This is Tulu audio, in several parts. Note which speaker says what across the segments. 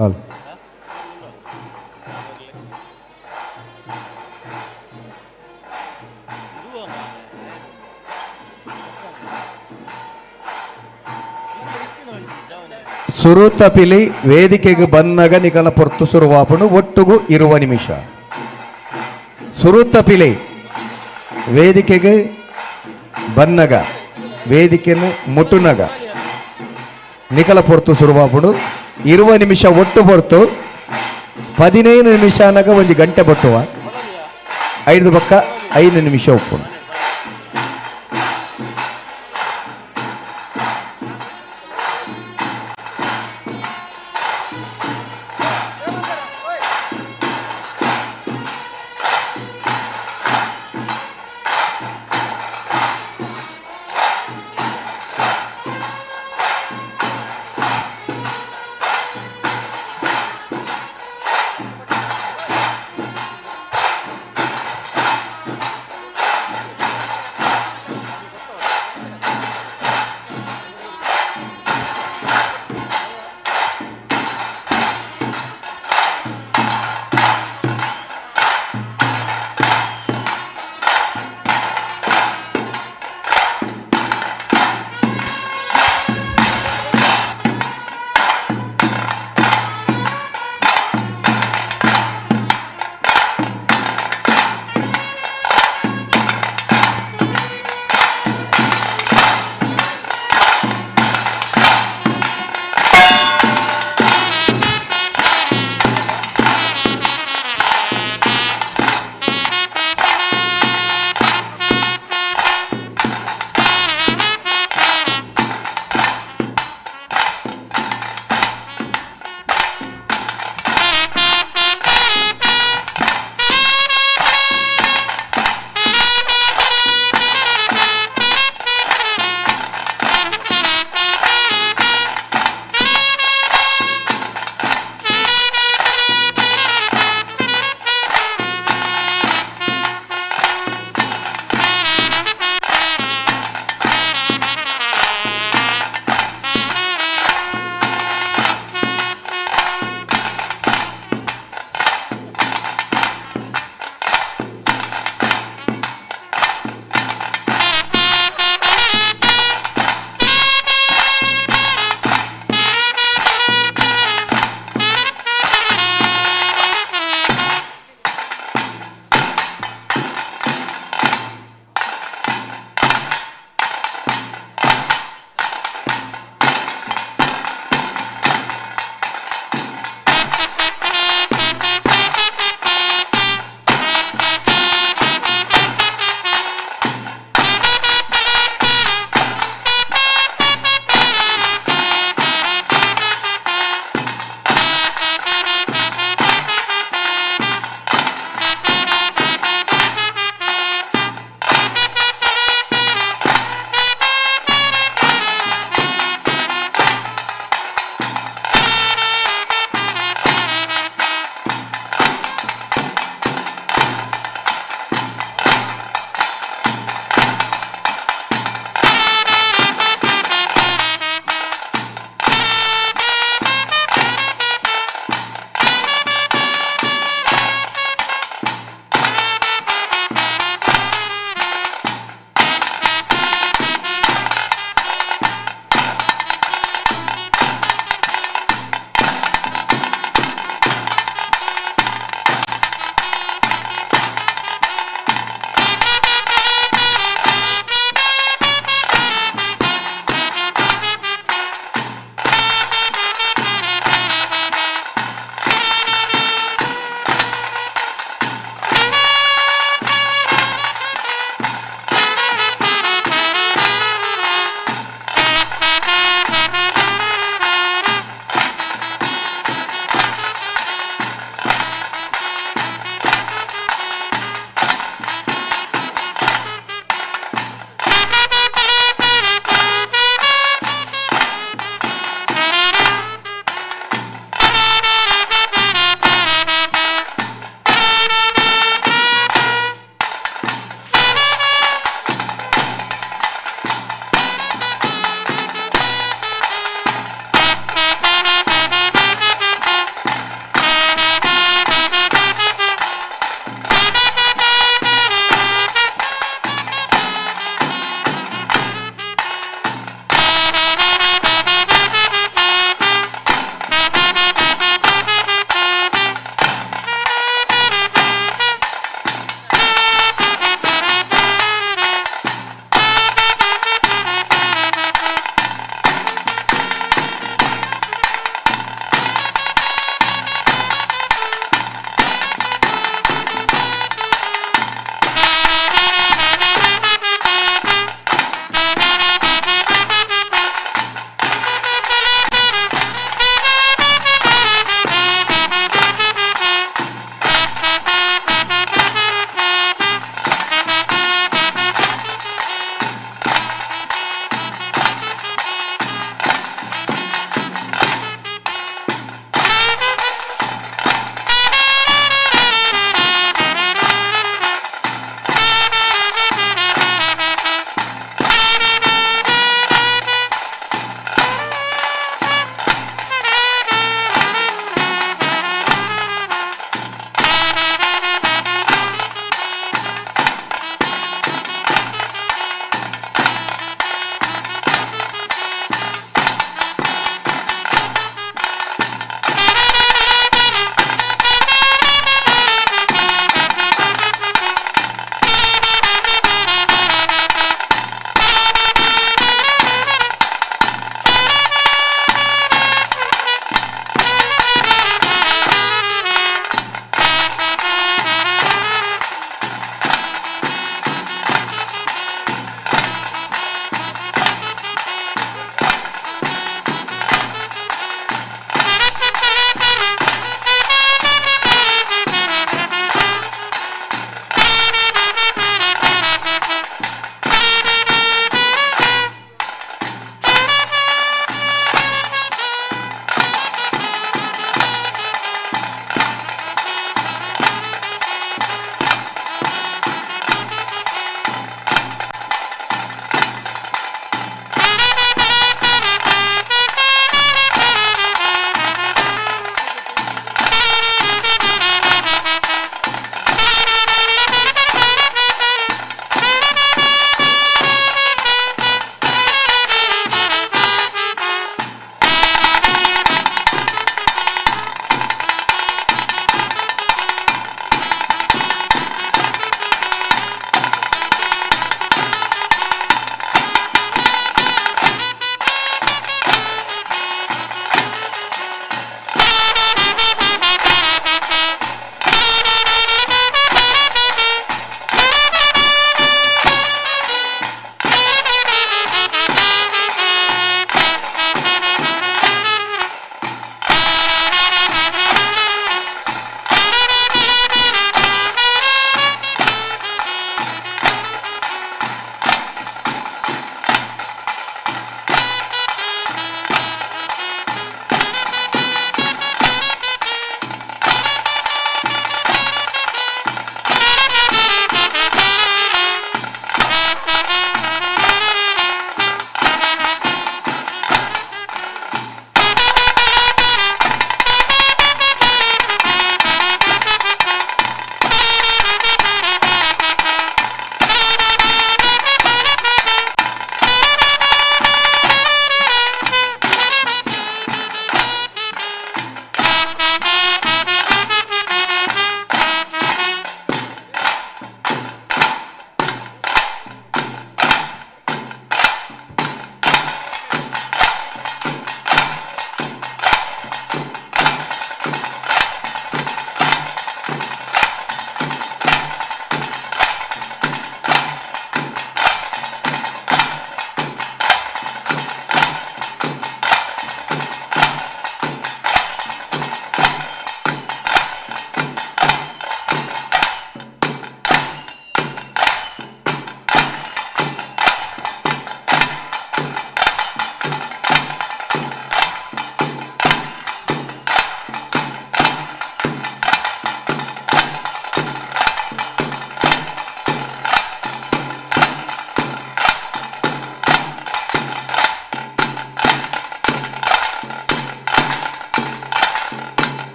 Speaker 1: ಹಲೋ. ಸುರುತ ಪಿಲಿ ವೇದಿಕೆಗೆ ಬಂದಾಗ ನಿಕಲ ಪೊರ್ತು ಸುರುವಾಪುಂಡು. ಒಟ್ಟುಗು 20 ನಿಮಿಷ. ಸುರುತ ಪಿಲಿ ವೇದಿಕೆಗೆ ಬನ್ನಗ, ವೇದಿಕೆಯನ್ನು ಮುಟ್ಟುನಗ ನಿಕಲ ಪೊರ್ತು ಸುರುವಾಪುಂಡು. 20 ನಿಮಿಷ ಒಟ್ಟು ಪೊರ್ತು. 15 ನಿಮಿಷ ಅನಗ ಒಂಜಿ ಗಂಟೆ ಬಟ್ಟುವ. ಐದು ಬಕ್ಕ 5 ನಿಮಿಷ ಉಪ್ಪುಂಡು.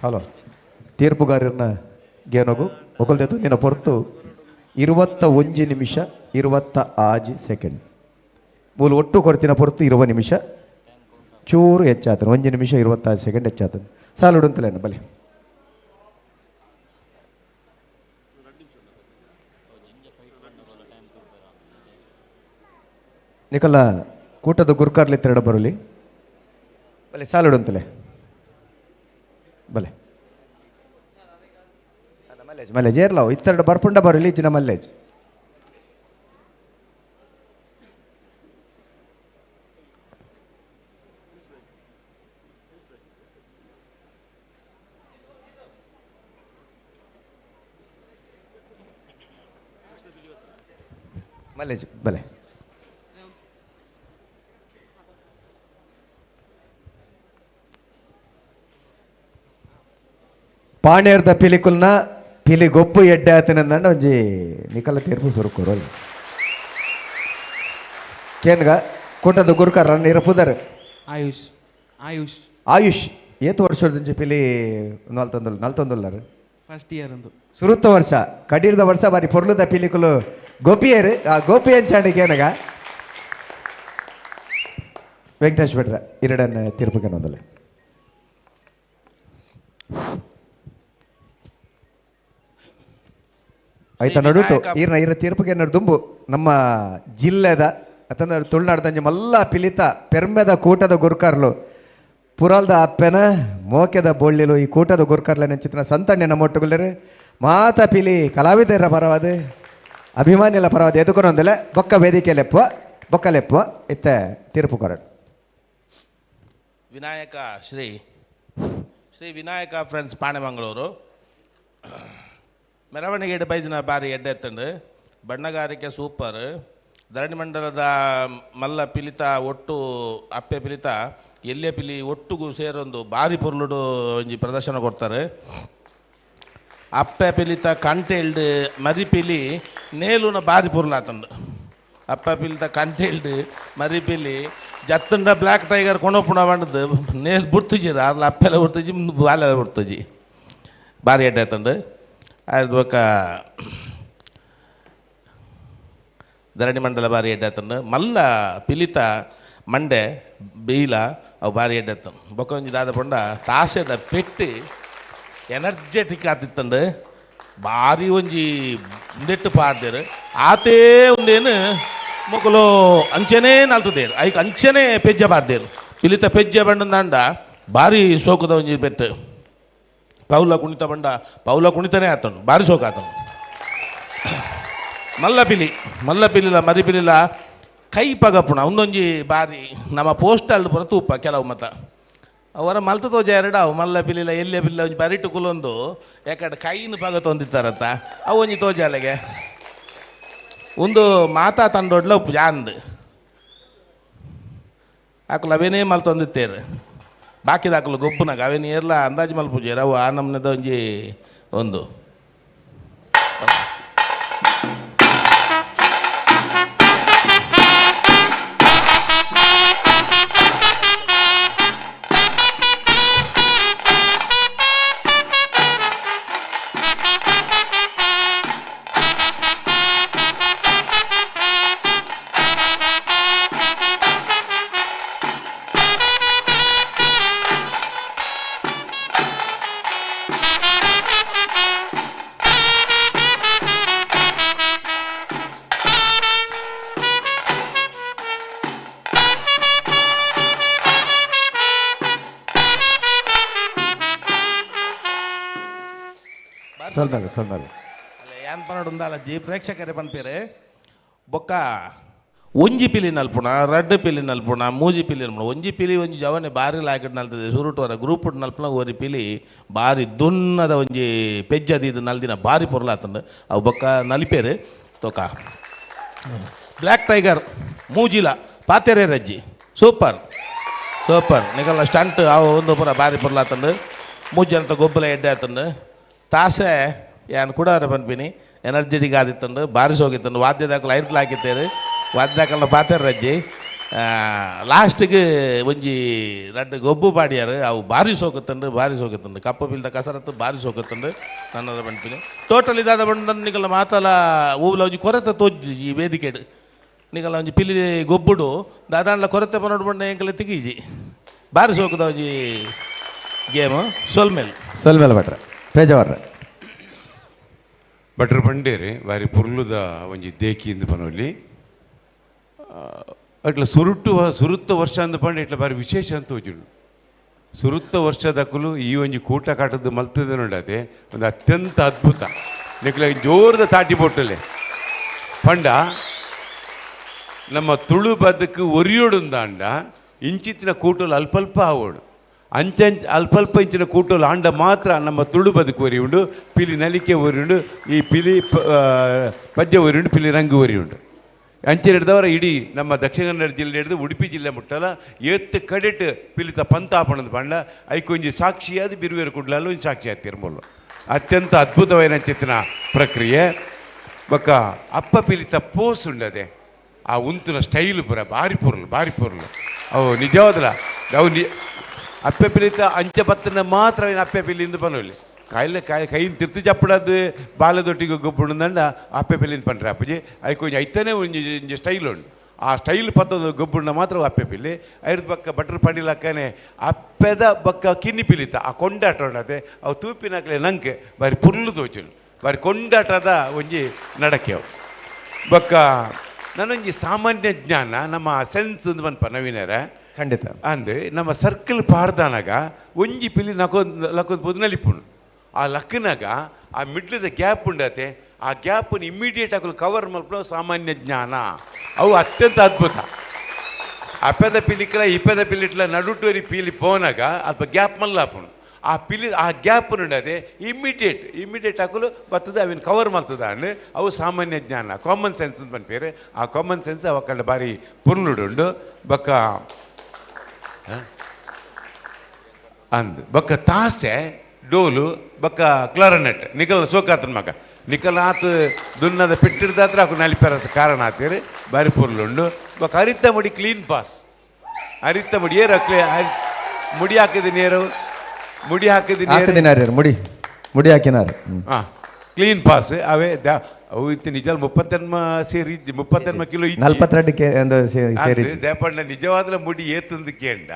Speaker 1: Hello ತೀರ್ಪುಗಾರನ ಗೇನಗು ಒಗಲ್ದೆತ್ತು ನಿನ್ನ ಪೊರ್ತು 21 ನಿಮಿಷ 26 ಸೆಕೆಂಡ್. ಮೂಲು ಒಟ್ಟು ಕೊಡ್ತಿನ ಪೊರ್ತು 20 ನಿಮಿಷ ಚೂರು ಹೆಚ್ಚಾತನ, 1 ನಿಮಿಷ 26 ಸೆಕೆಂಡ್ ಹೆಚ್ಚಾತನ. ಸಾಲುಡುಂತಲೇನು ಬಲೆ. ನಿಕಲ್ಲ ಕೂಟದ ಗುರ್ಕಾರ್ಲಿ ತೆರಡ ಬರಲಿ ಬಲೆ ಸಾಲುಡುಂತಲೆ ಬಲೆ. ಮಲ್ಲೇಜ್ ಮಲ್ಲೇಜ್ ಏರ್ಲಾವು ಇತ್ತೆರಡು ಬರ್ಪುಂಡ ಬರಲಿ ಜಿನ ಮಲ್ಲೇಜ್. ಮಲ್ಲೇಜ್ ಬಲೆ. ಪಾಣೇರ್ದ ಪಿಲಿಕುಲ್ನ ಪಿಲಿ ಗೊಬ್ಬು ಎಡ್ಡೆ ಆತನಂದಂಡ ಒಂಜಿ ನಿಕಲ ತೀರ್ಪು ಸುರುಕೋರು ಕೇನ್ಗ ಕೂಟದ ಗುರುಕಾರ ನೀರ ಪುದರ್.
Speaker 2: ಆಯುಷ್ ಆಯುಷ್.
Speaker 1: ಆಯುಷ್ ಏತು ವರ್ಷದಂಚಿ ಪಿಲಿ ನಲ್ತೊಂದುಲ್ಲ ನಲ್ತೊಂದುಲ್ಲಾರು?
Speaker 2: ಫಸ್ಟ್ ಇಯರ್ ಒಂದು.
Speaker 1: ಸುರುತ್ತ ವರ್ಷ ಕಡೀರ್ದ ವರ್ಷ ಬಾರಿ ಪೊರ್ಲುದ ಪಿಲಿಕುಲು ಗೋಪಿಯರು. ಆ ಗೋಪಿ ಅಂಚಾಂಡಿ ಕೇನಗ ವೆಂಕಟೇಶ್ ಭಟ್ರ ಎರಡನ್ನ ತೀರ್ಪು ಕೇನೊಂದಲ್ಲ. ಆಯ್ತಾ ನಡುಟು ಈರ್ನ ಇರ ತೀರ್ಪಿಗೆ ದುಂಬು ನಮ್ಮ ಜಿಲ್ಲೆದ ಅತಂದ್ರೆ ತುಳುನಾಡ್ದಂಜಿ ಮಲ್ಲ ಪಿಲಿತ ಪೆರ್ಮೆದ ಕೂಟದ ಗುರ್ಕಾರ್ಲು ಪುರಾಲ್ದ ಅಪ್ಪೆನ ಮೋಕೆದ ಬೋಳ್ಳಿಲು ಈ ಕೂಟದ ಗುರ್ಕಾರ್ಲ ನೆಂಚಿತ್ತಿನ ಸಂತಣ್ಣನ ಮೊಟ್ಟುಗುಲ್ಲರು ಮಾತ ಪಿಲಿ ಕಲಾವಿದರ ಪರವಾದ ಅಭಿಮಾನಿಗಳ ಪರವಾದ ಎದುಕೊನೊಂದಲೆ ಬೊಕ್ಕ ವೇದಿಕೆ ಲೆಪ್ಪುವ ಬೊಕ್ಕ ಲೆಪ್ಪುವ ಇತ್ತೆ ತೀರ್ಪು ಕೊರಡು.
Speaker 3: ವಿನಾಯಕ ಶ್ರೀ ಶ್ರೀ ವಿನಾಯಕ ಫ್ರೆಂಡ್ಸ್ ಪಾಣೆಮಂಗಳೂರು ಮೆರವಣಿಗೆ ಬೈದಿನ ಬಾರಿ ಎಡ್ಡೆ ಎತ್ತಂಡು ಬಣ್ಣಗಾರಿಕೆ ಸೂಪರ್. ಧರಣಿ ಮಂಡಲದ ಮಲ್ಲ ಪಿಲಿತ ಒಟ್ಟು ಅಪ್ಪೆ ಪಿಲಿತ ಎಲ್ಲೆ ಪಿಲಿ ಒಟ್ಟುಗು ಸೇರೊಂದು ಬಾರಿ ಪೊರ್ಲುಡು ಒಂಜಿ ಪ್ರದರ್ಶನ ಕೊಡ್ತಾರೆ. ಅಪ್ಪೆ ಪಿಲಿತ ಕಂಟೆಲ್ಡ್ ಮರಿ ಪಿಲಿ ನೇಲುನ ಬಾರಿ ಪೊರ್ಲಾತಂಡು. ಅಪ್ಪ ಪಿಲಿತ ಕಂಟೆಲ್ಡ್ ಮರಿ ಪಿಲಿ ಜತ್ತಂಡ ಬ್ಲ್ಯಾಕ್ ಟೈಗರ್ ಕೊಂಡೋಪುಣ ಬಂಡದು ನೇಲ್ ಬುಡ್ತುಜಿ ಅರ್ಲ ಅಪ್ಪೆಲ್ಲ ಬುಡ್ತುಜಿ ಬಾಲೆಲ್ಲ ಬುಡ್ತುಜಿ ಬಾರಿ ಎಡ್ಡೆ ಆತಂಡು. ಆಯ್ತು ಬೊಕ್ಕ ಧರಣಿ ಮಂಡಲ ಬಾರಿ ಎಡ್ಡೆ ಆತಂಡು. ಮಲ್ಲ ಪಿಲಿತ ಮಂಡೆ ಬೀಲ ಅವು ಬಾರಿ ಎಡ್ಡೆ ಆತಂಡು. ಬೊಕ್ಕ ಒಂಜಿ ದಾದ ಪಂಡ ತಾಸೆದ ಪೆಟ್ಟಿ ಎನರ್ಜೆಟಿಕ್ ಆತಿತ್ತಂಡು. ಬಾರಿ ಒಂಜಿ ಉಂದೆಟ್ಟು ಪಾಡ್ದೇರು ಆತೇ ಒಂದೇನು ಮೊಕಲು ಅಂಚೆನೇ ನಲ್ತದೇರು ಐಕ್ ಅಂಚೆನೇ ಪೆಜ್ಜ ಪಾಡ್ದೇರು ಪಿಲಿತ ಪೆಜ್ಜ ಬಂಡಂದಾಂಡ ಬಾರಿ ಸೋಕದ ಒಂಜಿ ಪೆಟ್ಟು. ಪೌಲ ಕುಣಿತ ಬಂಡ ಪೌಲ ಕುಣಿತನೇ ಆತನು ಬಾರಿ ಸೋಕ ಆತನು. ಮಲ್ಲ ಪಿಲಿ ಮಲ್ಲ ಪಿಲಿಲ ಮರಿ ಪಿಲಿಲ ಕೈ ಪಗಪುಣ ಒಂದೊಂಜಿ ಬಾರಿ ನಮ್ಮ ಪೋಸ್ಟಲ್ ಪೂರ ತೂಪ ಕೆಲವು ಮತ ಅವರ ಮಲ್ತ ತೋಜ ಎರಡಾವು ಮಲ್ಲ ಪಿಲಿಲ ಎಲ್ಲೆ ಪಿಲ್ಲ ಒಂಜಿ ಬರಿಟು ಕುಲೊಂದು ಯಾಕಂದ್ರೆ ಕೈನ ಪಗ ತೊಂದಿತ್ತಾರತ್ತ ಅವು ಒಂಜಿ ತೋಜಾಲೆಗೆ ಒಂದು ಮಾತಾ ತಂಡೊಡ್ಲ ಉಪ್ಪು ಜಾಂದ್ ಆಕುಲು ಅವೇನೇ ಮಲ್ತೊಂದಿತ್ತೇರು ಬಾಕಿದಾಕಲು ಗೊಬ್ಬುನಾಗ ಅವೇನು ಏರ್ಲ ಅಂದಾಜು ಮಲ್ಪುಜೇರು ಅವು ಆ ನಮ್ನದ ಒಂಜಿ ಒಂದು.
Speaker 1: ಸೊಲ್ಮೆಲು ಸೊಲ್ಮೆಲು.
Speaker 3: ಅಲ್ಲ ಏನ್ ಪನಡುಂದಾಲಜ್ಜಿ ಪ್ರೇಕ್ಷಕರೇ ಪನ್ಪೇರೆ ಬೊಕ್ಕ ಒಂಜಿ ಪಿಲಿ ನಲ್ಪುಣ ರಡ್ಡ್ ಪಿಲಿ ನಲ್ಪುಣ ಮೂಜಿ ಪಿಲಿ ನಲ್ಪುಣ ಒಂಜಿ ಪಿಲಿ ಒಂಜಿ ಜವನೆ ಬಾರಿ ಲಾಯ್ಕಡ್ ನಲ್ತದೆ ಸುರುಟುವರ ಗ್ರೂಪ್ ನಲ್ಪುಣ ಒರಿ ಪಿಲಿ ಬಾರಿ ದುನ್ನದ ಒಂಜಿ ಪೆಜ್ಜದ ಇದು ನಲ್ದಿನ ಬಾರಿ ಪೊರ್ಲಾತಂಡು ಅವು ಬೊಕ್ಕ ನಲಿಪೇರು ತೋಕ. ಬ್ಲ್ಯಾಕ್ ಟೈಗರ್ ಮೂಜಿಲ ಪಾತೆರೆ ರಜ್ಜಿ ಸೂಪರ್ ಸೂಪರ್ ನಿಕಲ್ಲ ಸ್ಟಂಟ್ ಅವು ಒಂದು ಪೂರ ಬಾರಿ ಪೊರ್ಲಾತಂಡು ಮೂಜಂತ ಗೊಬ್ಬಲ ಎಡ್ಡೆ ಆತಂಡು. ತಾಸೆ ಯಾನ್ ಕೂಡ ಪನ್ಪಿನಿ ಎನರ್ಜೆಟಿಕ್ ಆದಿತ್ತಂಡು ಬಾರಿ ಸೋಗಿತ್ತಂಡು ವಾದ್ಯದಾಕಲು ಐರ್ತ್ಲ ಹಾಕಿತ್ತೇರು ವಾದ್ಯದಾಕಲ್ನ ಪಾತೆರ ರಜ್ಜಿ. ಲಾಸ್ಟಿಗೆ ಒಂಜಿ ರಡ್ಡ್ ಗೊಬ್ಬು ಪಾಡ್ಯಾರು. ಅವು ಬಾರಿ ಸೋಕತ್ತುಂಡು, ಬಾರಿ ಸೋಕತ್ತುಂಡು. ಕಪ್ಪು ಬಿಲ್ದ ಕಸರತ್ತು ಬಾರಿ ಸೋಕತ್ತುಂಡು. ನನ್ನ ಪನ್ಪಿನಿ ಟೋಟಲ್ ಇದಾದ ಬಂದ ನಿಕಲ ಮಾತಲ ಓವುಲ ಒಂಜಿ ಕೊರತೆ ತೋಜಿ ಈ ವೇದಿಕೆಡ್. ನಿಕಲ ಒಂಜಿ ಪಿಲಿ ಗೊಬ್ಬುಡು ದಾದಾಂಡ್ಲ ಕೊರತೆ ಪನೋಡು ಬಂಡ ಎಂಕಲ ತಿಗೀಜಿ. ಬಾರಿ ಸೋಕದ ಒಂಜಿ ಗೇಮು. ಸೊಲ್ಮೆಲ್.
Speaker 1: ಸೊಲ್ಮೆಲ್ ಭಟ್ರ, ಪೇಜಾವರ್ರೆ.
Speaker 4: ಭಟ್ರು ಪಂಡೇರಿ ಬಾರಿ ಪುರ್ಲುದ ಒಂಜಿ ದೇಕಿ ಇಂದು ಪನೊಲಿ. ಅಟ್ಲ ಸುರುಟ್ಟು ಸುರುತ್ತ ವರ್ಷ ಅಂದ ಪಂಡ ಇಟ್ಲ ಬಾರಿ ವಿಶೇಷ ಅಂತ ಹೋಜುಂಡು. ಸುರುತ್ತ ವರ್ಷದಕ್ಕಲು ಈ ಒಂಜಿ ಕೂಟ ಕಾಟದ್ದು ಮಲ್ತದೆ ನೋಡತೆ, ಒಂದು ಅತ್ಯಂತ ಅದ್ಭುತ. ನಿಕ್ಲೆ ಜೋರದ ತಾಟಿ ಬೊಟ್ಟಲೆ. ಪಂಡ ನಮ್ಮ ತುಳು ಬದುಕು ಒರಿಯೋಡುಂದಾಂಡ ಇಂಚಿತ್ತಿನ ಕೂಟಲು ಅಲ್ಪಲ್ಪ ಆವೋಡು. ಅಂಚಂಚ ಅಲ್ಪಲ್ಪ ಇಂಚಿನ ಕೂಟಲು ಆಂಡ ಮಾತ್ರ ನಮ್ಮ ತುಳು ಬದುಕು ಒರಿಯುಂಡು, ಪಿಲಿ ನಲಿಕೆ ಒರಿಯುಂಡು, ಈ ಪಿಲಿ ಪದ್ಯ ಒರಿಯುಂಡು, ಪಿಲಿ ರಂಗು ಒರಿಯುಂಡು. ಅಂಚೆ ಹಿಡ್ದವರ ಇಡೀ ನಮ್ಮ ದಕ್ಷಿಣ ಕನ್ನಡ ಜಿಲ್ಲೆ ಹಿಡಿದು ಉಡುಪಿ ಜಿಲ್ಲೆ ಮುಟ್ಟಲ ಏತ್ ಕಡೆಟ್ ಪಿಲಿತ ಪಂತಾಪಣದ ಪಂಡ ಐಕೊಂಜಿ ಸಾಕ್ಷಿಯಾದ ಬಿರುವೇರು ಕುಡ್ಲಲ್ಲ ಒಂಜಿ ಸಾಕ್ಷಿ ಆತಿರ್ಬೋದು. ಅತ್ಯಂತ ಅದ್ಭುತವಾದ ಚಿತ್ತಿನ ಪ್ರಕ್ರಿಯೆ. ಬೊಕ್ಕ ಅಪ್ಪ ಪಿಲಿತ ಪೋಸ್ ಉಂಡದೆ, ಆ ಉಂತುನ ಸ್ಟೈಲ್ ಪೂರ ಬಾರಿ ಪೊರ್ಲು, ಬಾರಿ ಪೊರ್ಲು. ಅವು ನಿಜವಾದಲ ಅವು ನಿ ಅಪ್ಪೆ ಪಿಲಿತ ಅಂಚೆ ಬತ್ತನ ಮಾತ್ರ ಅವೇನು ಅಪ್ಪೆ ಪಿಲಿಂದ ಪನೊಲಿ. ಕಾಯಿಲೆ ಕಾಯಿ ಕೈಯಿಂದ ತಿರ್ತು ಚಪ್ಪಡದು ಬಾಲದೊಟ್ಟಿಗೆ ಗೊಬ್ಬುಂಡ ಅಪ್ಪೆ ಪಿಲಿಂದ ಪಂಡ್ರೆ ಅಪ್ಪಜಿ. ಐಕೊಂಜಿ ಐತನೇ ಒಂಜಿ ಒಂಜಿ ಸ್ಟೈಲ್ ಉಂಡು. ಆ ಸ್ಟೈಲ್ ಪತ್ತದ ಗೊಬ್ಬುಂಡ ಮಾತ್ರ ಅಪ್ಪೆ ಪಿಲಿ. ಐರ್ದ ಬಕ್ಕ ಬಟ್ರ್ ಪಂಡಿಲಕ್ಕನೆ ಅಪ್ಪೆದ ಬಕ್ಕ ಕಿನ್ನಿ ಪಿಲಿತ ಆ ಕೊಂಡಾಟ ಉಂಡತೆ. ಅವು ತೂಪಿನಕ್ಲೆ ನಂಗೆ ಬಾರಿ ಪುರ್ಲು ತೋಚುಂಡು. ಬಾರಿ ಕೊಂಡಾಟದ ಒಂಜಿ ನಡಕೆ ಅವು. ಬೊಕ್ಕ ನಾನೊಂಜಿ ಸಾಮಾನ್ಯ ಜ್ಞಾನ, ನಮ್ಮ ಸೆನ್ಸ್ ಅಂದ್ ಪನ್ಪ ನವೀನರ.
Speaker 1: ಖಂಡಿತ.
Speaker 4: ಅಂದ್ ನಮ್ಮ ಸರ್ಕಲ್ ಪಾಡ್ದಾನಾಗ ಒಂಜಿ ಪಿಲಿ ನಕೊಂದು ಲಕ್ಕೊಂದು ಪೋದು ನಲಿಪುಂಡು. ಆ ಲಕ್ಕನಾಗ ಆ ಮಿಡ್ಲದ ಗ್ಯಾಪ್ ಉಂಡತೆ, ಆ ಗ್ಯಾಪನ್ನು ಇಮ್ಮಿಡಿಯೇಟ್ ಆಕಲು ಕವರ್ ಮಲ್ಪುನ ಸಾಮಾನ್ಯ ಜ್ಞಾನ. ಅವು ಅತ್ಯಂತ ಅದ್ಭುತ. ಅಪ್ಪೆದ ಪಿಲಿಕ್ಲ ಇಪ್ಪೆದ ಪಿಲಿಟ್ಲ ನಡುಟೋರಿ ಪೀಲಿ ಪೋನಾಗ ಅಲ್ಪ ಗ್ಯಾಪ್ ಮಲ್ಲಾಪುಂಡು. ಆ ಪಿಲಿ ಆ ಗ್ಯಾಪ್ ಉಂಡತೆ ಇಮ್ಮಿಡಿಯೇಟ್ ಇಮ್ಮಿಡಿಯೇಟ್ ಹಾಕಲು ಬರ್ತದೆ, ಅವಿನ ಕವರ್ ಮಲ್ತದ. ಅಂಡ್ ಅವು ಸಾಮಾನ್ಯ ಜ್ಞಾನ, ಕಾಮನ್ ಸೆನ್ಸ್ ಅಂತ ಪನ್ಪೇರು. ಆ ಕಾಮನ್ ಸೆನ್ಸ್ ಅವ ಕಂಡ ಬಾರಿ ಪುರ್ಲುಡುಂಡು. ಬೊಕ್ಕ ಅಂದ್ ಬೊಕ್ಕ ತಾಸೆ, ಡೋಲು ಬೊಕ್ಕ ಕ್ಲಾರನೆಟ್ ನಿಕಲ್ ಸೋಕಾತನ ಮಗ. ನಿಕಲ್ ಆತ್ ದುನ್ನದ ಪೆಟ್ಟಿಡ್ದಾತ್ರ ಅಕು ನಲಿಪೆರಸ ಕಾರಣ ಆತೀರಿ. ಬಾರಿ ಪೊರ್ಲುಂಡು. ಬೊಕ್ಕ ಅರಿತ ಮುಡಿ ಕ್ಲೀನ್ ಪಾಸ್. ಅರಿತ ಮುಡಿ ಏರು ಅಕ್ಲೆ ಮುಡಿ ಹಾಕಿದ ನೇರು, ಮುಡಿ ಹಾಕಿದ ನೇರು.
Speaker 1: ಹಾಕಿದಿನಾರ ಮುಡಿ, ಮುಡಿ ಹಾಕಿನಾರ.
Speaker 4: ಹಾಂ, ಕ್ಲೀನ್ ಪಾಸ್. ಅವೇ ಅವು ಇತ್ತು ನಿಜ 38 ಸೇರಿ ಇದ್ದಿ, 38 ಕಿಲೋ ಇಜ್ಜಿ.
Speaker 1: 42 ಕೆ ಒಂದು ಸೇರಿ.
Speaker 4: ದೇಪಣ್ಣ ನಿಜವಾದ ಮುಡಿ ಏತಂದು ಕೇಂಡ.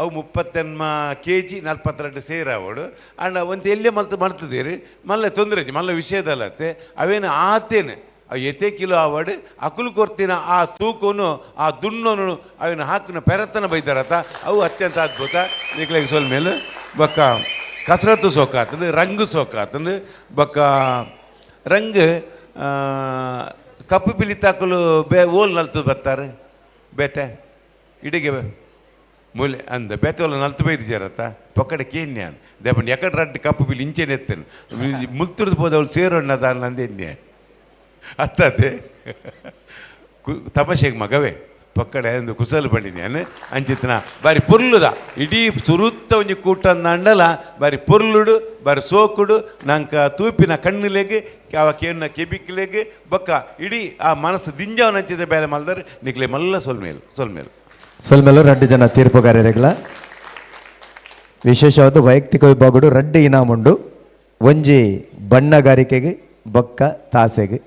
Speaker 4: ಅವು 38 ಕೆಜಿ 42 ಸೇರಾವಡು. ಅಂಡ್ ಒಂದು ಎಲ್ಲೇ ಮಲ್ತು ಮಾಡ್ತದೇರಿ ಮಲ್ಲ ತೊಂದರೆ ಇಜ್ಜಿ, ಮಲ್ಲ ವಿಷಯದಲ್ಲತ್ತೆ. ಅವೇನು ಆತೇನು ಅವು ಎತೆ ಕಿಲೋ ಆವಡು ಅಕುಲು ಕೊರ್ತಿನ ಆ ತೂಕನು ಆ ದುಣ್ಣನು ಅವೇನು ಹಾಕಿನ ಪೆರತನ ಬೈದಾರತ. ಅವು ಅತ್ಯಂತ ಅದ್ಭುತ. ನಿಕ್ಲೆಗ್ ಸೊಲ್ಮೇಲೆ. ಬೊಕ್ಕ ಕಸರತ್ತು ಸೋಕಾತಂದು, ರಂಗು ಸೋಕಾತಂದು. ಬೊಕ್ಕ ರಂಗ್ ಕಪ್ಪು ಪಿಲಿ ತಾಕಲು ಬೇ ಓಲ್ ನಲ್ತು ಬರ್ತಾರೆ ಬೇತೆ ಇಡಿಗೆ ಮೂಲೆ ಅಂದ ಬೇತೆ ಒಲ್ಲ ನಲ್ತು ಬೈದು ಸೇರತ್ತ ಪೊಕ್ಕಡೆ ಕೇನ್ಯಾನ್ ದೇಪಂಡ ಎಕಡೆ ರಡ್ಡು ಕಪ್ಪು ಬಿಲ್ ಇಂಚೆನೆ ಎತ್ತೇನು ಮುಲ್ತುರ್ದು ಪೋದವಳು ಸೇರೋಣ್ಣ ದಾನ್ ಅಂದೆನ್ನೆ ಅತ್ತದೆ ತಮಾಷೆಗೆ ಮಗವೇ ಪಕ್ಕಡೆ ಒಂದು ಕುಸಲು ಪಂಡಿನ್ಯಾನು. ಅಂಚಿತ್ತನ ಬಾರಿ ಪೊರ್ಲುದ ಇಡೀ ಸುರುತ್ತ ಒಂಜಿ ಕೂಟ ಅಂಡಲ ಬಾರಿ ಪೊರ್ಲುಡು, ಬಾರಿ ಸೋಕುಡು. ನಂಕ ತೂಪಿನ ಕಣ್ಣುಲೆಗ್ ಅವ ಕೇಣ್ಣ ಕೆಬಿಕ್ಲೆಗ್ ಬೊಕ್ಕ ಇಡೀ ಆ ಮನಸ್ಸು ದಿಂಜವನ ಅಂಚಿದ ಬೇಲೆ ಮಲ್ದಾರೆ. ನಿಕ್ಲೆ ಮಲ್ಲ ಸೊಲ್ಮೇಲ್, ಸೊಲ್ಮೇಲ್.
Speaker 1: ಸೊಲ್ಮೆಲು ರಡ್ಡು ಜನ ತೀರ್ಪುಗಾರರಿಗಳ. ವಿಶೇಷವಾದ ವೈಯಕ್ತಿಕ ವಿಭಾಗಡು ರಡ್ಡು ಇನಾಮುಂಡು, ಒಂಜಿ ಬಣ್ಣಗಾರಿಕೆಗೆ ಬೊಕ್ಕ ತಾಸೆಗೆ.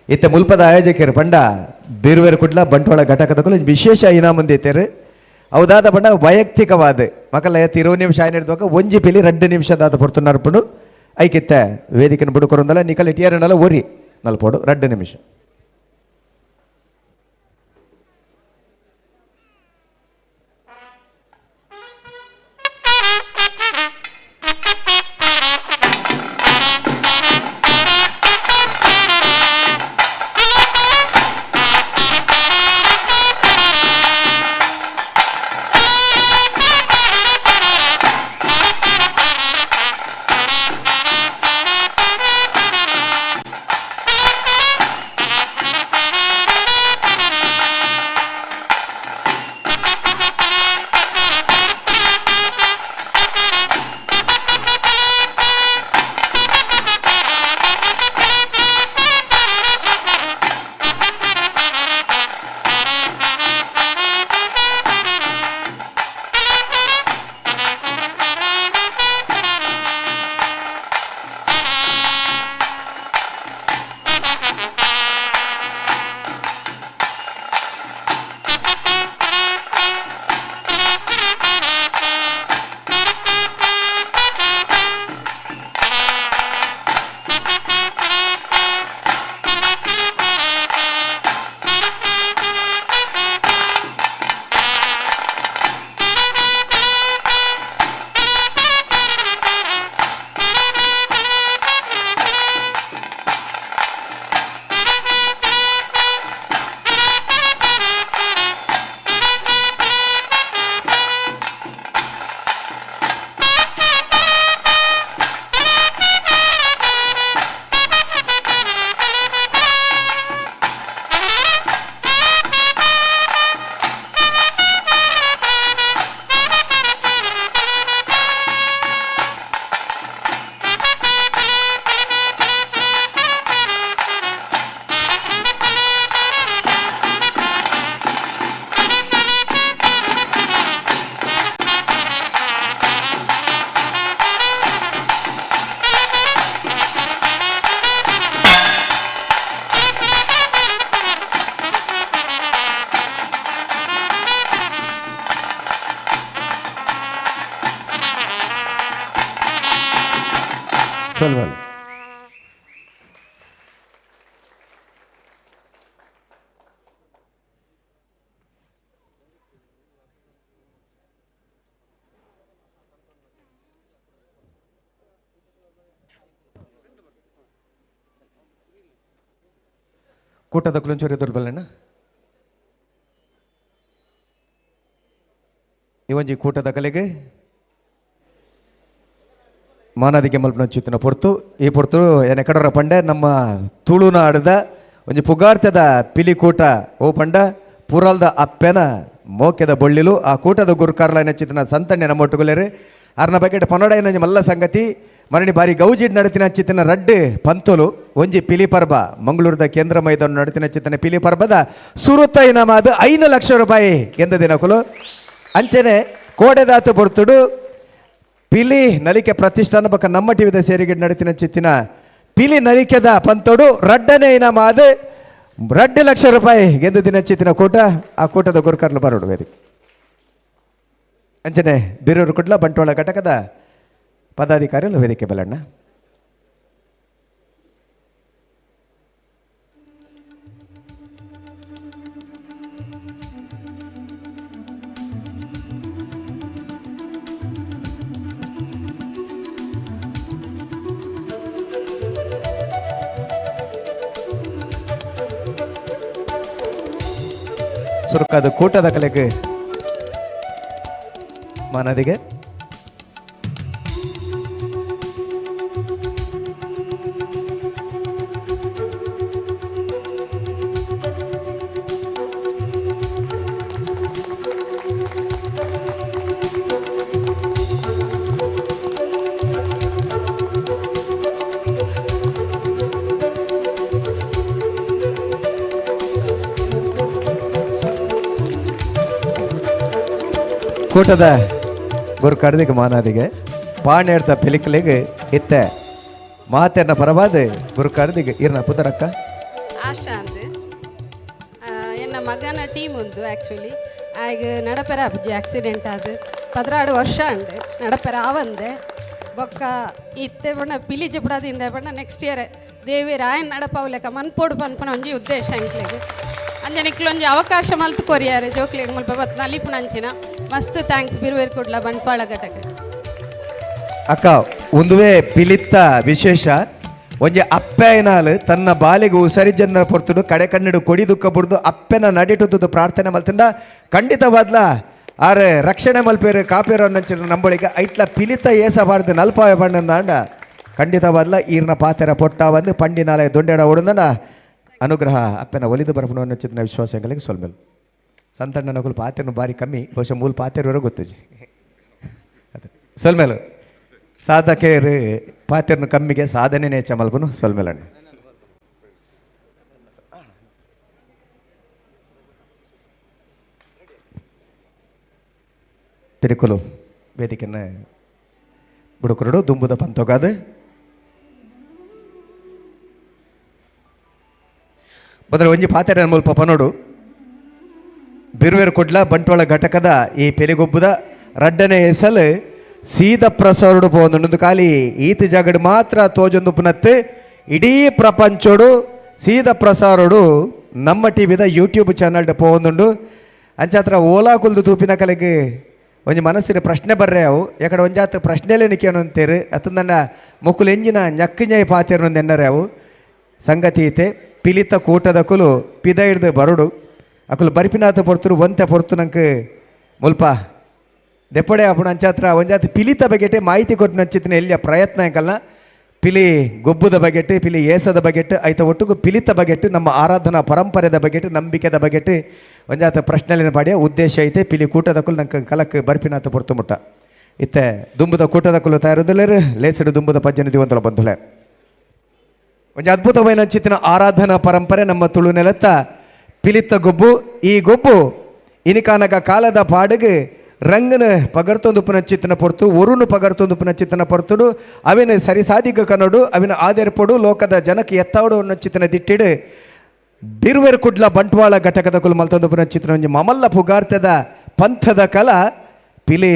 Speaker 1: ಇತ್ತೆ ಮುಲ್ಪದ ಆಯೋಜಕರು ಪಂಡ ಬೀರ್ವೇರು ಕುಡ್ಲ ಬಂಟ್ವಾಳ ಘಟಕದಕ್ಕೂ ವಿಶೇಷ ಇನಾಮುಂದು ಇತ್ತೇರು. ಅವದಾದ ಪಂಡ ವೈಯಕ್ತಿಕವಾದ ಮಕ್ಕಳ ಎತ್ತಿ 20 ನಿಮಿಷ ಆಯ್ನಿಡ್ದೋಕ ಒಂಜಿ ಪಿಲಿ 2 ನಿಮಿಷದಾದ ಪೊರ್ತುನರ್ಪುಂಡು. ಐಕಿತ್ತೆ ವೇದಿಕೆನ ಬುಡುಕೊರಂದಲ್ಲ ನಿಕಲ್ ಇಟಿಯಾರನಲ್ಲ ಒರಿ ನಲ್ಪೋಡು 2 ನಿಮಿಷ. ಸೊಲ್ಮೆಲ್. ಕೂಟದ ಕುಲಂಚೂರಿ ದುರ್ಬಲಣ್ಣ ಈ ಒಂಜಿ ಕೂಟದ ಕಲೆಗೆ ಮಾನಾದಿಗೆ ಮಲ್ಪನ ಚಿತ್ತನ ಪೊರ್ತು ಈ ಪೊರ್ತು ಏನ ಕಡರ ಪಂಡೆ ನಮ್ಮ ತುಳುನಾಡದ ಒಂಜಿ ಪುಗಾರ್ತದ ಪಿಲಿಕೂಟ ಓ ಪಂಡ ಪುರಲ್ದ ಅಪ್ಪೆನ ಮೋಕೆದ ಬೊಳ್ಳಿಲು ಆ ಕೂಟದ ಗುರುಕಾರ್ಲ ಚಿತ್ತನ ಸಂತಣ್ಣೆ ನಮ್ಮ ಒಟ್ಟುಗುಲೇರು ಅರ್ನ ಬಕೆಟ್ ಪನೋಡೈನ ಮಲ್ಲ ಸಂಗತಿ ಮರಣಿ ಬಾರಿ ಗೌಜಿಡ್ ನಡತಿನ ಚಿತ್ತನ ರಡ್ಡು ಪಂತೋಲು ಒಂಜಿ ಪಿಲಿ ಪರ್ಬ ಮಂಗಳೂರದ ಕೇಂದ್ರ ಮೈದಾನ ನಡತಿನ ಚಿತ್ತನ ಪಿಲಿ ಪರ್ಬದ ಸುರುತ ಇನಾಮ ಅದು 5 ಲಕ್ಷ ರೂಪಾಯಿ ಎಂದ ದಿನಕುಲು. ಅಂಚನೆ ಕೋಡೆದಾತು ಬರ್ತುಡು ಪಿಲಿ ನಲಿಕೆ ಪ್ರತಿಷ್ಠಾನ ಪಕ್ಕ ನಮ್ಮ ಟಿವಿದ ಸೇರಿಗೆ ನಡತಿನ ಚಿತ್ತಿನ ಪಿಲಿ ನಲಿಕೆದ ಪಂತೋಡು ರಡ್ಡನೆ ಇನಾಮ ಅದು 2 ಲಕ್ಷ ರೂಪಾಯಿ ಗೆದ್ದ ದಿನ ಚಿತ್ತಿನ ಕೂಟ ಆ ಕೂಟದ ಗುರುಕರ್ಲು ಬರೋಡು ವೇದಿಕೆ. ಅಂಚನೆ ಬೀರೂರು ಕುಡ್ಲ ಬಂಟ್ವಾಳ ಘಟಕದ ಪದಾಧಿಕಾರಿಗಳು ವೇದಿಕೆ ಬಲಣ್ಣ. ಸುರುಕಾದ ಕೂಟದ ಕಲೆಗೆ ಮಾನದಿಗೆ ಕೂಟದ ಗುರು ಕಡದಿಗೆ ಮಾನಾದಿಗೆ ಪಾಣೇರ್ದ ಪಿಲಿಕಲಿಗೆ ಇತ್ತೆ ಮಾತೆನ್ನ ಪರವಾದ ಗುರು ಕಡದಿಗೆ ಇರ್ನ ಪುದರಕ್ಕ
Speaker 5: ಆಶಾ ಅಂದ್. ಎನ್ನ ಮಗನ ಟೀಮ್ ಉಂದು ಆ್ಯಕ್ಚುಲಿ ಆಗ ನಡಪೆರ ಆಕ್ಸಿಡೆಂಟ್ ಆದ 16 ವರ್ಷ ಅಂಡೆ ನಡಪೆರ ಆವಂದೆ ಬೊಕ್ಕ ಇತ್ತೆ ಬಣ್ಣ ಪಿಲಿ ಜಿಪಡಾದಿಂದ ಬಣ್ಣ ನೆಕ್ಸ್ಟ್ ಇಯರ್ ದೇವಿ ರಾಯನ್ ನಡಪಾವ್ಲೆಕ ಮನ್ಪೋಡು ಪನ್ಪನ ಒಂಜಿ ಉದ್ದೇಶ ಅಂಕ್ಲೆಗ್ ಅಂಜೆ ನಿಕ್ಲೊಂಜಿ ಅವಕಾಶ ಮಲ್ತು ಕೊರಿಯಾರೆ ಜೋಕ್ಲೆಗ್ ಮುಲ್ಪ ಬತ್ ನಲಿಪುನಂಚಿನ ಮಸ್ತ್ thanks ಬಿರುವೇರ್ ಕುಡ್ಲ ಬಂಟ್ವಾಳ ಘಟಕ.
Speaker 1: ಅಕ್ಕ ಒಂದುವೇ ಪಿಲಿತ್ತ ವಿಶೇಷ ಒಂಜಿ ಅಪ್ಪೆನಾಲ್ ತನ್ನ ಬಾಲಿಗೆ ಉಸರಿಜನ್ನ ಪೊರ್ತುಡು ಕಡೆ ಕಣ್ಣಡು ಕೊಡಿ ದುಃಖ ಬುಡ್ದು ಅಪ್ಪೆನ ನಡಿಟುದ್ದು ಪ್ರಾರ್ಥನೆ ಮಲ್ತಂಡ ಖಂಡಿತವಾದ್ಲ ಆರೆ ರಕ್ಷಣೆ ಮಲ್ಪೇರು ಕಾಪೇರು ಅನ್ನಂಚಿನ ನಂಬಳಿಗೆ ಐಟ್ಲ ಪಿಲಿತ ಏಸ ಬಾರ್ದು ನಲ್ಪಾಯ ಬಣ್ಣಂದಾಂಡ ಖಂಡಿತವಾದ್ಲ ಈರ್ನ ಪಾತೆರ ಪೊಟ್ಟ ಬಂದು ಪಂಡಿನಾಲೆ ದೊಂಡೆಡ ಓಡುಂದನ ಅನುಗ್ರಹ ಅಪ್ಪನ ಒಲಿದು ಬರಪಣ ಅನ್ನೋಚಿನ ವಿಶ್ವಾಸ ಎಂಗಳಿಗೆ ಸೊಲ್ಮೆಲ್. ಸಂತಣ್ಣನಗುಲು ಪಾತೆರನು ಬಾರಿ ಕಮ್ಮಿ, ಬಹುಶಃ ಮೂಲ ಪಾತೆರವರೆಗೆ ಗೊತ್ತುಜಿ ಅದೇ ಸೊಲ್ಮೇಲು ಸಾಧಕರು ಪಾತೆರನು ಕಮ್ಮಿಗೆ ಸಾಧನೆ ಚಮಲ್ಪನು ಸೊಲ್ಮೇಲಣ್ಣ. ತಿರುಕುಲು ವೇದಿಕೆನ ಬುಡುಕರುಡು ದುಂಬುದ ಪಂತೋಗಾದು ಬದಲು ಒಂಜಿ ಪಾತೆರ ಮುಲ್ಪ ಪನೋಡು ಬಿರುವೆರ್ ಕುಡ್ಲ ಬಂಟ್ವಾಳ ಘಟಕದ ಈ ಪೆಲಿಗೊಬ್ಬುದ ರಡ್ಡನೆ ಎಸಲ್ ಸೀದ ಪ್ರಸವರುಡು ಪೋಂದುಂಡು ಖಾಲಿ ಈತ ಜಾಗಡ್ ಮಾತ್ರ ತೋಜೊಂದು ಪುನತ್ತು ಇಡೀ ಪ್ರಪಂಚೋಡು ಸೀದ ಪ್ರಸಾರುಡು ನಮ್ಮ ಟಿವಿದ ಯೂಟ್ಯೂಬ್ ಚಾನಲ್ ಪೋಂದುಂಡು. ಅಂಚಾತ್ರ ಓಲಾ ಕುಲ್ದು ತೂಪಿನ ಕಲೆಗೆ ಒಂಜಿ ಮನಸ್ಸಿನ ಪ್ರಶ್ನೆ ಬರ್ರೆ ಅವು ಯಾಕಡೆ ಒಂಜಾತ ಪ್ರಶ್ನೆಲೇ ನಿಕ್ಕೇನು ಅಂತೀರಿ ಅತ್ತಂದಣ್ಣ ಮೊಕ್ಕುಲು ಎಂಜಿನ ñಕ್ಕಿಂಜೈ ಪಾತೇರು ಎನ್ನರೆ ಅವು ಸಂಗತಿ ಐತೆ. ಪಿಲಿತ ಕೂಟದ ಕುಲು ಪಿದ ಹಿಡ್ದು ಬರುಡು ಅಕುಲು ಬರಿಪಿನಾಥ ಪೊರ್ತುರು ಒಂತೆ ಪೊರ್ತು ನಂಗೆ ಮುಲ್ಪ ದೆಪ್ಪಡೆ ಅಪ್ಪಣ ಅಂಚಾತ್ರ ಒಂಜಾತ ಪಿಲಿತ ಬಗೆಟೆ ಮಾಹಿತಿ ಕೊಟ್ಟು ನಂಚಿತ್ತಿನ ಎಲ್ಲಿಯ ಪ್ರಯತ್ನ ಎಂಕಲ್ನ ಪಿಲಿ ಗೊಬ್ಬದ ಬಗೆಟ್ ಪಿಲಿ ಏಸದ ಬಗೆಟ್ ಐತ ಒಟ್ಟುಗು ಪಿಲಿತ ಬಗೆಟ್ ನಮ್ಮ ಆರಾಧನಾ ಪರಂಪರೆದ ಬಗೆಟ್ ನಂಬಿಕೆದ ಬಗೆಟ್ ಒಂಜಾತ ಪ್ರಶ್ನೆಲಿನ ಪಾಡಿಯ ಉದ್ದೇಶ ಐತೆ. ಪಿಲಿ ಕೂಟದ ಕುಲು ನಂಗೆ ಕಲಕ್ ಬರ್ಪಿನಾಥ ಪೊರ್ತು ಮುಟ್ಟ ಇತ್ತೆ ದುಂಬುದ ಕೂಟದ ಕುಲು ತಯಾರುದಲ್ಲೇರು ಲೇಸಿಡು ದುಂಬುದ ಪಜ್ಜನ ದಿವಂತಲ ಬಂಧುಲೆ ಒಂಜಿ ಅದ್ಭುತವಾದ ಚಿತ್ತಿನ ಆರಾಧನಾ ಪರಂಪರೆ ನಮ್ಮ ತುಳು ನೆಲತ್ತ ಪಿಲಿತ್ತ ಗೊಬ್ಬು. ಈ ಗೊಬ್ಬು ಇನಿಕಾನಗ ಕಾಲದ ಪಾಡುಗೆ ರಂಗನ ಪಗರ್ತೊಂದು ಪುನಚಿತ್ತನ ಪೊರ್ತು ಒರುನು ಪಗರ್ತೊಂದು ಪುನಚಿತ್ತನ ಪೊರ್ತುಡು ಅವಿನ ಸರಿಸಾದಿಗ ಕನ್ನಡು ಅವಿನ ಆದೇರ್ಪೊಡು ಲೋಕದ ಜನಕ್ಕೆ ಎತ್ತಾವಡು ಚಿತ್ತನ ದಿಟ್ಟಿಡು ಬಿರುವೆರ್ ಕುಡ್ಲ ಬಂಟ್ವಾಳ ಘಟಕದ ಕುಲು ಮಲ್ತೊಂದು ಪುನಚಿತ್ತನ ಒಂಜಿ ಮಮಲ್ಲ ಪುಗಾರ್ತದ ಪಂಥದ ಕಲ ಪಿಲಿ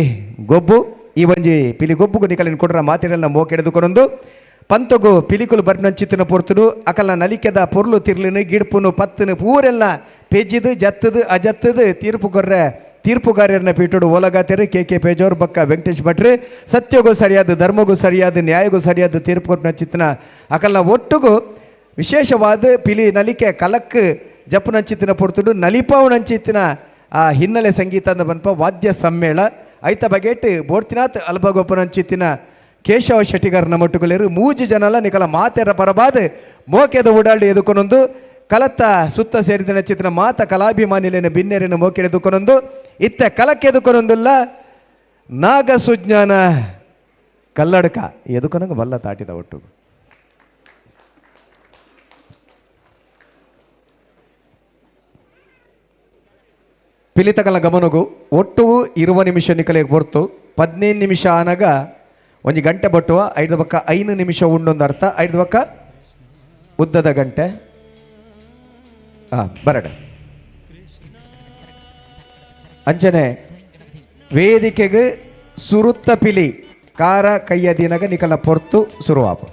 Speaker 1: ಗೊಬ್ಬು. ಈ ಒಂಜಿ ಪಿಲಿ ಗೊಬ್ಬು ನಿಕಲಿನ ಕೊಡ್ರ ಮಾತಿರೆಲ್ಲ ಮೋಕೆಡೆದುಕೊಂಡು ಪಂತೊಗು ಪಿಲಿಕುಲು ಬರ್ನಂಚಿತ್ತಿನ ಪೊರ್ತುಡು ಅಕಲ್ನ ನಲಿಕೆದ ಪೊರ್ಲು ತಿರ್ಲಿನ ಗಿಡ್ಪುನು ಪತ್ತುನು ಪೂರೆಲ್ಲ ಪೆಜ್ಜಿದು ಜತ್ತದು ಅಜತ್ತದು ತೀರ್ಪು ಕೊರ್ರೆ ತೀರ್ಪುಗಾರರನ್ನ ಪೀಠೋಡು ಓಲಗಾತೆರು ಕೆ ಕೆ ಪೇಜೋರ್ ಬಕ್ಕ ವೆಂಕಟೇಶ್ ಭಟ್ರು. ಸತ್ಯಗೂ ಸರಿಯಾದ, ಧರ್ಮಗೂ ಸರಿಯಾದ, ನ್ಯಾಯಗೂ ಸರಿಯಾದ ತೀರ್ಪು ಕೊಟ್ಟಿನ ಚಿತ್ತನ ಅಕಲ್ನ ಒಟ್ಟುಗು ವಿಶೇಷವಾದ ಪಿಲಿ ನಲಿಕೆ ಕಲಕ್ ಜಪ್ಪುನಂಚಿತ್ತಿನ ಪೊರ್ತುಡು ನಲಿಪಾವುನಂಚಿತ್ತಿನ ಆ ಹಿನ್ನೆಲೆ ಸಂಗೀತ ಅಂದ ಬನ್ಪ ವಾದ್ಯ ಸಮ್ಮೇಳ ಐತ ಬಗೆಟ್ ಬೋರ್ತಿನಾಥ್ ಅಲ್ಬಗೊಪ್ಪನಂಚಿತ್ತಿನ ಕೇಶವ ಶೆಟ್ಟಿಗಾರನ ಮಟ್ಟುಗಳಿರು ಮೂಜಿ ಜನಲ ನಿಕಲ ಮಾತೆರ ಪರಬಾದ್ ಮೋಕೆದ ಓಡಾಡಿ ಎದುಕೊನೊಂದು ಕಲತ್ತ ಸುತ್ತ ಸೇರಿದ ಚಿತ್ರ ಮಾತ ಕಲಾಭಿಮಾನಿಲೇನ ಬಿನ್ನೆರಿನ ಮೋಕೆ ಎದುಕೊನೊಂದು ಇತ್ತ ಕಲಕ್ಕೆ ಎದುಕೊನೊಂದಿಲ್ಲ ನಾಗ ಸುಜ್ಞಾನ ಕಲ್ಲಡ್ಕ ಎದುಕೊನಂಗ ಬಲ್ಲ ತಾಟಿದ ಒಟ್ಟು. ಪಿಲಿತಕಲ ಗಮನಗು ಒಟ್ಟು 20 ನಿಮಿಷ ನಿಕಲೆಗೆ ಹೊರ್ತು 15 ನಿಮಿಷ ಆನಗ ಒಂಜಿ ಗಂಟೆ ಬಟ್ಟುವ ಐದು ಬಕ್ಕ 5 ನಿಮಿಷ ಉಂಡೊಂದು ಅರ್ಥ ಐದು ಬಕ್ಕ ಉದ್ದದ ಗಂಟೆ. ಹಾಂ, ಬರಡ ಅಂಚನೆ ವೇದಿಕೆಗೆ ಸುರುತ್ತ ಪಿಲಿ ಕಾರ ಕೈಯ ದಿನಗ ನಿಕಲ ಪೊರ್ತು ಸುರುವಾಪು.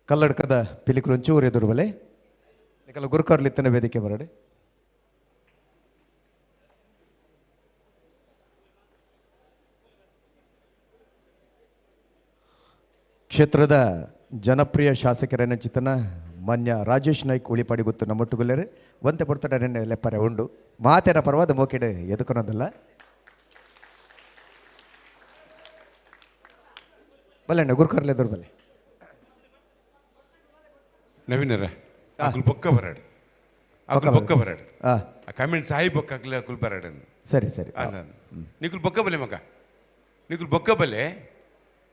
Speaker 1: ಕಲ್ಲಡ್ಕದ ಪಿಲಿಕುಲು ಒಂಚೂರು ಎದುರು ಬಲೆ. ನಿಕಲ ಗುರುಕರ್ಲಿತ್ತನ ವೇದಿಕೆ ಬರಡೆ. ಕ್ಷೇತ್ರದ ಜನಪ್ರಿಯ ಶಾಸಕರೇನ ಚಿತ್ತನ ಮಾನ್ಯ ರಾಜೇಶ್ ನಾಯ್ಕ್ ಉಳಿಪಾಡಿ ಗೊತ್ತು ನಮ್ಮೊಟ್ಟುಗುಲ್ಲೇರು ಒಂತೆ ಪೊರ್ತಡ ಲೆಪ್ಪರೆ ಉಂಡು ಮಾತೇನ ಪರವಾದ ಮೋಕೆಡೆ ಎದುಕೊನದಲ್ಲ ಬಲ್ಲೆ ಗುರುಕರ್ಲೆ ಎದುರು ಬಲ್ಲೆ.
Speaker 4: ನವೀನರ ಅಕುಲ್ ಬೊಕ್ಕ ಬರಾಡು, ಅಕುಲ್ ಬೊಕ್ಕ ಬರಾಡು. ಆ ಕಮೆಂಟ್ ಸಾಯಿ ಬೊಕ್ಕ ಅಕ್ಲೆ ಅಕುಲ್ ಬರಾಡು.
Speaker 1: ಸರಿ ಸರಿ.
Speaker 4: ನಿಕುಲ್ ಬೊಕ್ಕ ಬಲೆ ಮಗ, ನಿಕುಲ್ ಬೊಕ್ಕ ಬಲೆ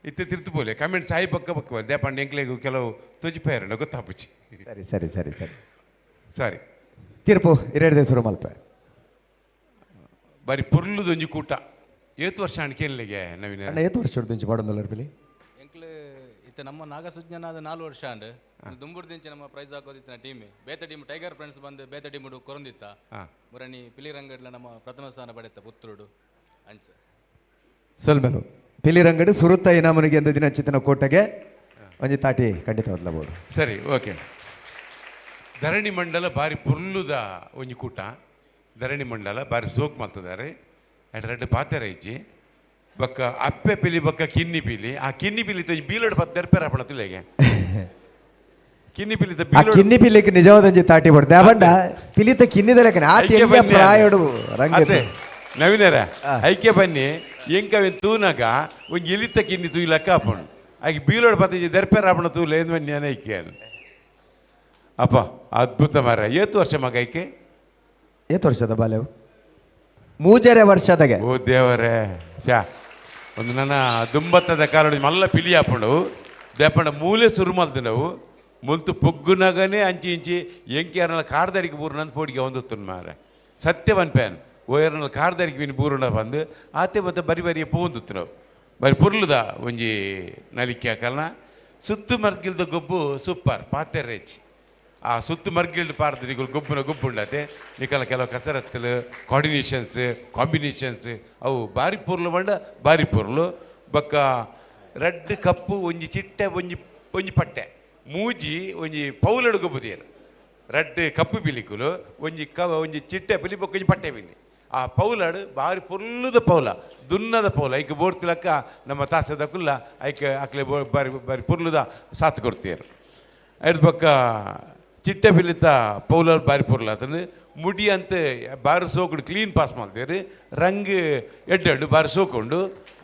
Speaker 4: ಇತ್ತೆ ತಿರ್ತು ಬೋಲೆ ಕಮೆಂಟ್ ಸಾಯಿ ಬೊಕ್ಕ ಬೊಕ್ಕ ಬಲೆ ದೇಪಂಡ ಎಂಕ್ಲೆಗು ಕೆಲವು ತೊಜಿಪಾಯರಣ ಗೊತ್ತಾಪುಚಿ.
Speaker 1: ಸರಿ ಸರಿ ಸರಿ ಸರಿ
Speaker 4: ಸಾರಿ.
Speaker 1: ತೀರ್ಪು ಇರೆಡ್ದೆ ಶುರು ಮಲ್ಪ.
Speaker 4: ಬಾರಿ ಪೊರ್ಲುದೊಂಜಿ ಕೂಟ ಏತ್ ವರ್ಷ ಅಣ್ಕೇನ್ಲಿಗೆ ನವೀನ?
Speaker 1: ಅಣ್ಣ ಏತ್ ವರ್ಷ ಉಂಚಿ ಪಾಡೊಂದುಲ್ಲರ್ ಪಿಲಿ?
Speaker 6: ಎಂಕ್ಲೆ ಇತ್ತೆ ನಮ್ಮ ನಾಗಸುಜ್ಞನಾದ 4 ವರ್ಷ ಅಂಡ್ ದುಂಬುರ್ದಿಂಚೆ ನಮ್ಮ ಪ್ರೈಸ್ ಹಾಕೋದಿತ್ತಿನ ಟೀಮ್ ಬೇತೆ team tiger friends ಬಂದು ಬೇತೆ ಟೀಮ್ ಕೊರೊಂದಿತ್ತ ಮುರಣಿ ಪಿಲಿರಂಗಡ್ಲ ನಮ್ಮ ಪ್ರಥಮ ಸ್ಥಾನ ಪಡೆತ ಪುತ್ರುಡು ಅಂಚ.
Speaker 1: ಸೊಲ್ಮೆಲು ಪಿಲಿರಂಗಡು ಸುರುತ್ತ ಇನಾಮನಿಗೆ ಎಂದು ದಿನ ಚಿತ್ತನ ಕೋಟೆಗೆ ಒಂಜಿ ತಾಟಿ ಖಂಡಿತ ಬದಲಬಹುದು.
Speaker 4: ಸರಿ ಓಕೆ. ಧರಣಿ ಮಂಡಲ ಬಾರಿ ಪೊರ್ಲುದ ಒಂಜಿ ಕೂಟ, ಧರಣಿ ಮಂಡಲ ಬಾರಿ ಸೋಕ್ ಮಲ್ತದಾರೆ ರಡ್ಡ್ ಪಾತೆರ ಇಜ್ಜಿ. ಬೊಕ್ಕ ಅಪ್ಪೆ ಪಿಲಿ ಬೊಕ್ಕ ಕಿನ್ನಿ ಪಿಲಿ, ಆ ಕಿನ್ನಿ ಪಿಲಿ ತೊಂಜಿ ಬೀಲೋಡು ಪತ್ತು ದೆರ್ಪೆರ ಆಪಣ ತುಲೆಗೆ ಕಿನ್ನಿ ಪಿಲಿತ
Speaker 1: ಆ
Speaker 4: ಬೀಲೋಡು
Speaker 1: ಕಿನ್ನಿ ಪಿಲಿಕ್ ನಿಜವಾದ ಒಂಜಿ ತಾಟಿ ಬಡ್ದೆ ಬಂಡ ಪಿಲಿತ ಕಿನ್ನಿದ ಲೆಕ್ಕನೆ ಆತ
Speaker 4: ಐಕೆ
Speaker 1: ಎಲ್ಯ
Speaker 4: ಬನ್ನಿ
Speaker 1: ಪ್ರಾಯಡು ರಂಗ
Speaker 4: ಅತ್ತೆ ನವೀನರ ಐಕೆ ಬನ್ನಿ ಎಂಕವೆನ್ ತೂನಾಗ ಒಂಜಿ ಎಲಿತ ಕಿನ್ನಿ ತೂಯ್ಲಕ್ಕ ಆಪಣು ಆಕೆ ಬೀಲೋಡು ಪತ್ತಿಜಿ ದೆರ್ಪೆರ ಆಪಣ ತೂಲೆ ಏನು ಬನ್ನಿ ಐಕೆ ಅಪ್ಪ ಅದ್ಭುತ ಮಾರ. ಏತು ವರ್ಷ ಮಗ ಐಕೆ?
Speaker 1: ಏತ್ ವರ್ಷದ ಬಾಲ್ಯವು? ಮೂಜರೆ ವರ್ಷದಾಗೆ.
Speaker 4: ಓ ದೇವರೇ ಶಾ ಒಂದು ನನ್ನ ದುಂಬತ್ತದ ಕಾಲಡು ಮಲ್ಲ ಪಿಲಿ ಆಪಣವು ದೇಪಂಡ ಮೂಲೆ ಸುರು ಮಲ್ತಿನವು ಮುಲ್ತು ಪೊಗ್ಗುನಗನೇ ಅಂಚಿ ಇಂಚಿ ಎಂಕಿ ಕಾರ್ದಡಿಗೆ ಬೂರುನಂದು ಪೋಡಿಗೆ ಹೊಂದುತ್ತನ್ ಮಾರೆ ಸತ್ಯ ಪ್ಯಾನ್ ಓಯರ್ನಲ್ ಕಾರ್ದಡಿಗೆ ಮೀನು ಬೂರುಣ ಬಂದು ಆತೆ ಮತ್ತೆ ಬರಿ ಬರಿಯ ಪೋಂದುತ್ತನವು ಬರಿ ಪುರ್ಲುದ ಒಂಜಿ ನಲಿಕೆ ಹಾಕಲ್ನ ಸುತ್ತು ಮರ್ಗಿಲ್ದ ಗೊಬ್ಬು ಸೂಪರ್ ಪಾತೆರೇಚ್ ಆ ಸುತ್ತು ಮರ್ಗಿಲ್ಡ್ ಪಾಡ್ದು ನಿಗುಲು ಗೊಬ್ಬುನ ಗೊಬ್ಬು ಉಂಡತೆ ನಿಕಲ ಕೆಲವು ಕಸರತ್ತಲು ಕೋಆರ್ಡಿನೇಷನ್ಸ್ ಕಾಂಬಿನೇಷನ್ಸ್ ಅವು ಬಾರಿ ಪೊರ್ಲು ಬಂಡ ಬಾರಿ ಪೊರ್ಲು. ಬೊಕ್ಕ ರಡ್ಡ್ ಕಪ್ಪು ಒಂಜಿ ಚಿಟ್ಟೆ ಒಂಜಿ ಒಂಜಿ ಪಟ್ಟೆ ಮೂಜಿ ಒಂಜಿ ಪೌಲಡು ಗೊಬ್ಬುದೇರು ರಡ್ಡ್ ಕಪ್ಪು ಪಿಲಿಕುಲು ಒಂಜಿ ಒಂಜಿ ಚಿಟ್ಟೆ ಪಿಲಿ ಬೊಕ್ಕ ಒಂಜಿ ಪಟ್ಟೆ ಪಿಲಿ. ಆ ಪೌಲಾಡು ಬಾರಿ ಪೊರ್ಲುದ ಪೌಲ ದುನ್ನದ ಪೌಲ ಐಕ್ ಬೋಡ್ತಿಲಕ್ಕ ನಮ್ಮ ತಾಸದ ಕುಲ್ಲ ಐಕ್ ಅಕ್ಲೆ ಬಾರಿ ಬಾರಿ ಪೊರ್ಲುದ ಸಾಥ್ ಕೊಡ್ತೀರು. ಐದು ಬೊಕ್ಕ ಚಿಟ್ಟೆ ಪಿಲಿತ ಪೌಲಾಡು ಬಾರಿ ಪೊರ್ಲು ಆತಂದು ಮುಡಿ ಅಂತ ಬಾರಿ ಸೋಕುಡು ಕ್ಲೀನ್ ಪಾಸ್ ಮಾಡ್ತೀರಿ ರಂಗ್ ಎಡ್ಡೆಂಡು ಬಾರಿ ಸೋಕೊಂಡು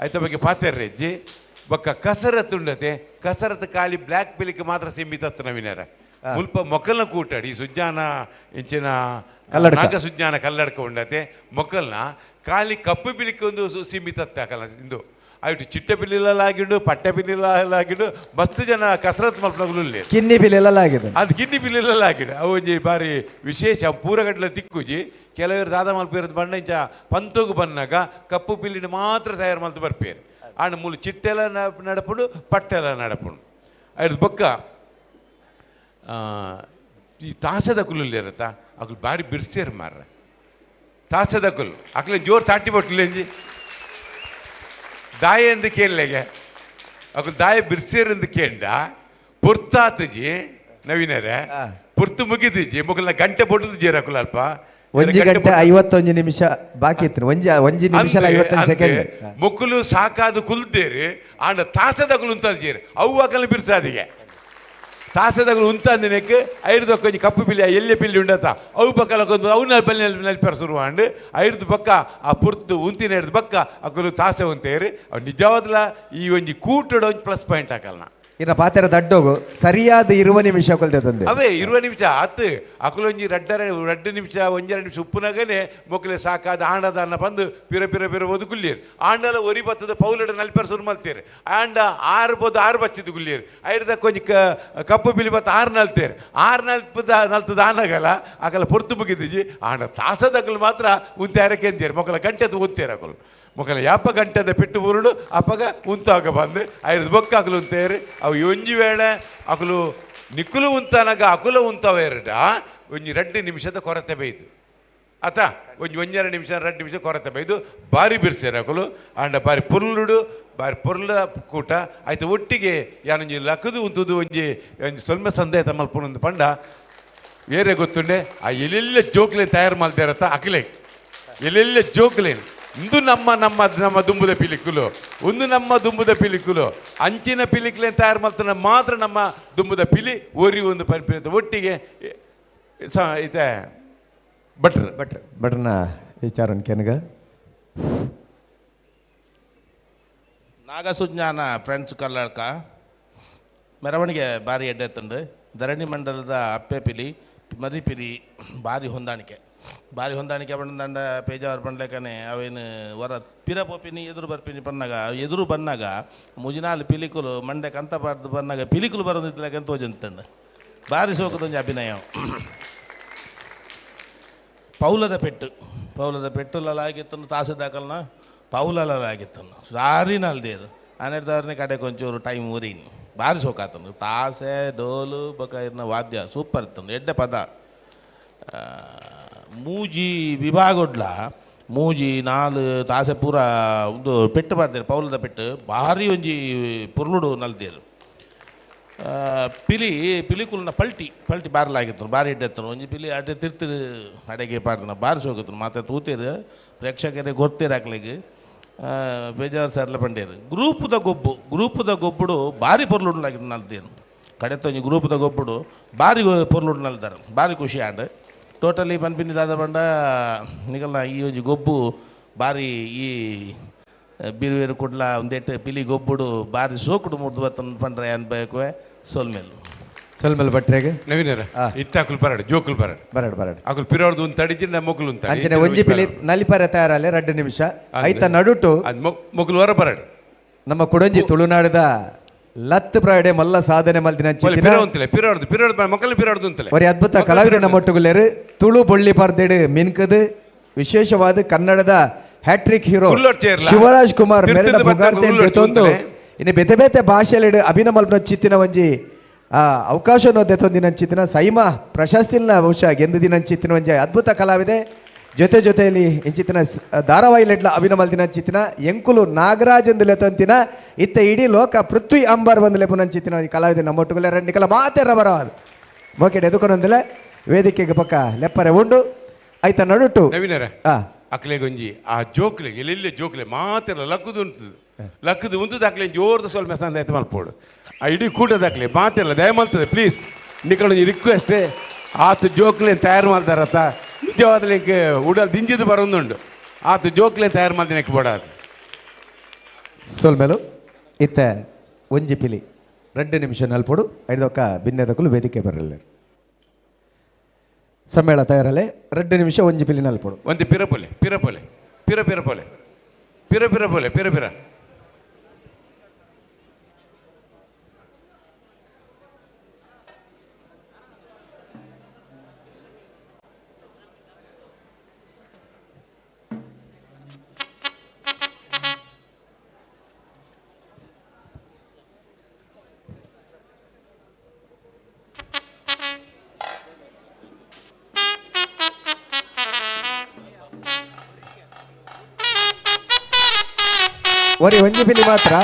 Speaker 4: ಐತ ಬಗ್ಗೆ ಪಾತೆರ್ರೆಜ್ಜಿ. ಬೊಕ್ಕ ಕಸರತ್ತು ಉಂಡತೆ ಕಸರತ್ತು ಖಾಲಿ ಬ್ಲ್ಯಾಕ್ ಪಿಲಿಕ್ ಮಾತ್ರ ಸೀಮಿತ ನವೀನರ ಮುಲ್ಪ ಮೊಕ್ಕಲ್ನ ಕೂಟಾಡಿ ಸುಜ್ಞಾನ ಇಂಚಿನ
Speaker 1: ಕಲ್ಲಡ್ಕ.
Speaker 4: ನಾಗ ಸುಜ್ಞಾನ ಕಲ್ಲಡ್ಕ ಉಂಡತೆ ಮೊಕ್ಕಲ್ನ ಖಾಲಿ ಕಪ್ಪು ಬಿಲಿಕ್ ಒಂದು ಸೀಮಿತ ಹಾಕಲ್ಲ ಇಂದು ಆಯ್ತು ಚಿಟ್ಟೆ ಪಿಲಿಲಾಗಿಡು ಪಟ್ಟೆ ಪಿಲಿಲಾಗಿಡು ಮಸ್ತ್ ಜನ ಕಸರತ್ತು ಮಲ್ಪನಗುಲು ಉಲ್ಲೇರು.
Speaker 1: ಕಿನ್ನಿ ಪಿಲಿಲೆಲ್ಲ ಆಗಿದೆ.
Speaker 4: ಅದು ಕಿನ್ನಿ ಪಿಲಿಲೆಲ್ಲ ಆಗಿದೆ ಅವು ಒಂಜಿ ಬಾರಿ ವಿಶೇಷ ಪೂರಗಟ್ಟಲೆ ತಿಕ್ಕುಜಿ ಕೆಲವರು ದಾದ ಮಲ್ಪೇರದು ಬಣ್ಣ ಇಂಚ ಪಂತೋಗು ಬನ್ನಾಗ ಕಪ್ಪು ಪಿಲ್ಲಿನ ಮಾತ್ರ ತಯಾರು ಮಲ್ತು ಬರ್ಪೇರು ಆಂಡ ಮೂಲು ಚಿಟ್ಟೆಲ್ಲ ನಡಪುಂಡು ಪಟ್ಟೆಲ್ಲ ನಡಪುಂಡು. ಐದು ಬೊಕ್ಕ ಈ ತಾಸದ ಕುಲ್ಲುಲ್ಲಿ ಇರತ್ತ ಅಕುಲು ಬಾರಿ ಬಿರ್ಸೇರು ಮಾರ್ರೆ ತಾಸದ ಕುಲ್ಲು ಅಕ್ಲೆ ಜೋರು ತಾಟಿ ಬೊಟ್ಟುಲೆಂಜಿ ದಾಯ ಎಂದು ಕೇಳಲೆಗೆ ಅಕುಲು ದಾಯ ಬಿರ್ಸೇರೆಂದು ಕೇಂಡ ಪುರ್ತಾತಜಿ ನವೀನರೇ ಪುರ್ತು ಮುಗಿದಿಜಿ ಮುಗಲ್ನ ಗಂಟೆ ಬೊಟ್ಟುದು ಜೇರು ಅಕುಲು ಅಲ್ಪ
Speaker 1: ಒಂಜಿ ಗಂಟೆ 51 ನಿಮಿಷ ಬಾಕಿ ಇತ್ತು ಒಂಜಿ ಒಂಜಿ ನಿಮಿಷ 51 ಸೆಕೆಂಡ್.
Speaker 4: ಮೊಕ್ಕಲು ಸಾಕಾದು ಕುಲ್ದೇರಿ ಆಂಡ ತಾಸದಕುಲು ಉಂತಾದ ಅವು ಅಕಲು ಬಿರ್ಸಾದಿಗೆ ತಾಸದಕುಲು ಉಂತಾಂದಿನಕ್ಕೆ ಐರ್ದು ಒಂಜಿ ಕಪ್ಪು ಪಿಲಿ ಎಲ್ಲಿ ಪಿಲ್ಲಿ ಉಂಡತ ಅವು ಪಕ್ಕಲ ಕೊಂದು ಅವು ನಲ್ಪಲ್ಲಿ ನಲ್ಪೆರ ಶುರು ಆಂಡ್ ಐರ್ದು ಪಕ್ಕ ಆ ಪುರ್ತು ಉಂತಿನ ಹಿಡ್ದು ಪಕ್ಕ ಅಕುಲು ತಾಸೆ ಉಂತೇರಿ ಅವು ನಿಜವಾದ್ಲ ಈ ಒಂಜಿ ಕೂಟಡ ಒಂಜಿ ಪ್ಲಸ್ ಪಾಯಿಂಟ್ ಹಾಕಲ್ನ.
Speaker 1: ಇನ್ನ ಪಾತೆರ ದಡ್ಡೋಗು ಸರಿಯಾದ 20 ನಿಮಿಷ ಕೊಲ್ದೆ ತಂದೆ.
Speaker 4: ಅವೇ 20 ನಿಮಿಷ ಆತು ಅಕುಲೊಂಜಿ ರಡ್ಡರ ರಡ್ಡು ನಿಮಿಷ ಒಂಜರ ನಿಮಿಷ ಉಪ್ಪುನಗನೆ ಮೊಕ್ಕಲೆ ಸಾಕಾದ ಆಂಡದ ಅನ್ನ ಬಂದು ಪಿರ ಪಿರ ಪಿರ ಬೋದು ಕುಲ್ಲಿಯರು ಆಂಡಲ ಒರಿ ಬತ್ತದ ಪೌಲಡ ನಲ್ಪೆರ ಸುರು ಮಲ್ತೇರು ಆಂಡ ಆರು ಬೋದು ಆರು ಬಚ್ಚಿದ್ದು ಕುಲ್ಲಿಯರು ಐಡ್ದಕ್ಕೆ ಒಂಜಿ ಕಪ್ಪು ಬಿಳಿ ಬತ್ತ ಆರು ನಲ್ತೇರು ಆರು ನಲ್ಪದ ನಲ್ತದ ಆನಗಲ ಅಕಲ ಪೊರ್ತು ಮುಗಿದಿಜಿ ಆಂಡ ತಾಸದಕಲು ಮಾತ್ರ ಉಂತೆ ಅಂತೀರು ಮೊಕ್ಕಲ ಗಂಟೆ ಉಂತೇರು ಅಕಲು ಮೊಕ್ಕಲ ಯಾಪ ಗಂಟೆದ ಪೆಟ್ಟು ಬುರುಡು ಅಪ್ಪಗ ಉಂತಾಗ ಬಂದು ಐದು ಬೊಕ್ಕ ಅಕಲು ಉಂತೇರು ಅವು ಒಂಜಿ ವೇಳೆ ಅಕಲು ನಿಕ್ಕುಲು ಉಂತಾನಗ ಅಕುಲ ಉಂತಾವ ಎರಡ ಒಂಜಿ 2 ನಿಮಿಷದ ಕೊರತೆ ಬೇಯ್ತು. ಅತ ಒಂಜಿ ಒಂಜರ ನಿಮಿಷ ರಡ್ಡು ನಿಮಿಷ ಕೊರತೆ ಬೈದು ಬಾರಿ ಬಿರ್ಸೇರು ಅಕುಲು. ಆಂಡ ಬಾರಿ ಪೊರ್ಲುಡು ಬಾರಿ ಪೊರ್ಲ ಕೂಟ ಆಯ್ತು. ಒಟ್ಟಿಗೆ ಯಾನೊಂಜಿ ಲಕ್ಕದು ಉಂತುದು ಒಂಜಿ ಒಂಜಿ ಸೊಲ್ಮೆ ಸಂದೇಹ ಮಲ್ಪುನೊಂದು ಪಂಡ ಬೇರೆ ಗೊತ್ತುಂಡೆ. ಆ ಎಲ್ಲೆಲ್ಲ ಜೋಕ್ಲೇನ್ ತಯಾರು ಮಲ್ದೇರತ್ತ ಅಕ್ಲೆ ಎಲ್ಲೆಲ್ಲ ಜೋಕ್ಲೇನ್ ಇಂದು ನಮ್ಮ ನಮ್ಮ ನಮ್ಮ ದುಂಬುದ ಪಿಲಿಕುಲು, ಒಂದು ನಮ್ಮ ದುಂಬುದ ಪಿಲಿಕುಲು ಅಂಚಿನ ಪಿಲಿಕ್ಲೇನ್ ತಯಾರು ಮಲ್ತನ ಮಾತ್ರ ನಮ್ಮ ದುಂಬುದ ಪಿಲಿ ಒರಿ ಒಂದು ಪನ್ಪಿನ ಒಟ್ಟಿಗೆ ಇತ್ತೆ ಭಟ್ರು
Speaker 1: ಭಟ್ರು ಭಟ್ರನ ವಿಚಾರ ಕೆನಗ.
Speaker 3: ನಾಗಸುಜ್ಞಾನ ಫ್ರೆಂಡ್ಸ್ ಕಲ್ಲಡ್ಕ ಮೆರವಣಿಗೆ ಭಾರಿ ಎಡ್ಡೆ ತಂದು ಧರಣಿ ಮಂಡಲದ ಅಪ್ಪೆ ಪಿಲಿ ಮರಿ ಪಿಲಿ ಭಾರಿ ಹೊಂದಾಣಿಕೆ, ಭಾರಿ ಹೊಂದಾಣಿಕೆ ಬಂದಂಡ ಪೇಜಾವರ್ ಪಂಡ್ಲೆಕನೆ ಅವೇನು ವರ ಪಿರ ಪೋಪಿನಿ ಎದುರು ಬರ್ಪಿನಿ ಪನ್ನಾಗ ಎದುರು ಬನ್ನಾಗ ಮುಜಿನಾಲ್ ಪಿಲಿಕುಲು ಮಂಡೆ ಕಂತ ಪಾಡ್ದು ಬನ್ನಾಗ ಪಿಲಿಕುಲು ಬರೋದಿತ್ತಲಕಂತ ತೋಜಂತಂಡು ಭಾರಿ ಸೋಕದೊಂಜಿ ಅಭಿನಯ. ಪೌಲದ ಪೆಟ್ಟು, ಪೌಲದ ಪೆಟ್ಟುಲಲಾಗಿತ್ತನು ತಾಸು ದಾಕಲ್ನ ಪೌಲಲಾಗಿತ್ತನು ಸಾರಿನಲ್ದೇರು ಆನೆಡ್ದವ್ರನ್ನೇ ಕಡೆ ಕೊಂಚೂರು ಟೈಮ್ ಊರಿನ್ ಭಾರಿ ಸೋಕಾತನು ತಾಸೆ ಡೋಲು ಬೊಕ ಇರ್ನ ವಾದ್ಯ ಸೂಪರ್ ಇತ್ತನು ಎಡ್ಡೆ ಪದ. ಮೂಜಿ ವಿಭಾಗೊಡ್ಲ ಮೂಜಿ ನಾಲ್ ತಾಸೆ ಪೂರ ಒಂದು ಪೆಟ್ಟು ಪಾಡ್ದೇರು ಪೌಲದ ಪೆಟ್ಟು ಭಾರಿ ಒಂಜಿ ಪುರ್ಲುಡು ನಲ್ದೇರು. ಪಿಲಿ ಪಿಲಿಕುಲ್ನ ಪಲ್ಟಿ ಪಲ್ಟಿ ಬಾರ್ಲಾಗಿತ್ತು ಭಾರಿ ಎಡ್ಡೆತ್ತನು ಒಂಜಿ ಪಿಲಿ ಅಡ್ಡೆ ತಿರ್ತು ಅಡೆಗೆ ಪಾಡ್ದನ ಭಾರಿ ಸೋಕುತ್ತನು ಮಾತ ತೂತೇರು ಪ್ರೇಕ್ಷಕರೇ ಗೊತ್ತೇರು ಅಕ್ಲೆಗ್. ಬೇಜಾರು ಸರ್ಲ ಪಂಡೇರು ಗ್ರೂಪುದ ಗೊಬ್ಬು, ಗ್ರೂಪುದ ಗೊಬ್ಬುಡು ಭಾರಿ ಪೊರ್ಲುಡ್ಲಾಗಿತ್ತು ನಲ್ದೇನು ಕಡೆತೊಂಜಿ ಗ್ರೂಪುದ ಗೊಬ್ಬುಡು ಭಾರಿ ಪೊರ್ಲುಡು ನಲ್ದಾರ ಭಾರಿ ಖುಷಿ ಆಂಡ್. ಟೋಟಲಿ ಪನ್ಪಿನಿ ದಾದ ಪಂಡ ನಿಗಲ್ನ ಈ ಒಂಜಿ ಗೊಬ್ಬು ಭಾರಿ ಈ ಬಿರುವೇರು ಕುಡ್ಲ ಒಂದೆಟ್ಟು ಪಿಲಿ ಗೊಬ್ಬುಡು ಭಾರಿ ಸೋಕುಡು ಮುಡ್ದು ಬತ್ತನ್ ಪಂಡ್ರೆ ಅನ್ಬೇಕು ಸೋಲ್ಮೇಲ್.
Speaker 1: ಸೊಲ್ಮೆಲ್ ಭಟ್ರೆಗ್.
Speaker 4: ನವೀನರ ಇತ್ತ ಅಕುಲು ಬರಡು ಜೋಕುಲು ಬರಡು
Speaker 1: ಬರಡು ಬರಡು
Speaker 4: ಅಕುಲು ಪಿರೋರ್ದು ಒಂದು ತಡಿಜಿ ನಮ್ಮ ಮೊಕುಲು ಒಂದು ತಡಿ.
Speaker 1: ಅಂಚನೆ ಒಂಜಿ ಪಿಲಿ ನಲಿಪರೆ ತಯಾರಲೆ 2 ನಿಮಿಷ ಐತ ನಡುಟು
Speaker 4: ಅದು ಮೊಕುಲು ಹೊರ ಬರಡು.
Speaker 1: ನಮ್ಮ ಕುಡಂಜಿ ತುಳುನಾಡದ ಲತ್ ಪ್ರಾಡೆ ಮಲ್ಲ ಸಾಧನೆ ಮಲ್ದಿನ
Speaker 4: ಪಿರ ಉಂತಲೆ ಪಿರೋರ್ದು ಪಿರೋರ್ದು ಮೊಕಲು ಪಿರೋರ್ದು ಉಂತಲೆ
Speaker 1: ಒರಿ ಅದ್ಭುತ ಕಲಾವಿದನ ಮೊಟ್ಟುಗುಲೇರು ತುಳು ಬೊಳ್ಳಿ ಪರ್ದೆಡು ಮಿನ್ಕದು ವಿಶೇಷವಾದ ಕನ್ನಡದ hat trick hero
Speaker 4: ಹುಲ್ಲೋಡ್ ಚೇರ್ಲ.
Speaker 1: Shivaraj Kumar
Speaker 4: ತಿರ್ತಿಂದು
Speaker 1: ಮೆರೆನ
Speaker 4: ಬತ್ತ
Speaker 1: ಪುಗಾರ್ತೆನ್
Speaker 4: ಹುಲ್ಲೋಡ್
Speaker 1: ದೆತೊಂದು
Speaker 4: ಚೂಂತಲೆ.
Speaker 1: ಇನ್ನು ಬೇತೆ ಬೇತೆ ಭಾಷೆಲೆಡು ಅಭಿನಯ ಮಲ್ಪುನ ಚಿತ್ತಿನ ಒಂಜಿ ಅವಕಾಶವನ್ನು ದೆತೊಂದಿನಂಚಿತ್ತಿನ ಸೈಮಾ ಪ್ರಶಸ್ತಿನ ಬಹುಶಃ ಗೆಂದುದಿನಂಚಿತ್ತಿನ ಒಂಜಿ ಅದ್ಭುತ ಕಲಾವಿದೆ. ಜೊತೆ ಜೊತೆಯಲ್ಲಿ ಇಂಚಿತ್ತಿನ ಧಾರಾವಾಹಿಲೆಡ್ಲ ಅಭಿನಯ ಮಲ್ದಿನಂಚಿತ್ತಿನ ಎಂಕುಲು ನಾಗರಾಜ್ ಎಂದು ಲೆತೊಂತಿನ ಇತ್ತ ಇಡೀ ಲೋಕ ಪೃಥ್ವಿ ಅಂಬಾರ್ ಬಂದು ಲೆಪುನಂಚಿತ್ತಿನ ಈ ಕಲಾವಿದೆ ನಮ್ಮೊಟ್ಟುಗುಲೆ ರೆಂಡಿಕಲ ಮಾತೆರ ಬರವಾದ ಮೋಕೆಡ್ ಎದುಕೊನೊಂದಿಲ್ಲ ವೇದಿಕೆಗೆ ಪಕ್ಕ ಲೆಪ್ಪರೆ ಉಂಡು ಐತ ನಡುಟು
Speaker 4: ನವೀನರ
Speaker 1: ಆ.
Speaker 4: ಅಕ್ಲೆಗೊಂಜಿ ಆ ಜೋಕ್ಲೆ ಎಲ್ಲೆಲ್ಲಿ ಜೋಕ್ಲೆ ಮಾತೆಲ್ಲ ಲಕ್ಕುದು ಉಂಟು ಲಕ್ಕುದು ಉಂಟು ಅಕ್ಲೆ ಜೋರ್ದ ಸ್ವಲ್ಪ ಮೆಸಂದ ಆಯ್ತು ಮಲ್ಪೋಡು ಆ ಇಡೀ ಕೂಟದ ಅಕ್ಲೆ ಮಾತೆಲ್ಲ ದಯ ಮಾಡ್ತದೆ ಪ್ಲೀಸ್ ನಿಕ್ಕಳೊಂಜಿ ರಿಕ್ವೆಸ್ಟ್ ಆತು ಜೋಕ್ಲೆ ತಯಾರು ಮಾಡ್ತಾರತ್ತ ನಿಜವಾದ ಇಂಕ್ ಉಡಲ್ ದಿಂಜಿದು ಬರೋದುಂಡು ಆತು ಜೋಕ್ಲೆ ತಯಾರು ಮಾಡ್ತೀನಿ ಬೋಡ.
Speaker 1: ಸೊಲ್ಮೆಲು ಇತ್ತ ಒಂಜಿ ಪಿಲಿ 2 ನಿಮಿಷ ನಲ್ಪೊಡು ಐದೊಕ್ಕ ಬಿನ್ನೆರಕುಲು ವೇದಿಕೆ ಬರಲ್ಲ ಸಮ್ಮೇಳ ತಯಾರಲೆ 2 ನಿಮಿಷ ಒಂಜಿ ಪಿಲಿ ನಲ್ಪೊಡು.
Speaker 4: ಒಂದು ಪಿರಪೊಲೆ ಪಿರಪೊಲೆ ಪಿರ ಪಿರಪೊಲೆ ಪಿರ ಪಿರಪೊಲೆ ಪಿರ ಪಿರ
Speaker 1: ಒರಿ ಒಂಜಿ ಪಿಲಿ ಮಾತ್ರ.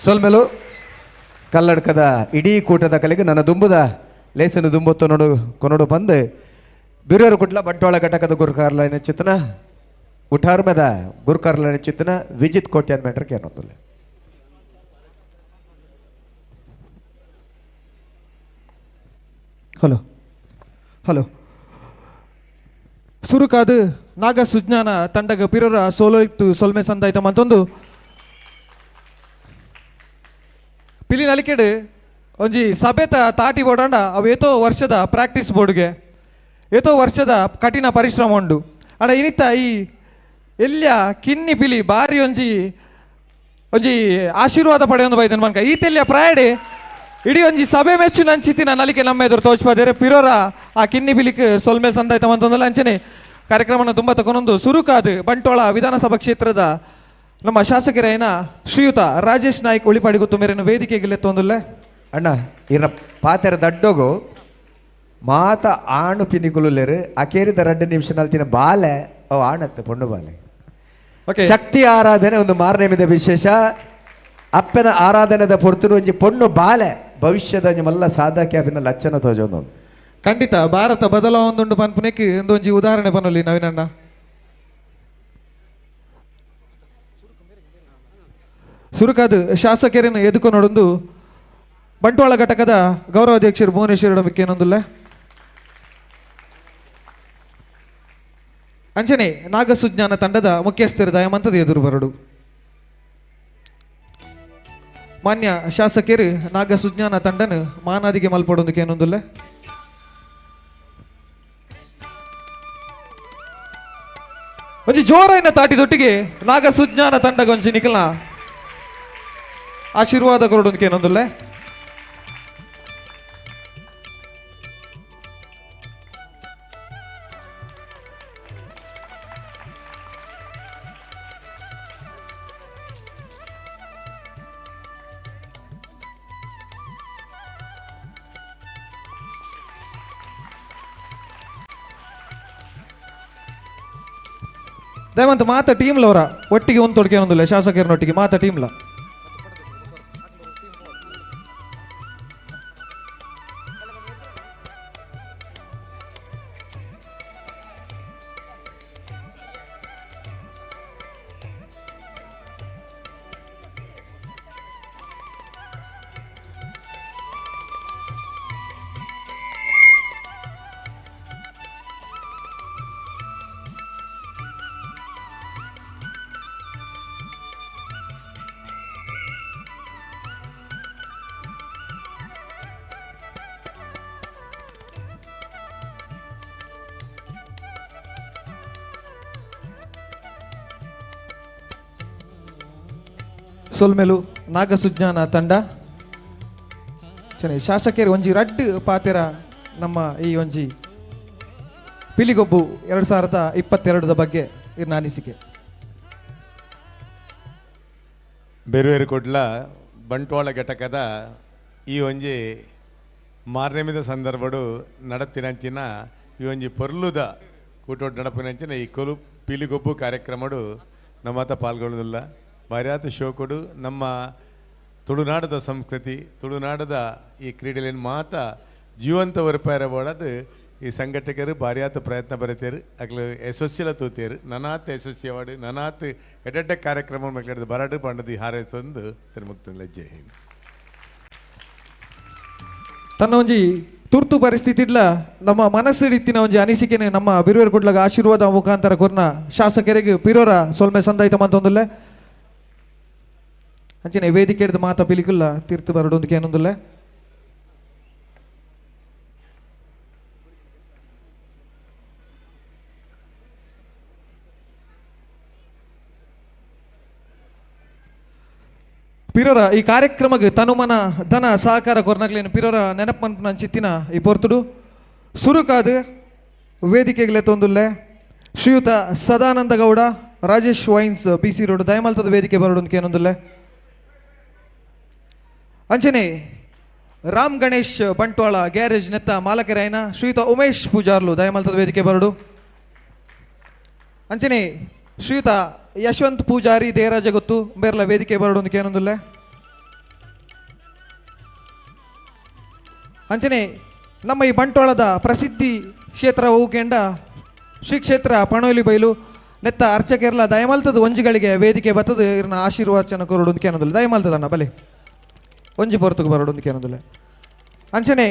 Speaker 1: ಸೊಲ್ಮೆಲು ಕಲ್ಲಡ್ಕದ ಇಡೀ ಕೂಟದ ಕಲೆಗೆ ನನ್ನ ದುಂಬುದ ಲೇಸನ್ನು ದುಂಬೊತ್ತು ನೋಡು ಕೊನೋಡು ಬಂದು ಬಿರಿಯರು ಕುಟ್ಲ ಬಂಟ್ವಾಳ ಘಟಕದ ಗುರುಕಾರ್ಲೈನ ಚಿತ್ತನ ಉಠಾರ್ಮದ ಗುರುಕಾರ್ಲೈನ ಚಿತ್ತನ ವಿಜಿತ್ ಕೋಟ್ಯಾನ್ ಮೆಂಟ್ರಕ್ಕೆ ಏನೊಂದಿಲ್ಲ.
Speaker 7: ಹಲೋ ಹಲೋ ಸುರುಕಾದು ನಾಗ ಸುಜ್ಞಾನ ತಂಡಗ ಪಿರೊರ ಸೋಲೋ ಇತ್ತು ಸೊಲ್ಮೆ ಸಂದಾಯ್ತ ಮತ್ತೊಂದು ಪಿಲಿ ನಲಿಕೆಡು ಒಂಜಿ ಸಭೆತ ತಾಟಿ ಬೋಡಾಂಡ ಅವು ಏತೋ ವರ್ಷದ ಪ್ರಾಕ್ಟೀಸ್ ಬೋರ್ಡ್ಗೆ ಏತೋ ವರ್ಷದ ಕಠಿಣ ಪರಿಶ್ರಮ ಉಂಡು. ಅಡ ಇನಿತ ಈ ಎಲ್ಯ ಕಿನ್ನಿ ಪಿಲಿ ಬಾರಿ ಒಂಜಿ ಒಂಜಿ ಆಶೀರ್ವಾದ ಪಡೆಯೊಂದು ಬೈದನ್ ಮನ್ಕ ಈ ತೆಲ್ಯ ಪ್ರಾಯಡೆ ಇಡೀ ಒಂಜಿ ಸಭೆ ಮೆಚ್ಚು ನಂಚಿತಿನ ನಲಿಕೆ ನಮ್ಮ ಎದುರು ತೋಚ್ಪದೇರೆ ಪಿರೋರ ಆ ಕಿನ್ನಿ ಬಿಲಿಕ್ ಸೊಲ್ಮೆ ಸಂದಾಯ್ತ ಮಂತೊಂದಲ್ಲ. ಅಂಚನೆ ಕಾರ್ಯಕ್ರಮನ ತುಂಬ ತಗೊಂಡೊಂದು ಸುರುಕಾದು ಬಂಟ್ವಾಳ ವಿಧಾನಸಭಾ ಕ್ಷೇತ್ರದ ನಮ್ಮ ಶಾಸಕರೈನ ಶ್ರೀಯುತ ರಾಜೇಶ್ ನಾಯ್ಕ್ ಉಳಿಪಾಡಿ ಗೊತ್ತು ಮೇರೆನ ವೇದಿಕೆಗೆ ಲೆತ್ತೊಂದುಲ್ಲ.
Speaker 1: ಅಣ್ಣ ಇರ ಪಾತೆರ ದಡ್ಡೋಗು ಮಾತ ಆಣು ಪಿನಿಕುಲುಲ್ಲೇರು ಅಕೇರಿದ ರಡ್ಡು ನಿಮಿಷ ನಲ್ತಿನ ಬಾಲೆ ಅವು ಆಣತ್ತೆ ಪೊಣ್ಣು ಬಾಲೆ.
Speaker 7: ಓಕೆ.
Speaker 1: ಶಕ್ತಿ ಆರಾಧನೆ ಒಂದು ಮಾರನೇಮಿದ ವಿಶೇಷ. ಅಪ್ಪನ ಆರಾಧನೆದ ಪೊರ್ತುನು ಒಂಜಿ ಪೊಣ್ಣು ಬಾಲೆ ಭವಿಷ್ಯದ ಒಂಜಿ ಮಲ್ಲ ಸಾಧಕೆ ಅಪಿನ ಲಕ್ಷಣ ತೋಜೊಂದು.
Speaker 7: ಖಂಡಿತ ಭಾರತ ಬದಲಾವೊಂದುಂಡು ಪನ್ಪುನೆಕ್ ಒಂಜಿ ಉದಾಹರಣೆ ಪನೊಲಿ ನವೀನಣ್ಣ. ಸುರುಕಾದು ಶಾಸಕರನ್ನು ಎದುಕೊನೊಡೊಂದು ಬಂಟ್ವಾಳ ಘಟಕದ ಗೌರವಾಧ್ಯಕ್ಷರು ಭುವನೇಶ್ವರ ಏನೊಂದುಲ್ಲ. ಅಂಚನೆ ನಾಗಸುಜ್ಞಾನ ತಂಡದ ಮುಖ್ಯಸ್ಥರು ದಯಮಂತದ ಎದುರು ಬರಡು. ಮಾನ್ಯ ಶಾಸಕರು ನಾಗಸುಜ್ಞಾನ ತಂಡನ ಮಾನಾದಿಗೆ ಮಲ್ಪಡೊಂದಕ್ಕೆ ಏನೊಂದುಲ್ಲ. ಒಂಜಿ ಜೋರೈನ ತಾಟಿದೊಟ್ಟಿಗೆ ನಾಗಸುಜ್ಞಾನ ತಂಡಗೊಂಜಿ ನಿಖಲ್ನ ಆಶೀರ್ವಾದ ಕೊರಡೊಂದಕ್ಕೆ ಏನೊಂದುಲ್ಲ. ದಯವಂತ ಮಾತ ಟೀಮ್ಲವರ ಒಟ್ಟಿಗೆ ಒಂದು ತೊಡಕೆ ಒಂದಿಲ್ಲ ಶಾಸಕರನ್ನೊಟ್ಟಿಗೆ ಮಾತ ಟೀಮ್ಲ. ಸೊಲ್ಮೆಲು ನಾಗಸುಜ್ಞಾನ ತಂಡ ಚೆನ್ನೈ ಶಾಸಕರು ಒಂಜಿ ರಡ್ಡು ಪಾತೆರ ನಮ್ಮ ಈ ಒಂಜಿ ಪಿಲಿಗೊಬ್ಬು 2022 ಬಗ್ಗೆ ಇರ್ನ ಅನಿಸಿಕೆ.
Speaker 4: ಬೇರೆ ಕೊಡ್ಲ ಬಂಟ್ವಾಳ ಘಟಕದ ಈ ಒಂಜಿ ಮಾರ್ನೆಮಿದ ಸಂದರ್ಭಡು ನಡತಿನಂಚಿನ ಈ ಒಂಜಿ ಪೊರ್ಲುದ ಕೂಟೋಡು ನಡಪಿನಂಚಿನ ಈ ಕೊಲು ಪಿಲಿಗೊಬ್ಬು ಕಾರ್ಯಕ್ರಮಡು ನಮ್ಮತ ಪಾಲ್ಗೊಳ್ಳುವುದಿಲ್ಲ. ಬಾರ್ಯಾತ ಶೋಕುಡು ನಮ್ಮ ತುಳುನಾಡದ ಸಂಸ್ಕೃತಿ ತುಳುನಾಡದ ಈ ಕ್ರೀಡೆಯಲ್ಲಿ ಮಾತ ಜೀವಂತ ಒರಪಾರ ಬೋಡದು ಈ ಸಂಘಟಕರು ಬಾರ್ಯಾತ ಪ್ರಯತ್ನ ಬರೀತೇರು ಅಕ್ಲು ಯಶಸ್ಸಿಲ ತೂತೇರು ನನಾತ್ ಯಶಸ್ಸಿ ಅವಾರ್ಡ್ ನನಾತ್ ಎಡ್ಡೆಡ್ಡ ಕಾರ್ಯಕ್ರಮ ಮಕ್ಕಳು ಬರಡು ಪಂಡದಿ ಹಾರೈಸೊಂದು ತಿರುಮುಕ್ತ ಜೈ ಹಿಂದ್.
Speaker 7: ತನ್ನ ಒಂಜಿ ತುರ್ತು ಪರಿಸ್ಥಿತಿ ಇಡ್ಲ ನಮ್ಮ ಮನಸ್ಸಿಡಿತ್ತಿನ ಒಂಜಿ ಅನಿಸಿಕೆನೆ ನಮ್ಮ ಬಿರುವೆರ್ ಕುಡ್ಲಗ ಆಶೀರ್ವಾದ ಮುಖಾಂತರ ಕೊರ್ನ ಶಾಸಕರಿಗೆ ಪಿರೋರ ಸೊಲ್ಮೆ ಸಂದಾಯ್ತ ಮಂತೊಂದುಲ್ಲೆ. ಅಂಚನೆ ವೇದಿಕೆ ಹಿಡ್ದು ಮಾತ ಪಿಲಿಕುಲ್ಲ ತೀರ್ಥ ಬರಡೊಂದಕ್ಕೆ ಏನೊಂದುಲ್ಲೆ. ಪಿರೋರ ಈ ಕಾರ್ಯಕ್ರಮಕ್ಕೆ ತನುಮನ ಧನ ಸಹಕಾರ ಕೊರ್ನಗ್ಲೇನು ಪಿರೋರ ನೆನಪು ಮನ್ಪುನ ಚಿತ್ತಿನ ಈ ಪೊರ್ತುಡು ಸುರುಕಾದು ವೇದಿಕೆಗ್ಲೆ ತೊಂದುಲ್ಲೆ ಶ್ರೀಯುತ Sadananda Gowda Rajesh wines B C road ದಯಮಲ್ತದ ವೇದಿಕೆ ಬರೋಡೊಂದಕ್ಕೆ ಏನೊಂದುಲ್ಲೆ. ಅಂಚನೆ ರಾಮ್ ಗಣೇಶ್ ಬಂಟ್ವಾಳ ಗ್ಯಾರೇಜ್ ನೆತ್ತ ಮಾಲಕರಾಯನ ಶ್ರೀಯುತ ಉಮೇಶ್ ಪೂಜಾರ್ಲು ದಯಮಲ್ತದ ವೇದಿಕೆ ಬರಡು. ಅಂಚನೆ ಶ್ರೀಯುತ ಯಶವಂತ್ ಪೂಜಾರಿ ದೇರಾಜ ಗೊತ್ತು ಬೇರ್ಲ ವೇದಿಕೆ ಬರಡು ಏನೊಂದುಲ್ಲೆ. ಅಂಚನೆ ನಮ್ಮ ಈ ಬಂಟ್ವಾಳದ ಪ್ರಸಿದ್ಧಿ ಕ್ಷೇತ್ರ ಹೂಕೆಂಡ ಶ್ರೀ ಕ್ಷೇತ್ರ ಪಣೋಲಿ ಬೈಲು ನೆತ್ತ ಅರ್ಚಕೆರ್ಲ ದಯಮಲ್ತದ ಒಂಜಿಗಳಿಗೆ ವೇದಿಕೆ ಬತ್ತದ ಇರ್ನ ಆಶೀರ್ವಚನ ಕೊರಡು ಕೇನದಿಲ್ಲ ದಯಮಲ್ತದಣ್ಣ ಬಲೆ ಒಂಜಿ ಪೊರ್ತುಗು ಬರಡು ಕೇನದಿಲ್ಲ. ಅಂಚನೆ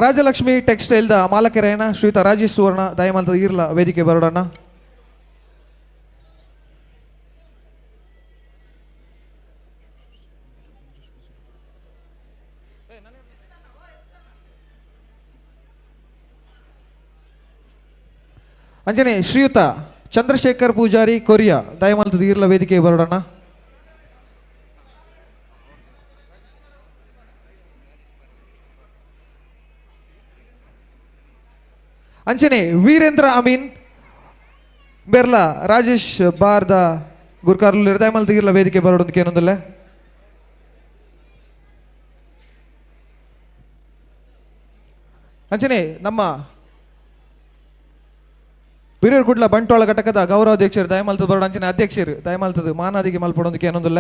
Speaker 7: ರಾಜಲಕ್ಷ್ಮಿ ಟೆಕ್ಸ್ಟೈಲ್ದ ಮಾಲಕರೇನ ಶ್ರೀಯುತ ರಾಜೇಶ್ ಸುವರ್ಣ ದಯಮಲ್ತದ ಇರ್ಲ ವೇದಿಕೆ ಬರೋಡಣ್ಣ. ಅಂಚನೆ ಶ್ರೀಯುತ ಚಂದ್ರಶೇಖರ್ ಪೂಜಾರಿ ಕೊರಿಯಾ ದಯಮಲ್ತದ ಇರ್ಲ ವೇದಿಕೆ ಬರೋಡಣ್ಣ. ಅಂಚನೆ ವೀರೇಂದ್ರ ಅಮೀನ್ ಬೆರ್ಲಾ ರಾಜೇಶ್ ಬಾರ್ದ ಗುರ್ಕಾರ್ಲು ದಯಮಲ್ತದ ಇರ್ಲ ವೇದಿಕೆ ಬರೋಡೊಂದು ಏನೊಂದಿಲ್ಲ. ಅಂಚನೆ ನಮ್ಮ ಬೀರೂರು ಕುಡ್ಲ ಬಂಟ್ವಾಳ ಘಟಕದ ಗೌರವಾಧ್ಯಕ್ಷರು ದಯಮಲ್ತದ ಬರೋಡ ಅಂಚನೆ ಅಧ್ಯಕ್ಷರು ದಯಮಲ್ತದ ಮಾನಾದಿಗೆ ಮಲ್ಪಡೊಂದಕ್ಕೆ ಏನೊಂದಿಲ್ಲ.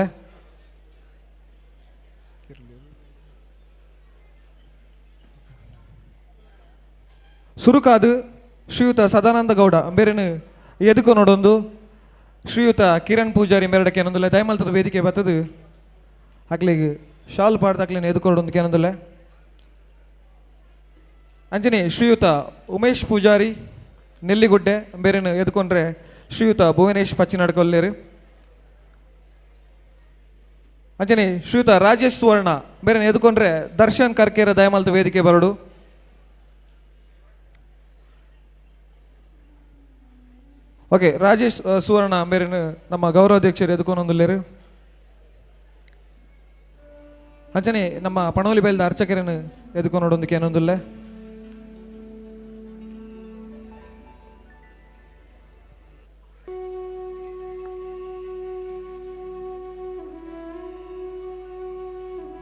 Speaker 7: ಸುರುಕಾದು ಶ್ರೀಯುತ ಸದಾನಂದ ಗೌಡ ಬೇರೆನು ಎದುಕು ನೋಡೊಂದು ಶ್ರೀಯುತ ಕಿರಣ್ ಪೂಜಾರಿ ಮೇರಡಕ್ಕೆ ಏನೊಂದಿಲ್ಲ ದಯಮಲ್ತದ ವೇದಿಕೆ ಬತ್ತದು ಅಕ್ಲಿಗೆ ಶಾಲ್ ಪಾಡ್ದ ಎದುಕೊಡೊಂದು ಏನೊಂದಿಲ್ಲ. ಅಂಚನೆ ಶ್ರೀಯುತ ಉಮೇಶ್ ಪೂಜಾರಿ ನೆಲ್ಲಿಗುಡ್ಡೆ ಬೇರೆನು ಎದುಕೊಂಡ್ರೆ ಶ್ರೀಯುತ ಭುವನೇಶ್ ಪಚ್ಚಿನಾಡ್ಕೊಲ್ಲೇರು. ಅಂಚನೆ ಶ್ರೀಯುತ ರಾಜೇಶ್ ಸುವರ್ಣ ಬೇರೆ ಎದುಕೊಂಡ್ರೆ ದರ್ಶನ್ ಕರ್ಕೇರ ದಯಮಲ್ತ ವೇದಿಕೆ ಬರಡು. ಓಕೆ ರಾಜೇಶ್ ಸುವರ್ಣ ಬೇರೆ ನಮ್ಮ ಗೌರವಾಧ್ಯಕ್ಷರು ಎದುಕೊಂಡೊಂದುಲ್ಲೇರು. ಅಂಚನೆ ನಮ್ಮ ಪಣೋಲಿ ಬೈಲ್ದ ಅರ್ಚಕರನ್ನು ಎದುಕೊಂಡೊಂದಕ್ಕೆ ಏನೊಂದುಲ್ಲೆ.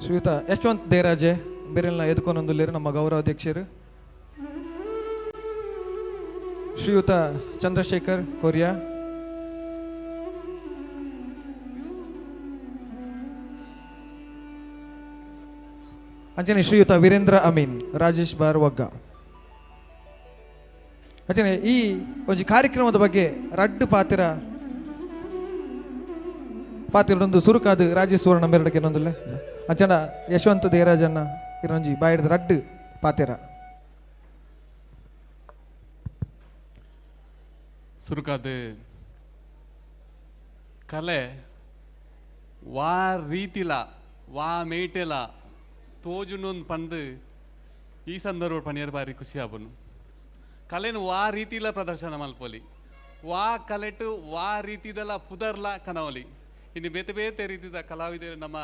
Speaker 7: ಶ್ರೀಯುತ ಯಶವಂತ್ ದೇರಾಜೆ ಬೇರೆಲ್ಲ ಎದುಕೊಂಡೊಂದುಲ್ಲೇರು ನಮ್ಮ ಗೌರವಾಧ್ಯಕ್ಷರು. ಶ್ರೀಯುತ ಚಂದ್ರಶೇಖರ್ ಕೊರಿಯಾ. ಅಂಚನೆ ಶ್ರೀಯುತ ವೀರೇಂದ್ರ ಅಮೀನ್ ರಾಜೇಶ್ ಬಾರ್ ವಗ್ಗ. ಅಂಚನೆ ಈ ಒಂಜಿ ಕಾರ್ಯಕ್ರಮದ ಬಗ್ಗೆ ರಡ್ಡು ಪಾತಿರ ಪಾತಿರೊಂದು ಸುರುಕಾದು ರಾಜೇಶ್ ಸುವರ್ಣ ಮೇರಡಕ್ಕೆ ಇನ್ನೊಂದಿಲ್ಲ. ಅಂಚನ ಯಶವಂತ ದೇರಾಜನ್ನ ಇರೊಂಜಿ ಬಾಯಿಡ್ದ ರಡ್ಡು ಪಾತಿರ.
Speaker 8: ಸುರುಕಾದ ಕಲೆ ವಾ ರೀತಿಲ ವಾ ಮೇಟೆಲ ತೋಜುನೊಂದು ಪಂದು ಈ ಸಂದರ್ಭ ಪಣಿಯರ್ ಬಾರಿ ಖುಷಿ ಆಪುನು. ಕಲೆನು ವಾ ರೀತಿಲ ಪ್ರದರ್ಶನ ಮಲ್ಪೊಲಿ ವಾ ಕಲೆಟು ವಾ ರೀತಿದಲ ಪುದರ್ಲ ಕನವಲಿ. ಇನ್ನು ಬೇತೆ ಬೇತೆ ರೀತಿದ ಕಲಾವಿದರು ನಮ್ಮ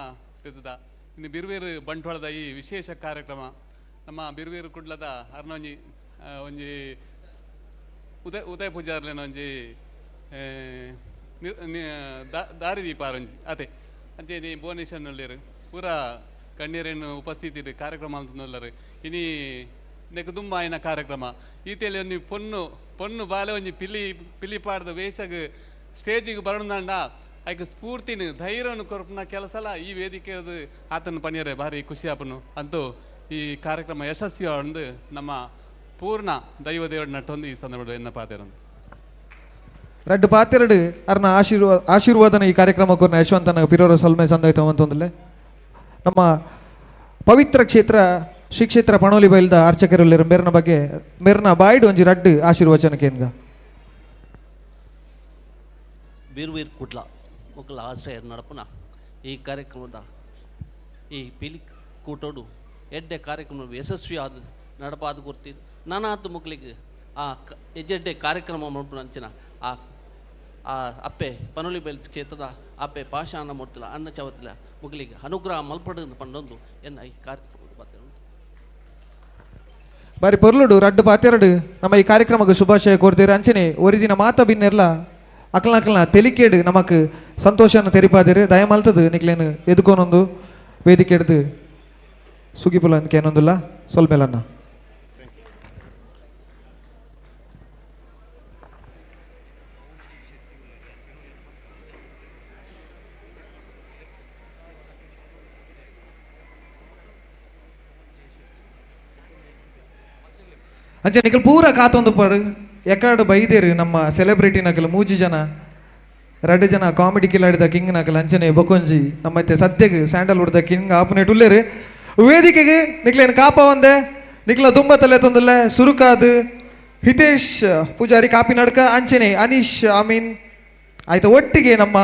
Speaker 8: ತಿದ್ದದ ಇನ್ನು ಬಿರುಬೇರು ಬಂಟ್ವಾಳದ ಈ ವಿಶೇಷ ಕಾರ್ಯಕ್ರಮ ನಮ್ಮ ಬಿರುಬೇರು ಕುಡ್ಲದ ಅರ್ನೊಂಜಿ ಒಂಜಿ ಉದಯ ಉದಯ ಪೂಜಾರ್ಲೆನ ಒಂಜಿ ದಾರಿದೀಪ ಒಂಜಿ ಅದೇ ಅಂಚೆ ನೀ ಭುವನೇಶ್ವರನಲ್ಲಿರು ಪೂರ ಗಣ್ಯರೇನು ಉಪಸ್ಥಿತಿ ಕಾರ್ಯಕ್ರಮ ಅಂತಂದುಲ್ಲರು. ಇನಿ ನೆಕ್ ದುಂಬ ಆಯ್ನ ಕಾರ್ಯಕ್ರಮ ಈತೆಲಿ ಒಂಜಿ ಪೊಣ್ಣು ಪೊಣ್ಣು ಬಾಲೆ ಒಂಜಿ ಪಿಲಿ ಪಿಲಿ ಪಾಡ್ದ ವೇಷಗ್ ಸ್ಟೇಜಿಗೆ ಬರೋಣಂಡ ಐಕ್ ಸ್ಫೂರ್ತಿನ ಧೈರ್ಯವನ್ನು ಕೊರಪುನ ಕೆಲಸಲ ಈ ವೇದಿಕೆಯದು ಆತನ ಪನಿಯರೆ ಭಾರಿ ಖುಷಿ ಆಪನು. ಅಂತೂ ಈ ಕಾರ್ಯಕ್ರಮ ಯಶಸ್ವಿ ಆಂದು ನಮ್ಮ ಪೂರ್ಣ ದೈವ ದೇವರ ನಟ್ಟೊಂದು ಈ ಸಂದರ್ಭದಲ್ಲಿ ಎನ್ನ ಪಾತೆರೊಂದು
Speaker 7: ರಡ್ಡು ಪಾತೆರಡು ಅರ್ನ ಆಶೀರ್ವಾದನ ಈ ಕಾರ್ಯಕ್ರಮಕ್ಕೆ ಯಶವಂತನ ಪಿರೋರ ಸಲ್ಮೆ ಸಂದಾಯ್ತು ಅಂತಂದ್ರೆ ನಮ್ಮ ಪವಿತ್ರ ಕ್ಷೇತ್ರ ಶ್ರೀ ಕ್ಷೇತ್ರ ಪಣೋಲಿ ಬೈಲ್ದ ಅರ್ಚಕರಲ್ಲಿ ಮೇರ್ನ ಬಗ್ಗೆ ಮೇರ್ನ ಬಾಯ್ಡು ಒಂಜಿ ರಡ್ಡು ಆಶೀರ್ವಚನಕ್ಕೇನ್ಗ.
Speaker 9: ಬೀರ್ವೀರ್ ಕುಡ್ಲ ಮೊಕಲ ಆಶ್ರಯ ನಡಪುನ ಈ ಕಾರ್ಯಕ್ರಮದ ಈ ಪಿಲಿ ಕೂಟೋಡು ಎಡ್ಡೆ ಕಾರ್ಯಕ್ರಮ ಯಶಸ್ವಿ ಆದ ನಡಪಾದ ಕೊರ್ತಿದ್ದು ನಾನಾತು ಮುಕ್ಲಿಗೆ ಆ ಎಜ್ಜೆಡ್ಡೆ ಕಾರ್ಯಕ್ರಮ ಮಲ್ಪುನ ಅಂಚಿನ ಆ ಆ ಅಪ್ಪೆ ಪನೊಲಿ ಬೈಲ್ ಕ್ಷೇತ್ರದ ಅಪ್ಪೆ ಪಾಷಾಣ ಮೂರ್ತಿಲ ಅನ್ನ ಚವತಿಲ ಮುಕ್ಲಿಗೆ ಅನುಗ್ರಹ ಮಲ್ಪಡು ಪಂಡೊಂದು ಎನ್ನ ಈ ಕಾರ್ಯಕ್ರಮ
Speaker 7: ಬಾರಿ ಪೊರ್ಲುಡು ರಡ್ಡು ಪಾತೆರಡು ನಮ್ಮ ಈ ಕಾರ್ಯಕ್ರಮಕ್ಕೆ ಶುಭಾಶಯ ಕೋರ್ತೀರ. ಅಂಚನೆ ಒರಿದಿನ ಮಾತ ಬಿನ್ನೆರ್ಲ ಅಕ್ಲ ಅಕ್ಲನ ತೆಲಿಕೇಡು ನಮಕ್ ಸಂತೋಷನ ತೆರಿಪಾದಿರು ದಯಮಲ್ತದು ನಿಕ್ಲೇನು ಎದುಕೋನೊಂದು ವೇದಿಕೆ ಹಿಡ್ದು ಸುಗಿಪುಲ ಅಂದ್ಕೆ ಏನೊಂದಿಲ್ಲ ಸೊಲ್ಮೆಲನ್ನ. ಅಂಚೆ ನಿಕಲ್ ಪೂರ ಕಾತೊಂದು ಪರ್ ಎಕಾಡು ಬೈದೇರು ನಮ್ಮ ಸೆಲೆಬ್ರಿಟಿ ನಕಲ್ ಮೂಜಿ ಜನ, ರಡ್ಡು ಜನ ಕಾಮಿಡಿ ಕಿಲಾಡಿದ ಕಿಂಗ್ ನಕಲ್. ಅಂಚನೆ ಬೊಕೊಂಜಿ ನಮ್ಮತ್ತೆ ಸದ್ಯಗ್ ಸ್ಯಾಂಡಲ್ವುಡ್ the king ಆಪುನೆ ಉಲ್ಲೇರು. ವೇದಿಕೆಗೆ ನಿಕ್ಲೇನು ಕಾಪ ಒಂದೆ ನಿಕ್ಲ ತುಂಬ ತಲೆ ತೊಂದಲ್ಲ. ಸುರುಕಾದ್ ಹಿತೇಶ್ ಪೂಜಾರಿ ಕಾಪಿ ನಡ್ಕ, ಅಂಚನೆ ಅನೀಶ್ ಅಮೀನ್ ಆಯ್ತಾ, ಒಟ್ಟಿಗೆ ನಮ್ಮ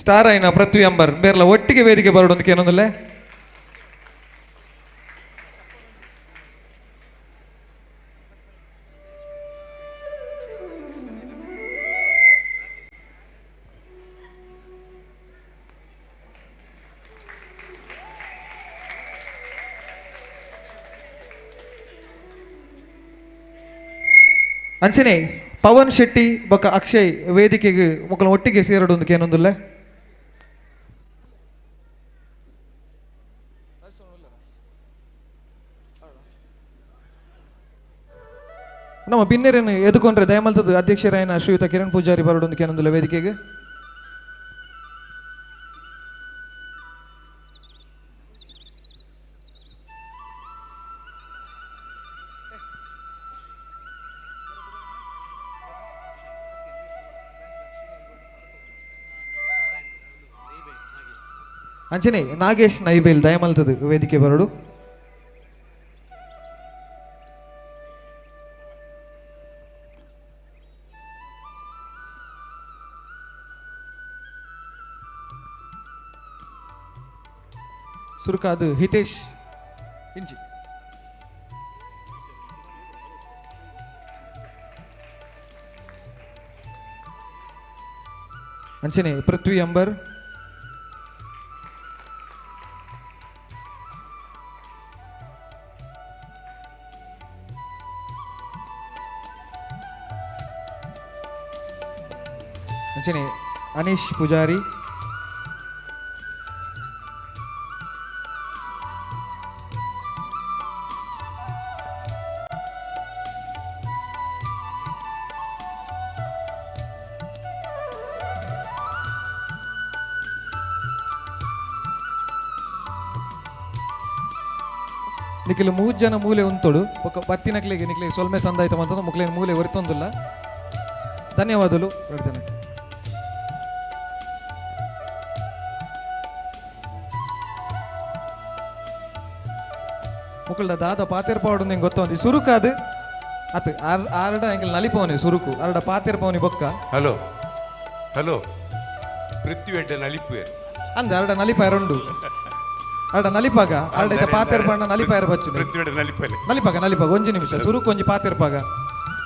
Speaker 7: ಸ್ಟಾರ್ ಆಯ್ನ ಪೃಥ್ವಿ ಅಂಬರ್ ಬೇರ್ಲ ಒಟ್ಟಿಗೆ ವೇದಿಕೆ ಬರೋಡೊಂದಕ್ಕೆ ಏನೊಂದಿಲ್ಲ. ಅಂಚನೆ ಪವನ್ ಶೆಟ್ಟಿ ಬೊಕ್ಕ ಅಕ್ಷಯ್ ವೇದಿಕೆಗೆ ಮೊಕ್ಕಲ ಒಟ್ಟಿಗೆ ಸೇರಡೊಂದಕ್ಕೆ ಏನೊಂದಿಲ್ಲ. ನಮ್ಮ ಬಿನ್ನೆರನ್ನು ಎದುಕೊಂಡ್ರೆ ದಯಮಲ್ತದ ಅಧ್ಯಕ್ಷರಾಯನ ಶ್ರೀಯುತ ಕಿರಣ್ ಪೂಜಾರಿ ಬರಡೊಂದಕ್ಕೆ ಏನೊಂದಿಲ್ಲ ವೇದಿಕೆಗೆ. ಅಂಚನೆ ನಾಗೇಶ್ ನೈಬೇಲ್ ದಯಮಲ್ತದ ವೇದಿಕೆ ಬರಡು. ಸುರುಕಾದು ಹಿತೇಶ್ ಇಂಚಿ. ಅಂಚನೆ ಪೃಥ್ವಿ ಅಂಬರ್. ಅಂಚನೆ ಅನೀಶ್ ಪೂಜಾರಿ. ನಿಖಿಲ್ ಮೂರು ಜನ ಮೂಲೆ ಉಂತೋಡು ಬೊಕ್ಕ ಬತ್ತಿನಕ್ಲೆಗೆ ನಿಕ್ಲೆ ಸೊಲ್ಮೆ ಸಂದಾಯ್ತ ಅಂತ ಮುಕ್ಲೇನ ಮೂಲೆ ಹೊರತೊಂದಿಲ್ಲ. ಧನ್ಯವಾದಗಳು ಎರಡು ಜನಕ್ಕೆ. ಮುಕ್ಕಳ್ದ ದಾದ ಪಾತೆರ್ ಪಾವಡು ನಿಂಗೆ ಗೊತ್ತೊಂದು ಸುರುಕಾದು ಅತ್ ಆರ್ ಆರಡ ಎಂಕಲ್ ನಲಿಪವನಿ ಸುರುಕು ಆರಡ ಪಾತೆರ್ ಪವನಿ ಬೊಕ್ಕ.
Speaker 4: ಹಲೋ ಹಲೋ, ಪೃಥ್ವಿ ಅಡ್ಡ ನಲಿಪುವೆ.
Speaker 7: ಅಂದ ಅರಡ ನಲಿಪಾಯರುಂಡು, ಅರಡ ನಲಿಪಾಗ ಅರಡ ಇತ್ತ ಪಾತೆರ್ ಪಂಡ ನಲಿಪಾಯರ ಬಚ್ಚು.
Speaker 4: ಪೃಥ್ವಿ ಅಡ್ಡ ನಲಿಪಲೆ.
Speaker 7: ನಲಿಪಾಗ ನಲಿಪಾಗ ಒಂಜಿ ನಿಮಿಷ, ಸುರುಕು ಒಂಜಿ ಪಾತೆರ್ಪಾಗ.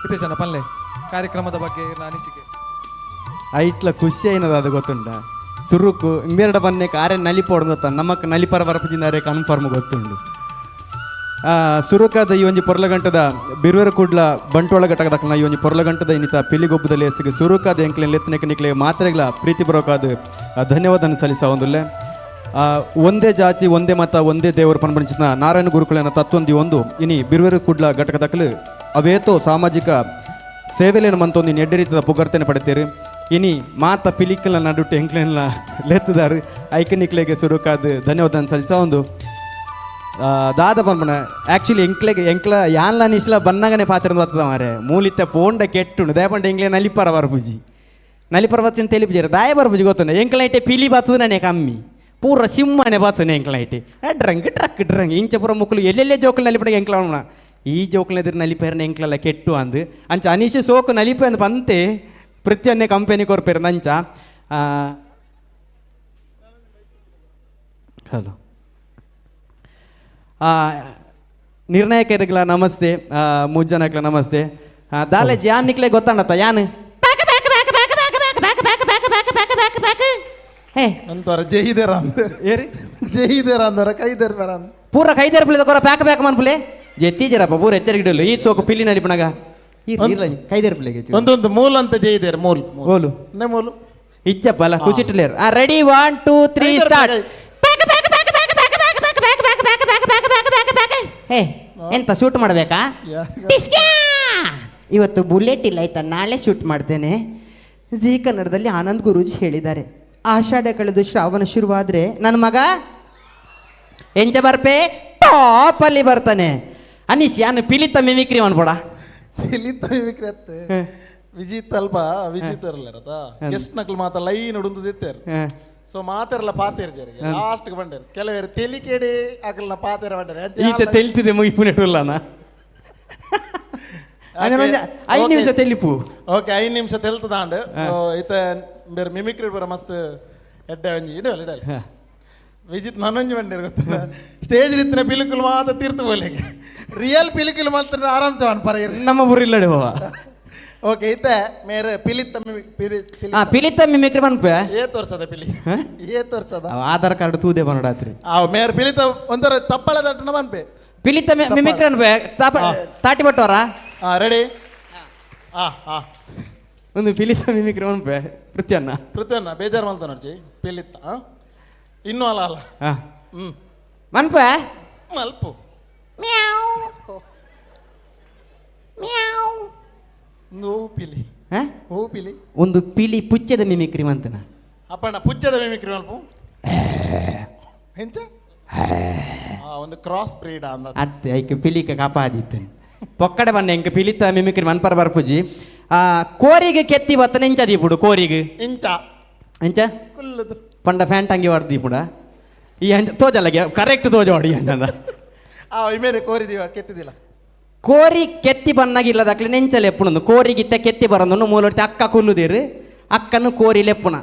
Speaker 7: ಹಿತೇಶನ ಪಲ್ಲೆ ಕಾರ್ಯಕ್ರಮದ ಬಗ್ಗೆ ಇರ್ನ ಅನಿಸಿಕೆ.
Speaker 10: ಐಟ್ಲ ಖುಷಿ అయినది ಅದು ಗೊತ್ತುಂಟ. ಸುರುಕು ಇಂಬೆರಡ ಬನ್ನೆ ಆರೆ ನಲಿಪೋಡು ಗೊತ್ತ, ನಮಕ್ ನಲಿಪರ ಬರಪುಜಿಂದಾರೆ ಕನ್ಫರ್ಮ್ ಗೊತ್ತುಂಡು. ಸುರುಕಾದ ಈ ಒಂಜಿ ಪೊರ್ಲಗಂಟದ ಬಿರುವೆರ ಕೂಡ್ಲ ಬಂಟ್ವಾಳ ಘಟಕದಕ್ಲ ಈ ಒಂಜಿ ಪೊರ್ಲಗಂಟದ ಇನ್ನಿತ ಪಿಲಿಗೊಬ್ಬದಲ್ಲಿ ಎಸ್ಗೆ ಸುರುಕಾದ ಎಂಕ್ಲೆನ್ ಲೆತ್ತನೆಕ ನಿಕ್ಲೆ ಮಾತ್ರೆಗಳ ಪ್ರೀತಿ ಬರೋಕಾದ ಧನ್ಯವಾದ ಸಲ್ಲಿಸ ಒಂದುಲ್ಲೆ. ಒಂದೇ ಜಾತಿ ಒಂದೇ ಮತ ಒಂದೇ ದೇವರು ಪನ್ಪಂಚಿನ ನಾರಾಯಣ ಗುರುಕುಲನ ತತ್ವಂದಿ ಒಂದು ಇನಿ ಬಿರುವೆರು ಕೂಡ್ಲ ಘಟಕದಕ್ಲು ಅವೇತೋ ಸಾಮಾಜಿಕ ಸೇವೆಲೇನು ಮಂತೊಂದು ಇನ್ನು ಎಡ್ಡೆ ರೀತಿಯ ಪುಗರ್ತನೆ ಪಡೆತೇರು. ಇನಿ ಮಾತ ಪಿಲಿಕ್ಕಲ ನಡುಟ್ಟು ಎಂಕ್ಲೆನ್ಲ ಲೆತ್ತದಾರು ಐಕ ನಿಕ್ಲೆಗೆ ಸುರುಕಾದ ಧನ್ಯವಾದ ಸಲ್ಲಿಸ ಒಂದು. ದಾದ ಪನ್ಪಣ ಆ್ಯಕ್ಚುಲಿ ಎಂಕ್ಲೆಗೆ ಎಂಕ್ಲ ಯಾನ್ಲ ನಿಶ್ಲ ಬನ್ನಗನೆ ಪಾತ್ರ ಬರ್ತದ ಮಾರೆ ಮೂಲಿತ್ತ ಪೋಂಡ ಕೆಟ್ಟುಂಡು ದಯಪಂಡ ಎಂಕ್ಲೆ ನಲಿಪರ ಬರ್ಪುಜಿ ನಲಿಪರ ಬತ್ತಿನ ತೆಲಿಪುಜಾರ ದಾಯ ಬರ್ಪುಜಿ ಗೊತ್ತುಂಡ. ಎಂಕ್ಲ ಐಟೆ ಪಿಲಿ ಬತ್ತದ ನಾನೇ ಕಮ್ಮಿ ಪೂರ ಸಿಂಹನೆ ಬತ್ತನೆ ಎಂಕ್ಲ ಐಟೆ ಡ್ರಂಗ್ ಟ್ರಕ್ ಡ್ರಂಗ್ ಇಂಚ ಪೂರ ಮುಕ್ಕಲು ಎಲ್ಲೆಲ್ಲೇ ಜೋಕುಲು ನಲಿಪಡ ಎಂಕ್ಲ ಅವನ ಈ ಜೋಕುಲ ಎದುರು ನಲಿಪೇರನ ಎಂಕ್ಲೆಲ್ಲ ಕೆಟ್ಟು ಅಂದು ಅಂಚ ಅನೀಶ್ ಸೋಕು ನಲಿಪೆ ಅಂದ್ ಪಂತೆ ಪ್ರತಿಯೊಂದೇ ಕಂಪೆನಿ ಕೊರ್ಪೇರು ಅಂಚ. ಹಲೋ ನಿರ್ಣಾಯಕರಿಗಳ ನಮಸ್ತೆ, ಮೂರು ನಮಸ್ತೆ. ದಾಲೆ ಜಾನ್ ನಿಕ್ಲೆ ಗೊತ್ತಾಣತ್ತ ಯಾನ್
Speaker 11: ಅಂತಾರ ಜೈದೇರ ಅಂದ
Speaker 10: ಏರಿ
Speaker 11: ಜೈದೇರ ಅಂದರ ಕೈದೇರ್ ಬೇರ ಅಂದ
Speaker 10: ಪೂರ ಕೈದೇರ್ ಪಿಳಿದ ಕೊರ ಪ್ಯಾಕ್ ಪ್ಯಾಕ್ ಮನ್ಪುಲೆ ಎತ್ತೀಜರಪ್ಪ ಪೂರ ಎಚ್ಚರಿಕೆ ಈ ಸೋಕು ಪಿಲ್ಲಿ ನಲಿಪಣಗ ಕೈದೇರ್ ಪಿಳ್ಳೆಗೆ
Speaker 11: ಒಂದೊಂದು ಮೂಲ ಅಂತ ಜೈದೇರ್ ಮೂಲ್
Speaker 10: ಓಲು
Speaker 11: ಮೂಲು
Speaker 10: ಇಚ್ಚಪ್ಪ ಅಲ್ಲ ಖುಷಿಟ್ಲೇರ್. Ready 1 2 3 start.
Speaker 12: ಹೇ ಎಂತ ಶೂಟ್ ಮಾಡಬೇಕಾ? ಇವತ್ತು ಬುಲೆಟ್ ಇಲ್ಲ ಆಯ್ತಾ, ನಾಳೆ ಶೂಟ್ ಮಾಡ್ತೇನೆ. ಜೀ ಕನ್ನಡದಲ್ಲಿ ಆನಂದ್ ಗುರೂಜಿ ಹೇಳಿದ್ದಾರೆ, ಆಷಾಢ ಕಳೆದು ಶ್ರಾವಣ ಶುರುವಾದರೆ ನನ್ನ ಮಗ ಎಂಚ ಬರ್ಪೆ ಟಾಪಲ್ಲಿ ಬರ್ತಾನೆ. Anish ಯಾನ್ ಪಿಲಿತ ಮಿಮಿಕ್ರಿ ಮನ್ಪೊಡ
Speaker 11: ಪಿಲಿತ ಮಿಮಿಕ್ರಿ ಅತ್ತೆ ವಿಜಿತ್ ಅಲ್ಪ ವಿಜಿತ್ ಇರಲ್ಲ ಗೆಸ್ಟ್ ನಕಲ್ ಮಾತ ಲೈನ್ ಉಡುಂದು ದಿತ್ತೇರು. ಸೊ ಮಾತೆರ್ಲ ಪಾತೇರ್ ಜರಿಗೆ ಲಾಸ್ಟ್ ಬಂಡೇರು ಕೆಲವೇರು ತೆಲಿಕೇಡಿ ಅಕಲ್ನ ಪಾತೇರ ಬಂಡೇರು.
Speaker 10: ಈತ ತೆಲ್ತಿದೆ ಮುಗಿಪುನೆಟುಲ್ಲನ
Speaker 12: 5 ನಿಮಿಷ ತೆಲಿಪು.
Speaker 11: ಓಕೆ 5 ನಿಮಿಷ ತೆಲ್ತದಾಂಡ್ ಈತ ಬೇರೆ ಮಿಮಿಕ್ರಿ ಬರ ಮಸ್ತ್ ಎಡ್ಡೆ ಒಂಜಿ ಇಡಲ್ಲ ಇಡಲ್ಲ ವಿಜಿತ್ ನಾನೊಂಜಿ ಬಂಡೇರು ಗೊತ್ತಿಲ್ಲ ಸ್ಟೇಜ್ ಇತ್ತಿನ ಪಿಲಿಕುಲ್ ಮಾತ್ರ ತೀರ್ತು ಬೋಲಿಗೆ ರಿಯಲ್ ಪಿಲಿಕುಲ್ ಮಾತ್ರ ಆರಾಮ್ಸೆ ಪರ
Speaker 10: ನಮ್ಮ ಊರಿಲ್ಲಡೆ ಬಾವ.
Speaker 11: ಓಕೆ ಇತ್ತೆ ಮೇರೆ ಪಿಲಿತ
Speaker 12: ಪಿಲಿತ ಮಿಮಿಕ್ರಿ ಮನ್ಪೆ
Speaker 11: ಏತ್ ವರ್ಷದ ಪಿಲಿ ಏತ್ ವರ್ಷದ
Speaker 10: ಆಧಾರ್ ಕಾರ್ಡ್ ತೂದೆ ಬನ್ನಡಾತ್ರಿ
Speaker 11: ಆ ಮೇರೆ ಪಿಲಿತ ಒಂಥರ ಚಪ್ಪಳ ತಟ್ಟನ ಮನ್ಪೆ
Speaker 12: ಪಿಲಿತ ಮಿಮಿಕ್ರಿ ಅನ್ಪೆ ತಾಟಿ ಬಟ್ಟವರ
Speaker 11: ರೆಡಿ ಆ ಆ
Speaker 10: ಒಂದು ಪಿಲಿತ ಮಿಮಿಕ್ರಿ ಮನ್ಪೆ ಪೃಥ್ವನ್ನ
Speaker 11: ಪೃಥ್ವನ್ನ ಬೇಜಾರು ಮಲ್ತ ನೋಡ್ಚಿ ಪಿಲಿತ ಇನ್ನೂ ಅಲ್ಲ ಅಲ್ಲ ಹ್ಮ್
Speaker 12: ಮನ್ಪೆ
Speaker 11: ಮಲ್ಪು ಒಂದು ಹೂ ಪಿಲಿ ಹೂ ಪಿಲಿ
Speaker 12: ಒಂದು ಪಿಲಿ ಪುಚ್ಚದ ಮಿಮಿಕ್ರಿ ಮಂತನ
Speaker 11: ಅಪ್ಪಣ್ಣ ಪುಚ್ಚದ ಮಿಮಿಕ್ರಿ ಮಲ್ಪು ಎಂಚ ಒಂದು ಕ್ರಾಸ್ ಬ್ರೀಡ್ ಅಂದ
Speaker 12: ಅತ್ತೆ ಐಕ್ ಪಿಲಿಕ ಕಾಪಾದಿತ್ತೇನೆ ಪೊಕ್ಕಡೆ ಬನ್ನ ಎಂಕ ಪಿಲಿತ ಮಿಮಿಕ್ರಿ ಮನ್ಪರ ಬರ್ಪುಜಿ ಕೋರಿಗೆ ಕೆತ್ತಿ ಬತ್ತನ ಇಂಚ ದೀಪುಡು ಕೋರಿಗೆ
Speaker 11: ಇಂಚ
Speaker 12: ಇಂಚ
Speaker 11: ಕುಲ್ಲದು
Speaker 12: ಪಂಡ ಫ್ಯಾಂಟ್ ಅಂಗಿ ಹೊಡ್ದು ದೀಪುಡ ಈ ಅಂಚ ತೋಜಲ್ಲಗೆ ಕರೆಕ್ಟ್ ತೋಜ ಹೊಡಿ ಅಂಚ
Speaker 11: ಆ ಇಮೇಲೆ ಕೋರಿದೀವ ಕೆತ್ತಿದಿಲ್ಲ
Speaker 12: ಕೋರಿ ಕೆತ್ತಿ ಬನ್ನಾಗಿಲ್ಲದಕ್ಲೆ ನೆಂಚಲೆ ಎಪ್ಪುಣಂದು ಕೋರಿಗಿತ್ತ ಕೆತ್ತಿ ಬರಂದು ಮೂಲೊಟ್ಟಿ ಅಕ್ಕ ಕುಲ್ಲುದಿರು ಅಕ್ಕನು ಕೋರಿ ಲೆಪ್ಪುಣ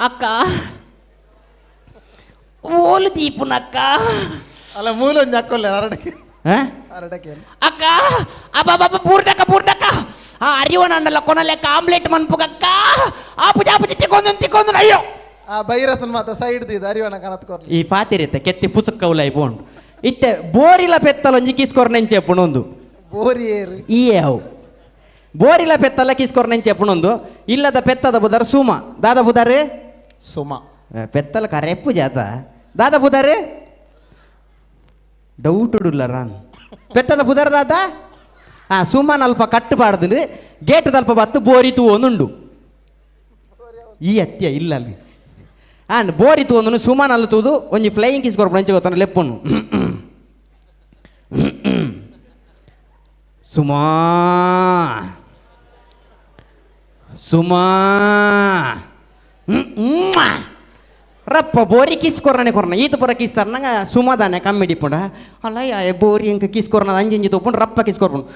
Speaker 12: ಅಕ್ಕ ಓಲು ದೀಪುನಕ್ಕ
Speaker 11: ಅಲ್ಲ ಮೂಲೊಂಜಿ ಅಕ್ಕೊಲ್ಲ ಅರಡಕ್ಕೆ ಅರಡಕ್ಕೆ
Speaker 12: ಅಕ್ಕ ಅಬ್ಬಬ್ಬ ಬೂರ್ಡಕ್ಕ ಬೂರ್ಡಕ್ಕ ಆ ಅರಿವಣ ಅಂಡಲ್ಲ ಕೊನಲೆಕ್ಕ ಆಮ್ಲೆಟ್ ಮನ್ಪುಗಕ್ಕ ಆ ಪುಜಾ ಪುಜಿ ತಿಕ್ಕೊಂದು ತಿಕ್ಕೊಂದು ಅಯ್ಯೋ
Speaker 11: ಆ ಬೈರಸನ್ ಮಾತ ಸೈಡ್ ದಿದ ಅರಿವಣ ಕನತ್ ಕೊರ್ಲಿ
Speaker 12: ಈ ಪಾತಿರಿತ್ತ ಕೆತ್ತಿ ಪುಸುಕ್ಕ ಉಲೈ ಪೋಂಡು ಇತ್ತೆ ಬೋರಿಲ ಪೆತ್ತಲೊಂಜಿ ಕಿಸ್ಕೊರ್ ನೆಂಚೆ ಪುಣೊಂದು
Speaker 11: ಬೋರಿ ಏರು
Speaker 12: ಈ ಅವು ಬೋರಿಲ ಪೆತ್ತಲ್ಲ ಕಿಸ್ಕೊರ್ ನೆಂಚೆ ಪುಣೊಂದು ಇಲ್ಲದ ಪೆತ್ತದ ಬುದಾರ್ ಸುಮ ದಾದ ಬುದಾರು
Speaker 11: ಸುಮ
Speaker 12: ಪೆತ್ತಲ ಕರೆಪ್ಪು ಜಾತ ದಾದ ಬುದಾರು ಡೌಟ್ ಉಡುಲ್ಲ ರಾನ್ ಪೆತ್ತದ ಬುದಾರ್ ದಾದ ಆ ಸುಮನ್ ಅಲ್ಪ ಕಟ್ಟು ಪಾಡ್ದು ಗೇಟ್ ದಲ್ಪ ಬತ್ತು ಬೋರಿ ತೂವೊಂದುಂಡು ಈ ಅತ್ಯ ಇಲ್ಲ ಅಲ್ಲಿ ಆ್ಯಂಡ್ ಬೋರಿ ತೂವೊಂದು ಸುಮನ್ ಅಲ್ಲ ತೂದು ಒಂಜಿ ಫ್ಲೈಯಿಂಗ್ ಕಿಸ್ ಕೊರ್ಪು ಅಂಚೆ ಗೊತ್ತಂದ್ರೆ ಲೆಪ್ಪುನು ಸುಮಾ ಸುಮಾ ರಪ್ಪ ಬೋರಿ ಕಿಸ್ ಕೊರ್ನನೆ ಕೊರ್ನ ಈತ ಪುರ ಕಿಸ್ ನಂಗ ಸುಮಾದಾನೆ ಕಮ್ಮಿಡಿ ಪುಂಡ ಅಲ್ಲ ಯಾ ಬೋರಿ ಎಂಕ ಕಿಸ್ ಕೊರ್ನ ಅಂಜಿ ತೋಪುಂಡು ರಪ್ಪ ಕಿಸ್ ಕೊರ್ಪುಂಡು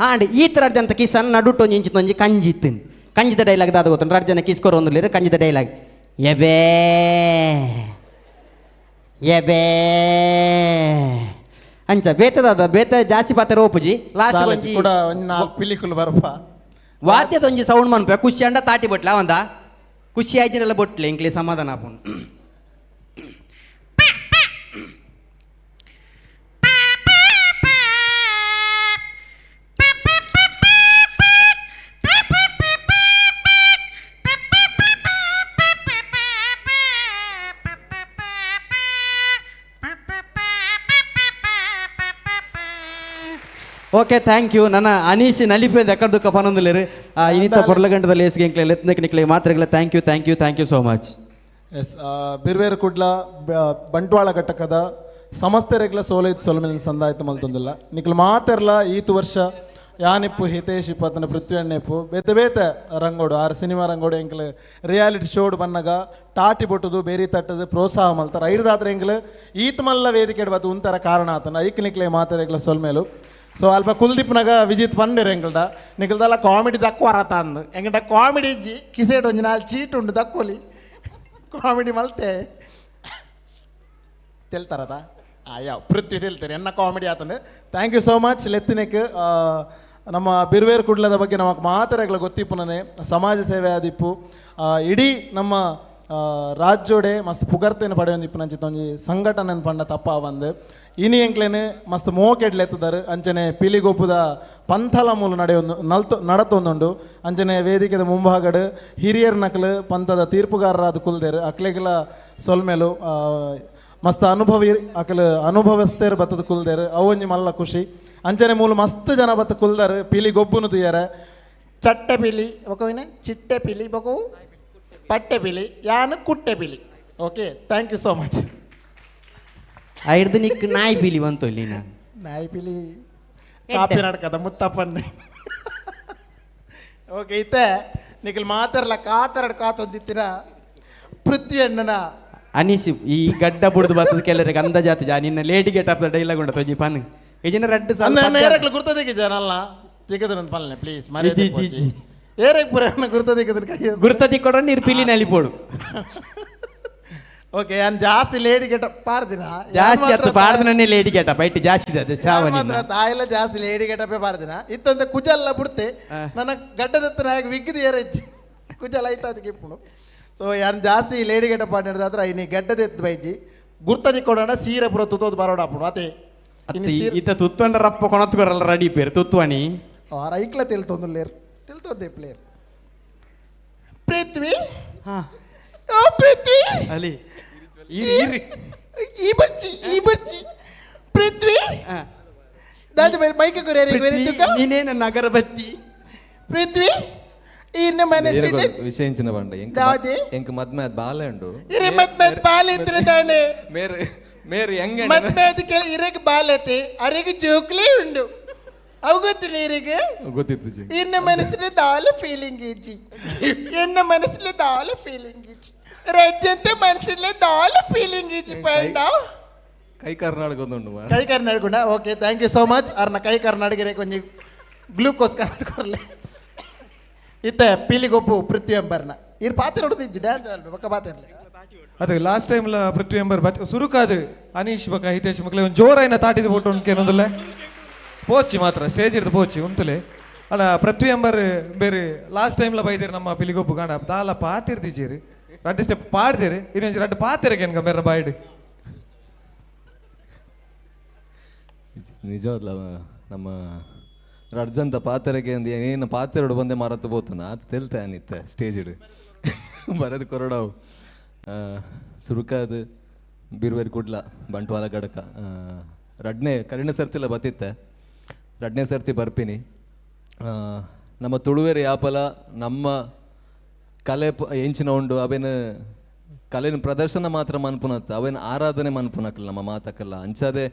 Speaker 12: ಆಂಡ್ ಈತ ರಡ್ಜಂತ ಕಿಸ್ ಅನ್ನ ನಡುಟು ಒಂಜಿ ಇಂಚಿ ಒಂಜಿ ಕಂಜಿ ಇತ್ತಿನ್ ಕಂಜಿದ ಡೈಲಾಗ್ ದಾದ ಗೊತ್ತುಂಡು ರಡ್ಜನ ಜನ ಕಿಸ್ ಕೊರ ಒಂದುಲೇರು ಕಂಜಿದ ಡೈಲಾಗ್ ಎಬೇ ಎಬೇ ಅಂಚ ಬೇತದಾದ ಬೇತ ಜಾಸ್ತಿ ಪಾತ್ರ ಓಪುಜಿ ಲಾಸ್ಟ್ ಒಂಜಿ
Speaker 11: ಕೂಡ ಒಂಜಿ ನಾಲ್ಕು ಪಿಲಿಕುಲು ಬರಪ್ಪ
Speaker 12: ವಾದ್ಯದ ಒಂಜಿ ಸೌಂಡ್ ಮನ್ಪೆ ಖುಷಿ ಅಂಡ ತಾಟಿ ಬಟ್ಲ ಒಂದ ಖುಷಿ ಆಯ್ಜಿನೆಲ್ಲ ಬೊಟ್ಲೆ ಇಂಕ್ಲೆ ಸಮಾಧಾನ ಆಪುಂಡು. Okay thank you. ನನ್ನ ಅನೀಶ್ ನಲಿಪೇದ ಎಕ್ಕಡ ದುಃಖ ಪನೊಂದುಲೇರು ಇನ್ನಿತ ಪೊರ್ಲಗಂಟದ ಲೇಸ್ಗೆ ಎಂಕ್ಲೆ ಲೆತ್ನಕ್ಕೆ ನಿಕ್ಲೆ ಮಾತ್ರೆಗಳ thank you thank you thank you so much.
Speaker 11: Yes Birver Kudla Bantwal ಘಟಕದ ಸಮಸ್ತೆರೆಗ್ಲ ಸೋಲೈತ್ ಸೊಲ್ಮೆಲ್ ಸಂದಾಯ್ತು ಮಲ್ತೊಂದಿಲ್ಲ ನಿಕ್ಲು ಮಾತೆರ್ಲ ಈತು ವರ್ಷ ಯಾನಿಪ್ಪು ಹಿತೇಶ್ ಇಪ್ಪತ್ತನ ಪೃಥ್ವಿ ಅಣ್ಣೆಪ್ಪು ಬೇತೆ ಬೇತೆ ರಂಗೋಡು ಆರ್ ಸಿನಿಮಾ ರಂಗೋಡು ಎಂಕ್ಲು ರಿಯಾಲಿಟಿ ಶೋಡ್ ಬನ್ನಗ ಟಾಟಿ ಬೊಟ್ಟುದು ಬೇರಿ ತಟ್ಟದು ಪ್ರೋತ್ಸಾಹ ಮಲ್ತಾರ ಐರ್ದಾತ್ರ ಎಂಕ್ಲು ಈತ್ ಮಲ್ಲ ವೇದಿಕೆ ಬತ್ತು ಉಂತರ ಕಾರಣ ಆತನ ಐಕ್ ನಿಕ್ಲೆ ಮಾತೆರೆಗ್ಲ ಸೊಲ್ಮೇಲು. ಸೊ ಅಲ್ಪ ಕುಲ್ದೀಪ್ನಾಗ ವಿಜಿತ್ ಪಂಡಿರ್ ಎಂಕಲ್ಡ ನಿಕಲ್ದಲ್ಲ ಕಾಮಿಡಿ ತక్కుವ ರತ ಅಂದು ಎಂಕಟ ಕಾಮಿಡಿ ಇಜ್ಜಿ ಕಿಸೇಟ್ ಒಂಜಿ ನಾಲ್ ಚೀಟ್ ಉಂಡು ತಕ್ಕೊಲಿ ಕಾಮಿಡಿ ಮಲ್ತೆ ತೆಲ್ತಾರತ ಯಾವ ಪೃಥ್ವಿ ತೆಲ್ತಾರೆ ಎನ್ನ ಕಾಮಿಡಿ ಆತಂದು. Thank you so much ಲೆತ್ತಿನೆಕ್. ನಮ್ಮ ಬಿರ್ವೇರ್ ಕುಡ್ಲದ ಬಗ್ಗೆ ನಮಗೆ ಮಾತರೆಗಳ ಗೊತ್ತಿಪ್ಪುನನೆ ಸಮಾಜ ಸೇವೆ ಆದಿಪ್ಪು ಇಡೀ ನಮ್ಮ ರಾಜ್ಯೋಡೆ ಮಸ್ತ್ ಪುಗರ್ತೆನ ಪಡೆಯೊಂದಿಪ್ಪು ನಂಚಿತ ಒಂಜಿ ಸಂಘಟನೆ ಪಂಡ ತಪ್ಪ ಬಂದು ಇನಿ ಎಂಕ್ಲೇನೆ ಮಸ್ತ್ ಮೋಕೆಡ್ಲೆತ್ತದಾರು ಅಂಚನೆ ಪಿಲಿಗೊಪ್ಪುದ ಪಂಥಲ ಮೂಲ ನಡೆಯೊಂದು ನಲ್ತು ನಡತೊಂದುಂಡು ಅಂಚನೆ ವೇದಿಕೆದ ಮುಂಭಾಗಡು ಹಿರಿಯರ್ ನಕಲು ಪಂಥದ ತೀರ್ಪುಗಾರರಾದ ಕುಲ್ದೇರು ಅಕ್ಲೆಗಿಲ ಸೊಲ್ಮೇಲು ಮಸ್ತ್ ಅನುಭವಿ ಅಕಲು ಅನುಭವಸ್ಥೇರು ಬತ್ತದ ಕುಲ್ದೇರು ಅವೊಂಜಿ ಮಲ್ಲ ಖುಷಿ ಅಂಚನೆ ಮೂಲ ಮಸ್ತ್ ಜನ ಬತ್ತ ಕುಲ್ದಾರು ಪಿಲಿ ಗೊಬ್ಬುನು ತುಯ್ಯಾರ ಚಟ್ಟೆ ಪಿಲಿ ಬೊಕವಿನ ಚಿಟ್ಟೆ ಪಿಲಿ ಬೊಕವು ಪಟ್ಟೆ ಪಿಲಿ ಯಾನು ಕುಟ್ಟೆ ಪಿಲಿ Okay, thank you so much.
Speaker 12: ಐಡ್ದು Nick ನಾಯಿ ಪಿಲಿ ಬಂತು ಇಲ್ಲಿ ನಾನು.
Speaker 11: ನಾಯಿ ಪಿಲಿ ಕಾಪಿ ನಡ್ಕದ ಮುತ್ತಪ್ಪಣ್ಣೆ. ಓಕೆ, ಇತ್ತೆ ನಿಖಲ್ ಮಾತಾಡಲ್ಲ ಕಾತರಡ್ ಕಾತೊಂದಿತ್ತಿನ ಪೃಥ್ವಿ ಅಣ್ಣನ
Speaker 12: ಅನೀಶ್ ಈ ಗಡ್ಡ ಬುಡ್ದು ಬರ್ತದ ಕೆಲವರಿಗೆ ಅಂದಾಜಾತ ಜಾ ನಿನ್ನ lady get of the dialogue ಉಂಟು ತೊಜಿ ಪನ್ ಈ ರಡ್ಡು ಸಾಲ
Speaker 11: ಏರಕ್ಲ ಗುರ್ತದಿಕ್ಕೆ ಜನಲ್ಲ ತಿಕ್ಕದ ಪಲ್ಲೆ ಪ್ಲೀಸ್ ಮರ್ಯಾದೆ
Speaker 12: ಜಿ, ಜಿ,
Speaker 11: ಏರಕ್ ಪುರ ಗುರ್ತದಿಕ್ಕೆ ಕೈ
Speaker 12: ಗುರ್ತದಿ ಕೊಡ ನೀರು ಪಿಲಿ ನಲಿಪೋಡು.
Speaker 11: ಓಕೆ, ನಾನು ಜಾಸ್ತಿ ಲೇಡಿ ಗೆಟಪ್ ಪಾಡ್ದಿನ
Speaker 12: ಜಾಸ್ತಿ ಅತ್ತು ಪಾಡ್ದನೇ ಲೇಡಿ ಗೆಟಪ್ ಐಟ್ ಜಾಸ್ತಿ ಅದೇ ಶ್ರಾವಣಿ
Speaker 11: ಮಾತ್ರ ತಾಯಿಲ್ಲ ಜಾಸ್ತಿ ಲೇಡಿ ಗೆಟಪೇ ಪಾಡ್ದಿನ ಇತ್ತಂತೆ ಕುಜಲ್ಲ ಬಿಡ್ತೆ ನನ್ನ ಗಡ್ಡದತ್ತ ನಾಯಕ ವಿಗ್ಗದ ಏರಜ್ಜಿ ಕುಜಲ್ ಆಯ್ತು ಅದಕ್ಕೆ ಇಪ್ಪುನು. ಸೊ ಯಾನ್ ಜಾಸ್ತಿ ಲೇಡಿ ಗೆಟಪ್ ಪಾಡಿದ್ರೆ ಇನಿ ಗಡ್ಡದ ಎತ್ತು ಬೈಜಿ ಗುರ್ತದಿ ಕೊಡೋಣ ಸೀರೆ ಪೂರ ತುತ್ತೋದು ಬರೋಣ ಅಪ್ಪುನು ಅದೇ
Speaker 12: ಇತ್ತ ತುತ್ತೊಂಡ ರಪ್ಪ ಕೊಣತ್ಕೊರಲ್ಲ ರೆಡಿ ಪೇರು ತುತ್ವಾಣಿ
Speaker 11: ಆರ ಐಕ್ಲ ತೆಲ್ತೊಂದು ಲೇರ್ ತೆಲ್ತೊಂದೆ ಪ್ಲೇಯರ್ ಪೃಥ್ವಿ. ಓ ಪೃಥ್ವಿ
Speaker 12: ಅಲ್ಲಿ
Speaker 11: ಈ ಬರ್ಚಿ ಈ ಬರ್ಚಿ ಪೃಥ್ವಿ ದಾದ ಬೇರೆ ಮೈಕ್ ಗುರೇರಿ
Speaker 12: ನೀನೇ ನನ್ನ ಅಗರಬತ್ತಿ
Speaker 11: ಪೃಥ್ವಿ ಇನ್ನು ಮನಸ್ಸಿನ
Speaker 13: ವಿಷಯ ಇಂಚಿನ ಬಂಡ
Speaker 11: ದಾದೆ?
Speaker 13: ಎಂಕ್ ಮದ್ಮೆ ಅದ್ ಬಾಲೆ ಉಂಡು
Speaker 11: ಇರೆ ಮದ್ಮೆ ಬಾಲೆ ಇದ್ರೆ ತಾನೆ
Speaker 13: ಮೇರೆ ಮೇರೆ ಹೆಂಗೆ
Speaker 11: ಮದ್ಮೆ ಅದಕ್ಕೆ ಇರಗೆ ಬಾಲತೆ ಅರೆಗೆ ಜೋಕ್ಲೇ ಉಂಡು ಅವು ಗೊತ್ತು ನೀರಿಗೆ
Speaker 13: ಗೊತ್ತಿತ್ತು ಜಿ.
Speaker 11: ಇನ್ನು ಮನಸ್ಸಿನ ದಾಲ ಫೀಲಿಂಗ್ ಇಜ್ಜಿ ಎನ್ನ ಮನಸ್ಸಿನ ದಾಲ ಫೀಲಿಂಗ್ ಇಜ್ಜಿ ರಜ್ಜಂತೆ ಮನಸ್ಸಿನ ದಾಲ ಫೀಲಿಂಗ್ ಇಜ್ಜಿ ಪಂಡ
Speaker 13: ಕೈ ಕರ್ನಾಟಕ ಉಂಡು
Speaker 11: ಕೈ Karnataka. Okay, thank you so much. ಅರ್ನ ಕೈ ಕರ್ನಾಟಕ ಕೊಂಚ ಗ್ಲೂಕೋಸ್ ಕೊರ್ಲೆ ಇತ್ತೆ ಪೀಲಿಗೊಬ್ಬು ಪೃಥ್ವಿ ಎಂಬರ್ನ ಇರ್ ಪಾತ್ರ ಹೊಡೆದಿಜ್ಜಿ ಡ್ಯಾನ್ಸ್ ಬೊಕ್ಕ ಪಾತ್ರ ಇರ್ಲಿ.
Speaker 7: ಅದು ಲಾಸ್ಟ್ ಟೈಮ್ ಪೃಥ್ವಿ ಎಂಬರ್ ಬತ್ ಸುರುಕಾದು ಅನೀಶ್ ಬಕ ಹಿತೇಶ್ ಮಕ್ಲೆ ಒಂದು ಜೋರಾಯಿನ ತಾಟಿದ ಫೋಟೋ ಉಂಟೇನೊಂದುಲ್ಲೆ ಪೋಚಿ ಮಾತ್ರ ಸ್ಟೇಜ್ ಇರ್ದು ಪೋಚಿ ಉಂತುಲೆ ಅಲ್ಲ ಪೃಥ್ವಿ ಎಂಬರ್ ಬೇರೆ ಲಾಸ್ಟ್ ಟೈಮ್ಲ ಬೈದಿರಿ ನಮ್ಮ ಪಿಲಿಗೊಬ್ಬು ಗಾಣ ದಾಲ ಪಾತಿರ್ದಿಜೀರಿ ರಡ್ಡು ಸ್ಟೆಪ್ ಪಾಡ್ದಿರಿ ಇನ್ನೊಂದು ರಡ್ಡು ಪಾತಿರಕ್ಕೆ ಏನ್ಕ ಬೇರೆ ಬಾಯ್ಡ್
Speaker 13: ನಿಜವಾದ್ಲ ನಮ್ಮ ರಡ್ಜಂತ ಪಾತೆರಗೆ ಅಂದ್ ಏನೇನು ಪಾತೆರಡು ಬಂದೆ ಮಾರತ್ತು ಬೋತನ ಆತ ತೆಲ್ತೆ ಅನಿತ್ತೆ ಸ್ಟೇಜ್ ಇಡು ಬರೋದು ಕೊರಡವು ಸುರುಕಾದ ಬಿರುವೇರು ಕುಡ್ಲ ಬಂಟ್ವಾಳ ಗಡಕ ರಡ್ನೇ ಕರಿಣ ಸರ್ತಿಲ್ಲ ಬತ್ತಿತ್ತೆ ರಡ್ನೇ ಸರ್ತಿ ಬರ್ಪಿನಿ. ನಮ್ಮ ತುಳುವೇರು ಯಾಪಲ ನಮ್ಮ ಕಲೆ ಎಂಚಿನ ಉಂಡು ಅವೇನು ಕಲೆನ ಪ್ರದರ್ಶನ ಮಾತ್ರ ಮನ್ಪುನತ್ತ ಅವೇನು ಆರಾಧನೆ ಮನ್ಪುನಕ್ಕಲ್ಲ ನಮ್ಮ ಮಾತಕ್ಕಲ್ಲ ಅಂಚಾದೆ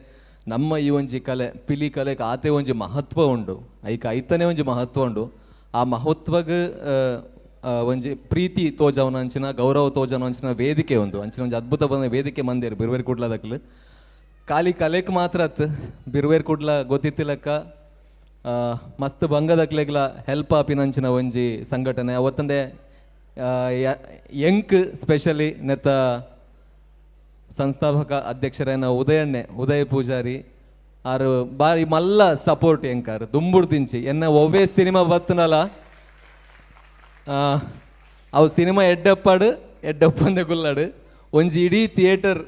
Speaker 13: ನಮ್ಮ ಈ ಒಂಜಿ ಕಲೆ ಪಿಲಿ ಕಲೆಗೆ ಆತೆ ಒಂಜಿ ಮಹತ್ವ ಉಂಡು ಐಕ ಐತನೇ ಒಂಜಿ ಮಹತ್ವ ಉಂಡು ಆ ಮಹತ್ವಗ್ ಒಂಜಿ ಪ್ರೀತಿ ತೋಜವನ ಅಂಚಿನ ಗೌರವ ತೋಜವನ ಅಂಚಿನ ವೇದಿಕೆ ಒಂದು ಅಂಚಿನ ಒಂಜಿ ಅದ್ಭುತ ಬಂದ ವೇದಿಕೆ ಮಂದಿರ ಬಿರುವೇರು ಕುಡ್ಲದಕ್ಲು ಖಾಲಿ ಕಲೆಕ್ ಮಾತ್ರ ಅತ್ ಬಿರುವೇರು ಕುಡ್ಲ ಗೊತ್ತಿತ್ತಿಲಕ್ಕ ಮಸ್ತ್ ಬಂಗದಕ್ಲೆಗ್ಲ ಹೆಲ್ಪ್ ಆಪಿನ ಅಂಚಿನ ಒಂಜಿ ಸಂಘಟನೆ ಅವತ್ತಂದೆ ಎಂಕ್ ಸ್ಪೆಷಲಿ ನೆತ್ತ ಸಂಸ್ಥಾಪಕ ಅಧ್ಯಕ್ಷರೇನ ಉದಯಣ್ಣೆ ಉದಯ ಪೂಜಾರಿ ಆರು ಬಾರಿ ಮಲ್ಲ ಸಪೋರ್ಟ್ ಎಂಕಾರು ದುಂಬುಡ್ ದಿಂಚಿ ಎನ್ನ ಒವ್ವೇ ಸಿನಿಮಾ ಬತ್ತನಲ್ಲ ಅವು ಸಿನಿಮಾ ಎಡ್ಡಪ್ಪಾಡು ಎಡ್ಡಪ್ಪಂದೆ ಗುಲ್ಲಾಡು ಒಂಜಿ ಇಡೀ ಥಿಯೇಟರ್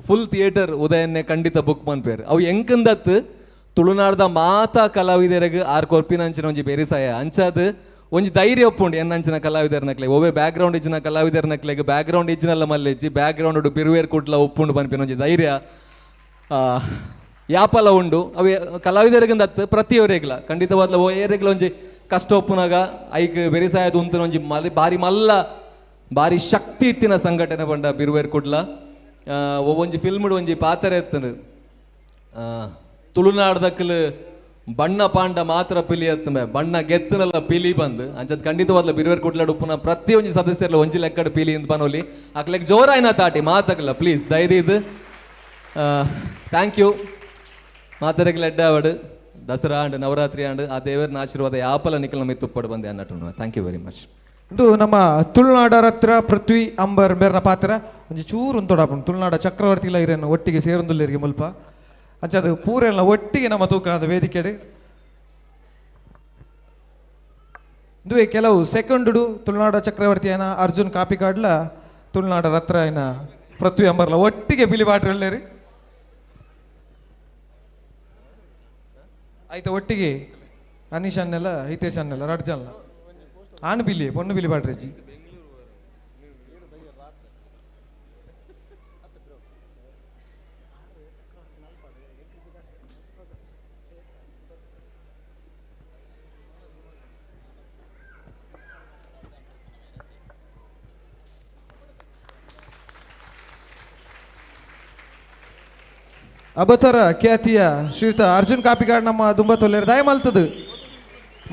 Speaker 13: ಫುಲ್ ಥಿಯೇಟರ್ ಉದಯನ್ನೇ ಖಂಡಿತ ಬುಕ್ ಮನ್ಪೇರು ಅವು ಎಂಕಂದತ್ತು ತುಳುನಾಡ್ದ ಮಾತಾ ಕಲಾವಿದರಿಗೆ ಆರ್ ಕೊರ್ಪಿನ ಅಂಚಿನ ಒಂಜಿ ಬೆರಿಸಾಯ ಅಂಚಾದ ಒಂಜಿ ಧೈರ್ಯ ಒಪ್ಪುಂಡು ಎನ್ನಂಚಿನ ಕಲಾವಿದರ ನಕ್ಲೆ ಒವ್ವೆ ಬ್ಯಾಕ್ ಗ್ರೌಂಡ್ ಇಜ್ಜಿನ ಕಲಾವಿದರ ನಕ್ಲೆಗ್ ಬ್ಯಾಕ್ ಗ್ರೌಂಡ್ ಇಜ್ಜಿನಲ್ಲ ಮಲ್ಲೆಜ್ಜಿ ಬ್ಯಾಕ್ ಗ್ರೌಂಡ್ ಬಿರುವೇರ್ ಕುಡ್ಲ ಒಪ್ಪುಂಡು ಪನ್ಪಿನ ಒಂಜಿ ಧೈರ್ಯ ಯಾಪಲ ಉಂಡು ಅವೆ ಕಲಾವಿದರಿಗಿಂದ ಪ್ರತಿಯವರಿಗ್ಲ ಖಂಡಿತವಾದ್ಲ ಓ ಏರಿಗ್ಲ ಒಂಜಿ ಕಷ್ಟ ಒಪ್ಪುನಾಗ ಐಕ್ ಬೆರಿಸಾಯದ ಉಂತುನ ಒಂಜಿ ಮಲಿ ಬಾರಿ ಮಲ್ಲ ಬಾರಿ ಶಕ್ತಿ ಇತ್ತಿನ ಸಂಘಟನೆ ಬಂಡ ಬಿರುವೇರ್ ಕುಡ್ಲ ಒಂಜಿ ಫಿಲ್ಮ್ಡ್ ಒಂಜಿ ಪಾತ್ರ ಎತ್ತನು ತುಳುನಾಡ್ದಕ್ಲು ಬಣ್ಣ ಪಾಂಡ ಮಾತ್ರ ಪಿಲಿ ಅತ್ತಮೆ ಬಣ್ಣ ಗೆತ್ತನಲ್ಲ ಪಿಲಿ ಬಂದು ಅಂಚದ್ ಖಂಡಿತವಾದ್ಲ ಬಿರುವೇರ್ ಕುಡ್ಲಾಡ್ ಉಪ್ಪುನ ಪ್ರತಿಯೊಂಜಿ ಸದಸ್ಯರ್ಲ ಒಂಜಿ ಲೆಕ್ಕಡ್ ಪಿಲಿ ಇಂದ್ ಪನೋಲಿ ಅಕ್ಲೆಗ್ ಜೋರಾಯ್ನ ತಾಟಿ ಮಾತಕ್ಲ ಪ್ಲೀಸ್ ದಯದೀದ್ thank you ಮಾತರೆಗ್ ಲೆಡ್ಡ ಆವಡ್ ದಸರಾ ಆಂಡ್ ನವರಾತ್ರಿ ಆಂಡ್ ಆ ದೇವರನ ಆಶೀರ್ವಾದ ಯಾಪಲ ನಿಖಲ್ ನಮಗೆ ತುಪ್ಪಡು ಬಂದೆ ಅನ್ನಟ್ಟು thank you very much.
Speaker 7: ಇದು ನಮ್ಮ ತುಳುನಾಡ ರತ್ರ ಪೃಥ್ವಿ ಅಂಬರ್ ಬೇರ್ನ ಪಾತ್ರ ಒಂಜಿ ಚೂರು ಉಂತೊಡಾಪುಂಡು ತುಳುನಾಡ ಚಕ್ರವರ್ತಿಲ ಇರೇನು ಒಟ್ಟಿಗೆ ಸೇರೊಂದುಲ್ಲೇರಿಗೆ ಮುಲ್ಪ ಅಂಚ ಅದು ಪೂರೆಲ್ಲ ಒಟ್ಟಿಗೆ ನಮ್ಮ ತೂಕ ಅದು ವೇದಿಕೆಡೆ ಇಂದುವೆ ಕೆಲವು ಸೆಕೆಂಡುಡು ತುಳುನಾಡ ಚಕ್ರವರ್ತಿ ಏನ ಅರ್ಜುನ್ ಕಾಪಿಕಾಡ್ಲ ತುಳುನಾಡ ರತ್ರ ಏನ ಪೃಥ್ವಿ ಅಂಬರ್ಲ ಒಟ್ಟಿಗೆ ಬಿಲಿ ಬಾಟ್ರಿ ಆಯ್ತು ಒಟ್ಟಿಗೆ ಅನೀಶ್ ಅನ್ನೆಲ್ಲ ಹಿತೇಶ್ ಅನ್ನೆಲ್ಲ ರಡ್ಜ್ ಅಲ್ಲ ಆಣ್ ಬಿಲಿ ಪೊಣ್ಣು ಬಿಲಿ ಬಾಟ್ರೇಜಿ. ಅಬತರ ಖ್ಯಾತಿಯ ಶ್ರೀಯುತ ಅರ್ಜುನ್ ಕಾಪಿಕಾಡ್ ನಮ್ಮ ದುಂಬ ತೊಲ್ಲೇರು ದಯ ಮಲ್ತದು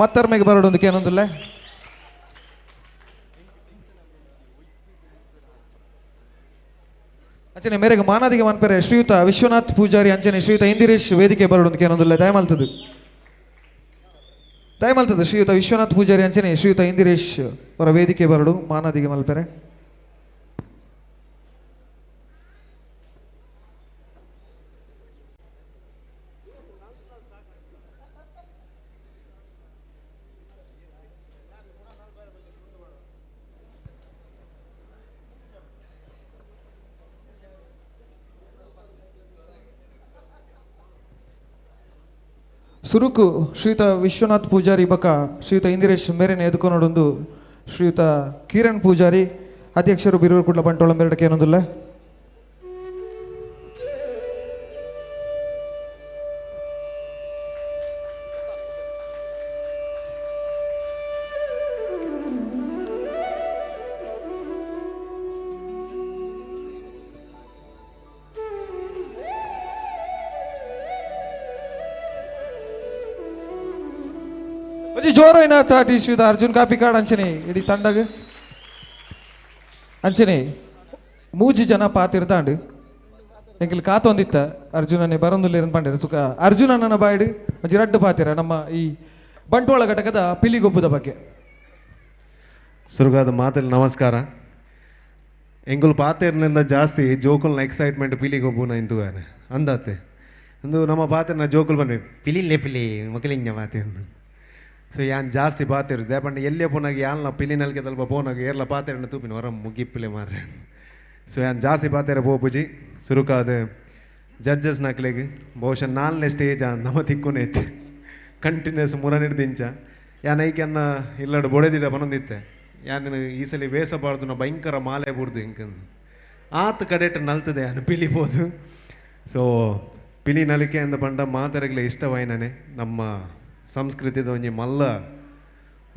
Speaker 7: ಮತ್ತರ್ಮೆಗೆ ಬರೋಡೊಂದು ಕೇನೊಂದುಲ್ಲ. ಅಂಚನೆ ಮೇರೆಗೆ ಮಾನಾದಿಗೆ ಮನ್ಪೆರೆ ಶ್ರೀಯುತ ವಿಶ್ವನಾಥ್ ಪೂಜಾರಿ ಅಂಚನೆ ಶ್ರೀಯುತ ಇಂದಿರೇಶ್ ವೇದಿಕೆ ಬರೋಡೊಂದು ಕೇನೊಂದುಲ್ಲ ದಯ ಮಲ್ತದು ದಯ ಮಲ್ತದು ಶ್ರೀಯುತ ವಿಶ್ವನಾಥ್ ಪೂಜಾರಿ ಅಂಚನೆ ಶ್ರೀಯುತ ಇಂದಿರೇಶ್ ಅವರ ವೇದಿಕೆ ಬರಡು ಮಾನಾದಿಗೆ ಮಲ್ಪೆರೆ. ಸುರುಕು ಶ್ರೀಯುತ ವಿಶ್ವನಾಥ್ ಪೂಜಾರಿ ಬಕ ಶ್ರೀಯುತ ಇಂದಿರೇಶ್ ಮೇರೆನ ಎದುಕೊನೊಡೊಂದು ಶ್ರೀಯುತ ಕಿರಣ್ ಪೂಜಾರಿ ಅಧ್ಯಕ್ಷರು ಬಿರೂರು ಕುಡ್ಲ ಬಂಟೋಳ ಮೇರಡಕ್ಕೆ ಏನೊಂದಿಲ್ಲ. ಜೋರೈನ ತಾಟಿ ಶ್ರೀಯುತ ಅರ್ಜುನ್ ಕಾಪಿಕಾಡ್ ಅಂಚನೆ ಇಡೀ ತಂಡಗ ಅಂಚನೆ ಮೂಜಿ ಜನ ಪಾತಿರ್ದಾಂಡು ಎಂಕಲ್ ಕಾತೊಂದಿತ್ತ ಅರ್ಜುನನೇ ಬರೊಂದುಲ್ಲೇರು ಪಂಡೇರು ಸುಖ ಅರ್ಜುನನ ಬಾಯ್ಡು ಒಂಜಿ ರಡ್ಡು ಪಾತಿರ ನಮ್ಮ ಈ ಬಂಟ್ವಾಳ ಘಟಕದ ಪಿಲಿಗೊಬ್ಬದ ಬಗ್ಗೆ.
Speaker 14: ಸುರುಗಾದ ಮಾತಲ್ಲಿ ನಮಸ್ಕಾರ. ಎಂಗುಲ್ ಪಾತೇರ್ನಿಂದ ಜಾಸ್ತಿ ಜೋಕುಲ್ನ ಎಕ್ಸೈಟ್ಮೆಂಟ್ ಪಿಲಿಗೊಬ್ಬುನ ಇಂತುಗಾನೆ ಅಂದಾತೆ ಅಂದು ನಮ್ಮ ಪಾತೇರ್ನ ಜೋಕುಲ್ ಬನ್ನಿ ಪಿಲಿಲ್ಲೆ ಪಿಲಿ ಮಕ್ಕಳಿಂಜ ಪಾತೇರ್ನ. ಸೊ ಯಾನ್ ಜಾಸ್ತಿ ಪಾತಿರು ದೇಪಂಡ ಎಲ್ಲೇ ಪೋನಾಗ ಯಾಲ್ನ ಪಿಲಿನಲ್ಗೆ ತಲ್ಪ ಪೋನಾಗ ಏರ್ಲ ಪಾತೇರನ್ನ ತೂಪಿನ ಹೊರ ಮುಗಿಪ್ಪಿಲೆ ಮಾರ್ರೆ. ಸೊ ಯಾನ್ ಜಾಸ್ತಿ ಪಾತೇರ ಪೋಪುಜಿ ಸುರುಕಾದ ಜಡ್ಜಸ್ ನಕ್ಲೆಗ್ ಬಹುಶಃ ನಾಲ್ನೇ ಸ್ಟೇಜ್ ನಮ್ಮ ತಿಕ್ಕುನೈತೆ ಕಂಟಿನ್ಯೂಸ್ ಮುರನಿಡ್ದಿಂಚ ಯಾನ್ ಐಕೆನ್ನ ಇಲ್ಲಡು ಬೊಡೆದಿಡ ಬನೊಂದಿತ್ತೆ ಯಾನ್ ಈ ಸಲ ವೇಸಬಾರ್ದು ನಾ ಭಯಂಕರ ಮಾಲೆ ಬುಡ್ದು ಹಿಂಕಂದು ಆತ ಕಡೆಟ್ ನಲ್ತದೆ ಯಾನು ಪಿಲಿಬೋದು. ಸೊ ಪಿಲಿ ನಲಿಕೆ ಅಂದ ಪಂಡ ಮಾತರಗ್ಲೆ ಇಷ್ಟವಾಯಿನೇ ನಮ್ಮ ಸಂಸ್ಕೃತಿದ ಒಂಜಿ ಮಲ್ಲ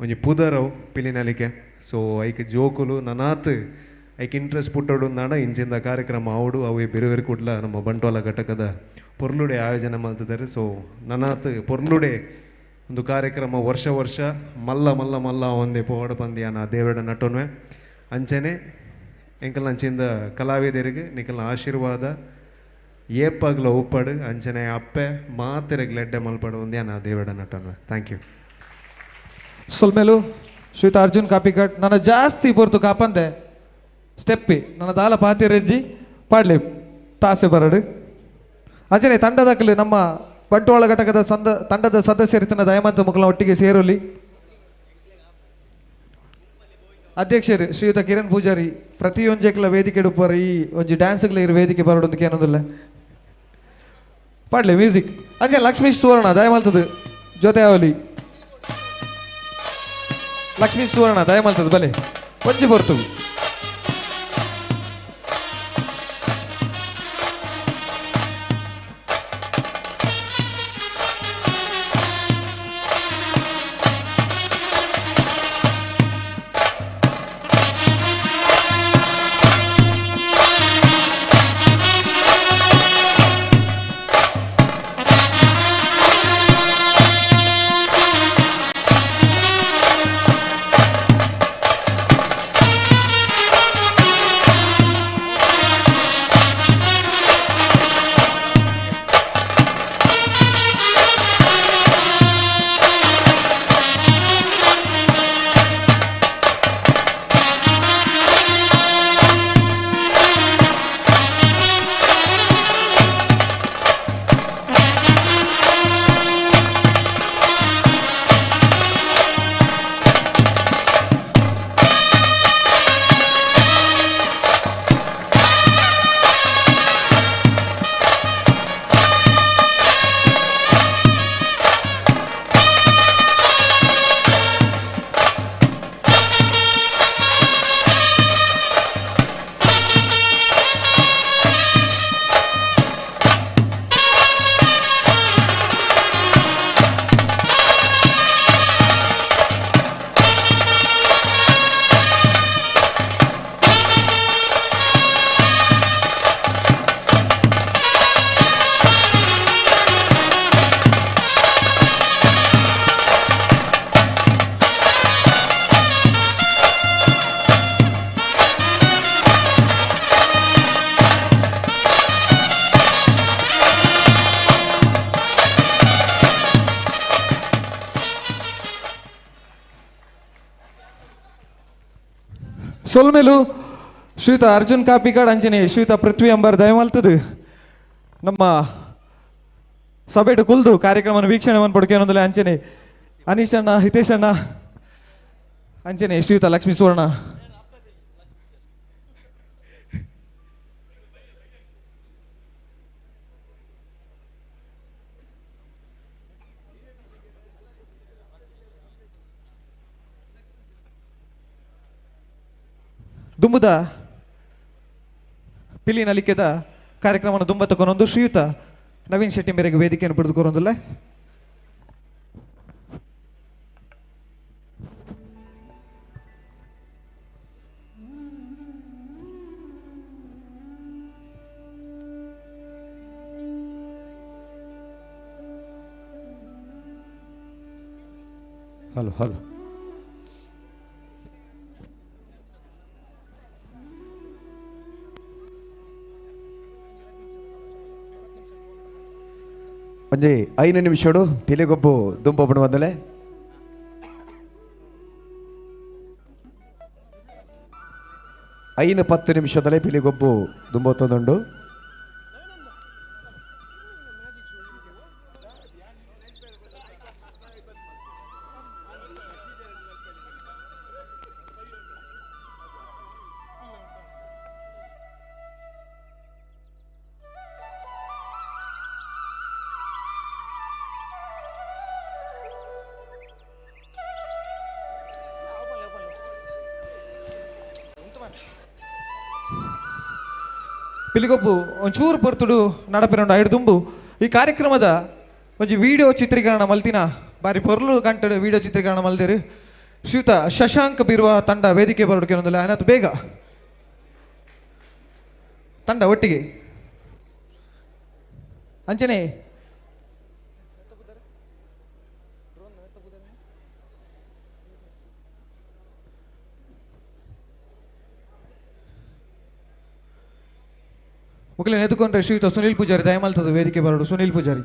Speaker 14: ಒಂಜಿ ಪುದರವು ಪಿಲಿ ನಲಿಕೆ. ಸೊ ಐಕ್ ಜೋಕುಲು ನನಾತ್ ಐಕ್ ಇಂಟ್ರೆಸ್ಟ್ ಪುಟ್ಟೋಡು ನಾಡ ಇಂಚಿಂದ ಕಾರ್ಯಕ್ರಮ ಆವಡು ಅವು ಬೇರೆ ಬೇರೆ ಕೂಡ್ಲ ನಮ್ಮ ಬಂಟ್ವಾಳ ಘಟಕದ ಪೊರ್ಲುಡೆ ಆಯೋಜನೆ ಮಲ್ತಿದ್ದಾರೆ. ಸೊ ನನಾತ್ ಪೊರ್ಲುಡೆ ಒಂದು ಕಾರ್ಯಕ್ರಮ ವರ್ಷ ವರ್ಷ ಮಲ್ಲ ಮಲ್ಲ ಮಲ್ಲ ಒಂದೇ ಪೋಡ ಪಂದ್ಯಾನ ದೇವಡ ನಟೋನ್ವೆ ಅಂಚನೆ ಎಂಕಲ್ನ ಅಂಚಿಂದ ಕಲಾವಿದರಿಗೆ ನಿಕಲ್ನ ಆಶೀರ್ವಾದ ಏಪಾಗ್ಲ ಉಪ್ಪಡು ಅಂಚನೆ ಅಪ್ಪೆ ಮಾತೆರೆಗ್ ಲೆಡ್ಡೆ ಮಲ್ಪಡು ಒಂದೇ ನಾ ದೇವಡ ನಟೋನ್ವೆ. Thank you.
Speaker 7: ಸೊಲ್ಮೇಲು ಶ್ರೀಯುತ ಅರ್ಜುನ್ ಕಾಪಿಕಾಡ್ ನನ್ನ ಜಾಸ್ತಿ ಪೊರ್ತು ಕಾಪಂದೆ ಸ್ಟೆಪ್ಪಿ ನನ್ನ ದಾಲ ಪಾತಿರೆಜ್ಜಿ ಪಾಡ್ಲಿ ತಾಸೆ ಬರಡು ಅಂಚನೆ ತಂಡದಕ್ಕಲು ನಮ್ಮ ಬಂಟ್ವಾಳ ಘಟಕದ ತಂಡದ ಸದಸ್ಯರಿತನ ದಯಮಂತ ಮುಖಲ ಒಟ್ಟಿಗೆ ಸೇರಲಿ. ಅಧ್ಯಕ್ಷರು ಶ್ರೀಯುತ ಕಿರಣ್ ಪೂಜಾರಿ ಪ್ರತಿಯೊಂಜೆಕ್ಲ ವೇದಿಕೆ ಉಪ್ಪರು ಈ ಒಂಜಿ ಡ್ಯಾನ್ಸ್ಗ್ಲ ಇರು ವೇದಿಕೆ ಬರಡೊಂದು ಕೇನೊಂದಿಲ್ಲ ಪಾಡ್ಲಿ ಮ್ಯೂಸಿಕ್ ಅಂಚೆ ಲಕ್ಷ್ಮೀ ಸುವರ್ಣ ದಯಮಲ್ತದು ಜೊತೆ ಅವಲಿ ಲಕ್ಷ್ಮೀ ಸುವರ್ಣ ದಯಮಲ್ತದು ಬಲೆ ಒಂಜಿ ಬರ್ತವು. ಸೊಲ್ಮೆಲು ಶ್ರೀಯುತ ಅರ್ಜುನ್ ಕಾಪಿಕಾಡ್ ಅಂಚನೆ ಶ್ರೀಯುತ ಪೃಥ್ವಿ ಅಂಬರ್ ದಯಮಲ್ತದು ನಮ್ಮ ಸಭೆಟು ಕುಲ್ದು ಕಾರ್ಯಕ್ರಮವನ್ನು ವೀಕ್ಷಣೆ ಮನ್ಪೊಡು ಅಂಚನೆ ಅನೀಶ್ ಅಣ್ಣ, ಹಿತೇಶ್ ಅಣ್ಣ, ಅಂಚನೆ ಶ್ರೀಯುತ ಲಕ್ಷ್ಮೀ ಸುವರ್ಣ. ದುಂಬುದ ಪಿಲಿ ನಲಿಕೆದ ಕಾರ್ಯಕ್ರಮವನ್ನು ದುಂಬ ತಕೊಂಡೊಂದು ಶ್ರೀಯುತ ನವೀನ್ ಶೆಟ್ಟಿ ಮೇರೆಗೆ ವೇದಿಕೆಯನ್ನು ಪಡೆದುಕೊರೊಂದಿಲ್ಲ.
Speaker 1: ಹಲೋ ಹಲೋ ಒಂಜಿ 5 ನಿಮಿಷಡು ಪಿಲಿಗೊಬ್ಬು ದುಂಪೊಪ್ಪುಂಡು ಬಂದಲೆ. 5-10 ನಿಮಿಷದಲ್ಲೇ ಪಿಲಿಗೊಬ್ಬು ದುಂಬೊತ್ತೊಂದುಂಡು.
Speaker 7: ಪಿಲಿಗೊಬ್ಬು ಒಂಚೂರು ಪೊರ್ತುಡು ನಡಪಿನೊಂಡು ಐಡು ದುಂಬು ಈ ಕಾರ್ಯಕ್ರಮದ ಒಂಜಿ ವಿಡಿಯೋ ಚಿತ್ರೀಕರಣ ಮಲ್ತಿನ ಬಾರಿ ಪೊರ್ಲು ಗಂಟೆಡು ವಿಡಿಯೋ ಚಿತ್ರೀಕರಣ ಮಲ್ದಿರು ಶ್ರೀಯುತ ಶಶಾಂಕ್ ಬಿರುವ ತಂಡ ವೇದಿಕೆ ಬರೋಡಕ್ಕೆ ಆಯ್ತು ಬೇಗ ತಂಡ ಒಟ್ಟಿಗೆ ಅಂಚನೆ ಮುಖಲೆ ಎದುಕೊಂಡ್ರೆ ಶ್ರೀಯುತ ಸುನೀಲ್ ಪೂಜಾರಿ ದಯಮಾಲ್ತದ ವೇದಿಕೆ ಬರೋಡು. ಸುನೀಲ್ ಪೂಜಾರಿ,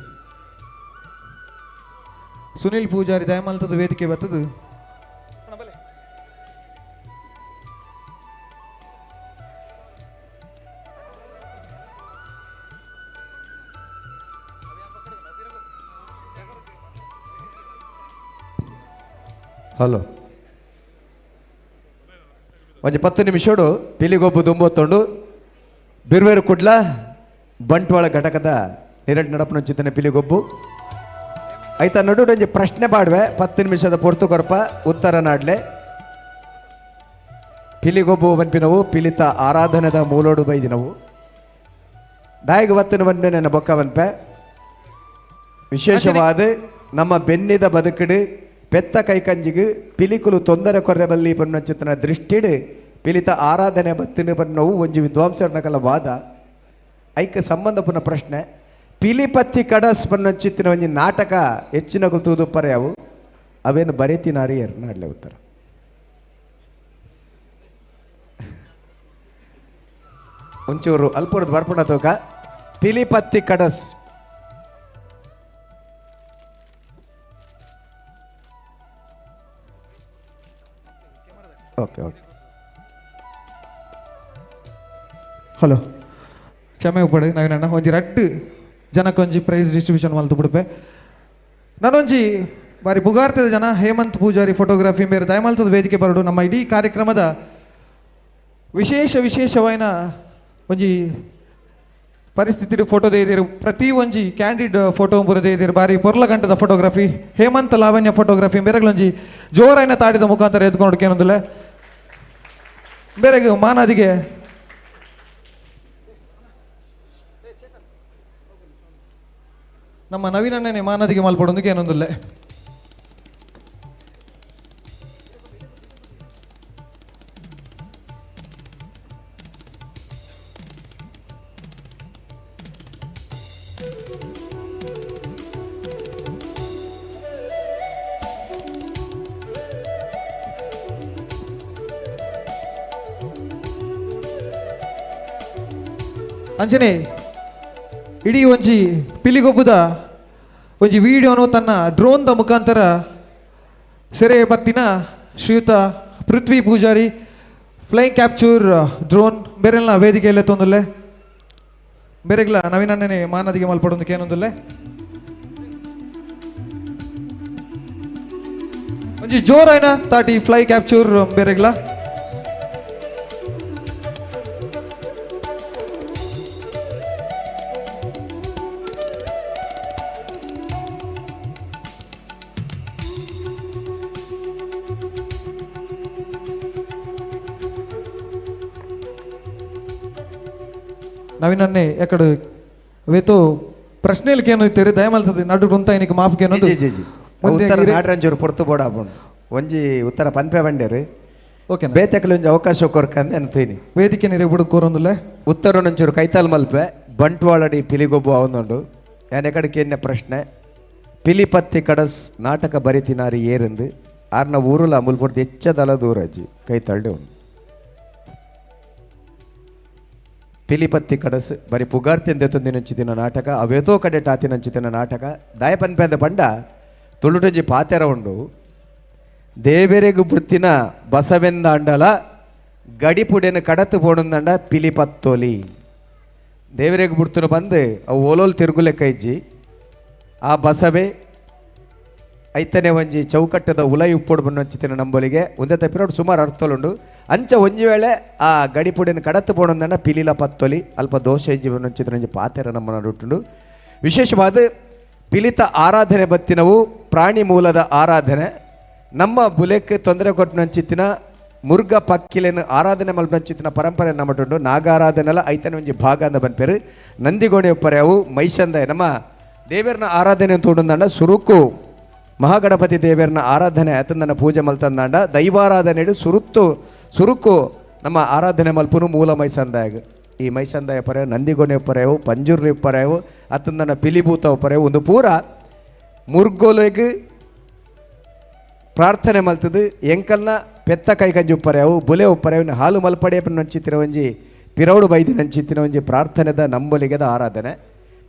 Speaker 7: ಸುನೀಲ್ ಪೂಜಾರಿ ದಯಮಾಲ್ತದ ವೇದಿಕೆ ಬರ್ತದೆ.
Speaker 1: ಹಲೋ ಒಂಜಿ 10 ನಿಮಿಷಡು ಪಿಲಿಗೊಬ್ಬು ದುಂಬೊತ್ತೊಂಡು ಬಿರ್ವೇರು ಕುಡ್ಲ ಬಂಟ್ವಾಳ ಘಟಕದ ನಿರಟ್ ನಡಪನ ಪಿಲಿಗೊಬ್ಬು ಆಯ್ತಾ ನಡು ಒಂಜಿ ಪ್ರಶ್ನೆ ಪಾಡ್ವೆ 10 ನಿಮಿಷದ ಪೊರ್ತು ಕೊರ್ಪ ಉತ್ತರ ನಾಡ್ಲೆ. ಪಿಲಿಗೊಬ್ಬು ಬನ್ಪಿನವು ಪಿಲಿತ ಆರಾಧನೆದ ಮೂಲೋಡು ಬೈದಿನವು ದಾಯಿಗ ಬತ್ತಿನ ಬನ್ಪೆ ನನ್ನ ಬೊಕ್ಕ ಬನ್ಪೆ. ವಿಶೇಷವಾದ ನಮ್ಮ ಬೆನ್ನಿದ ಬದುಕಿಡು ಪೆತ್ತ ಕೈಕಂಜಿಗೆ ಪಿಲಿಕುಲು ತೊಂದರೆ ಕೊರ್ರೆ ಬಲ್ಲಿ ಪನ್ನಚಿತನ ದೃಷ್ಟಿಡು ಪಿಲಿತ ಆರಾಧನೆ ಬತ್ತಿನ ಬನ್ನವು ಒಂಜಿ ವಿದ್ವಾಂಸರನಕಲ ವಾದ. ಐಕ್ ಸಂಬಂಧ ಪುನ ಪ್ರಶ್ನೆ ಪಿಲಿಪತ್ತಿ ಕಡಸ್ ಪನ್ನಚಿತ್ತಿನ ಒಂಜಿ ನಾಟಕ ಹೆಚ್ಚಿನ ತೂದುಪ್ಪರೆ ಅವು ಅವೇನು ಬರೀತಿನಾರಿ ನಾಡ್ಲೆ ಉತ್ತರ. ಒಂಚೂರು ಅಲ್ಪುರದ ಬರ್ಪುಣ ತೂಕ ಪಿಲಿಪತ್ತಿ ಕಡಸ್. Okay okay
Speaker 7: hello ಕ್ಷಮೆ ಉಪ್ಪಡು ನವೀನಣ್ಣ ಒಂಜಿ ರಡ್ಡ್ ಜನಕ್ಕೊಂಜಿ ಪ್ರೈಸ್ ಡಿಸ್ಟ್ರಿಬ್ಯೂಷನ್ ಮಲ್ತು ಬಿಡುಪೆ. ನಾನೊಂಜಿ ಬಾರಿ ಪುಗಾರ್ತದ ಜನ ಹೇಮಂತ್ ಪೂಜಾರಿ ಫೋಟೋಗ್ರಫಿ ಮೇರೆ ದಯಮಲ್ತದ ವೇದಿಕೆ ಬರಡು. ನಮ್ಮ ಇಡೀ ಕಾರ್ಯಕ್ರಮದ ವಿಶೇಷ ವಿಶೇಷವಾಯಿನ ಒಂಜಿ ಪರಿಸ್ಥಿತಿ ಫೋಟೋ ದೇದಿರು ಪ್ರತಿ ಒಂಜಿ ಕ್ಯಾಂಡಿಡ್ ಫೋಟೋ ಪೂರ ದೇದಿರು ಬಾರಿ ಪೊರ್ಲ ಗಂಟದ ಫೋಟೋಗ್ರಫಿ ಹೇಮಂತ್ ಲಾವಣ್ಯ ಫೋಟೋಗ್ರಫಿ ಬೇರೆಗಳೊಂಜಿ ಜೋರಾಯಿನ ತಾಡಿದ ಮುಖಾಂತರ ಎದ್ಕೊಂಡು ಏನೊಂದಿಲ್ಲ ಬೇರೆಗೆ ಮಾನಾದಿಗೆ ನಮ್ಮ ನವೀನಣ್ಣನೇ ಮಾನದಿಗೆ ಮಾಲ್ಪಡೊಂದಿಗೆ ಏನೊಂದಿಲ್ಲ. ಅಂಚನೆ ಇಡೀ ಒಂಜಿ ಪಿಲಿಗೊಬ್ಬುದ ಒಂಜಿ ವಿಡಿಯೋನು ತನ್ನ ಡ್ರೋನ್ದ ಮುಖಾಂತರ ಸೆರೆ ಪತ್ತಿನ ಶ್ರೀಯುತ ಪೃಥ್ವಿ ಪೂಜಾರಿ Flying capture drone ಬೇರೆಲ್ಲ ವೇದಿಕೆಯಲ್ಲೇ ತೊಂದಲೆ ಬೇರೆಗ್ಲ ನವೀನಣ್ಣನೆ ಮಾನದಿಗೆ ಮಲ್ಪಡೊಂದು ಕೇನೊಂದುಲ್ಲೆ ಒಂಜಿ ಜೋರಾಯ್ನ ತಾಟಿ ಫ್ಲೈ ಕ್ಯಾಪ್ಚೂರ್ ಬೇರೆಗ್ಲ. ನವೀನನ್ನೇ ಎಕಡೆ ವೇತೋ ಪ್ರಶ್ನೆలు ಕೇನು ಇತ್ತೀರಿ ದಯಮಲ್ತದೆ ನಡು ಗುಂತ ಮಾಫ್ ಕೇನು.
Speaker 1: G G G ಉತ್ತರ ನಾಡ್ರಂಜೂರು ಪೊರ್ತು ಬೋಡ ಆಪುಂಡು ಒಂಜಿ ಉತ್ತರ ಪನ್ಪೆ ಬಂಡೇರು.
Speaker 7: ಓಕೆ,
Speaker 1: ಬೇತೆಕಲು ಒಂಜಿ ಅವಕಾಶ ಕೊರ್ಕಂದೆ ಅಂತೀನಿ.
Speaker 7: ವೇದಿಕೆ ನೀರು ಬಿಡು ಕೋರೊಂದುಲ್ಲೆ.
Speaker 1: ಉತ್ತರ ಒಂಚೂರು ಕೈತಾಲ್ ಮಲ್ಪೆ ಬಂಟ್ವಾಳಡಿ ಪಿಲಿಗೊಬ್ಬು ಅವನುಂಡು ಯಾನ್ ಎಕಡೆ ಕೇನ್ಯ ಪ್ರಶ್ನೆ ಪಿಲಿಪತ್ತಿ ಕಡಸ್ ನಾಟಕ ಬರಿತಿನಾರಿ ಏರಿಂದು ಆರ್ನ ಊರುಲ ಮುಲ್ಪೊಡ್ದು ಹೆಚ್ಚದಲ ದೂರ ಅಜ್ಜಿ ಕೈತಾಳ್ಡೆ ಉಂಡು. ಪಿಲಿಪತ್ತಿ ಕಡಸ್ ಬರಿ ಪುಗಾರ್ತಿಂದ ದಿನ ನಾಟಕ ಅವೇತೋ ಕಡೆ ಟಾತಿನಂಚಿತಿನ ನಾಟಕ ದಾಯಪನ್ಪೆಂದ ಬಂಡ ತುಳುಟಂಜಿ ಪಾತೆರ ಉಂಡು ದೇವೆರೆಗು ಬುತ್ತಿನ ಬಸವೆಂದಾಂಡಲ ಗಡಿಪುಡೆನ ಕಡತು ಪೋಡುಂದಂಡ ಪಿಲಿಪತ್ತೋಲಿ. ದೇವರೆಗು ಬುಡ್ತುನ ಬಂದು ಅವು ಓಲೋಲ್ ತಿರುಗುಲೆ ಕೈಜ್ಜಿ ಆ ಬಸವೆ ಐತನೆ ಒಂಜಿ ಚೌಕಟ್ಟದ ಉಲೈ ಉಪ್ಪೊಡು ಬಣ್ಣಂಚಿತಿನ ನಂಬೊಲಿಗೆ ಒಂದೇ ತಪ್ಪಿರೋಡು ಸುಮಾರು ಅರ್ಥಲುಂಡು. ಅಂಚ ಒಂಜಿ ವೇಳೆ ಆ ಗಡಿಪುಡಿನ ಕಡತು ಪೋಡುಂದಂಡ ಪಿಲಿಲ ಪತ್ತೊಲಿ ಅಲ್ಪ ದೋಷ ಇಜ್ಜಿ ಬಣ್ಣಂಚಿತಿನ ಒಂಜಿ ಪಾತೆರ ನಮ್ಮ ನಡುಟುಂಡು. ವಿಶೇಷವಾದ ಪಿಲಿತ ಆರಾಧನೆ ಬತ್ತಿನವು ಪ್ರಾಣಿ ಮೂಲದ ಆರಾಧನೆ. ನಮ್ಮ ಬುಲೆಕ್ ತೊಂದರೆ ಕೊಟ್ಟನಂಚಿತ್ತಿನ ಮುರ್ಗ ಪಕ್ಕಿಲೆನ ಆರಾಧನೆ ಮಲ್ಪಂಚಿತ್ತಿನ ಪರಂಪರೆ ನಮ್ಮಟುಂಡು. ನಾಗಾರಾಧನೆಲ್ಲ ಐತನೆ ಒಂಜಿ ಭಾಗ ಅಂದ ಬನ್ಪೇರು. ನಂದಿಗೋಣಿ ಉಪ್ಪರೆ ಅವು ಮೈಸಂದ ನಮ್ಮ ದೇವರನ ಆರಾಧನೆ ಅಂತ ಸುರುಕು ಮಹಾಗಣಪತಿ ದೇವರನ ಆರಾಧನೆ ಆತಂದನ ಪೂಜೆ ಮಲ್ತಂದಾಂಡ ದೈವಾರಾಧನೆ ಸುರುತ್ತು ಸುರುಕು ನಮ್ಮ ಆರಾಧನೆ ಮಲ್ಪುನು ಮೂಲ ಮೈಸಂದಾಯಗ. ಈ ಮೈಸಂದಾಯ ಪರೆವು ನಂದಿಗೊನೆ ಪರೆವು ಪಂಜುರ್ಲಿ ಪರೆವು ಅತಂದನ ಪಿಲಿಭೂತ ಪರೆವು ಒಂದು ಪೂರ ಮುರ್ಗೋಲೆಗ್ ಪ್ರಾರ್ಥನೆ ಮಲ್ತದು ಎಂಕಲ್ನ ಪೆತ್ತ ಕೈ ಕಂಜಿ ಉಪ್ಪರೆವು ಬುಲೆ ಉಪ್ಪರೆವು ಹಾಲು ಮಲ್ಪಡೆ ನಂಚಿತ್ತಿನ ಒಂಜಿ ಪಿರೌಡು ಬೈದಿ ನಂಚಿತ್ತಿನ ಒಂಜಿ ಪ್ರಾರ್ಥನೆದ ನಂಬೊಲಿಗೆದ ಆರಾಧನೆ.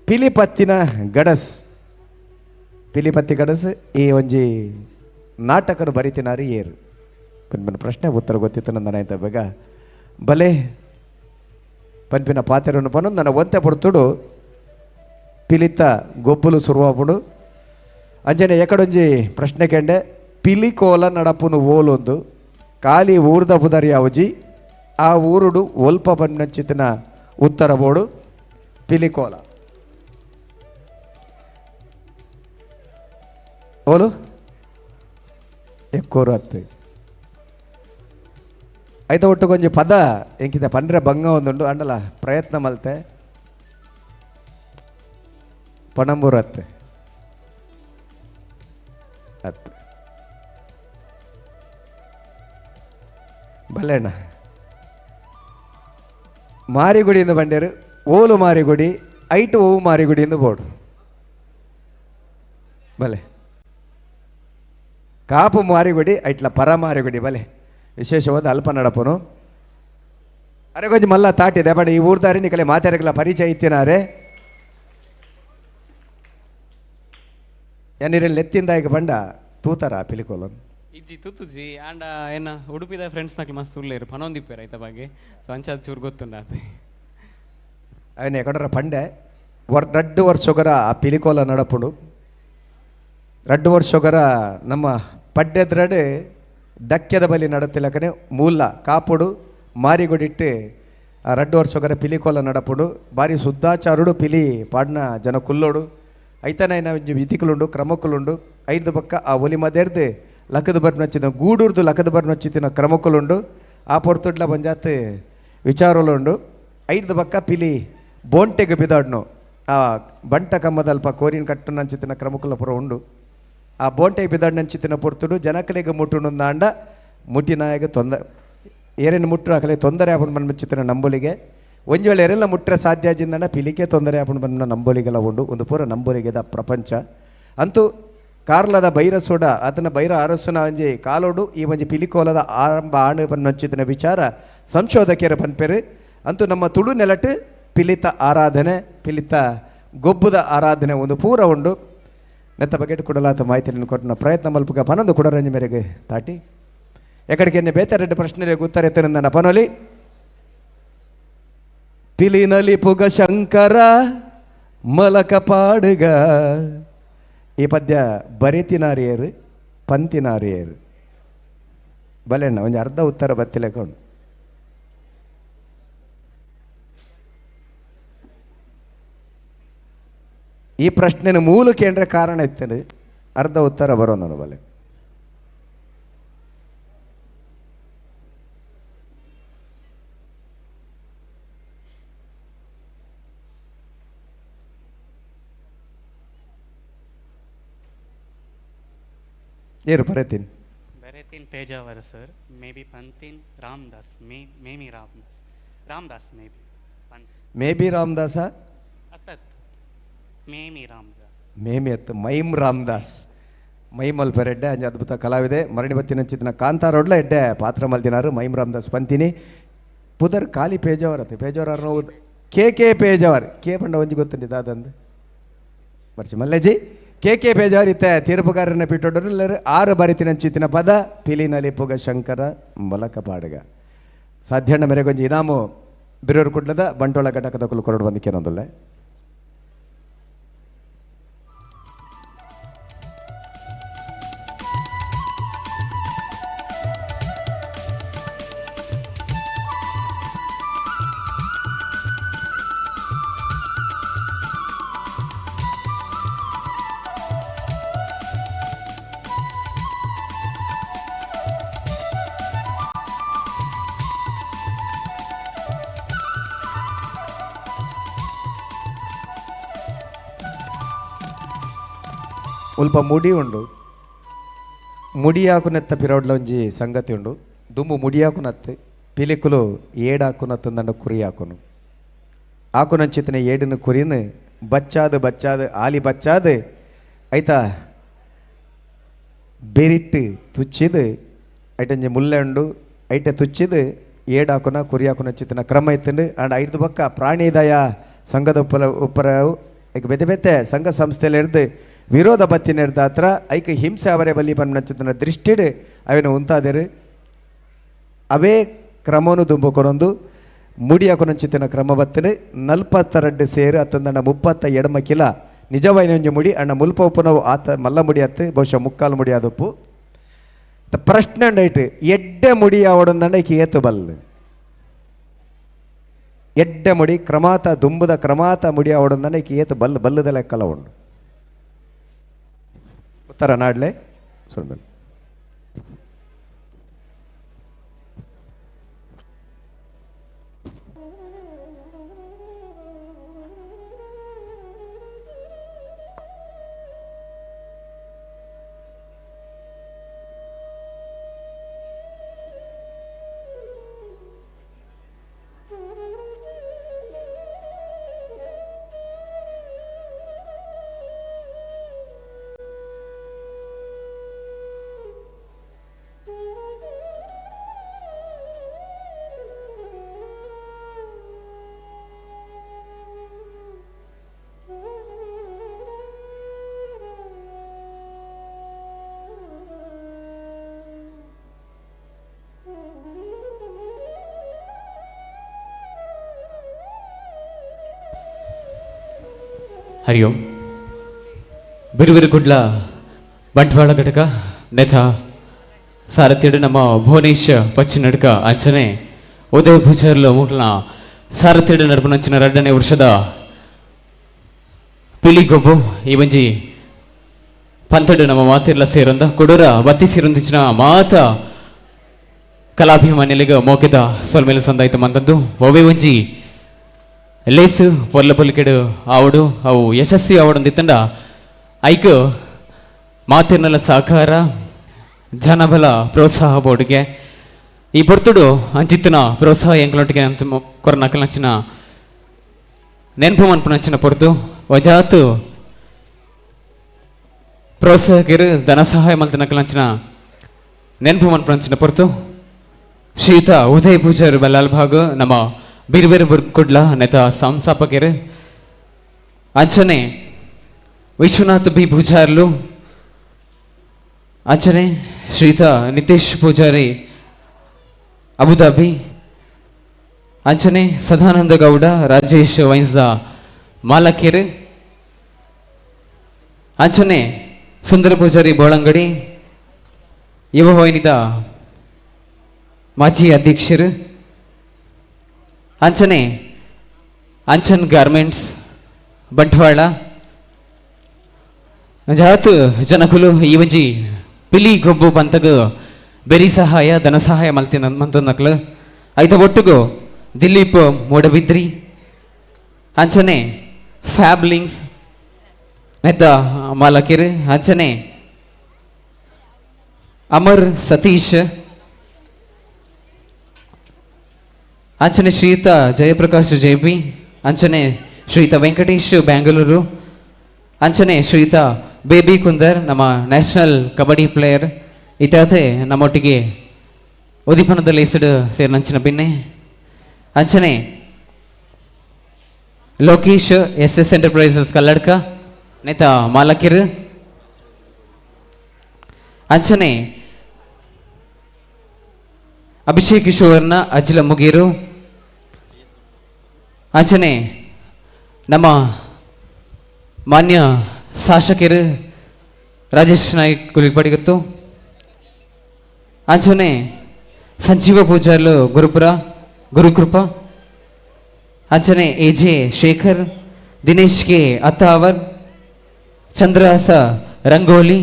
Speaker 1: ಪಿಲಿಪತ್ತಿನ ಗಡಸ್ ಪಿಲಿಪತ್ತಿ ಗಡಸ್ ಈ ಒಂಜಿ ನಾಟಕನು ಬರಿತಿನಾರಿ ಏರು ಪನ್ಪಿನ ಪ್ರಶ್ನೆ ಉತ್ತರ ಗೊತ್ತಿತ್ತು ನನ್ನ ಆಯ್ತ ಬೇಗ ಬಲೆ ಪನ್ಪಿನ ಪಾತೆರನ್ನು ಪನು ನನ್ನ ಒಂತೆ ಪೊರ್ತುಡು ಪಿಲಿತ ಗೊಬ್ಬುಲು ಸುರುವಾಪುಡು. ಅಂಜನೆ ಎಕಡೊಂಜಿ ಪ್ರಶ್ನೆ ಕೆಂಡೆ ಪಿಲಿಕೋಲ ನಡಪುನು ಓಲೊಂದು ಖಾಲಿ ಊರ್ದ ಪುದರ್ ಯಾವಜಿ ಆ ಊರುಡು ಒಲ್ಪ ಪನ್ನಚಿತನ ಉತ್ತರ ಬೋಡು ಪಿಲಿಕೋಲ ಓಲು ಎಕ್ಕೋರು ಅತ್ತು ಐತ ಒಟ್ಟು ಕೊಂಚ ಪದ ಎಂಕಿತ ಪಂಡ್ರೆ ಬಂಗ ಒಂದುಂಡು ಅಂಡಲ ಪ್ರಯತ್ನ ಮಲ್ತೆ ಪಣಂಬೂರು ಅತ್ತೆ ಅತ್ತೆ ಬಲ್ಲೆಣ್ಣ ಮಾರಿಗುಡಿಯಿಂದ ಬಂಡೇರು ಓಲು ಮಾರಿಗುಡಿ ಐಟು ಓವು ಮಾರಿಗುಡಿಯಿಂದ ಬೋರ್ಡು ಬಲೆ ಕಾಪು ಮಾರಿಗುಡಿ ಐಟ್ಲ ಪರ ಮಾರಿಗುಡಿ ಬಲೆ ವಿಶೇಷವಾದ ಅಲ್ಪ ನಡಪನು. ಅರೆ ಕೊಂಚ ಮಲ್ಲ ತಾಟಿದೆ ಬಟ್ ಈ ಊರ್ದಾರಿ ನಿಕಲೆ ಮಾತಾಡಕಲ ಪರಿಚಯ ಇತ್ತಿನಾರೆ ಏನಿರಲ್ಲಿ ಎತ್ತಿಂದ ಈಗ ಬಂಡ ತೂತಾರ ಪಿಲಿಕೋಲನ್
Speaker 2: ಇಜ್ಜಿ ತೂತುಜಿ ಆಂಡ ಏನ ಉಡುಪಿದ ಫ್ರೆಂಡ್ಸ್ ನಕ್ಲು ಮಸ್ತ್ ಉಲ್ಲೇರು ಪನೊಂದಿಪ್ಪೇರು ಐತ ಬಗ್ಗೆ ಸೊ ಅಂಚಾದ ಚೂರು ಗೊತ್ತುಂಡ ಆತೆ.
Speaker 1: ಅವನ ಎಕಡರ ಪಂಡೆ ರಡ್ಡು ವರ್ಷೊಗರ ಆ ಪಿಲಿಕೋಲ ನಡಪುಡು ರಡ್ಡು ವರ್ಷೊಗರ ನಮ್ಮ ಪಡ್ಡೆದ್ರಡೆ ಡಕ್ಕೆದ ಬಲಿ ನಡತಿಲಕನೆ ಮೂಲ ಕಾಪುಡು ಮಾರಿಗುಡಿಟ್ಟು ಆ ರಡ್ಡು ವರ್ಷೊಗರ ಪಿಲಿಕೋಲ ನಡಪುಡು ಬಾರಿ ಶುದ್ಧಾಚಾರುಡು ಪಿಲಿ ಪಾಡ್ನ ಜನ ಕುಲ್ಲೋಡು ಐತನ ಒಂಜಿ ವಿಧಿಕುಲುಂಡು ಕ್ರಮಕ್ಕುಲುಂಡು ಐದು ಪಕ್ಕ ಆ ಒಲಿ ಮದೇರ್ದು ಲಕ್ಕದ ಬರ್ನಚ್ಚಿನ ಗೂಡೂರ್ದು ಲಕ್ಕದ ಬರ್ನಚ್ಚಿನ ಕ್ರಮಕ್ಕುಲುಂಡು ಆ ಪೊರ್ತುಡ್ಲ ಬಂಜಾತ್ ವಿಚಾರಲುಂಡು ಐದು ಪಕ್ಕ ಪಿಲಿ ಬೋಂಟೆಗೆ ಬಿದಾಡ್ನು ಆ ಬಂಟ ಕಮ್ಮದಲ್ಪ ಕೋರಿನ ಕಟ್ಟು ನಂಚಿತ್ತಿನ ಕ್ರಮಕುಲ ಪುರ ಉಂಡು ಆ ಬೋಂಟೆಗೆ ಬಿದಾಡ್ ಪೊರ್ತುಡು ಜನಕಲಿಗೆ ಮುಟ್ಟುಂದಾಂಡ ಮುಟ್ಟಿನಾಯಗ ತೊಂದರೆ ಏರೇನು ಮುಟ್ಟರು ಆಕಲೆ ತೊಂದರೆ ಆಪುಂಡು ಬಂದ್ಮಚ್ಚಿತ್ತಿನ ನಂಬೊಲಿಗೆ ಒಂಜಿ ವೇಳೆ ಎರೆಲ್ಲ ಮುಟ್ಟರೆ ಸಾಧ್ಯ ಜಿಂದನ ಪಿಲಿಕೆ ತೊಂದರೆ ಆಪುಂಡು ಬಂದ ನಂಬೊಲಿಗೆಲ್ಲ ಉಂಡು ಒಂದು ಪೂರ ನಂಬೊಲಿಗೆದ ಪ್ರಪಂಚ. ಅಂತೂ ಕಾರ್ಲದ ಬೈರಸೋಡ ಆತನ ಬೈರ ಅರಸುನ ಒಂಜಿ ಕಾಲೋಡು ಈ ಒಂಜಿ ಪಿಲಿಕೋಲದ ಆರಂಭ ಆಣು ಬನ್ನೊಂಚಿತ್ತಿನ ವಿಚಾರ ಸಂಶೋಧಕರ ಪನ್ಪೆರು. ಅಂತೂ ನಮ್ಮ ತುಳು ನೆಲಟ್ ಪಿಲಿತ ಆರಾಧನೆ ಪಿಲಿತ ಗೊಬ್ಬುದ ಆರಾಧನೆ ಒಂದು ಪೂರ ಉಂಡು. ನೆತ್ತ ಬಗೆಟ್ ಕೊಡಲಾತ ಮಾಹಿತಿಯನ್ನು ಕೊಟ್ಟಿನ ಪ್ರಯತ್ನ ಮಲ್ಪುಗ ಪನೊಂದು ಕುಡರಂಜಿ ಮೇರೆಗೆ ತಾಟಿ. ಎಕಡೆಗೆ ಬೇತೆ ಪ್ರಶ್ನೆ ಉತ್ತರ ಎತ್ತನ ಪನೊಲಿ. ಪಿಲಿನಲಿ ಪುಗ ಶಂಕರ ಮಲಕ ಪಾಡುಗ. ಈ ಪದ್ಯ ಬರಿತಿನಾರಿಯರು ಪಂತಿನಾರಿಯರು ಬಲೆಣ್ಣ ಒಂಜಿ ಅರ್ಧ ಉತ್ತರ ಬತ್ತಿಲೆಕೊಂಡು. ಈ ಪ್ರಶ್ನೆನ ಮೂಲ ಕೇಂದ್ರ ಕಾರಣ ಇತ್ತೇನೆ ಅರ್ಧ ಉತ್ತರ ಬರೋ ನಾನು ಬಲೆ. ಏರು ಬರೆತೀನಿ
Speaker 15: ಬರೆತೀನಿ Pejawar sir, may be ಪಂತಿನ್ Ramdas, may be Ramdas, Ramdas may be
Speaker 1: may be Ramadasa
Speaker 15: ಅತ್ತತ್ ಮೇಮಿ Ramdas
Speaker 1: ಮೇಮಿ ಅತ್ತು ಮೈಮ್ ರಾಮದಾಸ್ ಮೈಮ್ ಅಲ್ಪರೆಡ್ಡೆ ಅಂಜ ಅದ್ಭುತ ಕಲಾವಿದೆ ಮರಣಿ ಬತ್ತಿನಂಚಿತ್ತಿನ ಕಾಂತಾರೋಡ್ಲ ಎಡ್ಡೆ ಪಾತ್ರ ಮಲ್ದಿನಾರು ಮೈಮ್ ರಾಮದಾಸ್ ಪಂತಿನಿ. ಪುದರ್ ಖಾಲಿ ಪೇಜಾವರ್ ಅತ್ತೆ ಪೇಜಾವರ್ ನೋವು K K Pejawar K ಪಂಡ ಒಂಜಿ ಗೊತ್ತುಂಡಿ ದಾದಂದು ಬರ್ಚಿ ಮಲ್ಲೇಜಿ ಕೆ ಕೆ ಪೇಜಾವರ್ ಇತ್ತೆ ತೀರ್ಪುಗಾರನ ಪಿಟ್ಟೊಡರು ಆರು ಬರಿತಿನಂಚಿತ್ತಿನ ಪದ ಪಿಲಿನಲಿ ಪುಗ ಶಂಕರ ಮೊಲಕ ಪಾಡುಗ. ಸಾಧ್ಯಣ್ಣ ಮೇರೆಗೊಂಜಿ ಇನಾಮು ಬಿರೂರು ಕುಡ್ಲದ ಬಂಟ್ವಾಳ ಘಟಕದ ಕುಲು ಕೊರಡು ಬಂದಿಕ್ಕೇನೊಂದಲ್ಲ. ಉಲ್ಪ ಮುಡಿ ಉಂಡು ಮುಡಿಯಾಕುನೆತ್ತ ಪಿರೋಡ್ಲ ಒಂಜಿ ಸಂಗತಿ ಉಂಡು. ದುಂಬು ಮುಡಿಯಾಕುನತ್ತೆ ಪಿಲಿಕುಲು ಏಡಾಕುನತ್ತಂದಂಡ ಕುರಿ ಹಾಕುನು ಆಕುನಂಚಿತನ ಏಡಿನ ಕುರಿನ ಬಚ್ಚಾದು ಬಚ್ಚಾದು ಆಲಿ ಬಚ್ಚಾದು ಐತಾ ಬೆರಿಟ್ಟು ತುಚ್ಚಿದು ಐಟಂಜಿ ಮುಲ್ಲೆ ಉಂಡು ಐಟೆ ತುಚ್ಚಿದು ಏಡಾಕುನ ಕುರಿಯಾಕುನಂಚಿತನ ಕ್ರಮ ಇತ್ತಂಡು. ಆಂಡ್ ಐದು ಬಕ್ಕ ಪ್ರಾಣಿದಯ ಸಂಘದ ಉಪ್ಪರ ಉಪ್ಪರ ಐಕ್ ಬೇತೆ ಬೇತೆ ಸಂಘ ಸಂಸ್ಥೆಯಲ್ಲಿ ಹಿಡ್ದು ವಿರೋಧ ಬತ್ತಿನ ಹಿಡ್ದ ಐಕ್ ಹಿಂಸೆ ಅವರೇ ಬಲಿ ಪನ್ನಂಚಿತನ ದೃಷ್ಟಿಡ್ ಅವೇನು ಉಂತಾದರು ಅವೇ ಕ್ರಮನು ದುಂಬುಕೊನೊಂದು ಮುಡಿಯಾಕೊನಂಚಿತನ ಕ್ರಮ ಬತ್ತನೆ 42 ಸೇರು ಅತ್ತಂದಣ್ಣ 30 ಎಡಮ ಕಿಲ ನಿಜವಾಯಿನ ಒಂಜಿ ಮುಡಿ ಅಣ್ಣ ಮುಲ್ಪ ಉಪ್ಪುನವು ಆತ ಮಲ್ಲ ಮುಡಿ ಅತ್ತು ಬಹುಶಃ ಮುಕ್ಕಾಲು ಮುಡಿ ಆದೊಪ್ಪು. ಪ್ರಶ್ನೆ ಅಂಡೈಟ್ ಎಡ್ಡೆ ಮುಡಿ ಆವಡೊಂದಂಡ ಐಕ್ ಏತು ಬಲ್ಲು ಎಡ್ಡೆ ಮುಡಿ ಕ್ರಮಾತ ದುಂಬುದ ಕ್ರಮಾತ ಮುಡಿ ಆವಡೊಂದಂಡ ಐಕ್ ಏತು ಬಲ್ಲು ಬಲ್ಲದ ಲೆಕ್ಕಲ ಉಂಡು. ಉತ್ತರ ನಾಡ್ಲೆ ಸ್ವಲ್ಪ
Speaker 2: ಹರಿ ಓಂ. ಬಿರುಬಿರು ಕುಡ್ಲ ಬಂಟ್ವಾಳ ಘಟಕ ನೆಥ ಸಾರಥ್ಯಡು ನಮ್ಮ ಭುವನೇಶ್ ಪಚ್ಚಿನಡ್ಕ ಅಂಚನೆ ಉದಯ ಭೂಚರ್ಲು ಮುಕ್ಲನ ಸಾರಥ್ಯಡು ನಡ್ಪುನಂಚಿನ ರಡ್ಡನೇ ವರ್ಷದ ಪಿಲಿಗೊಬ್ಬು ಈ ಒಂಜಿ ಪಂಥಡು ನಮ್ಮ ಮಾತಿರ್ಲ ಸೇರೊಂದ ಕೊಡೂರ ಬತ್ತಿ ಸೇರೊಂದಿಚಿನ ಮಾತ ಕಲಾಭಿಮಾನಿಲಿಗ ಮೋಕೆದ ಸೊಲ್ಮೇಲೆ ಸಂದಾಯ್ತು ಮಂದದ್ದು ಒವೇ ಒಂಜಿ ಲೇಸು ಪೊರ್ಲ ಪೊಲಿಕೆಡು ಆವಡು ಅವು ಯಶಸ್ವಿ ಆವಡೊಂದಿತ್ತಂಡ ಐಕ್ ಮಾತಿರ್ನಲ ಸಹಕಾರ ಜನಬಲ ಪ್ರೋತ್ಸಾಹ ಬೋರ್ಡ್ಗೆ ಈ ಪೊರ್ತುಡು ಅಂಚಿತ್ತನ ಪ್ರೋತ್ಸಾಹ ಎಂಕ್ಲೊಟ್ಟಿಗೆ ಕೊರನಕಲ್ನಂಚಿನ ನೆನಪು ಮನ್ಪುನಂಚಿನ ಪೊರ್ತು ವಜಾತು ಪ್ರೋತ್ಸಾಹಕರು ಧನ ಸಹಾಯ ಮಲ್ತನಕಲ್ನಂಚಿನ ನೆನಪು ಮನ್ಪುನಂಚಿನ ಪೊರ್ತು ಶ್ರೀಯುತ ಉದಯ ಪೂಜಾರು ಬಲ್ಲಾಲ್ ಭಾಗ ನಮ್ಮ ಬೀರ್ಬೇರು ಕುಡ್ಲ ನೆತ ಸಂಸ್ಥಾಪಕರು ಅಂಚನೆ ವಿಶ್ವನಾಥ್ ಬಿ ಪೂಜಾರ್ಲು ಅಂಚನೆ ಶ್ರೀಯುತ ನಿತೇಶ್ ಪೂಜಾರಿ Abu Dhabi, ಅಂಚನೆ ಸದಾನಂದ ಗೌಡ ರಾಜೇಶ್ ವೈನ್ಸ್ದ ಮಾಲಕೇರು, ಅಂಚನೆ ಸುಂದರ ಪೂಜಾರಿ ಬೋಳಂಗಡಿ ಯುವ ವಾಹಿನಿದ ಮಾಜಿ ಅಧ್ಯಕ್ಷರು, ಅಂಚನೆ ಅಂಚನ್ ಗಾರ್ಮೆಂಟ್ಸ್ ಬಂಟ್ವಾಳ ಜಾತ್ ಜನಕುಲು ಈ ಒಂಜಿ ಪಿಲಿ ಗೊಬ್ಬು ಪಂತಗು ಬೆರಿ ಸಹಾಯ ಧನ ಸಹಾಯ ಮಲ್ತಿನ ಮಂತೊಂದಕ್ಲು ಐತ ಒಟ್ಟುಗು ದಿಲೀಪ್ ಮೂಡಬಿದ್ರಿ, ಅಂಚನೆ ಫ್ಯಾಬ್ಲಿಂಗ್ಸ್ ನೆತ್ತ ಮಾಲಕಿರು, ಅಂಚನೆ ಅಮರ್ ಸತೀಶ್, ಅಂಚನೆ ಶ್ರೀಯುತ ಜಯಪ್ರಕಾಶ್ ಜೆಪಿ, ಅಂಚನೆ ಶ್ರೀಯುತ ವೆಂಕಟೇಶ್ ಬ್ಯಾಂಗಳೂರು, ಅಂಚನೆ ಶ್ರೀಯುತ ಬೇಬಿ ಕುಂದರ್ ನಮ್ಮ ನ್ಯಾಷನಲ್ ಕಬಡ್ಡಿ ಪ್ಲೇಯರ್ ಇತ್ಯಾತೆ ನಮ್ಮೊಟ್ಟಿಗೆ ಉದಿಪನದಲ್ಲಿ ಹೆಸರು ಸೇರಿನಂಚಿನ ಬಿನ್ನೆ, ಅಂಚನೆ Lokesh S S enterprises Kalladka ನೇತ ಮಾಲಕಿರು, ಅಂಚನೆ ಅಭಿಷೇಕ್ ಕಿಶೋರ್ನ ಅಜಿಲ ಮುಗೀರು, ಅಂಚನೆ ನಮ್ಮ ಮಾನ್ಯ ಶಾಸಕರು ರಾಜೇಶ್ ನಾಯ್ಕ್ ಕುಲಿಪಡಿಗತ್ತು, ಅಂಚನೆ ಸಂಜೀವ ಪೂಜಾರ್ಲು ಗುರುಪುರ ಗುರುಕೃಪ, ಅಂಚನೆ A J Shekhar, Dinesh K Attavar, Chandrahasa Rangoli,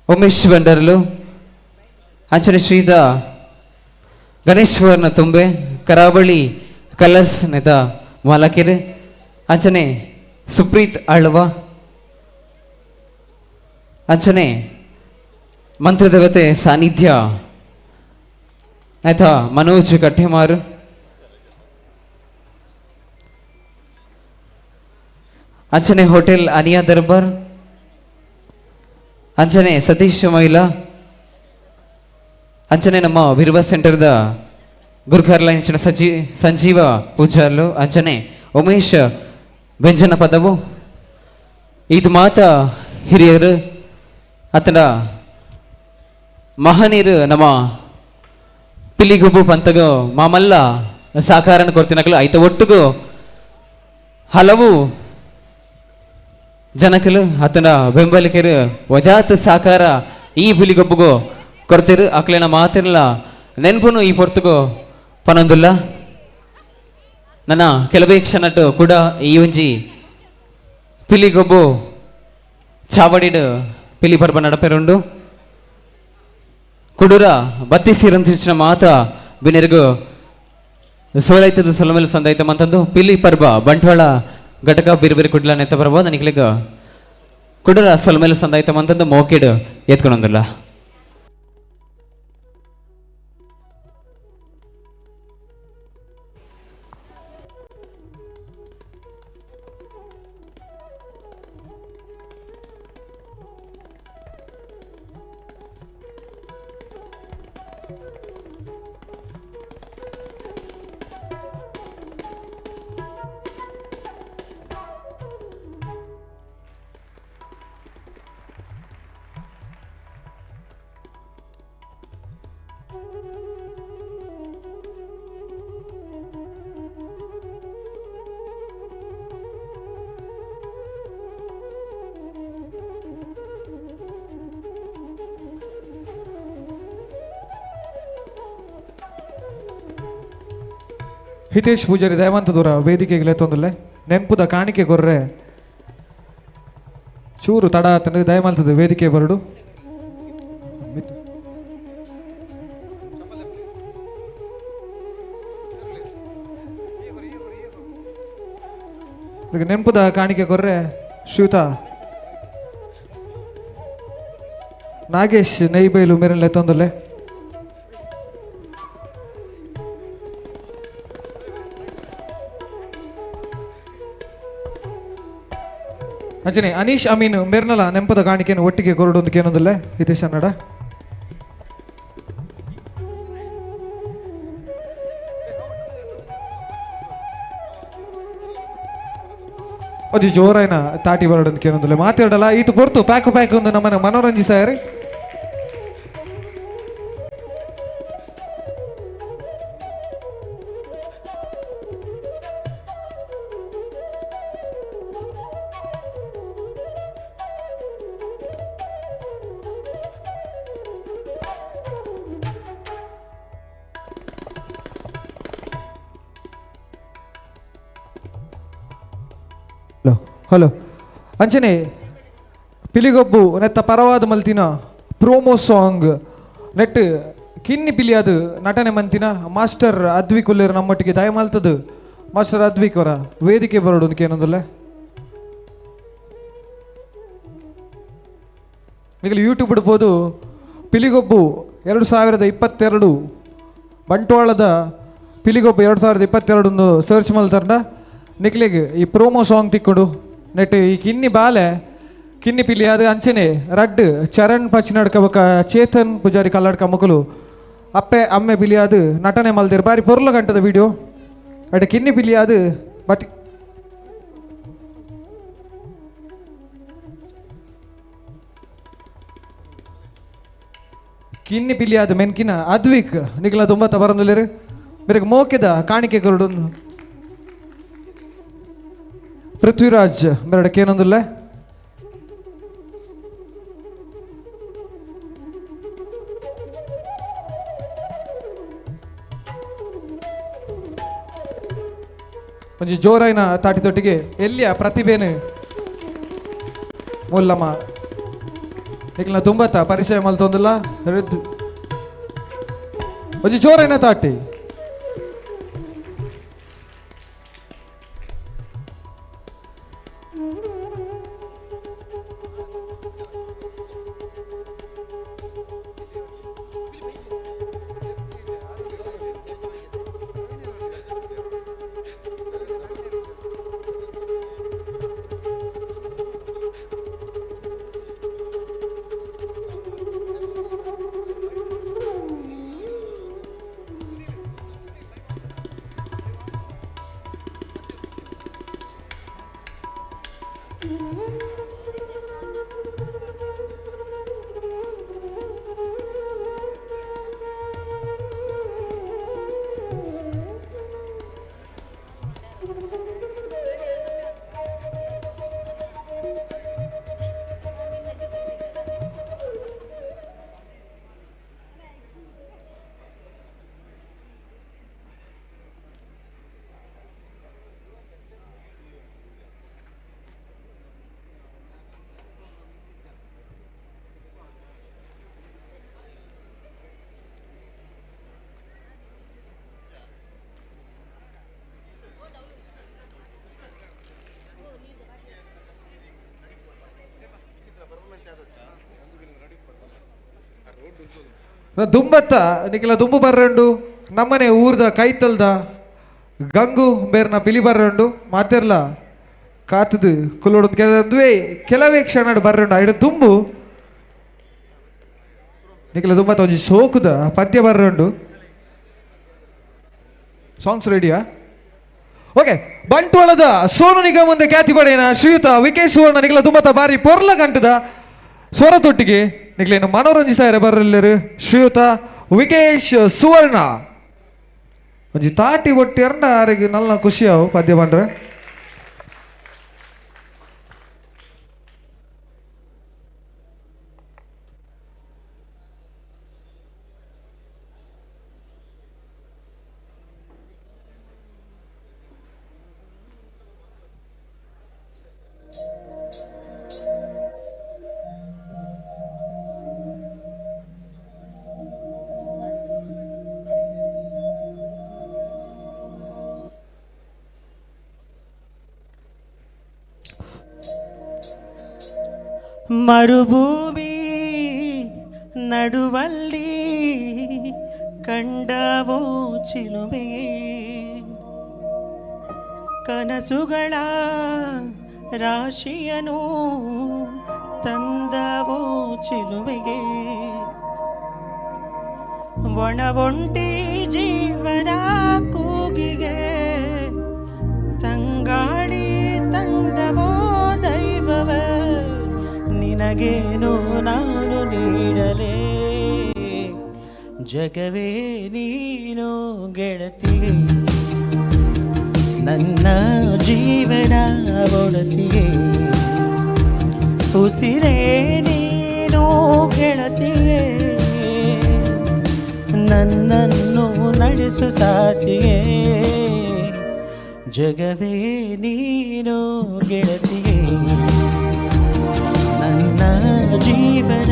Speaker 2: Umesh Bandarlu, ಅಂಚನೆ ಶ್ರೀದ ಗಣೇಶ್ವರನ ತುಂಬೆ ಕರಾವಳಿ ಕಲರ್ಸ್ ನೆದ ಮಾಲಕಿರು, ಅಂಚನೆ ಸುಪ್ರೀತ್ ಆಳ್ವ, ಅಂಚನೆ ಮಂತ್ರದೇವತೆ ಸಾನ್ನಿಧ್ಯ ಆಯ್ತಾ ಮನೋಜ್ ಕಟ್ಟೆಮಾರು, ಅಂಚನೆ ಹೋಟೆಲ್ ಅನಿಯಾ ದರ್ಬಾರ್, ಅಂಚನೆ ಸತೀಶ್ ಮಹಿಳಾ, ಅಂಚನೆ ನಮ್ಮ ವಿರುವ ಸೆಂಟರ್ದ ಗುರುಕಾರ್ಲ ಇಂಚಿನ ಸಂಜೀವ ಪೂಜಾರ್ಲು, ಅಂಚನೆ ಉಮೇಶ್ ವ್ಯಂಜನ ಪದವು, ಇದು ಮಾತ ಹಿರಿಯರು ಅತನ ಮಹನೀರು ನಮ್ಮ ಪಿಲಿಗುಬ್ಬು ಪಂತಗು ಮಾಮಲ್ಲ ಸಾಕಾರನ ಕೊರ್ತಿನಕಲು ಐತ ಒಟ್ಟುಗು ಹಲವು ಜನಕಲು ಆತನ ಬೆಂಬಲಿಕರು ವಜಾತ್ ಸಾಕಾರ ಈ ಪಿಲಿಗೊಬ್ಬುಗು ಕೊರ್ತಿರು ಅಕ್ಲೇನ ಮಾತಿರಲ್ಲ ನೆನ್ಪುನು ಈ ಪೊರ್ತುಗು ಪನೊಂದುಲ್ಲ. ನನ್ನ ಕೆಲವೇ ಕ್ಷಣಟ್ಟು ಕೂಡ ಈ ಒಂಜಿ ಪಿಲಿಗೊಬ್ಬು ಚಾವಡಿಡು ಪಿಲಿ ಪರ್ಬ ನಡಪೆರುಂಡು ಕುಡುರ ಬತ್ತಿಸಿರಂತಿನ ಮಾತ ಬಿನೆರ್ಗು ಸೋಲೈತದ ಸೊಲಮೆಲು ಸಂದೈತ ಮಂತಂದು ಪಿಲಿ ಪರ್ಬ ಬಂಟ್ವಾಳ ಘಟಕ ಬಿರು ಕುಡ್ಲ ನೆತ್ತ ಪರ್ಬ ನನಗೆ ಕುಡುರ ಸೊಲಮೆಲು ಸಂದೈತ ಮಂತಂದು ಮೋಕಿಡು ಎತ್ಕೊಂಡೊಂದಿಲ್ಲ.
Speaker 7: ಹಿತೇಶ್ ಪೂಜಾರಿ ದಯವಂತ ದೂರ ವೇದಿಕೆಗೆ ಲೆತ್ತೊಂದುಲ್ಲೆ ನೆನ್ಪುದ ಕಾಣಿಕೆ ಕೊರ್ರೆ ಚೂರು ತಡ ಆತನ ದಯಮಲ್ತದೆ ವೇದಿಕೆ ಬರಡು. ನೆನ್ಪುದ ಕಾಣಿಕೆ ಕೊರ್ರೆ ಶ್ರೀಯುತ ನಾಗೇಶ್ ನೈಬೈಲು ಮೇರೆಲ್ಲ ಲೆತ್ತೊಂದುಲ್ಲೆ. ಅಂಚನೆ ಅನೀಶ್ ಅಮೀನ್ ಮೇರ್ನಲ ನೆಂಪದ ಕಾಣಿಕೆಯನ್ನು ಒಟ್ಟಿಗೆ ಕೊರಡು ಕೇನೊಂದಿಲ್ಲ ಹಿತೇಶ್ ಅನ್ನಡ. ಒಂಜಿ ಜೋರಾಯಿನ ತಾಟಿ ಬರಡಂತ ಕೇನೊಂದುಲ್ಲೆ ಮಾತಾಡಲ್ಲ ಈತ ಪೊರ್ತು ಪ್ಯಾಕು ಪ್ಯಾಕ್ ಒಂದು ನಮ್ಮನೆ ಮನೋರಂಜಿಸಾಯರ್. ಹಲೋ ಹಲೋ ಅಂಚನೆ ಪಿಲಿಗೊಬ್ಬು ನೆತ್ತ ಪರವಾದ ಮಲ್ತಿನ ಪ್ರೋಮೋ ಸಾಂಗ್ ನೆಟ್ ಕಿನ್ನಿ ಪಿಲಿಯಾದ ನಟನೆ ಮಂತಿನ ಮಾಸ್ಟರ್ ಅದ್ವಿಕ್ ಉಲ್ಲೇರು ನಮ್ಮೊಟ್ಟಿಗೆ ದಯ ಮಲ್ತದು. ಮಾಸ್ಟರ್ ಅದ್ವಿಕ್ ಅವರ ವೇದಿಕೆ ಬರೋಡು ಏನೊಂದುಲ್ಲ ಈಗ ಯೂಟ್ಯೂಬ್ ಇಡ್ಬೋದು. ಪಿಲಿಗೊಬ್ಬು 2022 ಬಂಟ್ವಾಳದ ಪಿಲಿಗೊಬ್ಬು 2022 ಸರ್ಚ್ ಮಲ್ತಾರಂಡ ನಿಕ್ಲೆಗ್ ಈ ಪ್ರೋಮೋ ಸಾಂಗ್ ತಿಕ್ಕೊಂಡು ನೆಟ್ ಈ ಕಿನ್ನಿ ಬಾಲೆ ಕಿನ್ನಿ ಪಿಲಿ ಅದು ಅಂಚನೆ ರಡ್ಡ್ ಚರಣ್ ಪಚಿನಡ್ಕ ಬೊಕ ಚೇತನ್ ಪೂಜಾರಿ ಕಲ್ಲಡ್ಕ ಮೊಕಲು ಅಪ್ಪೆ ಅಮ್ಮೆ ಪಿಲಿ ಅದು ನಟನೆ ಮಲ್ದಿರ್ ಬಾರಿ ಪೊರ್ಲ ಗಂಟದ ವಿಡಿಯೋ ಅಡ್ ಕಿನ್ನಿ ಪಿಲಿ ಅದು ಬತಿ ಕಿನ್ನಿ ಪಿಲಿ ಅದು ಮೆನ್ಕಿನ ಅದ್ವಿಕ್ ನಿಕ್ಲ ತುಂಬ ತಬರಂದುಲೇರು ಬೇರೆ ಮೋಕೆದ ಕಾಣಿಕೆ ಕೊರಡು ಪೃಥ್ವಿರಾಜ್ ಬೇರೆ ಏನೊಂದಿಲ್ಲ. ಒಂಜಿ ಜೋರಾಯಿನ ತಾಟಿ ತೊಟ್ಟಿಗೆ ಎಲ್ಲಿಯ ಪ್ರತಿಭೆನು ಮುಲ್ಲಮ್ಮ ನಿಕ್ಲ ತುಂಬತ್ತ ಪರಿಚಯ ಮಲ್ತೊಂದಿಲ್ಲ ಒಂಜಿ ಜೋರಾಯಿನ ತಾಟಿ. ದುಂಬತ್ತ ನಿಖಿಲ ದುಂಬು ಬರ್ರಂಡು ನಮ್ಮನೆ ಊರ್ದ ಕೈತಲ್ದ ಗಂಗು ಬೇರ್ನ ಪಿಲಿ ಬರ್ರಂಡು ಮಾತೆರ್ಲ ಕಾತದು ಕುಲ್ಲೋಡು ಕೆಲವೇ ಕೆಲವೇ ಕ್ಷಣ ಬರ್ರಂಡು ಐಡು ದುಂಬು ನಿಖಿಲ ದುಂಬತ್ತ ಒಂಜಿ ಸೋಕುದ ಪದ್ಯ ಬರ್ರಂಡು. ಸಾಂಗ್ಸ್ ರೆಡಿಯಾ? ಓಕೆ. ಬಂಟ್ವಾಳದ ಸೋನು ನಿಗಮ್ ಮುಂದೆ ಖ್ಯಾತಿ ಪಡೆಯನ ಶ್ರೀಯುತ ವಿಕೇಶ್ ಸುವರ್ಣ ನಿಖಿಲ ದುಂಬತ್ತ ಬಾರಿ ಪೊರ್ಲ ಗಂಟದ ಸ್ವರ ತೊಟ್ಟಿಗೆ ನಿಕ್ಲೇನು ಮನೋರಂಜಿಸಾಯರ ಬರಲ್ಲರು ಶ್ರೀಯುತ ವಿಕೇಶ್ ಸುವರ್ಣ. ಒಂಜಿ ತಾಟಿ ಒಟ್ಟಿ ಅರಂಡ ಆರಿಗೆ ನಲ್ಲ ಖುಷಿಯಾವು ಪದ್ಯ ಬಂಡ್ರೆ.
Speaker 16: ಮರುಭೂಮಿ ನಡುವಲ್ಲಿ ಕಂಡವೋ ಚಿಲುಮೆ, ಕನಸುಗಳ ರಾಶಿಯನು ತಂದವೋ ಚಿಲುಮೆಗೆ, ಒಣವೊಂಟಿ ಜೀವನ ಕೂಗಿಗೆ ತಂಗಾಳಿ ತಂದವೋ ನಿನಗೇನು ನಾನು ನೀಡಲೇ, ಜಗವೇ ನೀನು ಗೆಳತಿಯೇ, ನನ್ನ ಜೀವನ ಒಡತಿಯೇ, ಉಸಿರೇ ನೀನು ಗೆಳತಿಯೇ, ನನ್ನನ್ನು ನಡೆಸು ಸಾಥಿಯೇ, ಜಗವೇ ನೀನು ಗೆಳತಿಯೇ, ನನ್ನ ಜೀವನ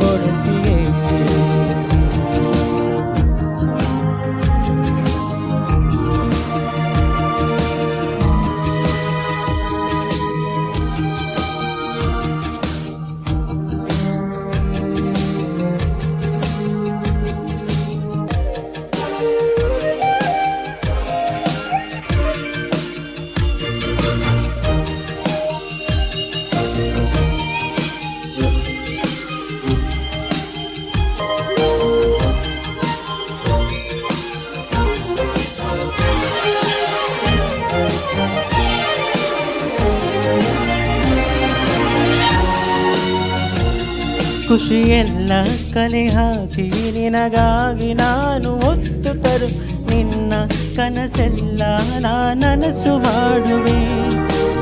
Speaker 16: ಒಡತಿಯೇ. ಖುಷಿಯೆಲ್ಲ ಕಲೆ ಹಾಕಿ ನಿನಗಾಗಿ ನಾನು ಒತ್ತು ತರು, ನಿನ್ನ ಕನಸೆಲ್ಲ ನನಸು ಮಾಡುವೆ,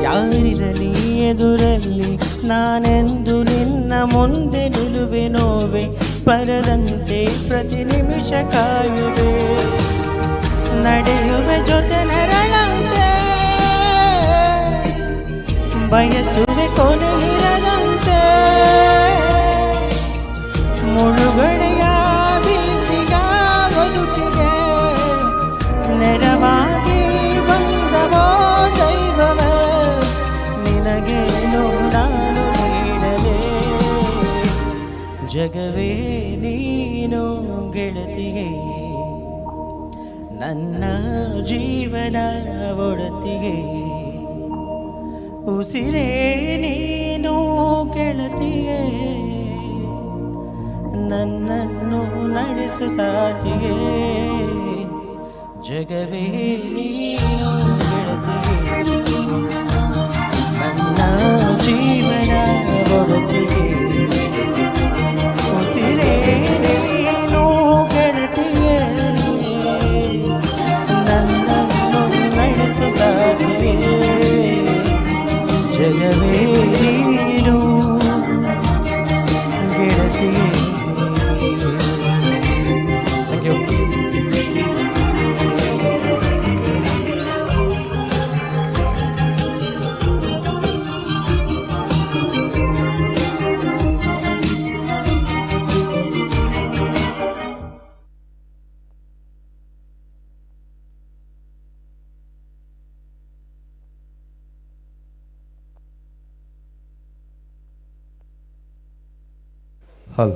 Speaker 16: ಯಾರಿರಲಿ ಎದುರಲ್ಲಿ ನಾನೆಂದು ನಿನ್ನ ಮುಂದೆ ನಿಲುವೆ, ನೋವೆ ಬರದಂತೆ ಪ್ರತಿ ನಿಮಿಷ ಕಾಯುವೆ, ನಡೆಯುವೆ ಜೊತೆ ನೆರಳಂತೆ, ಬಯಸುವೆ ಕೊನೆ ಇರದಂತೆ, ಮುಳುಗಡೆಯ ಭೀತಿಗ ಬದುಕಿಗೆ ನೆರವಾಗಿ ಬಂದವೋ ದೈವವೇ, ನಿನಗೇನು ನಾನು ನೀಡಲೇ, ಜಗವೇ ನೀನು ಗೆಳತಿಯೇ, ನನ್ನ ಜೀವನ ಒಡತಿಯೇ, ಉಸಿರೇ ನೀನು ಗೆಳತಿಯೇ, ನನ್ನನ್ನು ನಡೆಸು ಸಾಥಿಯೇ, ಜಗವೇ ನೀನು ಗೆಳತಿಯೇ, ನನ್ನ ಜೀವನ ಒಡತಿಯೇ, ಉಸಿರೇ ನೀನು ಗೆಳತಿಯೇ, ನನ್ನನ್ನು ನಡೆಸು ಸಾಥಿಯೇ, ಜಗವೇ ನೀನು ಗೆಳತಿಯೇ.
Speaker 1: ಹಲ್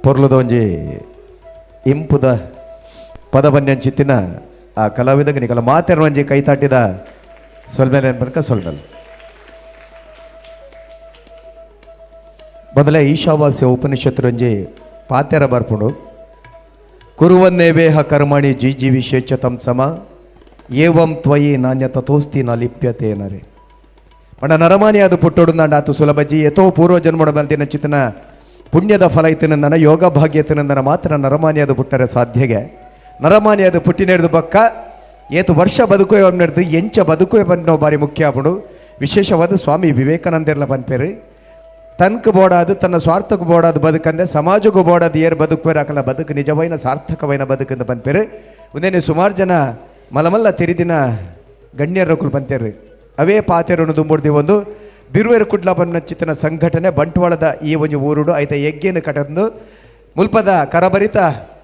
Speaker 1: ಪೊರ್ಲುದ ಒಂಜಿ ಇಂಪುದ ಪದಬನ್ಯಂಚಿತ್ತಿನ ಆ ಕಲಾವಿದಗೆ ನಿಕಲ ಮಾತೆರ ಒಂಜಿ ಕೈ ತಾಟಿದ ಸೊಲ್ಮೇಲೆ ಏನ್ ಸೊಲ್ಮೇಲೆ ಮೊದಲೇ ಈಶಾವಾಸ್ಯ ಉಪನಿಷತ್ತರೊಂಜಿ ಪಾತೆರ ಬರ್ಪುಂಡು. ಕುರುವನ್ನೇವೇಹ ಕರ್ಮಣಿ ಜಿ ಜಿ ವಿಶೇಷತಂ ಸಮ ಏವಂ ತ್ವಯಿ ನಾಣ್ಯ ತಥೋಸ್ತಿ ನ ಲಿಪ್ಯತೆ ನರೆ. ಪಂಡ ನರಮಾನಿ ಅದು ಪುಟ್ಟೋಡು ನಾಂಡ ಆತು ಸುಲಭಜಿ ಯಥೋ ಪೂರ್ವ ಜನ್ಮಡ ಬಂತಿನ ಚಿತನ ಪುಣ್ಯದ ಫಲ ಇತ್ತಿನಂದನ ಯೋಗ ಭಾಗ್ಯತಿನಂದನ ಮಾತ್ರ ನರಮಾನಿ ಅದು ಪುಟ್ಟರೆ ಸಾಧ್ಯಗೆ. ನರಮಾನಿ ಅದು ಪುಟ್ಟಿನೆಡ್ದು ಬಕ್ಕ ಏತು ವರ್ಷ ಬದುಕುವೆ ನಡೆದು ಎಂಚ ಬದುಕುವೆ ಬಂದ ಬಾರಿ ಮುಖ್ಯ ಆಪುಂಡು. ವಿಶೇಷವಾದ ಸ್ವಾಮಿ ವಿವೇಕಾನಂದರ್ಲ ಪನ್ಪೇರು ತನ್ಕು ಬೋಡಾದು ತನ್ನ ಸ್ವಾರ್ಥಕ್ಕೂ ಬೋಡಾದು ಬದುಕಂದೆ ಸಮಾಜಕ್ಕೂ ಬೋಡಾದು ಏರ್ ಬದುಕುವೆ ಹಾಕಲ್ಲ ಬದುಕು ನಿಜವೈನ ಸಾರ್ಥಕವೈನ ಬದುಕಂದ ಪನ್ಪೇರು. ಒಂದೇನೆ ಸುಮಾರು ಜನ ಮಲಮಲ್ಲ ತೆರಿದಿನ ಗಣ್ಯರಕುಲು ಪಂತೇರು ಅವೇ ಪಾತೆರನ್ನು ದುಂಬುಡ್ದಿ ಒಂದು ಬಿರುವೆರು ಕುಡ್ಲ ಚಿತ್ತನ ಸಂಘಟನೆ ಬಂಟ್ವಾಳದ ಈ ಒಂದು ಊರುಡು ಐತ ಯಜ್ಞನ ಕಟಂದು ಮುಲ್ಪದ ಕರಬರಿತ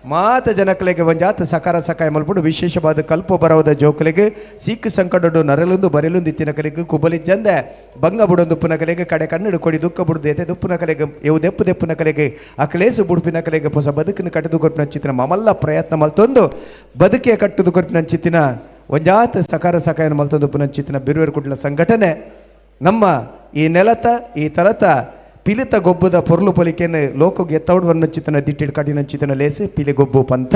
Speaker 1: ಮಾತ ಜನಕಲೆಗೆ ಒಂಜಾತ ಸಕಾರ ಸಕಾಯ ಮಲ್ಪುಡು ವಿಶೇಷವಾದ ಕಲ್ಪ ಬರವದ ಜೋಕುಲೆಗ್ ಸೀಕ್ ಸಂಕಟಡು ನರಲುಂದು ಬರೆಲುಂದು ಇತ್ತಿನ ಕಲೆಗ್ ಕುಬಲಿ ಜಂದೆ ಬಂಗ ಬುಡೊಂದು ಕಲೆಗೆ ಕಡೆ ಕನ್ನಡ ಕೊಡಿ ದುಃಖ ಬುಡ್ದು ಎತೆ ದುಪ್ಪುನ ಕಲೆಗ್ ಎವು ದೆಪ್ಪು ದೆಪ್ಪುನ ಕಲೆಗ್ ಅಕಲೇಸು ಬುಡುಪಿನ ಕಲೆಗ್ ಹೊಸ ಬದುಕಿನ ಕಟ್ಟದು ಕೊರ್ಪಿನ ಚಿತ್ತಿನ ಮಮಲ್ಲ ಪ್ರಯತ್ನ ಮಲ್ತೊಂದು ಬದುಕೆ ಕಟ್ಟುದು ಕೊರ್ಪಿನ ಚಿತ್ತಿನ ಒಂಜಾತ ಸಕಾರ ಸಕಾಯನ ಮಲ್ತೊಂದು ಪುನಂಚಿತ್ತಿನ ಬಿರುವೆರ್ ಕುಡ್ಲ ಸಂಘಟನೆ ನಮ್ಮ ಈ ನೆಲತ ಈ ತಲತ ಪಿಲಿತ ಗೊಬ್ಬದ ಪೊರ್ಲು ಪೊಲಿಕೆನ್ ಲೋಕಗೆ ಎತ್ತೌಡ್ ಚಿತ್ತನ ದಿಟ್ಟಿಡ್ ಕಠಿಣ ಚಿತ್ತನ ಲೇಸು ಪಿಲಿ ಗೊಬ್ಬು ಪಂಥ.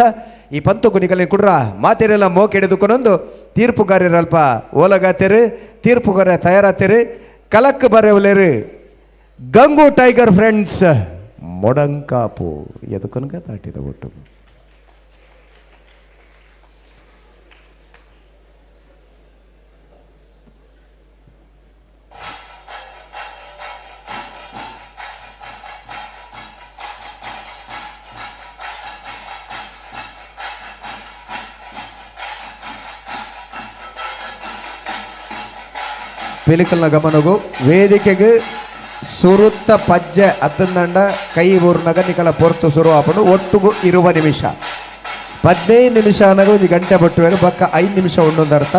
Speaker 1: ಈ ಪಂಥ ಗುನಿಕಲೆ ಕುಡ್ರ ಮಾತೆರೆಲ್ಲ ಮೋಕೆಡೆದುಕೊನೊಂದು ತೀರ್ಪುಗಾರರಲ್ಪ ಓಲಗಾತೆರು, ತೀರ್ಪುಗಾರ ತಯಾರಾತೇರು, ಕಲಕ್ ಬರೆವಲೇರು ಗಂಗು ಟೈಗರ್ ಫ್ರೆಂಡ್ಸ್ ಮೊಡಂಕಾಪು ಎದಕ್ಕನ್ಗ ದಾಟಿದ ಒಟ್ಟು. ಪಿಲಿಕಲ್ನ ಗಮನಗು ವೇದಿಕೆಗೆ ಸುರುತ್ತ ಪಜ್ಜೆ ಅತ್ತಂದಂಡ ಕೈ ಊರ್ನಗ ನಿಕಲ ಪೊರ್ತು ಸುರು ಆಪನು ಒಟ್ಟುಗು ಇರುವ ನಿಮಿಷ 15 ನಿಮಿಷ ಅನ್ನಗ ಒಂದು ಗಂಟೆ ಬಟ್ಟುವೇರು ಬಕ್ಕ 5 ನಿಮಿಷ ಒಂದೊಂದು ಅರ್ಥ.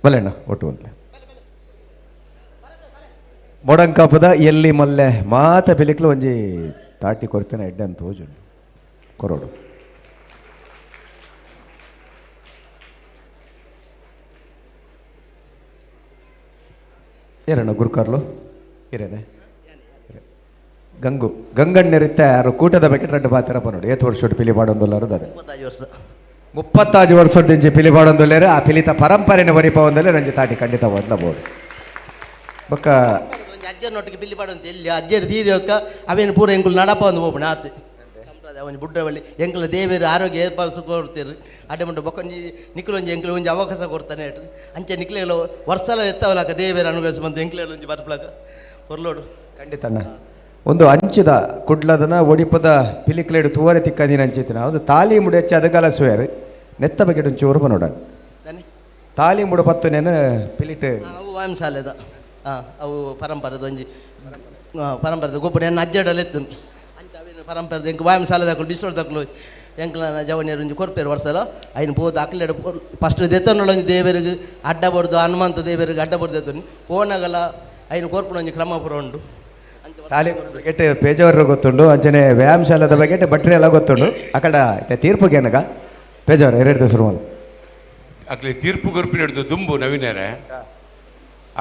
Speaker 1: ಬಲೆಣ್ಣ ಒಟ್ಟು ಒಂದ್ಲೆ ಮೊಡಂಕಾಪದ ಎಲ್ಲಿ ಮಲ್ಲೆ ಮಾತ ಪಿಲಿಕ್ಲು ಒಂಜಿ ತಾಟಿ ಕೊರ್ಪಿನ ಎಡ್ಡೆ ಅಂತ ಹೋಜುಂಡು ಕೊರೋಡು. ಏರಣ್ಣ ಗುರುಕಾರ್ಲು ಇರೇನೆ ಗಂಗು ಗಂಗಣ್ಣರಿತ್ತೆ ಯಾರು ಕೂಟದ ಬಗ್ಗೆ ರಡ್ಡು ಬಾತಿರಪ್ಪ ನೋಡಿ. ಏತ್ ವರ್ಷ ಪಿಲಿ ಪಾಡೊಂದುಲ್ಲಾರು ಅದೇ 35 ವರ್ಷ ಪಿಲಿ ಪಾಡೊಂದುಲ್ಲೇರು. ಆ ಪಿಲಿತ ಪರಂಪರೆನ ವರಿಪ ಒಂದಲ್ಲೇ ರಂಜಿ ತಾಟಿ ಖಂಡಿತ ಓದ್ಲಬಹುದು. ಬೊಕ್ಕ
Speaker 17: ಅಜ್ಜನೊಟ್ಟಿಗೆ ಪಿಲಿ ಪಾಡೊಂದು ಎಲ್ಲಿ ಅಜ್ಜರು ತೀರೋಕ್ಕ ಅವೇನು ಪೂರ ಎಂಕುಲು ನಡಪ ಒಂದು ಹೋಗ್ಬಿಣ ಆತು ಸಂಪ್ರದಾಯ ಒಂಜಿ ಬುಡ್ರವಳ್ಳಿ ಎಂಕಲ ದೇವೇರು ಆರೋಗ್ಯ ಏರ್ಪಾಸು ಕೊಡ್ತೀರಿ ಅಡ್ಡೆ ಮುಂಟು ಬೊಕ್ಕ ನಿಕ್ಕಲೊಂಜಿ ಎಂಕಲು ಒಂಜಿ ಅವಕಾಶ ಕೊಡ್ತಾನೆ ಅಂಚೆ ನಿಕ್ಲೆಗಳು ವರ್ಷಲ ಎತ್ತವಲಾಕ ದೇವೇರು ಅನುಗ್ರಹಿಸಿ ಬಂದು ಎಂಕ್ಲೇಳು ಒಂಜಿ ಬರ್ಪ್ಲಾಕ ಹೊರ್ಲೋಡು.
Speaker 1: ಖಂಡಿತ ಅಣ್ಣ. ಒಂದು ಅಂಚಿದ ಕುಡ್ಲದನ ಒಡಿಪದ ಪಿಲಿಕ್ಲೇಡು ತೂವರೆ ತಿಕ್ಕದಿನ ಅಂಚಿತ್ತಿನ ಅದು ತಾಲಿ ಮುಡಿ ಹೆಚ್ಚು ಅದಗಾಲ ಸುವೇರು ನೆತ್ತ ಬಗ್ಗೆ ಒಂಚೂರು ನೋಡೋಣ. ತಾಲಿ ಮುಡು ಪತ್ತು ನೇನು ಪಿಲಿಟ್
Speaker 17: ಅವು ವಾಂಸಾಲೆದ ಅವು ಪರಂಪರೆದ ಒಂಜಿ ಪರಂಪರೆದ ಗೊಬ್ಬರ ಎನ್ನ ಅಜ್ಜಡಲ್ಲಿ ಇತ್ತು ಅಂಚ ಅವೇನು ಪರಂಪರೆದ ಎಂಕ್ ವಾಯಂ ಸಾಲದಾಕಲು ಬಿಸ್ಲೋಡ್ ದಾಕಲು ಎಂಕ್ಲನ ಜವನಿಯರು ಒಂಜಿ ಕೊರ್ಪೇರು ವರ್ಷಲ ಐನು ಪೋದು ಅಕ್ಲೆಡ್ ಫಸ್ಟ್ ದೆತ್ತೊಂಡಲ ಒಂಜಿ ದೇವರಿಗೆ ಅಡ್ಡ ಬಡ್ದು ಹನುಮಂತ ದೇವರಿಗೆ ಅಡ್ಡ ಬಡ್ದು ದೆತ್ತೊಂಡು ಪೋನಗಲ ಐನು ಕೊರ್ಪುನ ಒಂಜಿ ಕ್ರಮ ಪೂರ ಉಂಡು.
Speaker 1: ತಾಲಿ ಬಗ್ಗೆ ಪೇಜಾವರ ಗೊತ್ತುಂಡು ಅಂಚನೆ ವ್ಯಾಯಾಮ ಶಾಲೆದ ಬಗ್ಗೆ ಬಟ್ರಿ ಎಲ್ಲ ಗೊತ್ತುಂಡು ಅಕಡ ತೀರ್ಪುಗೆ ಏನಗ ಪೇಜಾವರ ಎರಡು ಶುರು
Speaker 4: ಅಕ್ಲೆ ತೀರ್ಪು ಗೊರ್ಪಿನ ಹಿಡಿದು ದುಂಬು ನವೀನರೇ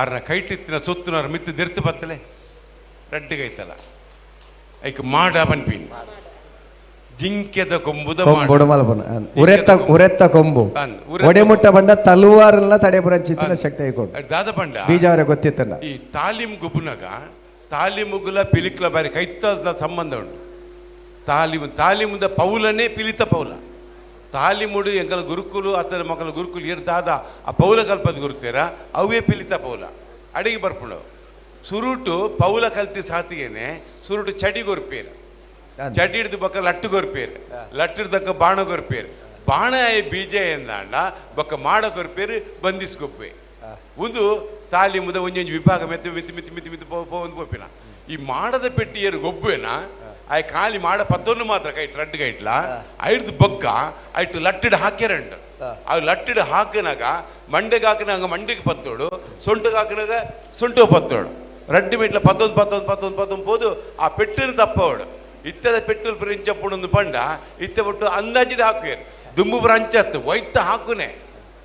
Speaker 4: ಆರ್ನ ಕೈಟಿತ್ತಿನ ಸೊತ್ತುನವ್ರ ಮಿತ್ತು ದೆರ್ತು ಬತ್ತಲೆ ರಡ್ಡಿಗೈತಲ್ಲ ಐಕ್ ಮಾಡ ಪನ್ಪಿನ್ ಜಿಂಕೆದ ಕೊಂಬುದ
Speaker 1: ಕೊಂಬುಡು ಮಲ್ಪನ ಉರೆತ್ತ ಉರೆತ್ತ ಕೊಂಬು ಒಡೆಮುಟ್ಟ ಬಂಡ ತಲುವಾರಲ್ಲ ತಡೆಪುರಂಚಿತ್ತಿನ ಶಕ್ತಿ ಐಕೊಂಡು
Speaker 4: ದಾದ ಪಂಡ
Speaker 1: ಬೀಜವರ ಗೊತ್ತಿತ್ತಲ್ಲ.
Speaker 4: ಈ ತಾಲೀಮ್ ಗುಬ್ಬುನಗ ತಾಲೀಮುಗುಲ ಪಿಲಿಕ್ಲ ಬಾರಿ ಕೈತದ ಸಂಬಂಧ ಉಂಟು. ತಾಲೀಮು ತಾಲೀಮುದ ಪೌಲನೇ ಪಿಲಿತ ಪೌಲ ತಾಲಿಮುಡು ಎಂಕಲ ಗುರುಕುಲು ಅತನ ಮಕ್ಕಳ ಗುರುಕುಲು ಏರ್ ದಾದ ಆ ಪೌಲ ಕಲ್ಪದ ಗುರುತೇರ ಅವೇ ಪಿಲಿತ ಪೌಲ ಅಡಿಗೆ ಬರ್ಪುಂಡು. ಸುರುಟು ಪೌಲ ಕಲ್ತಿ ಸಾತಿಗೇನೆ ಸುರುಟು ಚಡಿ ಗೊರ್ಪೇರು ಚಡಿ ಹಿಡ್ದು ಬೊಕ್ಕ ಲಟ್ಟು ಕೊರ್ಪೇರು ಲಟ್ಟು ತಕ್ಕ ಬಾಣ ಕೊರ್ಪೇರು ಬಾಣ ಬೀಜ ಎಂದಾಂಡ ಬೊಕ್ಕ ಮಾಡ ಕೊರ್ಪೇರು ಬಂದಿಸ್ಕೊಪ್ಪೆ ಒಂದು ತಾಲಿ ಮುದ ಒಂಜೊಂಜಿ ವಿಭಾಗ ಮೆತ್ತ ಮಿತ್ತು ಮಿತ್ತು ಮಿತ್ತು ಮಿತ್ತು ಪೋ ಒಂದು ಪೋಪಿನ ಈ ಮಾಡದ ಪೆಟ್ಟಿಯರು ಗೊಬ್ಬುವೆನ ಆಯ್ ಖಾಲಿ ಮಾಡ ಪತ್ತೊಂದು ಮಾತ್ರ ಕೈಟ್ ರಡ್ಡು ಕೈಟ್ಲ ಐಡ್ದು ಬೊಕ್ಕ ಐಟು ಲಟ್ಟಿಡ್ ಹಾಕ್ಯರಂಡು ಅವು ಲಟ್ಟಿಡ್ ಹಾಕಿನಾಗ ಮಂಡೆಗೆ ಹಾಕಿನಾಗ ಮಂಡೆಗೆ ಪತ್ತೋಡು ಸೊಂಟಗೆ ಹಾಕಿನಾಗ ಸೊಂಟು ಪತ್ತೋಡು ರಡ್ಡು ಮೆಟ್ಲ ಪತ್ತೊಂದು ಪತ್ತೊಂದು ಪತ್ತೊಂದು ಪತ್ತೊಂದು ಪೋದು ಆ ಪೆಟ್ಟಿನ ತಪ್ಪವಡು ಇತ್ತದ ಪೆಟ್ಟಲ್ ಪುರಿಂಚಪ್ಪುಣೊಂದು ಪಂಡ ಇತ್ತೆ ಬಿಟ್ಟು ಅಂದಾಜಿಡ್ ಹಾಕುವೇರು ದುಂಬು ಬ್ರಂಚತ್ತು ಒಯ್ತ ಹಾಕುನೆ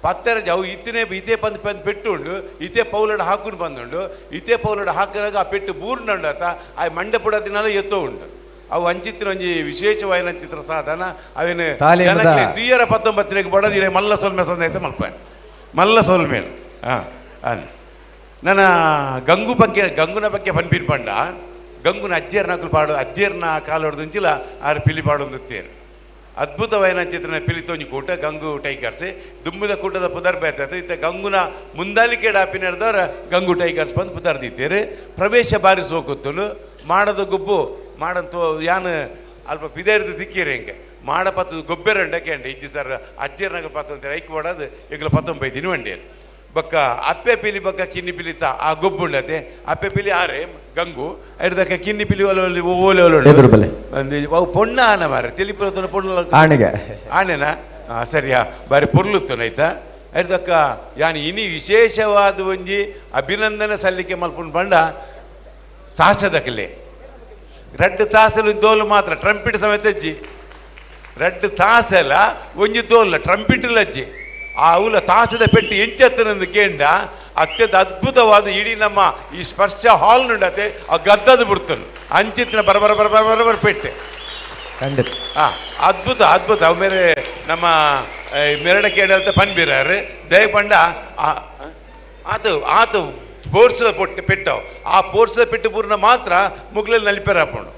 Speaker 4: ಪತ್ತೆರ ಅವು ಇತ್ತನೇ ಇತೇ ಬಂದು ಬಂದು ಪೆಟ್ಟು ಉಂಡು ಇತೇ ಪೌಲಡ್ ಹಾಕುನು ಬಂದುಂಡು ಇತೇ ಪೌಲಡ್ ಹಾಕಿನಾಗ ಆ ಪೆಟ್ಟು ಬೂರ್ನುಂಡು ಆತ ಆ ಮಂಡೆ ಪುಡ ದಿನಾಲ ಎತ್ತೋ ಉಂಡು ಅವು ಅಂಚಿತ್ರ ಒಂಜಿ ವಿಶೇಷವಾಯಿನ ಚಿತ್ರ ಸಾಧನ ಅವೇನು ದುಯ್ಯರ 19 ಬಡದಿರೆ ಮಲ್ಲ ಸೊಲ್ಮೆ ಸಂದೈತೆ ಮಲ್ಪ ಮಲ್ಲ ಸೊಲ್ಮೇಲು ಹಾಂ ಅನ್ ನನ್ನ ಗಂಗು ಬಗ್ಗೆ ಗಂಗುನ ಬಗ್ಗೆ ಪನ್ಪಿನ್ ಪಂಡ ಗಂಗುನ ಅಜ್ಜಿಯರ್ನ ಪಾಡು ಅಜ್ಜಿಯರ್ನ ಕಾಲೊಡ್ದು ಆರು ಪಿಲಿ ಪಾಡೊಂದು ಅದ್ಭುತವಾಯಿನ ಚಿತ್ರನ ಪಿಲಿತೊಂಜಿ ಕೂಟ ಗಂಗು ಟೈಗರ್ಸ್ ದುಂಬುದ ಕೂಟದ ಪುದರ್ ಬೇತಾಯ್ತು ಇತ್ತ ಗಂಗುನ ಮುಂದಾಲಿಕೆ ಡಾಪಿನದವರ ಗಂಗು ಟೈಗರ್ಸ್ ಬಂದು ಪುದರ್ದಿತ್ತೀರಿ. ಪ್ರವೇಶ ಬಾರಿ ಸೋಕುತ್ತಲು ಮಾಡದ ಗುಬ್ಬು ಮಾಡಂತ ಯಾನ್ ಅಲ್ಪ ಪಿದೆ ಹಿಡ್ದು ತಿಕ್ಕಿರಿ ಹೆಂಗೆ ಮಾಡ ಪತ್ತದ ಗೊಬ್ಬರ ಕೇಂಡಿ ಇಜ್ಜಿ ಸರ್ ಅಜ್ಜಿಯರ್ನಾಗ ಪತ್ತಂತ ಐಕ್ ಮಾಡೋದು ಈಗಲ 19 ದಿನ ವಂಡಿಯರು ಬೊಕ್ಕ ಅಪ್ಪೆ ಪಿಲಿ ಬೊಕ್ಕ ಕಿನ್ನಿ ಪಿಲಿತ ಆ ಗೊಬ್ಬು ಉಂಡತೆ ಅಪ್ಪೆ ಪಿಲಿ ಆರೆ ಗಂಗು ಹಿಡ್ದಕ್ಕ ಕಿನ್ನಿ ಪಿಲಿ ಒಲೆ ಓಲೆ ಒಲೆ ಅವು ಪೊಣ್ಣ ಆನ ಮಾರೆ ತಿಳಿಪುರ ಪೊಣ್ಣು
Speaker 1: ಆಣೆಗೆ
Speaker 4: ಆಣೆನಾ ಹಾಂ ಸರಿಯಾ ಬಾರಿ ಪೊರ್ಲುತ್ತನ ಆಯ್ತಾ ಹಿಡ್ದಕ್ಕ ಯಾನ್ ಇನಿ ವಿಶೇಷವಾದ ಒಂಜಿ ಅಭಿನಂದನೆ ಸಲ್ಲಿಕೆ ಮಲ್ಪುಂಡು ಪಂಡ ತಾಸದಕಲೆ ರಡ್ಡು ತಾಸಲು ದೋಲು ಮಾತ್ರ ಟ್ರಂಪಿಟ್ ಸಮೇತ ಅಜ್ಜಿ ರಡ್ಡು ತಾಸಲ ಒಂಜಿ ದೋಲ್ಲ ಟ್ರಂಪಿಟ್ ಅಜ್ಜಿ ಆ ಅವಲ ತಾಸದ ಪೆಟ್ಟಿ ಎಂಚತ್ತನಂದು ಕೇಂಡ ಅತ್ಯಂತ ಅದ್ಭುತವಾದ ಇಡೀ ನಮ್ಮ ಈ ಸ್ಪರ್ಶ ಹಾಲ್ నుంಡತೆ ಆ ಗದ್ದದ ಬಿಡ್ತಾನೆ ಅಂಚಿತ್ತಿನ ಬರ ಬರ ಬರ ಬರ ಬರ ಬರ ಪೆಟ್ಟೆ
Speaker 1: ಖಂಡಿತ
Speaker 4: ಹಾಂ ಅದ್ಭುತ ಅದ್ಭುತ. ಅವು ಮೇರೆ ನಮ್ಮ ಮೆರಡ ಕೇಡಲ್ತ ಪನ್ಬಿರಾರು ದಯಪಂಡ ಆತು ಆತು ಪೋರ್ಸದ ಪೊಟ್ಟೆ ಪೆಟ್ಟವು ಆ ಪೋರ್ಸದ ಪೆಟ್ಟು ಪೂರ್ಣ ಮಾತ್ರ ಮುಗ್ಲಲ್ಲಿ ನಲಿಪೆರ ಹಾಪುಂಡು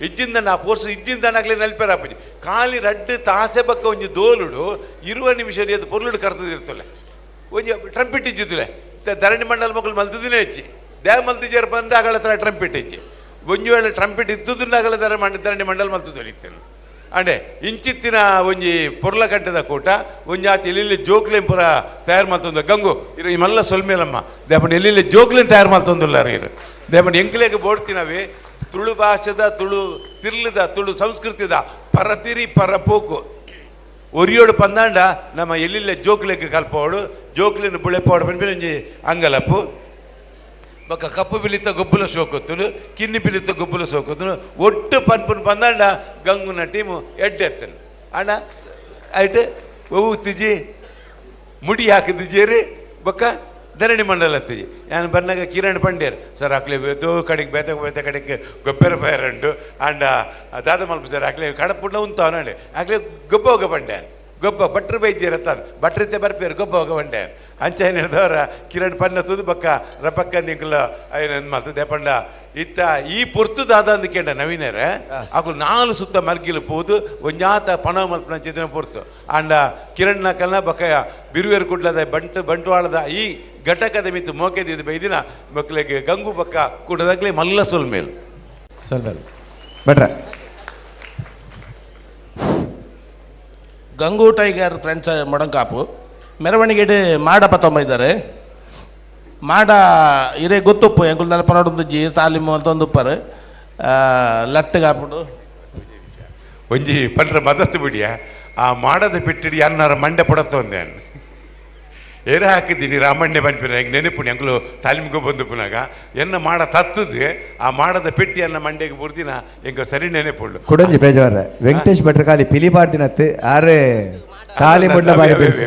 Speaker 4: ಇಜ್ಜಿಂದ ಆ ಪೋರ್ಸ ಇಜ್ಜಿಂದ ನಲಿಪೆರ ಹಾಪುಜಿ ಖಾಲಿ ರಡ್ಡು ತಾಸೆ ಬಕ್ಕ ಒಂಜಿ ದೋಲುಡು 20 ನಿಮಿಷ ಅದು ಪೊರ್ಲುಡು ಕರ್ತದಿರ್ತಲೆ ಒಂಜಿ ಟ್ರಂಪಿಟ್ ಇಜ್ಜಿದ್ಲೆ ಧರಣಿ ಮಂಡಲ ಮಕ್ಕಳು ಮಲ್ತದಿನೇ ಹೆಚ್ಚಿ ದೇವ ಮಲ್ತಿಜೇರು ಬಂದು ಅಗಳ ಹತ್ರ ಟ್ರಂಪಿಟ್ ಹೆಚ್ಚಿ ಒಂಜಿ ವೇಳೆ ಟ್ರಂಪಿಟ್ ಇತ್ತುದುಂಡಾಗಲ ಧರ ಮಂಡ ಧರಣಿ ಮಂಡಲ ಮಲ್ತದೊಲಿತ್ತೇನು ಅಂಡೆ ಇಂಚಿತ್ತಿನ ಒಂಜಿ ಪೊರ್ಲ ಕಟ್ಟದ ಕೂಟ ಒಂಜಿ ಆತ ಎಲ್ಲೆಲ್ಲಿ ಜೋಕ್ಲೇನ್ ಪೂರ ತಯಾರು ಮಲ್ತೊಂದು ಗಂಗು ಇರು ಈ ಮಲ್ಲ ಸೊಲ್ಮೇಲಮ್ಮ ದೇಪಂಡ ಎಲ್ಲೆಲ್ಲಿ ಜೋಕ್ಲೇನ್ ತಯಾರು ಮಲ್ತೊಂದುಲ್ಲಾರ ಇರು ದೇಪಂಡ ಎಂಕ್ಲೇಗೆ ಬೋಡ್ತಿನವಿ ತುಳು ಭಾಷೆದ ತುಳು ತಿರ್ಲದ ತುಳು ಸಂಸ್ಕೃತಿದ ಪರತಿರಿ ಪರಪೋಕು ಒರಿಯೋಡು ಪಂದಾಂಡ ನಮ್ಮ ಎಲ್ಲಿಲ್ಲ ಜೋಕ್ಲೆಗ್ ಕಲ್ಪೋಡು ಜೋಕ್ಲಿನ ಬುಳೆಪೋಡು ಪನ್ಪಿನ ಒಂಜಿ ಅಂಗಲಪ್ಪು. ಬೊಕ್ಕ ಕಪ್ಪು ಬಿಳಿತ ಗೊಬ್ಬುಲ ಸೋಕೊತ್ತುನು, ಕಿನ್ನಿ ಬಿಳಿತ ಗೊಬ್ಬುಲ ಸೋಕೊತ್ತುನು, ಒಟ್ಟು ಪನ್ಪುನ್ ಪಂದಾಂಡ ಗಂಗುನ ಟೀಮು ಎಡ್ಡೆತ್ತನು. ಅಣ್ಣ ಐಟ್ ಒವು ತಿಜಿ ಮುಡಿ ಹಾಕಿದ್ದು ಬೊಕ್ಕ ಧರಣಿ ಮಂಡಲ ತಿಜಿ. ನಾನು ಬನ್ನಾಗ ಕಿರಣ್ ಪಂಡ್ಯರ್ ಸರ್ ಅಕ್ಲೆ ಬೇತೋ ಕಡೆಗೆ ಬೇತ ಬೇತ ಕಡೆಗೆ ಗೊಬ್ಬರ ಪೈರಂಟು ಆಂಡ ದಾದ ಮಲ್ಪ ಸರ್ ಅಕ್ಲೆ ಕಡಪುಂಡ ಉಂತಾವನಾಂಡೆ ಅಕ್ಲೆ ಗೊಬ್ಬ ಹೋಗ ಪಂಡ್ಯಾನ್ ಗೊಬ್ಬ ಭಟ್ರು ಬೈದ್ಯರ ತಾನು ಭಟ್ರಿತೆ ಬರ್ಪೇರು ಗೊಬ್ಬ ಹೋಗ ಪಂಡ್ಯಾನ್ ಅಂಚ ಏನು ಹಿಡ್ದವರ ಕಿರಣ್ ಪನ್ನ ತುದು ಬಕ್ಕ ರಪಕ್ಕ ನಿಂಕುಲ ಐನ ಮಲ್ತ ದೇಪಂಡ ಇತ್ತ ಈ ಪೊರ್ತು ದಾದ ಅಂದ್ಕೇಂಡ ನವೀನರ ಅಕುಲು ನಾಲು ಸುತ್ತ ಮಲ್ಗಿಲು ಪೋದು ಒಂಜಾತ ಪಣ ಮಲ್ಪನ ಚೇತನ ಪೊರ್ತು ಆಂಡ ಕಿರಣ್ ನಕಲ್ನ ಬಕ್ಕ ಬಿರುವೇರು ಕುಡ್ಲದ ಬಂಟ್ವಾಳದ ಈ ಘಟಕದ ಮಿತ್ತು ಮೋಕೆದಿದ್ದು ಬೈದಿನ ಮಕ್ಕಳಿಗೆ ಗಂಗು ಬಕ್ಕ ಕೂಡದಾಗಲೇ ಮಲ್ಲ ಸೊಲ್ಮೇಲು
Speaker 1: ಸೊಲ್ಮೇಲು ಭಟ್ರ.
Speaker 3: ಗಂಗು ಟೈಗರ್ ಫ್ರೆಂಡ್ಸ್ ಮೊಡಂಕಾಪು ಮೆರವಣಿಗೆಡು ಮಾಡ ಪತ್ತೊಂಬ ಇದ್ದಾರೆ. ಮಾಡ ಇರೇ ಗೊತ್ತುಪ್ಪು ಎಂಕುಲು ದಲ್ಪ ನೋಡೊಂದು ತಾಲಿಮು ಅಂತ ಒಂದು ಲಟ್ಟಿಗೆ ಹಾಕ್ಬಿಟ್ಟು
Speaker 4: ಒಂಜಿ ಪಂಡ್ರ ಮದತ್ತು ಬಿಡಿಯ ಆ ಮಾಡದ ಬಿಟ್ಟಿಡಿ ಅನ್ನಾರ ಮಂಡೆ ಪಡತ್ತ ಒಂದೇ ಏರ ಹಾಕಿದ್ದೀನಿ ರಾಮಣ್ಣೆ ಪನ್ಪಿನ ನೆನಪುಣಿ ಅಂಕಲು ತಾಲಿಮ್ಗೆ ಬಂದು ಪುನಾಗ ಎನ್ನ ಮಾಡ ತತ್ತದು ಆ ಮಾಡದ ಪೆಟ್ಟಿಯನ್ನ ಮಂಡೆಗೆ ಬುರ್ದಿನ ಎಂಕ ಸರಿ ನೆನಪುಂಡು.
Speaker 1: ಕುಡಂಜಿ ಬೇಜವಾರ ವೆಂಕಟೇಶ್ ಭಟ್ರ ಕಾಲಿ ಪಿಲಿ ಬಾರ್ದಿನತ್ತು ಆರೆ ತಾಲಿ ಮುಡ್ಲ ಬಾರಿ ಬೇಸಿ.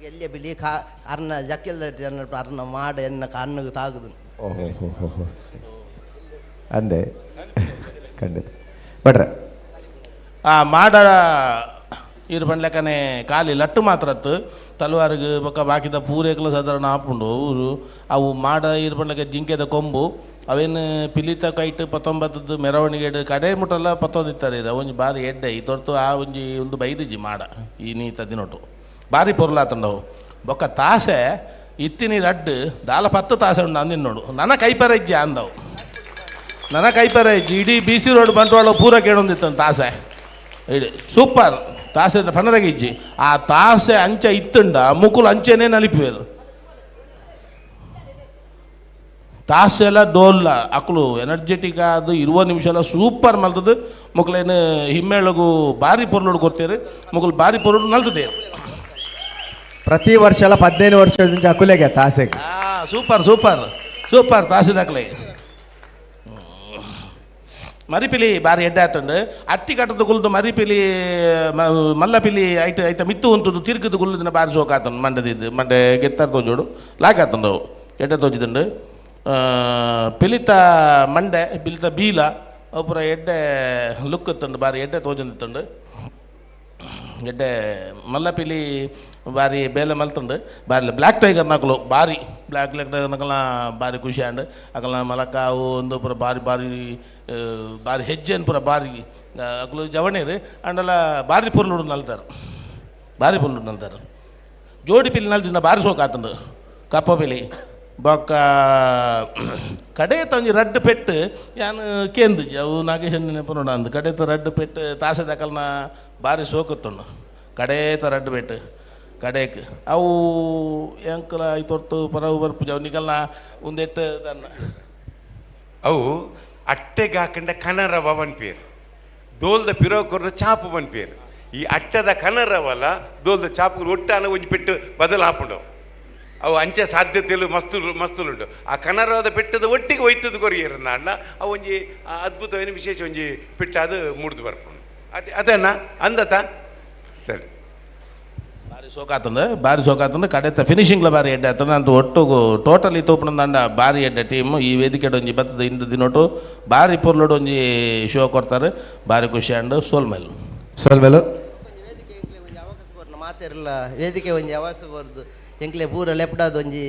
Speaker 17: ಎಲ್ಲಿಯ ಬಿಳಿ ಕಾ ಅರ್ನ ಜಕ್ಕೆಲ್ ಅರ್ನ ಮಾಡ ಎನ್ನ ಕಣ್ಣು ತಾಗುದು.
Speaker 1: ಓಹೋ ಅಂದೆ ಖಂಡಿತ ಭಟ್ರ.
Speaker 3: ಆ ಮಾಡ ಇರು ಪಂಡ್ಲೆಕ್ಕನೆ ಖಾಲಿ ಲಟ್ಟು ಮಾತ್ರ ಅತ್ತು ತಲವಾರಿಗೆ ಬೊಕ್ಕ ಬಾಕಿದ ಪೂರೇಕಲ ಸಾಧಾರಣ ಆಪುಂಡು ಊರು ಅವು ಮಾಡ ಇರು ಪಂಡ್ಲೆಕ್ಕ ಜಿಂಕೆದ ಕೊಂಬು ಅವೇನು ಪಿಲಿತ ಕೈಟ್ ಪತ್ತೊಂಬತ್ತದ್ದು ಮೆರವಣಿಗೆ ಕಡೆ ಮುಟ್ಟಲ್ಲ ಪತ್ತೊಂದಿತ್ತಾರೆ ಇರ ಒಂಜಿ ಬಾರಿ ಎಡ್ಡೆ ಈ ತೊರ್ತು ಆ ಒಂಜಿ ಒಂದು ಬೈದಿಜಿ ಮಾಡ ಈ ನೀತ ದಿನೊಟು ಬಾರಿ ಪೊರ್ಲಾತಂಡವು. ಬೊಕ್ಕ ತಾಸೆ ಇತ್ತಿನಿ ರಡ್ಡು ದಾಲ 10 ತಾಸೆ ಉಂಡು ಅಂದಿನ ನೋಡು ನನ್ನ ಕೈಪರ ಇಜ್ಜಿ ಅಂದವು ನನ್ನ ಕೈಪರ ಇಜ್ಜಿ ಇಡೀ B C road Bantwal ಪೂರ ಕೇಳೊಂದಿತ್ತಂದು ತಾಸೆ ಇಡೀ ಸೂಪರ್ ತಾಸೆ ಪನರಗೆ ಇಜ್ಜಿ ಆ ತಾಸೆ ಅಂಚ ಇತ್ತುಂಡ ಮುಕುಲು ಅಂಚೆನೇ ನಲಿಪುವೆರು ತಾಸೆ ಎಲ್ಲ ಡೋಲ್ಲ ಅಕುಲು ಎನರ್ಜೆಟಿಕ್ ಅದು 20 ನಿಮಿಷ ಎಲ್ಲ ಸೂಪರ್ ಮಲ್ತದ್ದು ಮುಕುಲೇನು ಹಿಮ್ಮೇಳಗು ಬಾರಿ ಪೊರ್ಲುಡು ಕೊಡ್ತೇರು ಮುಕುಲು ಬಾರಿ ಪೊರ್ಲು ನಲ್ತದೆ.
Speaker 1: ಪ್ರತಿ ವರ್ಷ ಎಲ್ಲ 15 ವರ್ಷದಿಂದ ಅಕುಲೆಗೆ ತಾಸೆಗೆ
Speaker 3: super super super ತಾಸೆ ದಾಖಲೆ ಮರಿಪಿಲಿ ಬಾರಿ ಎಡ್ಡೆ ಆತಂಡು ಅತ್ತಿ ಕಟ್ಟದ ಕುಲ್ದು ಮರಿಪಿಲಿ ಮಲ್ಲಪಿಲಿ ಐತ ಐತ ಮಿತ್ತು ಉಂಟು ತಿರುಗಿದು ಕುಲ್ಲುದಿನ ಬಾರಿ ಸೋಕ ಆತಂಡು ಮಂಡದಿದ್ದು ಮಂಡೆ ಗೆತ್ತಾರ ತೋಜೋಡು ಲಾಕ್ ಆತಂಡು ಅವು ಎಡ್ಡೆ ತೋಜಿದುಂಡು. ಪಿಲಿತ ಮಂಡೆ ಪಿಲಿತ ಬೀಲ ಅವು ಪೂರ ಎಡ್ಡೆ ಲುಕ್ ಇತ್ತುಂಡು ಬಾರಿ ಎಡ್ಡೆ ತೋಜೊಂದಿತ್ತುಂಡು ಎಡ್ಡೆ ಮಲ್ಲಪಿಲಿ ಬಾರಿ ಬೇಲೆ ಮಲ್ತುಂಡು ಬಾರಿ ಬ್ಲ್ಯಾಕ್ ಟೈಗರ್ ನಕಲು ಬಾರಿ ಬ್ಲ್ಯಾಕ್ ಟೈಗರ್ ನಕಲ್ನ ಬಾರಿ ಖುಷಿ ಆಂಡ್ ಅಕಲ್ನ ಮಲಕಾವು ಒಂದು ಪೂರ ಬಾರಿ ಬಾರಿ ಬಾರಿ ಹೆಜ್ಜೆನ್ ಪೂರ ಬಾರಿ ಅಕಲು ಜವಣೇರು ಅಂಡಲ ಬಾರಿ ಪೊರ್ಲುಡು ನಲ್ತಾರೆ ಬಾರಿ ಪೊರ್ಲುಡು ನಲ್ತಾರೆ. ಜೋಡಿ ಪಿಲಿ ನಲ್ದಿನ ಬಾರಿ ಸೋಕಾತುಂಡು ಕಪ್ಪ ಪಿಲಿ ಬೊಕ್ಕ ಕಡೆ ಒಂಜಿ ರಡ್ಡು ಪೆಟ್ಟು ಯಾನ್ ಕೇಂದಿಜಿ ಅವು ನಾಗೇಶ್ ನೆನಪು ನೋಡ ಅಂದು ಕಡೆತ ರಡ್ಡು ಪೆಟ್ಟು ತಾಸೆ ದಕಲ್ನ ಬಾರಿ ಸೋಕುತ್ತುಂಡು ಕಡೇತ ರಡ್ಡು ಪೆಟ್ಟು ಕಡೇಕ್ ಅವು ಎಂಕಲ ಐತೊರ್ತು ಪರವು ಬರ್ಪುಜ ಅವು ನಿಕಲ್ನ ಒಂದೆಟ್ಟು ದನ್ನ
Speaker 4: ಅವು ಅಟ್ಟೆಗೆ ಹಾಕಂಡ ಕನರವ ಪನ್ಪೇರು ದೋಲ್ದ ಪಿರೋ ಕೊರ್ನ ಚಾಪು ಪನ್ಪೇರು ಈ ಅಟ್ಟದ ಕನರವಲ್ಲ ದೋಲ್ದ ಚಾಪು ಒಟ್ಟಾನ ಒಂಜಿ ಪೆಟ್ಟು ಬದಲಾಪುಂಡು ಅವು ಅಂಚೆ ಸಾಧ್ಯತೆಯಲ್ಲೂ ಮಸ್ತುಲುಂಡು ಆ ಕನರವದ ಪೆಟ್ಟದ ಒಟ್ಟಿಗೆ ಒಯ್ತದ ಕೊರಿಯರನ್ನ ಅಣ್ಣ ಅವು ಒಂಜಿ ಅದ್ಭುತವೇನು ವಿಶೇಷ ಒಂಜಿ ಪೆಟ್ಟು ಅದು ಮೂಡ್ದು ಬರ್ಪುಂಡು ಅದೇ ಅದೇ ಅಣ್ಣ ಅಂದತ ಸರಿ
Speaker 3: ಬಾರಿ ಸೋಕಾತಂದು ಬಾರಿ ಸೋಕಾತಂದು ಕಡೆತ ಫಿನಿಶಿಂಗ್ಲ ಬಾರಿ ಎಡ್ಡೆ ಆತಂದು ಅಂತ ಒಟ್ಟು ಟೋಟಲಿ ತೋಪುನಂದಾಂಡ ಬಾರಿ ಎಡ್ಡೆ ಟೀಮ್ ಈ ವೇದಿಕೆ ಒಂಜಿ ಬತ್ತದ ಇಂದ ದಿನೊಟು ಬಾರಿ ಪೊರ್ಲುಡು ಒಂಜಿ ಶೋ ಕೊಡ್ತಾರೆ ಬಾರಿ ಖುಷಿ ಅಂಡ್ ಸೋಲ್ಮೇಲು
Speaker 1: ಸೋಲ್ಮೇಲು
Speaker 17: ಮಾತೆರ್ಲ ವೇದಿಕೆ ಒಂಜಿ ಅವಾಸ ಕೊರ್ದು ಎಂಕ್ಲೆ ಪೂರ ಲೆಪ್ಡಾದ ಒಂಜಿ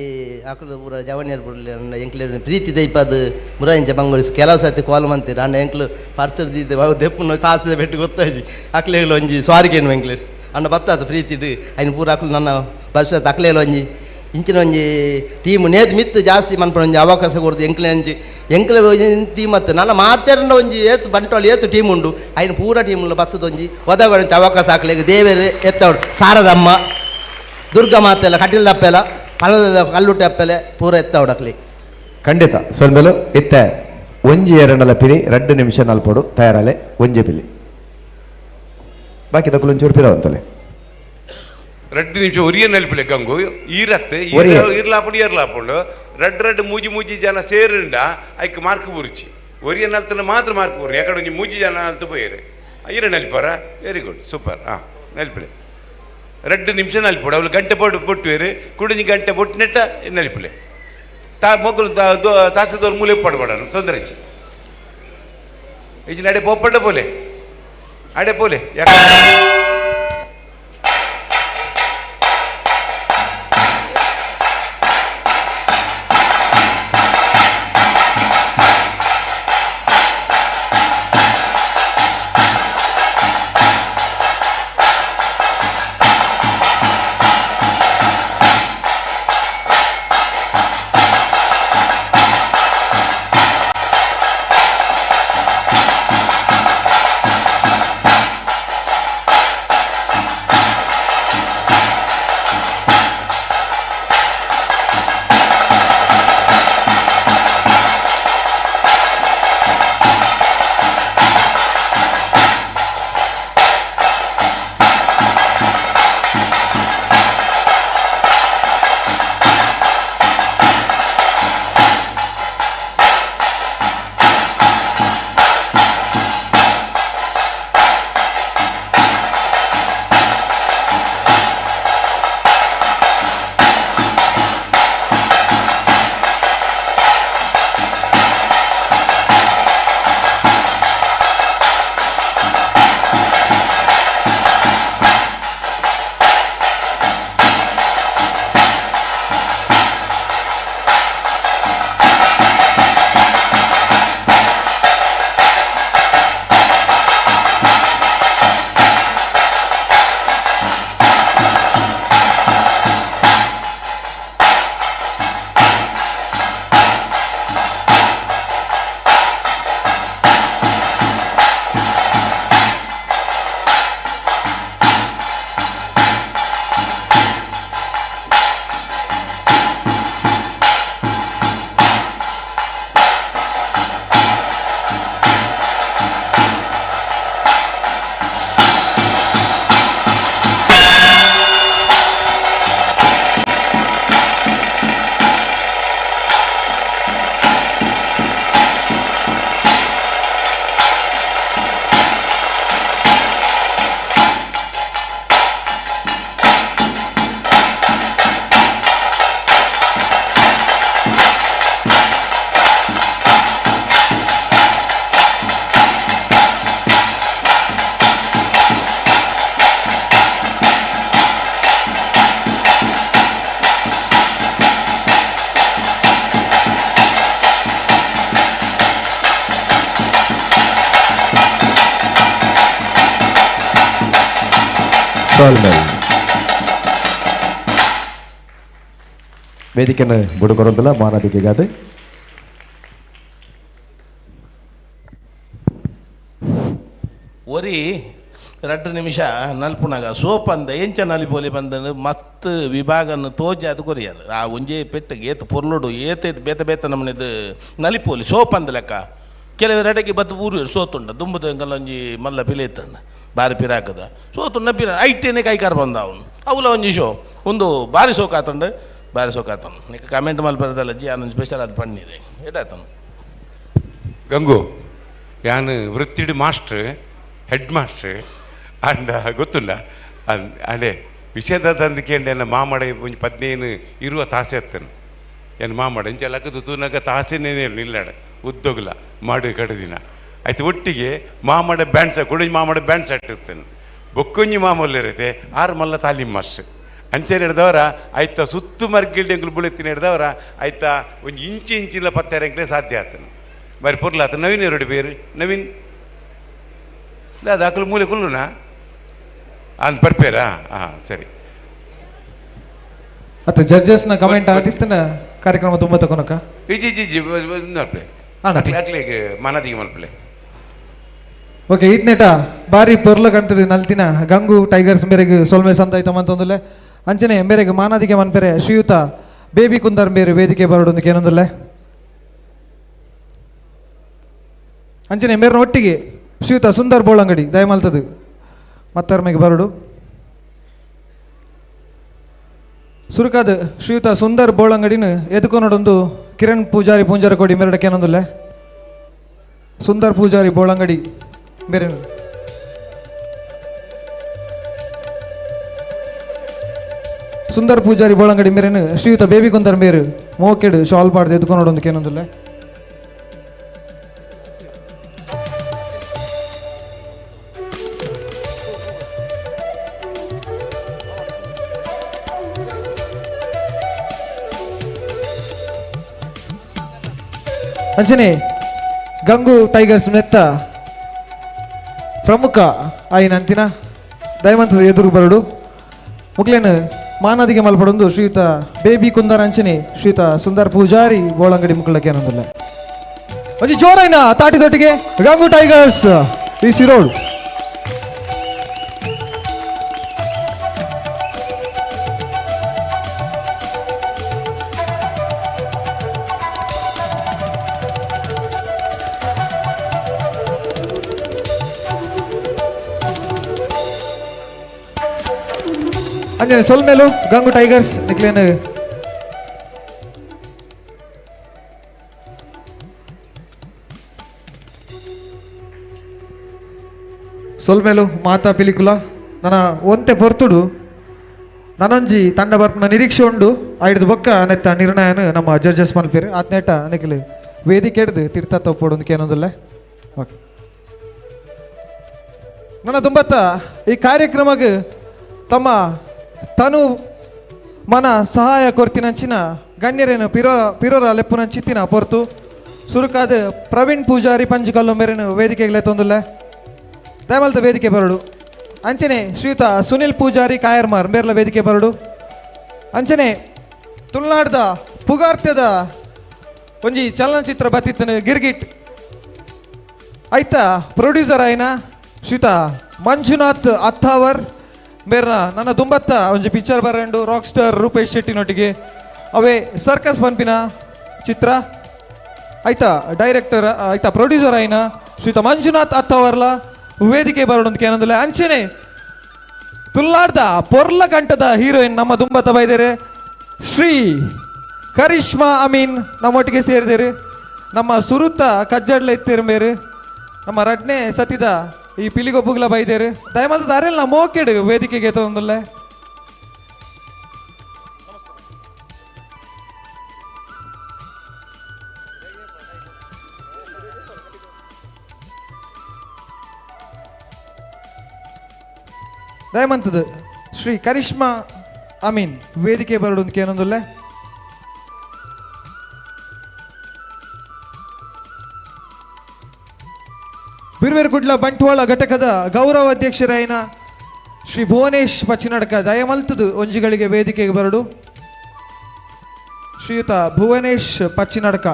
Speaker 17: ಅಕುಲು ಪೂರ ಜವನಿಯರ್ ಪೂರ್ಲೆ ಎಂಕ್ಲೆ ಪ್ರೀತಿ ದೈಪದ ಮುರಾಂಚ ಬಂಗೋಳಿಸ್ ಕೆಲವು ಸರ್ತಿ ಕಾಲ್ ಮಂತೀರ ಅಂಡ ಎಂಕ್ಲು ಪರ್ಸರ್ ದೀದ ದೆಪ್ಪುನ ಕಾಸು ಬೆಟ್ಟು ಗೊತ್ತಾಯ್ತು ಅಕ್ಲೆಗಳು ಒಂಜಿ ಸ್ವಾರಿಗೇನು ಎಂಕ್ಲೆ ಅಣ್ಣ ಬತ್ತಾದ ಪ್ರೀತಿಡು ಐನು ಪೂರ ಅಕ್ಲು ನನ್ನ ಭವಿಷ್ಯತ್ ಅಕ್ಲೇಲು ಒಂಜಿ ಇಂಚಿನ ಒಂಜಿ ಟೀಮ್ ನೇದ್ ಮಿತ್ತು ಜಾಸ್ತಿ ಮನ್ಪುನ ಒಂಜಿ ಅವಕಾಶ ಕೊರ್ದು ಎಂಕ್ಲೆ ಒಂಜಿ ಎಂಕ್ಲೆ ಟೀಮ್ ಅತ್ತು ನನ್ನ ಮಾತೆರಂಡ ಒಂಜಿ ಏತು ಬಂಟ್ವಾಳ ಏತು ಟೀಮ್ ಉಂಡು ಐನು ಪೂರ ಟೀಮ್ ಬತ್ತದ ಒಂಜಿ ಒದಗೊಂಚಿ ಅವಕಾಶ ಹಾಕ್ಲೆಗ್ ದೇವೇರು ಎತ್ತವಡು ಸಾರದಮ್ಮ ದುರ್ಗಾ ಮಾತೆಲ್ಲ ಕಟೀಲ್ ದಪ್ಪೆಲ್ಲ ಪಳದ ಕಲ್ಲುಟ್ಟೆ ಅಪ್ಪೆಲೆ ಪೂರ ಎತ್ತವಡು ಅಕ್ಲಿ.
Speaker 1: ಖಂಡಿತ ಸೊಲ್ಮೆಲು ಇತ್ತೆ ಒಂಜಿ ಎರಡಲ ಪಿಲಿ 2 ನಿಮಿಷ ನಲ್ಪೊಡು ತಯಾರಾಲೆ ಒಂಜಿ ಪಿಲಿ. ಬಾಕಿ ದಕ್ಕುಲೊಂಚೂರು ಪಿರವಂತಲೆ.
Speaker 4: ರಡ್ಡು ನಿಮಿಷ ಒರಿಯ ನಲ್ಪಿಲೆ ಗಂಗು ಈರತ್ತೆ.
Speaker 1: ಒರಿಯೆ.
Speaker 4: ಇರ್ಲಾಪುಂಡು ಏರ್ಲಾಪುಂಡು ರಡ್ಡು ರಡ್ಡು ಮೂಜಿ ಮೂಜಿ ಜನ ಸೇರಿಂಡ ಐಕ್ ಮಾರ್ಕ್ ಬುರುಚಿ ಒರಿಯ ನಲ್ತನ ಮಾತ್ರ ಮಾರ್ಕ್ ಬುರು ಯಾಕಡೆ ಒಂಜಿ ಮೂಜಿ ಜನ ನಲ್ತು ಪೋಯರು ಈರ ನಲ್ಪಾರ. Very good, super. ಹಾಂ ನಲ್ಪಿಲೆ ರಡ್ಡು ನಿಮಿಷ ನಲ್ಪುಡು ಅವಳು ಗಂಟೆ ಪೊಟ್ಟು ಪೊಟ್ಟುವೇರು ಕುಡಿಂಜಿ ಗಂಟೆ ಪೊಟ್ಟು ನೆಟ್ಟ ನಲ್ಪಿಲೆ ತಾ ಮೊಗ್ಲು ತಾಸದವ್ರು ಮೂಲೆ ಪಡಬೇಡ ತೊಂದರೆ ಇಚ್ಚಿ ಇಜ್ಜಿ ಅಡೆ ಪೋಪಡ್ಡ ಪೋಲೆ ಅಡೆ ಪೋಲೆ ಯಾಕೆ.
Speaker 1: ಸೋಲ್ಮೇಲ್ ವೇದಿಕೆಯನ್ನು ಬುಡುಕೊರಂದಿಲ್ಲ ಮಾನಾದಿಗೆಗಾದ.
Speaker 3: ಒರಿ ರಡ್ಡು ನಿಮಿಷ ನಲ್ಪುನಾಗ ಸೋಪ್ ಅಂದ ಎಂಚ ನಲಿಪೋಲಿ ಬಂದ ಮಸ್ತ್ ವಿಭಾಗನ ತೋಜ ಅದು ಕೊರಿಯರ್ ಆ ಒಂಜೇ ಪೆಟ್ಟಿಗೆ ಏತ್ ಪೊರ್ಲುಡು ಏತ್ ಬೇತೆ ಬೇತೆ ನಮ್ಮನಿದು ನಲಿಪೋಲಿ ಸೋಪ್ ಅಂದ ಲೆಕ್ಕ. ಕೆಲವು ರಡಕ್ಕೆ ಬತ್ತು ಊರು ಸೋತುಂಡ ದುಂಬುದ ಎಂಕಲ್ಲ ಒಂಜಿ ಮಲ್ಲ ಪಿಲೆ ಇತ್ತಂಡ ಬಾರಿ ಪಿರಾಕದ ಸೋತುಂಡ ಪಿರ ಐಟೇನೆ ಕೈಕಾರ ಬಂದ ಅವನು ಅವಲ ಒಂಜಿ ಶೋ ಒಂದು ಬಾರಿ ಸೋಕಾತಂಡು ಬಾರಿ ಸೋಕಾತನು ನಿಕ್ಕ ಕಮೆಂಟ್ ಮಲ್ಪರದಲ್ಲ ಜಿ ಆನೊಂದು ಸ್ಪೆಷಲ್ ಅದು ಪಣ್ಣೀರೆ ಏಟಾತನು.
Speaker 4: ಗಂಗು ಯಾನು ವೃತ್ತಿಡ್ master head master ಅಂಡ ಗೊತ್ತುಂಡ ಅಂಡೆ ವಿಷಯದ ತಂದಿಕೆಂಡೆ ಎನ್ನ ಮಾಮಡ ಒಂಜಿ ಪದ್ನೇನು ಇರುವ ತಾಸೆ ಎತ್ತನು ಎನ್ನ ಮಾಮಡ ಇಂಚ ಲಕ್ಕದು ತೂನಾಗ ತಾಸೆನೇ ನಿಲ್ಲಡ ಉದ್ದೋಗ್ಲ ಮಾಡು ಕಡದಿನ ಆಯ್ತು ಒಟ್ಟಿಗೆ ಮಾಮಡ ಬ್ಯಾಂಡ್ ಕೊಡಂಜಿ ಮಾಮಡ ಬ್ಯಾಂಡ್ ಸೆಟ್ ಇರ್ತೇನೆ ಬೊಕ್ಕೊಂಜಿ ಮಾಮೂಲಿ ಆರು ಮಲ್ಲ ತಾಲೀಮ್ ಮಾಸ್ಟರ್ ಅಂಚೆನೆ ಹಿಡ್ದವರ ಆಯ್ತಾ ಸುತ್ತು ಮರ್ಗಿಲ್ಡಿ ಎಂಕುಲು ಬುಳೆತ್ತಿನ ಹಿಡ್ದವರ ಆಯ್ತಾ ಒಂಜಿ ಇಂಚಿ ಇಂಚಿನ ಪತ್ತೆ ಎಂಕ್ಲೆ ಸಾಧ್ಯ ಆತನು ಬಾರಿ ಪೊರ್ಲ ಆತ. ನವೀನ್ ಎರಡು ಬೇರು ನವೀನ್ ದಾಖಲು ಮೂಲೆ ಕುಲ್ಲುನಾ ಅಂದ್ ಬರ್ಪೇರಾ ಹಾಂ ಸರಿ.
Speaker 7: ಅತ್ತ ಜಡ್ಜಸ್ನ ಕಮೆಂಟ್ ಆದಿತ್ತನ ಕಾರ್ಯಕ್ರಮ ತುಂಬ ತಕೊನಕ
Speaker 4: ಇಜಿ G G ಮಲ್ಪಲೆ ಅಕ್ಲೆಗ್ ಮಾನಾದಿಗೆ ಮಲ್ಪಲೆ.
Speaker 7: ಓಕೆ ಇತ್ನೇಟ ಬಾರಿ ಪೊರ್ಲ ಕಂತದ ನಲ್ತಿನ ಗಂಗು ಟೈಗರ್ಸ್ ಮೇರೆಗೆ ಸೊಲ್ಮೆ ಸಂದಾಯ್ತ ಮಂತೊಂದುಲ್ಲೆ ಅಂಚನೆ ಮೇರೆಗೆ ಮಾನಾದಿಗೆ ಮನ್ಪೆರೆ ಶ್ರೀಯುತ ಬೇಬಿ ಕುಂದರ್ ಮೇರೆ ವೇದಿಕೆ ಬರೋಡೊಂದು ಏನೊಂದುಲ್ಲೆ ಅಂಚನೆ ಮೇರ್ನ ಒಟ್ಟಿಗೆ ಶ್ರೀಯುತ ಸುಂದರ್ ಬೋಳಂಗಡಿ ದಯಮಲ್ತದು ಮತ್ತರ್ಮೆಗೆ ಬರಡು. ಸುರುಕಾದ ಶ್ರೀಯುತ ಸುಂದರ್ ಬೋಳಂಗಡಿನ ಎದುಕೊನಡೊಂದು ಕಿರಣ್ ಪೂಜಾರಿ ಪೂಂಜಾರ ಕೊಡಿ ಮೇರಡಕ್ಕೇನೊಂದುಲ್ಲೆ. ಸುಂದರ್ ಪೂಜಾರಿ ಬೋಳಂಗಡಿ ಬೇರೆ ಸುಂದರ್ ಪೂಜಾರಿ ಬೋಳಂಗಡಿ ಮೇರೇನು ಶ್ರೀಯುತ ಬೇಬಿ ಕುಂದರ್ ಮೇರು ಮೋಕೆಡು ಶಾಲ್ ಪಾಡ್ದು ಎದುಕೊನಡೊಂದು ಕೇನೊಂದುಲ್ಲೆ. ಅಂಚನೆ ಗಂಗು ಟೈಗರ್ಸ್ ನೆತ್ತ ಪ್ರಮುಖ ಆಯಿನ ಅಂತಿನ ದಯಮಂತದ ಎದುರು ಬರಡು. ಮುಕ್ಲೇನು ಮಾನದಿಗೆ ಮಲ್ಪಡೊಂದು ಶ್ರೀಯುತ ಬೇಬಿ ಕುಂದರ್ ಅಂಚನೆ ಶ್ರೀಯುತ ಸುಂದರ್ ಪೂಜಾರಿ ಬೋಳಂಗಡಿ ಮುಕ್ಕಳಕ್ಕೆ ಅನ್ನೊಂದಿಲ್ಲ. ಒಂಜಿ ಜೋರಾಯಿನ ತಾಟಿದೊಟ್ಟಿಗೆ ಗಂಗು ಟೈಗರ್ಸ್ ಈ ಸಿರೋಡ್. ಅಂಜನೆ ಸೊಲ್ಮೇಲು ಗಂಗು ಟೈಗರ್ಸ್ ನಿಕ್ಲೇನು ಸೊಲ್ಮೇಲು ಮಾತಾ ಪಿಲಿಕುಲ ನನ್ನ ಒಂತೆ ಪೊರ್ತುಡು ನನೊಂಜಿ ತಂಡ ಬರ್ಪುನ ನಿರೀಕ್ಷೆ ಉಂಡು. ಐಡ್ದು ಬೊಕ್ಕ ನೆತ್ತ ನಿರ್ಣಯನ ನಮ್ಮ ಜಡ್ಜಸ್ ಮಲ್ಪೇರು ಆತ್ನೇಟ ನಿಕ್ಲೆ ವೇದಿಕೆ ಹಿಡ್ದು ತೀರ್ಥ ತಪ್ಪೋಡು ಕೇನೊಂದಿಲ್ಲ. ಓಕೆ, ನನ್ನ ತುಂಬತ್ತ ಈ ಕಾರ್ಯಕ್ರಮಕ್ಕೆ ತಮ್ಮ ತನು ಮನ ಸಹಾಯ ಕೊರ್ತಿನಂಚಿನ ಗಣ್ಯರೇನು ಪಿರೋರ ಲೆಪ್ಪುನಂಚಿತ್ತಿನ ಪೊರ್ತು ಸುರುಕಾದ ಪ್ರವೀಣ್ ಪೂಜಾರಿ ಪಂಚಕಲ್ಲು ಮೇರೇನು ವೇದಿಕೆಗೆ ತೊಂದುಲ್ಲ. ದಯಮಲ್ತ ವೇದಿಕೆ ಬರಡು. ಅಂಚನೆ ಶ್ರೀಯುತ ಸುನಿಲ್ ಪೂಜಾರಿ ಕಾಯರ್ಮಾರ್ ಮೇರ್ಲ ವೇದಿಕೆ ಬರಡು. ಅಂಚನೆ ತುಳುನಾಡ್ದ ಪುಗಾರ್ತ್ಯದ ಒಂಜಿ ಚಲನಚಿತ್ರ ಬತ್ತಿತ್ತನು ಗಿರ್ಗಿಟ್ ಆಯ್ತಾ ಪ್ರೊಡ್ಯೂಸರ್ ಆಯ್ನ ಶ್ರೀಯುತ ಮಂಜುನಾಥ್ ಅತ್ತಾವರ್ ಬೇರ್ನ ನನ್ನ ದುಂಬತ್ತ ಒಂಜಿ ಪಿಕ್ಚರ್ ಬರಂಡು ರಾಕ್ ಸ್ಟಾರ್ ರೂಪೇಶ್ ಶೆಟ್ಟಿನೊಟ್ಟಿಗೆ ಅವೇ ಸರ್ಕಸ್ ಪನ್ಪಿನ ಚಿತ್ರ ಆಯ್ತಾ ಡೈರೆಕ್ಟರ್ ಆಯ್ತಾ ಪ್ರೊಡ್ಯೂಸರ್ ಆಯ್ನ ಶ್ರೀಯುತ ಮಂಜುನಾಥ್ ಅತ್ತವರ್ಲ ವೇದಿಕೆ ಬರೋಣ ಏನಂದಿಲ್ಲ. ಅಂಚನೆ ತುಲ್ಲಾಡ್ದ ಪೊರ್ಲ ಕಂಠದ ಹೀರೋಯಿನ್ ನಮ್ಮ ದುಂಬತ್ತ ಬೈದೇರೆ ಶ್ರೀ ಕರಿಷ್ಮಾ ಅಮೀನ್ ನಮ್ಮೊಟ್ಟಿಗೆ ಸೇರಿದೇರು. ನಮ್ಮ ಸುರುತ ಕಜ್ಜಡ್ಲ ಇತ್ತೀರು ಮೇರು ನಮ್ಮ ರಡ್ನೆ ಸತಿದ ಈ ಪಿಲಿಗೊಬ್ಬುಗ್ಲ ಬೈದೇರು. ದಯಮಾದ ದಾರೆಲ್ಲ ನಮ್ಮ ಮೋಕೆಡು ವೇದಿಕೆಗೆ ತೊಂದಲ್ಲ. ದಯಮಂತದ ಶ್ರೀ ಕರಿಷ್ಮಾ ಅಮೀನ್ ವೇದಿಕೆ ಬರಡು ಏನೊಂದುಲ್ಲೆ. ಬಿರ್ವೇರು ಬಂಟ್ವಾಳ ಘಟಕದ ಗೌರವ ಅಧ್ಯಕ್ಷರಾಯಿನ ಶ್ರೀ ಭುವನೇಶ್ ಪಚಿನಡ್ಕ ದಯಮಲ್ತದು ಒಂಜಿಗಳಿಗೆ ವೇದಿಕೆಗೆ ಬರಡು. ಶ್ರೀಯುತ ಭುವನೇಶ್ ಪಚ್ಚಿನಡ್ಕ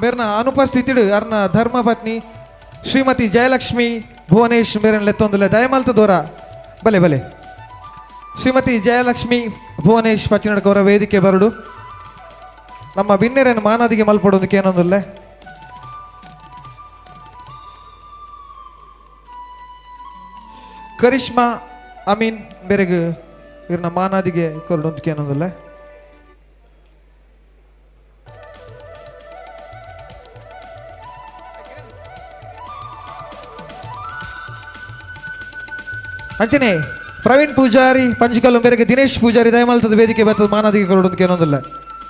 Speaker 7: ಮೇರ್ನ ಅನುಪಸ್ಥಿತಿಡು ಅರ್ನ ಧರ್ಮಪತ್ನಿ ಶ್ರೀಮತಿ ಜಯಲಕ್ಷ್ಮಿ ಭುವನೇಶ್ ಮೇರನ್ ಲೆತ್ತೊಂದುಲ್ಲ. ದಯಮಲ್ತದೋರ ಬಲೆ ಬಲೆ ಶ್ರೀಮತಿ ಜಯಲಕ್ಷ್ಮಿ ಭುವನೇಶ್ ಪಚ್ಚಿನಡ್ಕ ಅವರ ವೇದಿಕೆ ಬರಡು. ನಮ್ಮ ಬಿನ್ನೆರನ್ನು ಮಾನದಿಗೆ ಮಲ್ಪಡೋದಕ್ಕೆ ಏನೊಂದುಲ್ಲೆ. ಕರಿಷ್ಮಾ ಅಮೀನ್ ಬೆರಗು ಇವ್ರನ್ನ ಮಾನಾದಿಗೆ ಕೊರಡೊಂದಕ್ಕೆ ಏನೊಂದಿಲ್ಲ. ಅಂಚನೆ ಪ್ರವೀಣ್ ಪೂಜಾರಿ ಪಂಚಕಲ್ಲು ಬೆರಗೆ ದಿನೇಶ್ ಪೂಜಾರಿ ದಯಮಲ್ತದ ವೇದಿಕೆ ಬರ್ತದ ಮಾನಾದಿಗೆ ಕೊರಡೊಂದಕ್ಕೆ ಏನೊಂದಿಲ್ಲ.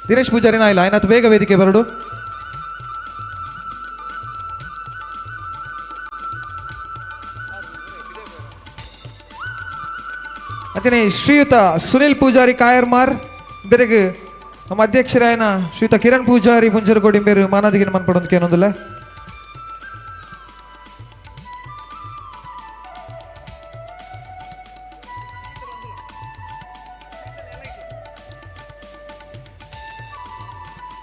Speaker 7: ದಿನೇಶ್ ಪೂಜಾರಿ ನಾ ಇಲ್ಲ ಆಯ್ನಾತ್ ಬೇಗ ವೇದಿಕೆ ಬರಡು. ಅಂಚನೆ ಶ್ರೀಯುತ ಸುನಿಲ್ ಪೂಜಾರಿ ಕಾಯರ್ಮಾರ್ ಬೆರಗು ನಮ್ಮ ಅಧ್ಯಕ್ಷರಾಯನ ಶ್ರೀಯುತ ಕಿರಣ್ ಪೂಜಾರಿ ಪುಂಜರಗೋಡಿ ಬೇರು ಮಾನಾದಿಗೆ ಮನ್ಪಡೊಂದಕ್ಕೆ ಏನೊಂದಿಲ್ಲ.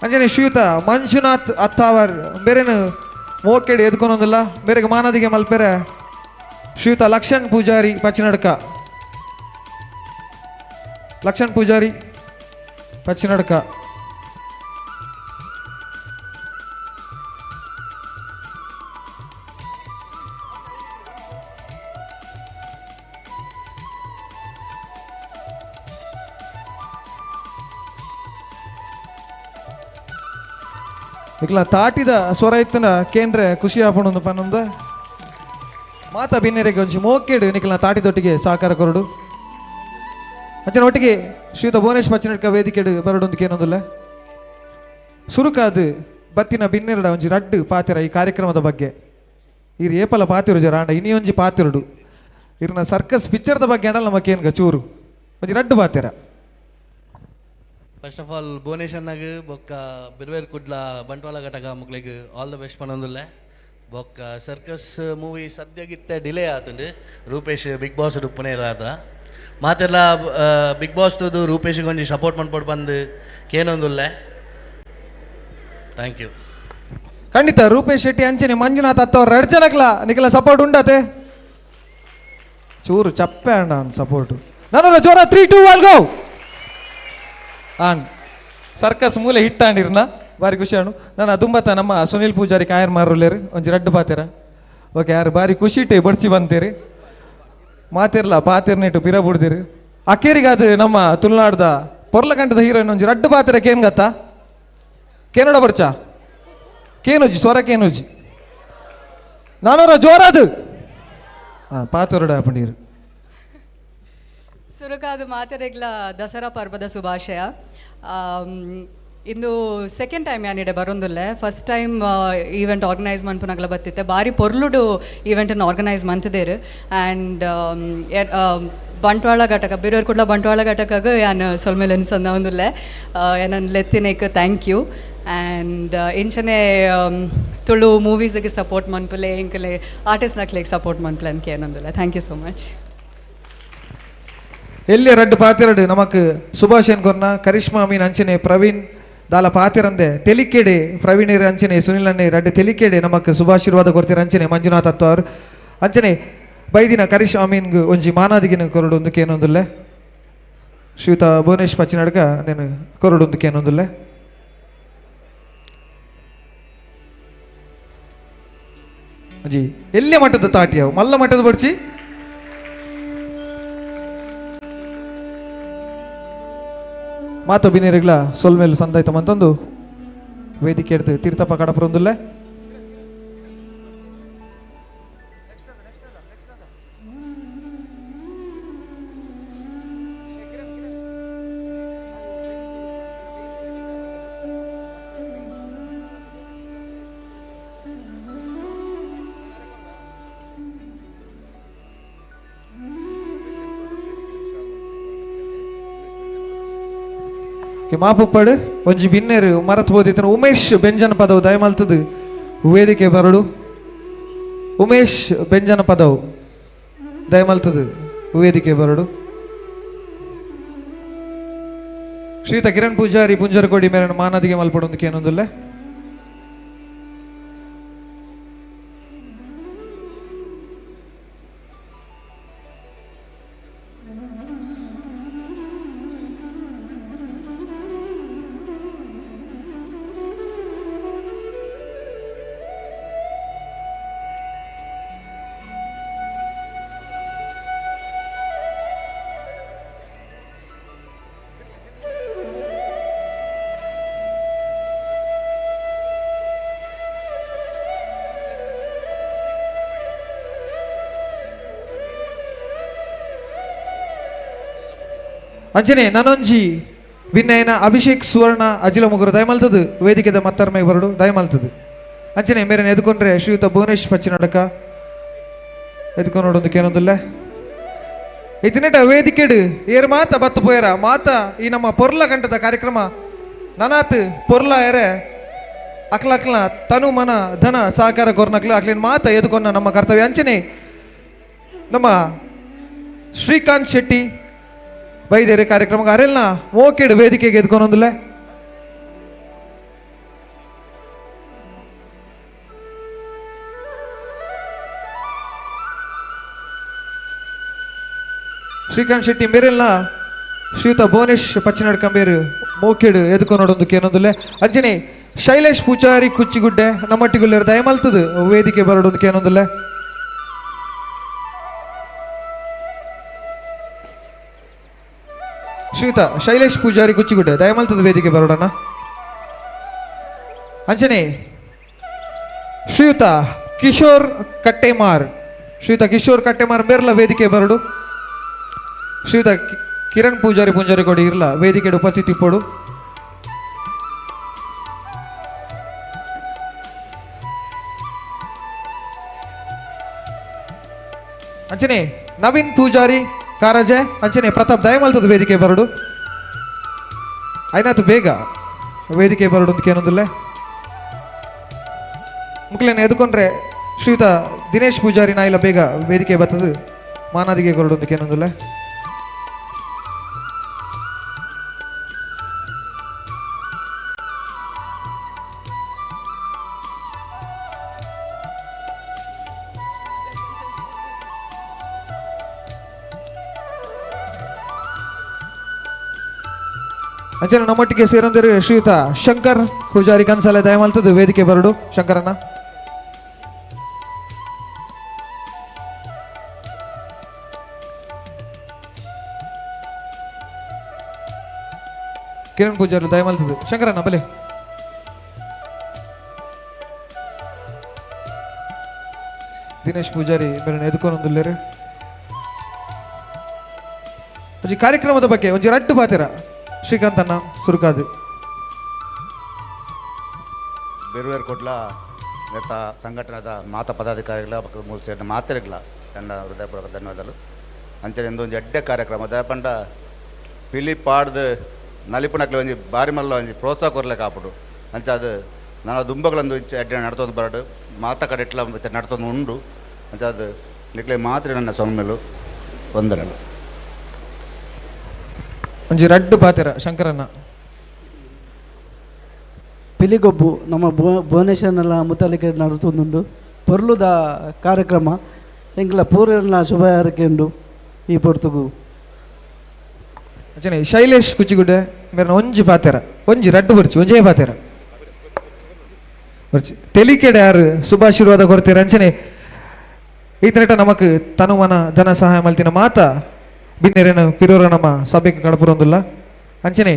Speaker 7: ಅಂಚನೆ ಶ್ರೀಯುತ ಮಂಜುನಾಥ್ ಅತ್ತಾವರ್ ಬೇರೆನು ಮೋಕೆಡ್ ಎದ್ಕೊನೊಂದಿಲ್ಲ. ಬೇರೆಗೆ ಮಾನದಿಗೆ ಮಲ್ಪೆರೆ ಶ್ರೀಯುತ ಲಕ್ಷಣ್ ಪೂಜಾರಿ ಪಚಿನಡ್ಕ ಲಕ್ಷಣ್ ಪೂಜಾರಿ ಪಚ್ಚಿನಡ್ಕ. ಇಕ್ಲ ತಾಟಿದ ಸ್ವರ ಇತ್ತನ ಕೇಂದ್ರ ಖುಷಿ ಆಪಣೊಂದು ಪನ್ನೊಂದು ಮಾತಾ ಬಿನ್ನೆರೆಗೆ ಒಂಜಿ ಮೋಕೆಡು ನಿಕ್ಲ ತಾಟಿದೊಟ್ಟಿಗೆ ಸಹಕಾರ ಕೊರಡು. ಅಂಚನೆ ಒಟ್ಟಿಗೆ ಶ್ರೀಯುತ ಭುವನೇಶ್ ಪಚ್ಚನಡ್ಕ ವೇದಿಕೆಡು ಬರಡೊಂದು ಕೇನೊಂದುಲ್ಲ. ಸುರುಕಾದು ಬತ್ತಿನ ಬಿನ್ನೆರಡ ಒಂಜಿ ರಡ್ಡು ಪಾತೆರ ಈ ಕಾರ್ಯಕ್ರಮದ ಬಗ್ಗೆ. ಇರ್ ಏಪಲ ಪಾತಿರು ಜರ ಆಂಡ ಇನಿ ಒಂಜಿ ಪಾತಿರುಡು ಇರ್ನ ಸರ್ಕಸ್ ಪಿಕ್ಚರ್ದ ಬಗ್ಗೆ ಅಂಡಲ ನಮ್ಮ ಕೇನ್ಗ ಚೂರು ಒಂಜಿ ರಡ್ಡು ಪಾತೆರ.
Speaker 9: ಫಸ್ಟ್ ಆಫ್ ಆಲ್ ಭುವನೇಶ್ ಅಣ್ಣಗ್ ಬೊಕ್ಕ ಬಿರ್ವೇರ್ ಕುಡ್ಲ ಬಂಟ್ವಾಳ ಘಟಕ ಮಕ್ಳಿಗೆ ಆಲ್ the best ಪನೊಂದುಲ್ಲೆ. ಬೊಕ್ಕ ಸರ್ಕಸ್ ಮೂವಿ ಸದ್ಯಗಿತ್ತೆ ಡಿಲೇ ಆತುಂಡು. ರೂಪೇಶ್ ಬಿಗ್ ಬಾಸ್ ಉಪ್ಪುನೇ ಆತ್ರ ಮಾತೆಲ್ಲ ಬಿಗ್ ಬಾಸ್ ತೂದು ರೂಪೇಶ್ಗೆ ಒಂಜಿ ಸಪೋರ್ಟ್ ಮನ್ಪೊಡು ಬಂದು ಕೇನೊಂದುಲ್ಲೆ. Thank you.
Speaker 7: ಖಂಡಿತ ರೂಪೇಶ್ ಶೆಟ್ಟಿ ಅಂಚನೆ ಮಂಜುನಾಥ್ ಅತ್ತವ್ರ ಎರಡು ಜನಕ್ಲ ನಿಖಲ ಸಪೋರ್ಟ್ ಉಂಡತೆ. ಚೂರು ಚಪ್ಪೆ ಅಣ್ಣ ಸಪೋರ್ಟು. ನಾನು ಜೋರ 3 2 1 ಗೋ. ಆನ್ ಸರ್ಕಸ್ ಮೂಲೆ ಹಿಟ್ಟಾಂಡಿರ್ನ ಬಾರಿ ಖುಷಿ ಅಣ್ಣು. ನಾನು ದುಂಬತ್ತ ನಮ್ಮ ಸುನಿಲ್ ಪೂಜಾರಿ ಕಾಯರ್ ಮಾರುಲೇರು ಒಂಜಿ ರಡ್ಡು ಪಾತೆರ. ಓಕೆ ಯಾರು ಬಾರಿ ಖುಷಿ ಇಟ್ಟು ಬಡ್ಸಿ ಬಂತೀರಿ ಮಾತಿರ್ಲ ಪಾತಿರ್ನಿಟ್ಟು ಪಿರ ಬಿಡ್ದಿರಿ. ಅಕೇರಿಗಾದು ನಮ್ಮ ತುಳುನಾಡ್ದ ಪೊರ್ಲಗಂಟದ ಹೀರೋಯಿನ್ ಒಂಜಿ ರಡ್ಡು ಪಾತೆರ ಕೇನ್ ಗತ್ತಾ ಕೇನೋಡ ಬರ್ಚಾ ಕೇನುಜಿ ಸ್ವರ ಕೇನುಜಿ ನಾನೋರ ಜೋರಾದು ಹಾಂ ಪಾತೊರಡ ಪಂಡೀರು.
Speaker 18: ಸುರುಕಾದ ಮಾತೆರೆಗ್ಲ ದಸರಾ ಪರ್ವದ ಶುಭಾಶಯ. ಇಂದು ಸೆಕೆಂಡ್ ಟೈಮ್ ಯಾನಿಡೆ ಬರೋಂದುಲ್ಲೆ. ಫಸ್ಟ್ ಟೈಮ್ ಈವೆಂಟ್ ಆರ್ಗನೈಸ್ ಮನ್ಪುನಗಲ ಬತ್ತಿತ್ತೆ. ಬಾರಿ ಪೊರ್ಲುಡು ಈವೆಂಟನ್ನು ಆರ್ಗನೈಸ್ ಮಂತದೇರು. ಆ್ಯಂಡ್ ಬಂಟ್ವಾಳ ಘಟಕ ಬಿರೋರ್ ಕುಡ್ಲ ಬಂಟ್ವಾಳ ಘಟಕಗ್ ಯಾನ್ ಸೊಲ್ಮೆಲ್ ಅನ್ಸಂದ ಒಂದುಲ್ಲೆ. ಏನನ್ ಲೆತ್ತಿನೇಕ್ thank you. And ಇಂಚನೆ ತುಳು ಮೂವೀಸಿಗೆ ಸಪೋರ್ಟ್ ಮನ್ಪುಲೆ ಇಂಕಲೆ ಆರ್ಟಿಸ್ಟ್ ನಕ್ಲೆಗ್ ಸಪೋರ್ಟ್ ಮನ್ಪುಲೆ ಅಂತ ಏನೊಂದುಲ್ಲೆ. Thank you so much.
Speaker 7: ಎಲ್ಲಿ ರಡ್ಡು ಪಾತಿರಡು ನಮಕ್ ಸುಭಾಷ್ ಕೊರ್ನ ಕರಿಷ್ಮಾ ಮೀನ್ ಅಂಚನೆ ಪ್ರವೀಣ್ ದಾಲ ಪಾತಿರಂದೆ ತೆಲಿಕೆಡೆ ಪ್ರವೀಣ್ ಅಂಚನೆ ಸುನಿಲ್ ಅಣ್ಣೆ ರಡ್ಡು ತೆಲಿಕೆಡೆ ನಮಕ್ ಶುಭಾಶೀರ್ವಾದ ಕೊರ್ತಿರ ಅಂಚನೆ ಮಂಜುನಾಥ್ ಅತ್ತವ್ರು ಅಂಚನೆ ಬೈದಿನ ಕರಿಷ್ಮಾ ಮೀನ್ಗ್ ಒಂಜಿ ಮಾನಾದಿಗಿನ ಕೊರಡು ಒಂದು ಕೇನೊಂದುಲ್ಲೆ. ಶ್ರೀಯುತ ಭುವನೇಶ್ ಪಚ್ಚಿನಡ್ಕ నేను ಕೊರಡು ಒಂದು ಕೇನೊಂದುಲ್ಲೆ. ಅಜ್ಜಿ ಎಲ್ಲೇ ಮಟ್ಟದ ತಾಟಿಯವು ಮಲ್ಲ ಮಟ್ಟದ ಬಡ್ಚಿ. ಮಾತ ಬಿನೇರಿಗ್ಲ ಸೊಲ್ಮೇಲು ಸಂದಾಯ್ತ ಮಂತಂದು ವೇದಿಕೆ ಎಡ್ದು ತೀರ್ಥಪ್ಪ ಕಡಪುರಂದುಲ್ಲೆ. ಮಾಪುಪ್ಪಡು ಒಂಜಿ ಬಿನ್ನೇರು ಮರತ್ ಬೋದಿತ್ತನ ಉಮೇಶ್ ಬೆಂಜನ ಪದವು ದಯಮಲ್ತದು ವೇದಿಕೆ ಬರಡು. ಉಮೇಶ್ ಬೆಂಜನ ಪದವು ದಯಮಲ್ತದು ವೇದಿಕೆ ಬರಡು. ಶ್ರೀತ ಕಿರಣ್ ಪೂಜಾರಿ ಪುಂಜರಕೋಡಿ ಮೇರನ ಮಾನದಿಗೆ ಮಲ್ಪಡೊಂದು ಕೇನೊಂದುಲ್ಲೆ. ಅಂಚನೆ ನನೊಂಜಿ ವಿನಯನ ಅಭಿಷೇಕ್ ಸುವರ್ಣ ಅಜಿಲ ಮುಗುರು ದಯಮಲ್ತದು ವೇದಿಕೆದ ಮತ್ತರ್ಮೆ ಬರಡು ದಯಮಲ್ತದು. ಅಂಚನೆ ಮೇರೆ ಎದುಕೊಂಡ್ರೆ ಶ್ರೀಯುತ ಭುವನೇಶ್ ಪಚ್ಚಿನಡಕ ಎದುಕೊಂಡು ನೋಡೊಂದು ಕೇನೊಂದುಲ್ಲ. ಇತಿನೆಟ ವೇದಿಕೆಡು ಏರ್ ಮಾತ ಬತ್ತು ಪೋಯರ ಮಾತ ಈ ನಮ್ಮ ಪೊರ್ಲ ಗಂಟದ ಕಾರ್ಯಕ್ರಮ ನನಾತ್ ಪೊರ್ಲ ಎರೆ ಅಕ್ಲ ತನು ಮನ ಧನ ಸಹಕಾರ ಕೊರ್ನಕ್ಲು ಅಕ್ಲಿನ ಮಾತ ಎದುಕೊನ್ನ ನಮ್ಮ ಕರ್ತವ್ಯ. ಅಂಚನೆ ನಮ್ಮ ಶ್ರೀಕಾಂತ್ ಶೆಟ್ಟಿ ಬೈದೇರಿ ಕಾರ್ಯಕ್ರಮಕ್ಕೆ ಅರೆಲ್ನ ಮೋಕೆಡು ವೇದಿಕೆಗೆ ಎದ್ಕೊಂಡೊಂದುಲ್ಲೆ. ಶ್ರೀಕಾಂತ್ ಶೆಟ್ಟಿ ಮೇರೆಲ್ನ ಶ್ರೀಯುತ ಭುವನೇಶ್ ಪಚ್ಚಿನಾಡ್ ಕಂಬೇರು ಮೋಕೆಡು ಎದುಕೊನೊಡೊಂದು ಕೇನೊಂದುಲ್ಲೆ. ಅಂಚನೆ ಶೈಲೇಶ್ ಪೂಜಾರಿ ಕುಚ್ಚಿಗುಡ್ಡೆ ನಮ್ಮಟ್ಟಿಗುಲ್ಲೇರು ದಯಮಲ್ತದು ವೇದಿಕೆ ಬರಡೊಂದು ಕೇನೊಂದುಲ್ಲೆ. ಶ್ರೀಯುತ ಶೈಲೇಶ್ ಪೂಜಾರಿ ಕುಚ್ಚಿಗುಡ್ಡೆ ದಯಮಲ್ತದ ವೇದಿಕೆ ಬರೋಡಣ. ಅಂಚನೆ ಶ್ರೀಯುತ ಕಿಶೋರ್ ಕಟ್ಟೆಮಾರ್, ಶ್ರೀಯುತ ಕಿಶೋರ್ ಕಟ್ಟೆಮಾರ್ ಬೇರ್ಲ ವೇದಿಕೆ ಬರಡು. ಶ್ರೀಯುತ ಕಿರಣ್ ಪೂಜಾರಿ ಪೂಂಜಾರಿ ಕೊಡಿ ಇರ್ಲ ವೇದಿಕೆ ಉಪಸ್ಥಿತಿ ಪೋಡು. ಅಂಚನೆ ನವೀನ್ ಪೂಜಾರಿ ಕಾರಜೆ, ಅಂಚನೆ ಪ್ರತಾಪ್ ದಯಮಲ್ತದ ವೇದಿಕೆ ಬರಡು. ಐನಾತು ಬೇಗ ವೇದಿಕೆ ಬರಡು ಅಂತ ಏನೊಂದಿಲ್ಲ. ಮುಕ್ಲೇನ ಎದುಕೊಂಡ್ರೆ ಶ್ರೀಯುತ ದಿನೇಶ್ ಪೂಜಾರಿ ನಾಯಿಲ ಬೇಗ ವೇದಿಕೆ ಬರ್ತದೆ ಮಾನಾದಿಗೆ ಕೊರಡು ಅಂತ ಏನೊಂದಿಲ್ಲ. ಅಂಚನೆ ನಮ್ಮೊಟ್ಟಿಗೆ ಸೇರೊಂದಿರು ಶ್ರೀಯುತ ಶಂಕರ್ ಪೂಜಾರಿ ಕನ್ಸಲೆ ದಯಮಲ್ತದ ವೇದಿಕೆ ಬರಡು. ಶಂಕರಣ್ಣ ಕಿರಣ್ ಪೂಜಾರಿ ದಯಮಲ್ತದ. ಶಂಕರಣ್ಣ ಬಲೆ. ದಿನೇಶ್ ಪೂಜಾರಿ ಮೇರೆ ಎದುಕೊಂದುಲ್ಲೇರು. ಒಂಜಿ ಕಾರ್ಯಕ್ರಮದ ಬಗ್ಗೆ ಒಂಜಿ ರಡ್ಡು ಪಾತೆರ ಶ್ರೀಕಾಂತ್ ಅಣ್ಣ ಸುರುಕಾದು.
Speaker 19: ಬಿರುವೇರು ಕುಡ್ಲ ನೆತ್ತ ಸಂಘಟನೆದ ಮಾತ ಪದಾಧಿಕಾರಿಗಳ ಮೂಲ ಸೇರಿದ ಮಾತೆರಿಗ್ಲ ನನ್ನ ಹೃದಯಪೂರ್ವಕ ಧನ್ಯವಾದಗಳು. ಅಂಚನೆ ಒಂದೊಂದು ಎಡ್ಡೆ ಕಾರ್ಯಕ್ರಮ ದಯಪಂಡ ಪಿಲಿ ಪಾಡ್ದು ನಲಿಪುನಕ್ಲೆ ಒಂಜಿ ಬಾರಿ ಮಲ್ಲ ಒಂಜಿ ಪ್ರೋತ್ಸಾಹ ಕೊರ್ಲೆ ಕಾಪುಡು. ಅಂಚ ಅದು ನನ್ನ ದುಂಬಗಳೊಂದು ಇಂಚ ಎಡ್ಡೆ ನಡ್ತೊಂದು ಬರಡು ಮಾತ ಕಡೆ ಇಟ್ಲ ನಡ್ತೊಂದು ಉಂಡು. ಅಂಚ ಅದು ನಿಕ್ಲೆ ಮಾತ್ರ ನನ್ನ ಸೊಮ್ಮೆಲು ವಂದನೆಗಳು.
Speaker 7: ಒಂಜಿ ರಡ್ಡು ಪಾತೆರ ಶಂಕರಣ್ಣ.
Speaker 20: ಪಿಲಿಗೊಬ್ಬು ನಮ್ಮ ಭುವನೇಶ್ವರನೆಲ್ಲ ಮುತಾಲಿಕೆ ನಡತೊಂದುಂಡು ಪೊರ್ಲುದ ಕಾರ್ಯಕ್ರಮ ಎಂಕ್ಲ ಪೂರೆಲ್ಲ ಶುಭ ಹಾರೈಕೆ ಉಂಡು ಈ ಪೊರ್ತುಗು.
Speaker 7: ಅಂಚನೆ ಶೈಲೇಶ್ ಕುಚಿಗುಡ್ಡೆ ಮೇರೆ ಒಂಜಿ ಪಾತೆರ ಒಂಜಿ ರಡ್ಡು ಬರ್ಚಿ ಒಂಜೇ ಪಾತೆರ ಬರ್ಚಿ ತೆಲಿಕೆಡೆ ಯಾರು ಶುಭಾಶೀರ್ವಾದ ಕೊಡ್ತೀರ. ಅಂಚನೆ ಈತನೆಟ ನಮಕ್ ತನುಮನ ಧನ ಸಹಾಯ ಮಲ್ತಿನ ಮಾತ ಬಿನ್ನೆರೇನು ಪಿರೋರ ನಮ್ಮ ಸಭೆಗೆ ಕಡಪುರೊಂದುಲ್ಲ. ಅಂಚನೆ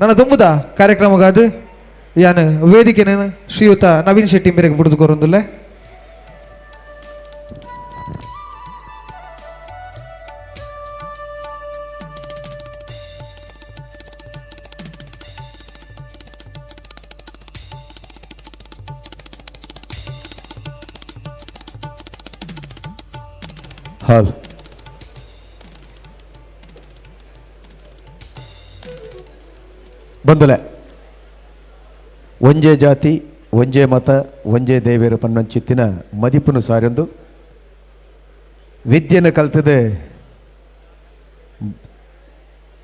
Speaker 7: ನನ್ನ ದುಂಬುದ ಕಾರ್ಯಕ್ರಮಗಾದು ಯಾನ್ ವೇದಿಕೆ ಶ್ರೀಯುತ ನವೀನ್ ಶೆಟ್ಟಿ ಮೇರೆಗೆ ಬುಡಿದು ಕೊರೊಂದುಲ್ಲ.
Speaker 1: ಹಾಲ್ ಬಂದುಲೆ ಒಂಜೇ ಜಾತಿ ಒಂಜೇ ಮತ ಒಂಜೇ ದೇವೇರು ಪನ್ನೊಂಚಿತ್ತಿನ ಮದಿಪುನು ಸಾರೊಂದು ವಿದ್ಯೆನ ಕಲ್ತದೆ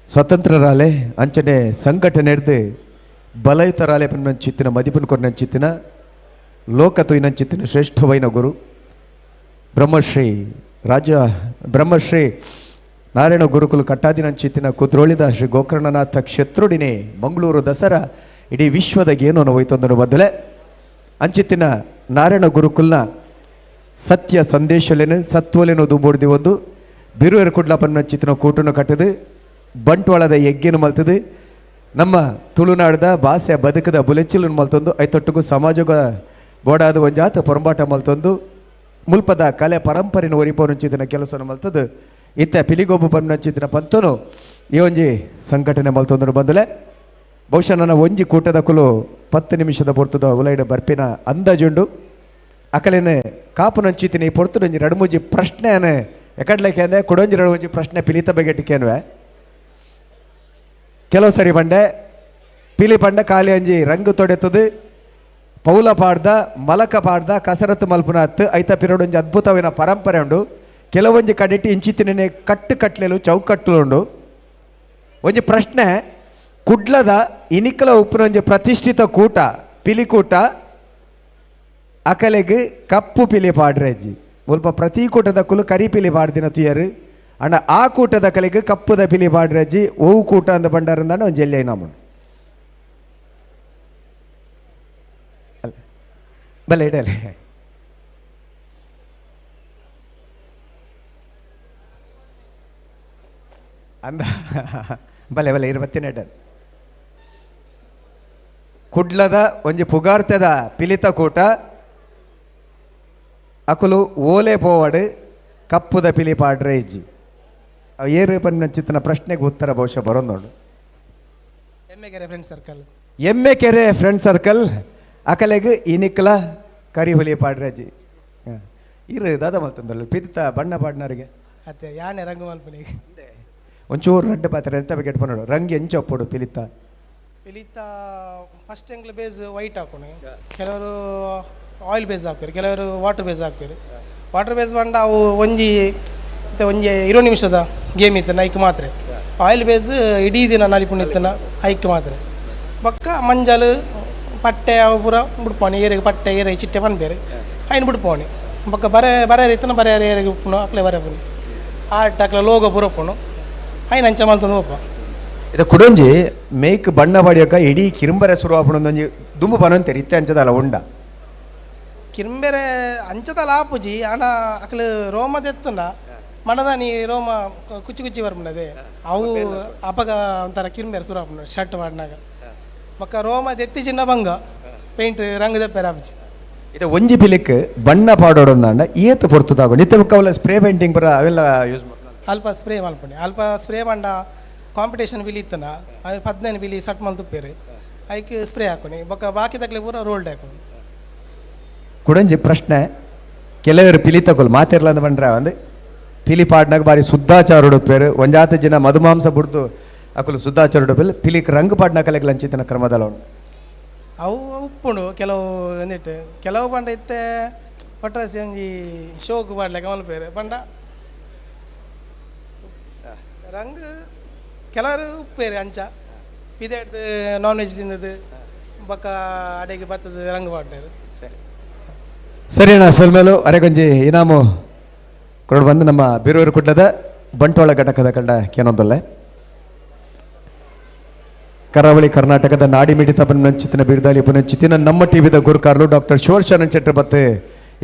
Speaker 1: ಸ್ವತಂತ್ರರಾಲೆ ಅಂಚನೆ ಸಂಘಟನೆ ಹಿಡ್ದು ಬಲಯುತರಾಲೆ ಪನ್ನೊಂಚಿತ್ತಿನ ಮದಿಪುನು ಕೊರ್ನಂಚಿತ್ತಿನ ಲೋಕ ತುಯ್ನಂಚಿತ್ತಿನ ಶ್ರೇಷ್ಠವೈನ ಗುರು ಬ್ರಹ್ಮಶ್ರೀ ರಾಜ ಬ್ರಹ್ಮಶ್ರೀ ನಾರಾಯಣ ಗುರುಕುಲ ಕಟ್ಟಾದಿನಂಚಿತ್ತಿನ ಕುದ್ರೋಳಿದ ಶ್ರೀ ಗೋಕರ್ಣನಾಥ ಕ್ಷೇತ್ರುಡಿನೇ ಮಂಗಳೂರು ದಸರಾ ಇಡೀ ವಿಶ್ವದ ಏನೋ ಹೋಯ್ತೊಂದನು ಬದಲೆ ಅಂಚಿತ್ತಿನ ನಾರಾಯಣ ಗುರುಕುಲ್ನ ಸತ್ಯ ಸಂದೇಶಲೇನು ಸತ್ವಲೇನು ದುಂಬೋಡ್ದಿ ಒಂದು ಬಿರುವೆರ್ ಕುಡ್ಲಪನ್ನಂಚಿತ್ತಿನ ಕೂಟನು ಕಟ್ಟದು ಬಂಟ್ವಾಳದ ಯಜ್ಞನು ಮಲ್ತದು ನಮ್ಮ ತುಳುನಾಡದ ಭಾಷೆ ಬದುಕದ ಬುಲೆಚಿಲನ್ನು ಮಲ್ತೊಂದು ಐತೊಟ್ಟಿಗೂ ಸಮಾಜಗ ಬೋಡಾದ ಒಂಜಾತ ಪೊರಂಬಾಟ ಮಲ್ತೊಂದು ಮುಲ್ಪದ ಕಲೆ ಪರಂಪರೆನ ಒರಿಪೋನುಂಚಿತ್ತಿನ ಕೆಲಸವನ್ನು ಮಲ್ತದು ಇತ್ತ ಪಿಲಿಗೊಬ್ಬು ಪನ್ನಂಚಿತ್ತಿನ ಪಂತನು ಈ ಒಂಜಿ ಸಂಘಟನೆ ಮಲ್ತೊಂದನು ಬಂದಲೆ. ಬಹುಶಃ ನನ್ನ ಒಂಜಿ ಕೂಟದ ಕುಲು 10 ನಿಮಿಷದ ಪೊರ್ತುದ ಉಲೈಡ ಬರ್ಪಿನ ಅಂದಾಜುಂಡು. ಅಕಲೇನೆ ಕಾಪು ನಂಚಿತ್ತಿನ ಈ ಪೊರ್ತುಡೊಂಜಿ ರಡ್ಮೂಜಿ ಪ್ರಶ್ನೆ ಎಕಡ್ಲಕ್ಕೆ ಅಂದೆ ಕೊಡೊಂಜಿ ರಡ್ಮೂಜಿ ಪ್ರಶ್ನೆ ಪಿಲಿತ ಬಗೆಟಿಕೇನ್ವೆ. ಕೆಲವು ಸರಿ ಬಂಡೆ ಪಿಲಿ ಪಂಡ ಖಾಲಿ ಅಂಜಿ ರಂಗು ತೊಡೆತದು ಪೌಲ ಪಾಡ್ದ ಮಲಕ ಪಾಡ್ದ ಕಸರತ್ತು ಮಲ್ಪುನ ಅತ್ತು ಐತ ಪಿರಡೊಂಜಿ ಅದ್ಭುತವಿನ ಪರಂಪರೆ ಉಂಡು. ಕೆಲವೊಂಜಿ ಕಡೆಟಿ ಇಂಚಿತ್ತಿನೇ ಕಟ್ಟು ಕಟ್ಲೆಲು ಚೌಕಟ್ಟಲು ಉಂಡು. ಒಂಜಿ ಪ್ರಶ್ನೆ ಕುಡ್ಲದ ಇನಿಕಲ ಉಪ್ಪುನೊಂಜಿ ಪ್ರತಿಷ್ಠಿತ ಕೂಟ ಪಿಲಿಕೂಟ ಅಕಲೆಗ್ ಕಪ್ಪು ಪಿಲಿ ಪಾಡ್ರೆಜ್ಜಿ ಮುಲ್ಪ ಪ್ರತಿ ಕೂಟದ ಕುಲು ಕರಿ ಪಿಲಿ ಪಾಡ್ದಿನ ತುಯರು ಅಣ್ಣ ಆ ಕೂಟದ ಕಲೆಗ್ ಕಪ್ಪುದ ಪಿಲಿ ಪಾಡ್ರೆಜ್ಜಿ ಓವು ಕೂಟ ಅಂದ ಬಂಡಾರಂದಾನ ಒಂಜಿ ಎಲ್ಲಿ ನಮ್ಮನು ಬಲೆ ಇಡಲಿ. ಅಂದ ಬಲೆ ಬಲೆ ಇರುವತ್ತಿನ ಕುಡ್ಲದ ಒಂಜಿ ಪುಗಾರ್ತೆದ ಪಿಲಿತ ಕೂಟ ಅಕುಲು ಓಲೆ ಪೋವಡ್ ಕಪ್ಪುದ ಪಿಲಿ ಪಾಡ್ರೆ ಇಜ್ಜಿ. ಅವು ಏರು ಪನ್ನ ಚಿತ್ತನ ಪ್ರಶ್ನೆಗೆ ಉತ್ತರ ಬಹುಶಃ ಬರೋದು.
Speaker 21: Emmekere friend circle.
Speaker 1: Emmekere friend circle ಅಕಲೆಗ್ ಇನಿಕ್ಲ ಕರಿ ಹುಲಿ ಪಾಡ್ರಜ್ಜಿ. ಇರು ದಾದ ಮಲ್ತಂದಲ್ಲ ಪಿರಿತ ಬಣ್ಣ ಪಾಡ್ನರಿಗೆ
Speaker 21: ಅತ್ತೆ ಯಾನೆ ರಂಗು ಮಲ್ಪನಿಗೆ
Speaker 1: ಒಂಚೂರು ರಡ್ಡ ಪಾತ್ರೆ ಎಂತ ಬಗ್ಗೆ ನೋಡು ರಂಗ್ ಎಂಚೊಪ್ಪಡು ಪಿಲಿತ.
Speaker 21: ಪಿಲಿತ ಫಸ್ಟ್ ಎಂಗ್ಲ ಬೇಸ್ ವೈಟ್ ಹಾಕೋಣ, ಕೆಲವರು ಆಯಿಲ್ ಬೇಸ್ ಹಾಕ್ತಾರೆ, ಕೆಲವರು ವಾಟರ್ ಬೇಸ್ ಹಾಕ್ತಾರೆ. ವಾಟರ್ ಬೇಸ್ ಬಂಡ ಅವು ಒಂಜಿ ಇತ್ತೆ ಒಂಜಿ 20 ನಿಮಿಷದ ಗೇಮ್ ಇತ್ತು ಐಕ್ ಮಾತ್ರ. ಆಯಿಲ್ ಬೇಸ್ ಇಡೀ ದಿನ ನಲಿಪುಣಿತ್ತನ ಐಕ್ ಮಾತ್ರ. ಬೊಕ್ಕ ಮಂಜಲ್ ಪಟ್ಟೆ ಅವು ಪೂರ ಬಿಡ್ಪೋಣಿ, ಏರಿಗೆ ಪಟ್ಟೆ ಏರಿಗೆ ಚಿಟ್ಟೆ ಪನ್ಪೇರು ಐನ್ ಬಿಡ್ಪೋಣಿ. ಬೊಕ್ಕ ಬರೆ ಬರೆ ಇತ್ತನ ಬರೆ ಏರಿಗೆ ಉಪ್ಪುನು ಅಕ್ಲೆ ಬರೆ ಪುನಿ ಆರ್ಟ್ ಅಕ್ಲೆ ಲೋಗೋ ಪೂರ ಉಪ್ಪುನು ಐನ್ ಅಂಚ ಮಲ್ತೊಂದು ಒಪ್ಪ.
Speaker 1: ಇದು ಕುಡೊಂಜಿ ಮೇಕ್ ಬಣ್ಣ ಬಾಡಿಯಕ್ಕ ಇಡೀ ಕಿರುಂಬರೆ ಶುರು ಆಪುನೊಂದೊಂಜಿ ದುಂಬು ಪನೊಂತೇರಿ ಇತ್ತೆ ಅಂಚದಲ್ಲ ಉಂಡ
Speaker 21: ಕಿರುಂಬೆರೆ ಅಂಚದಲ್ಲ ಆಪುಜಿ. ಆಂಡ ಅಕ್ಲು ರೋಮದೆತ್ತುಂಡ ಮಣದಾನಿ ರೋಮ ಕುಚ್ಚಿ ಕುಚ್ಚಿ ಬರ್ಪುಂಡದೆ ಅವು ಅಪಗ ಒಂಥರ ಕಿರುಂಬೆರೆ ಶುರು ಆಪುಂಡು ಶರ್ಟ್ ಮಾಡಿನಾಗ. ಬೊಕ್ಕ ರೋಮ ದೆತ್ತಿ ಚಿನ್ನ ಬಂಗ ಪೇಂಟ್ ರಂಗ್ ದೆಪ್ಪೆರೆ ಆಪುಜಿ.
Speaker 1: ಇದು ಒಂಜಿ ಪಿಲಿಕ್ ಬಣ್ಣ ಪಾಡೋಡೊಂದಾಂಡ ಏತ್ ಪೊರ್ತುದಾಗುಂಡು ಇತ್ತೆ ಬೊಕ್ಕ ಅವೆಲ್ಲ ಸ್ಪ್ರೇ ಪೇಂಟಿಂಗ್ ಪೂರ ಅವೆಲ್ಲ ಯೂಸ್
Speaker 21: ಅಲ್ಪ ಸ್ಪ್ರೇ ಮಲ್ಪುಂಡೆ. ಅಲ್ಪ ಸ್ಪ್ರೇ ಪಂಡ ಕಾಂಪಿಟೇಷನ್ ಬಿಲಿ ಇತ್ತನ ಅದು 15 ಬಿಲಿ ಸಟ್ ಮಲ್ತುಪ್ಪೇರು ಐಕ್ ಸ್ಪ್ರೇ ಹಾಕೋಣಿ. ಬೊಕ್ಕ ಬಾಕಿ ತಕ್ಲೆ ಪೂರ ರೋಲ್ಡ್ ಹಾಕೋಣಿ.
Speaker 1: ಕುಡಂಜಿ ಪ್ರಶ್ನೆ ಕೆಲವರು ಪಿಲಿ ತಗೊಲ್ ಮಾತಿರ್ಲ ಅಂದ್ ಬಂಡ್ರೆ ಒಂದು ಪಿಲಿ ಪಾಡ್ನಾಗ ಬಾರಿ ಶುದ್ಧಾಚಾರ ಉಡುಪೇರು ಒಂಜಾತ ಜನ ಮಧುಮಾಂಸ ಬುಡ್ದು ಅಕುಲು ಶುದ್ಧಾಚಾರ ಉಡುಪೇರು ಪಿಲಿಕ್ ರಂಗ್ ಪಾಡ್ನ ಕಲೆಗ್ ಲಂಚಿತನ ಕ್ರಮದಲ್ಲ ಉಂಡು.
Speaker 21: ಅವು ಉಪ್ಪುಂಡು ಕೆಲವು ಒಂದಿಟ್ಟು ಕೆಲವು ಪಂಡ ಇತ್ತೆ ಒಟ್ರಾಸಿ ಒಂಜಿ ಶೋಕ್ ಪಾಡ್ಲೆಕ ಮಲ್ಪೇರು ಪಂಡ ರಂಗ್ ಕೆಲವರು ಉಪ್ಪೇರು ಅಂಚ ಪಿದೆಡ್ದು ನಾನ್ ವೆಜ್ ತಿಂದದ್ದು ಬೊಕ್ಕ ಅಡೆಗೆ ಬತ್ತದ ರಂಗ್ ಪಾಡ್ನೇರು.
Speaker 1: ಸರಿ ಸರಿ ಅಣ್ಣ ಸೊಲ್ಮೇಲು ಅರೆಗೊಂಜಿ ಇನಾಮು ಕೊರಡು ಬಂದು ನಮ್ಮ ಬೀರೂರು ಕುಡ್ಲದ ಬಂಟ್ವಾಳ ಘಟಕದ ಕಂಡ ಕೇನೊಂದೊಲ್ಲೆ ಕರಾವಳಿ ಕರ್ನಾಟಕದ ನಾಡಿ ಮಿಡಿತ ಪುನಂಚಿತಿನ ಬಿರುದಾಲಿ ಪುನಂಚಿತಿನ ನಮ್ಮ ಟಿವಿದ ಗುರುಕಾರ್ಲು ಡಾಕ್ಟರ್ ಶಿವಶರಣ ಶೆಟ್ಟರ್ ಬತ್ತೆ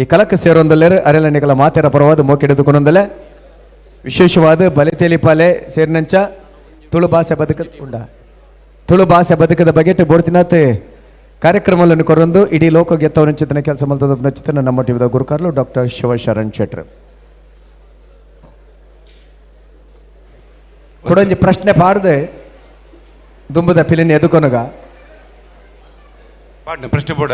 Speaker 1: ಈ ಕಲಕ್ಕೆ ಸೇರೊಂದಲ್ಲೇರು ಅರೆಲನಿಗಳ ಮಾತೆರ ಪರವಾದ ಮೋಕೆಡೆದುಕೊಂಡೊಂದಲೆ ವಿಶೇಷವಾದ ಬಲೆತೇಲಿಪಾಲೆ ಸೇರಿನಂಚ ತುಳು ಭಾಷೆ ಬದುಕ ಉಂಡ ತುಳು ಭಾಷೆ ಬದುಕದ ಬಗೆಟ್ ಬೋರ್ತಿನಾತ್ ಕಾರ್ಯಕ್ರಮಗಳನ್ನು ಕೊರೊಂದು ಇಡೀ ಲೋಕ ಗೆತ್ತವನಂಚಿತನ ಕೆಲಸ ಮಲ್ತದ ಪುನಂಚಿತನ ನಮ್ಮ ಟಿವಿದ ಗುರುಕಾರ್ಲು ಡಾಕ್ಟರ್ ಶಿವಶರಣ್ ಶೆಟ್ಟರ್. ಕೊಡೊಂಜಿ ಪ್ರಶ್ನೆ ಪಾಡ್ದೆ ದುಂಬುದ ಪಿಲಿನ ಎದುಕೊನಗ
Speaker 4: ಪಾಡ್ನೆ ಪ್ರಶ್ನೆ ಬೋಡ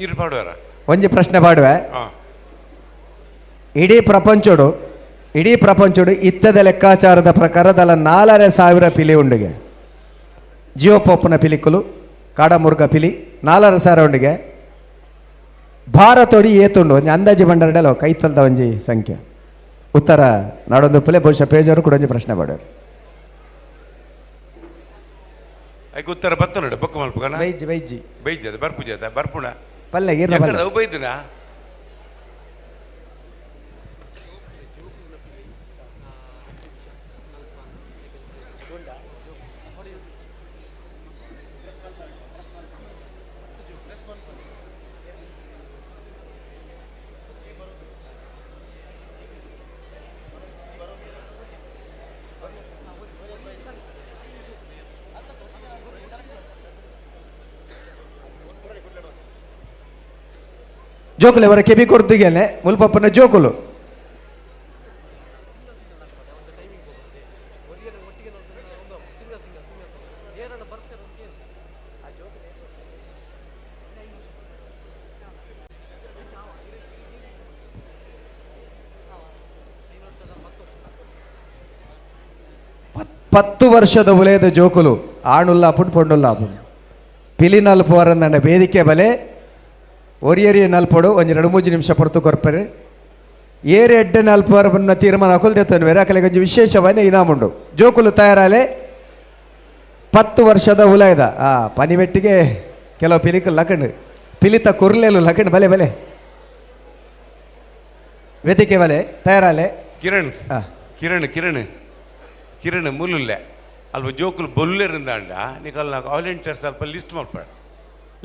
Speaker 4: ಇರು ಪಾಡುವಾರ
Speaker 1: ಒಂಜಿ ಪ್ರಶ್ನೆ ಪಾಡುವೆ. ಇಡೀ ಪ್ರಪಂಚೋಡು ಇತ್ತದ ಲೆಕ್ಕಾಚಾರದ ಪ್ರಕಾರದಲ್ಲ 4,500 ಪಿಲಿ ಉಂಡಿಗೆ ಜಿಯೋಪೋಪ್ನ ಪಿಲಿಕುಲು ಕಾಡಮುರ್ಗ ಪಿಲಿ 4,500 ಉಂಡಿಗೆ ಭಾರತೋಡಿ ಏತುಂಡು ಒಂಜಿ ಅಂದಾಜಿ ಬಂಡರಡಲ್ಲ ಕೈತಲ್ದ ಒಂಜಿ ಸಂಖ್ಯೆ. ಉತ್ತರ ನಾಡೊಂದು ಪುಲೆ ಬಹುಶಃ ಪೇಜವರು ಕೂಡ ಒಂಜಿ ಪ್ರಶ್ನೆ ಮಾಡೋರು.
Speaker 4: ಐಕ್ ಉತ್ತರ ಬತ್ತ ನೋಡು ಬೊಕ್ಕ ಮಲ್ಪುಗನ
Speaker 1: ಬೈಜಿ ಬೈಜಿ
Speaker 4: ಬೈಜಿ ಅದು ಬರ್ಪುಜಿ ಅದ ಬರ್ಪುಣ
Speaker 1: ಪಲ್ಲೆ ಈರ್ನ ಪಲ್ಲೆ
Speaker 4: ಅವು ಬೈದಿನ
Speaker 1: ಜೋಕುಲು ಇವರ ಕೆಬಿ ಕೊಡ್ತಿಗೆನೆ ಮುಲ್ಪಪ್ಪನ ಜೋಕುಲು ಪತ್ತು ವರ್ಷದ ಉಲಯದ ಜೋಕುಲು ಆಣುಲ್ಲ ಪುಣ್ ಪೊಣ್ಣುಲ್ಲ ಪುಣ್ ಪಿಲಿ ನಲ್ಪು ವರಂದಂಡ ವೇದಿಕೆ ಬಲೆ ಒರಿಯರಿ ನಲ್ಪೊಡು ಒಂಜಿ ಎರಡು ಮೂಜಿ ನಿಮಿಷ ಪೊರ್ತು ಕೊರ್ಪರು ಏರು ಎಡ್ಡೆ ನಲ್ಪುವರ ಬನ್ನ ತೀರ್ಮಾನ ಅಕುಲ್ದೆತ್ತನು ಬೇರೆ ಅಕಲೆಗೆ ಒಂಜಿ ವಿಶೇಷವಾದ ಇನಾಮುಂಡು ಜೋಕುಲು ತಯಾರಾಲೆ 10 ವರ್ಷದ ಉಲಯದ ಆ ಪನಿವೆಟ್ಟಿಗೆ ಕೆಲವು ಪಿಲಿಕು ಲಕಂಡು ಪಿಲಿತ ಕುರ್ಲೇಲು ಲಕಂಡು ಬಲೆ ಬಲೆ ವೇದಿಕೆ ಬಲೆ ತಯಾರಾಲೆ.
Speaker 4: ಕಿರಣ್ ಕಿರಣ್ ಕಿರಣ್ ಕಿರಣ್ ಮುಲ್ಲುಲ್ಲೆ ಅಲ್ಪ ಜೋಕುಲು ಬೊಲ್ಲೆರಿಂದಾಂಡ ನಿಕಲ್ನ ವಾಲಂಟಿಯರ್ಸ್ ಅಲ್ಪ ಲಿಸ್ಟ್ ಮಲ್ಪಾಡು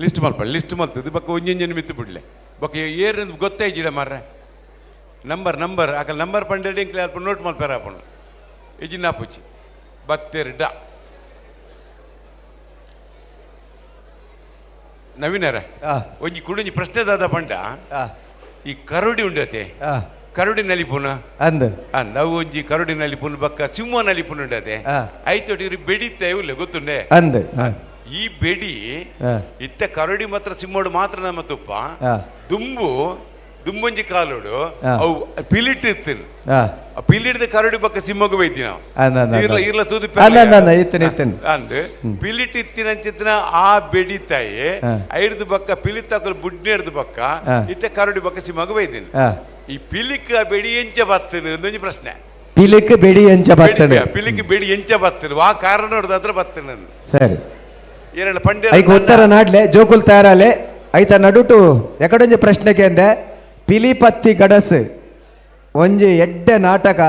Speaker 4: ಲಿಸ್ಟ್ ಮಲ್ಪಾಡು ಲಿಸ್ಟ್ ಮಲ್ತದ್ದು ಬೊಕ್ಕ ಒಂಜೊಂಜನ ಮಿತ್ತು ಬಿಡ್ಲೆ ಬೊಕ್ಕ ಏರಿಂದ ಗೊತ್ತಾಯ್ಜಿಡ ಮಾರ್ರೆ number number Akal number funded ಇಂಕ್ಲೆ ಅಲ್ಪ ನೋಟ್ ಮಲ್ಪಾರ ಅಪ್ಪಣ ಇಜಿನ ಪುಚ್ಚಿ ಬತ್ತೇರು ಡಾ. ನವೀನರ ಒಂಜಿ ಕುಡೊಂಜಿ ಪ್ರಶ್ನೆ ದಾದ ಪಂಡ ಈ ಕರಡಿ ಉಂಡತೆ ಕರಡಿ ನಲಿಪುನ
Speaker 1: ಅಂದ್
Speaker 4: ನಾವು ಒಂಜಿ ಕರಡಿ ನಲಿಪುನ ಬಕ್ಕ ಸಿಂಹ ನಲಿಪುನ ಉಂಡತೆ ಐತೊಟ್ಟಿಗೆ ಬೆಡಿತ ಇವ್ಲೆ ಗೊತ್ತುಂಡೆ
Speaker 1: ಅಂದ್
Speaker 4: ಈ ಬೆಡಿ ಇತ್ತ ಕರಡಿ ಮಾತ್ರ ಸಿಂಹೋಡು ಮಾತ್ರ ನಮ್ಮ ತುಪ್ಪ ದುಂಬು ದುಂಬೊಂಜಿ ಕಾಲೋಡು ಅವು ಪಿಲಿಟ್ ಇತ್ತಿನ ಪಿಲಿಡ್ದ ಕರಡಿ ಬಕ್ಕ ಸಿಂಹಗು ಬೈತಿ ನಾವು ಇರ್ಲ ಇರ್ಲ ತೂದು ಅಂದ್ ಪಿಲಿಟ್ ಇತ್ತಿನ ಅಂಚಿತ್ತಿನ ಆ ಬೆಡಿ ತಾಯಿ ಐಡ್ದು ಬಕ್ಕ ಪಿಲಿತಾಕಲು ಬುಡ್ನಿ ಹಿಡ್ದು ಬಕ್ಕ ಇತ್ತ ಕರಡಿ ಬಕ್ಕ ಸಿಂಹಗು ಬೈತೀನಿ ಈ ಪಿಲಿಕ್ ಬೆಡಿ ಎಂಚ ಬತ್ತನು ಒಂದೊಂದು ಪ್ರಶ್ನೆ.
Speaker 1: ಪಿಲಿಕ್ ಬೆಡಿ ಎಂಚ ಬತ್ತನು,
Speaker 4: ಪಿಲಿಕ್ ಬೆಡಿ ಎಂಚ ಬತ್ತನು ವಾ ಕಾರಣ ಹತ್ರ ಬತ್ತನು.
Speaker 1: ಸರಿ
Speaker 4: ಏರಣ್ಣ ಪಂಡ್ಯ
Speaker 1: ಐಕ್ ಉತ್ತರ ನಾಡ್ಲೆ ಜೋಕುಲ್ ತಯಾರಾಲೆ ಐತ ನಡುಟು ಎಕಡೊಂಜಿ ಪ್ರಶ್ನೆಗೆ ಅಂದೆ ಪಿಲಿಪತ್ತಿ ಗಡಸ್ ಒಂಜಿ ಎಡ್ಡೆ ನಾಟಕ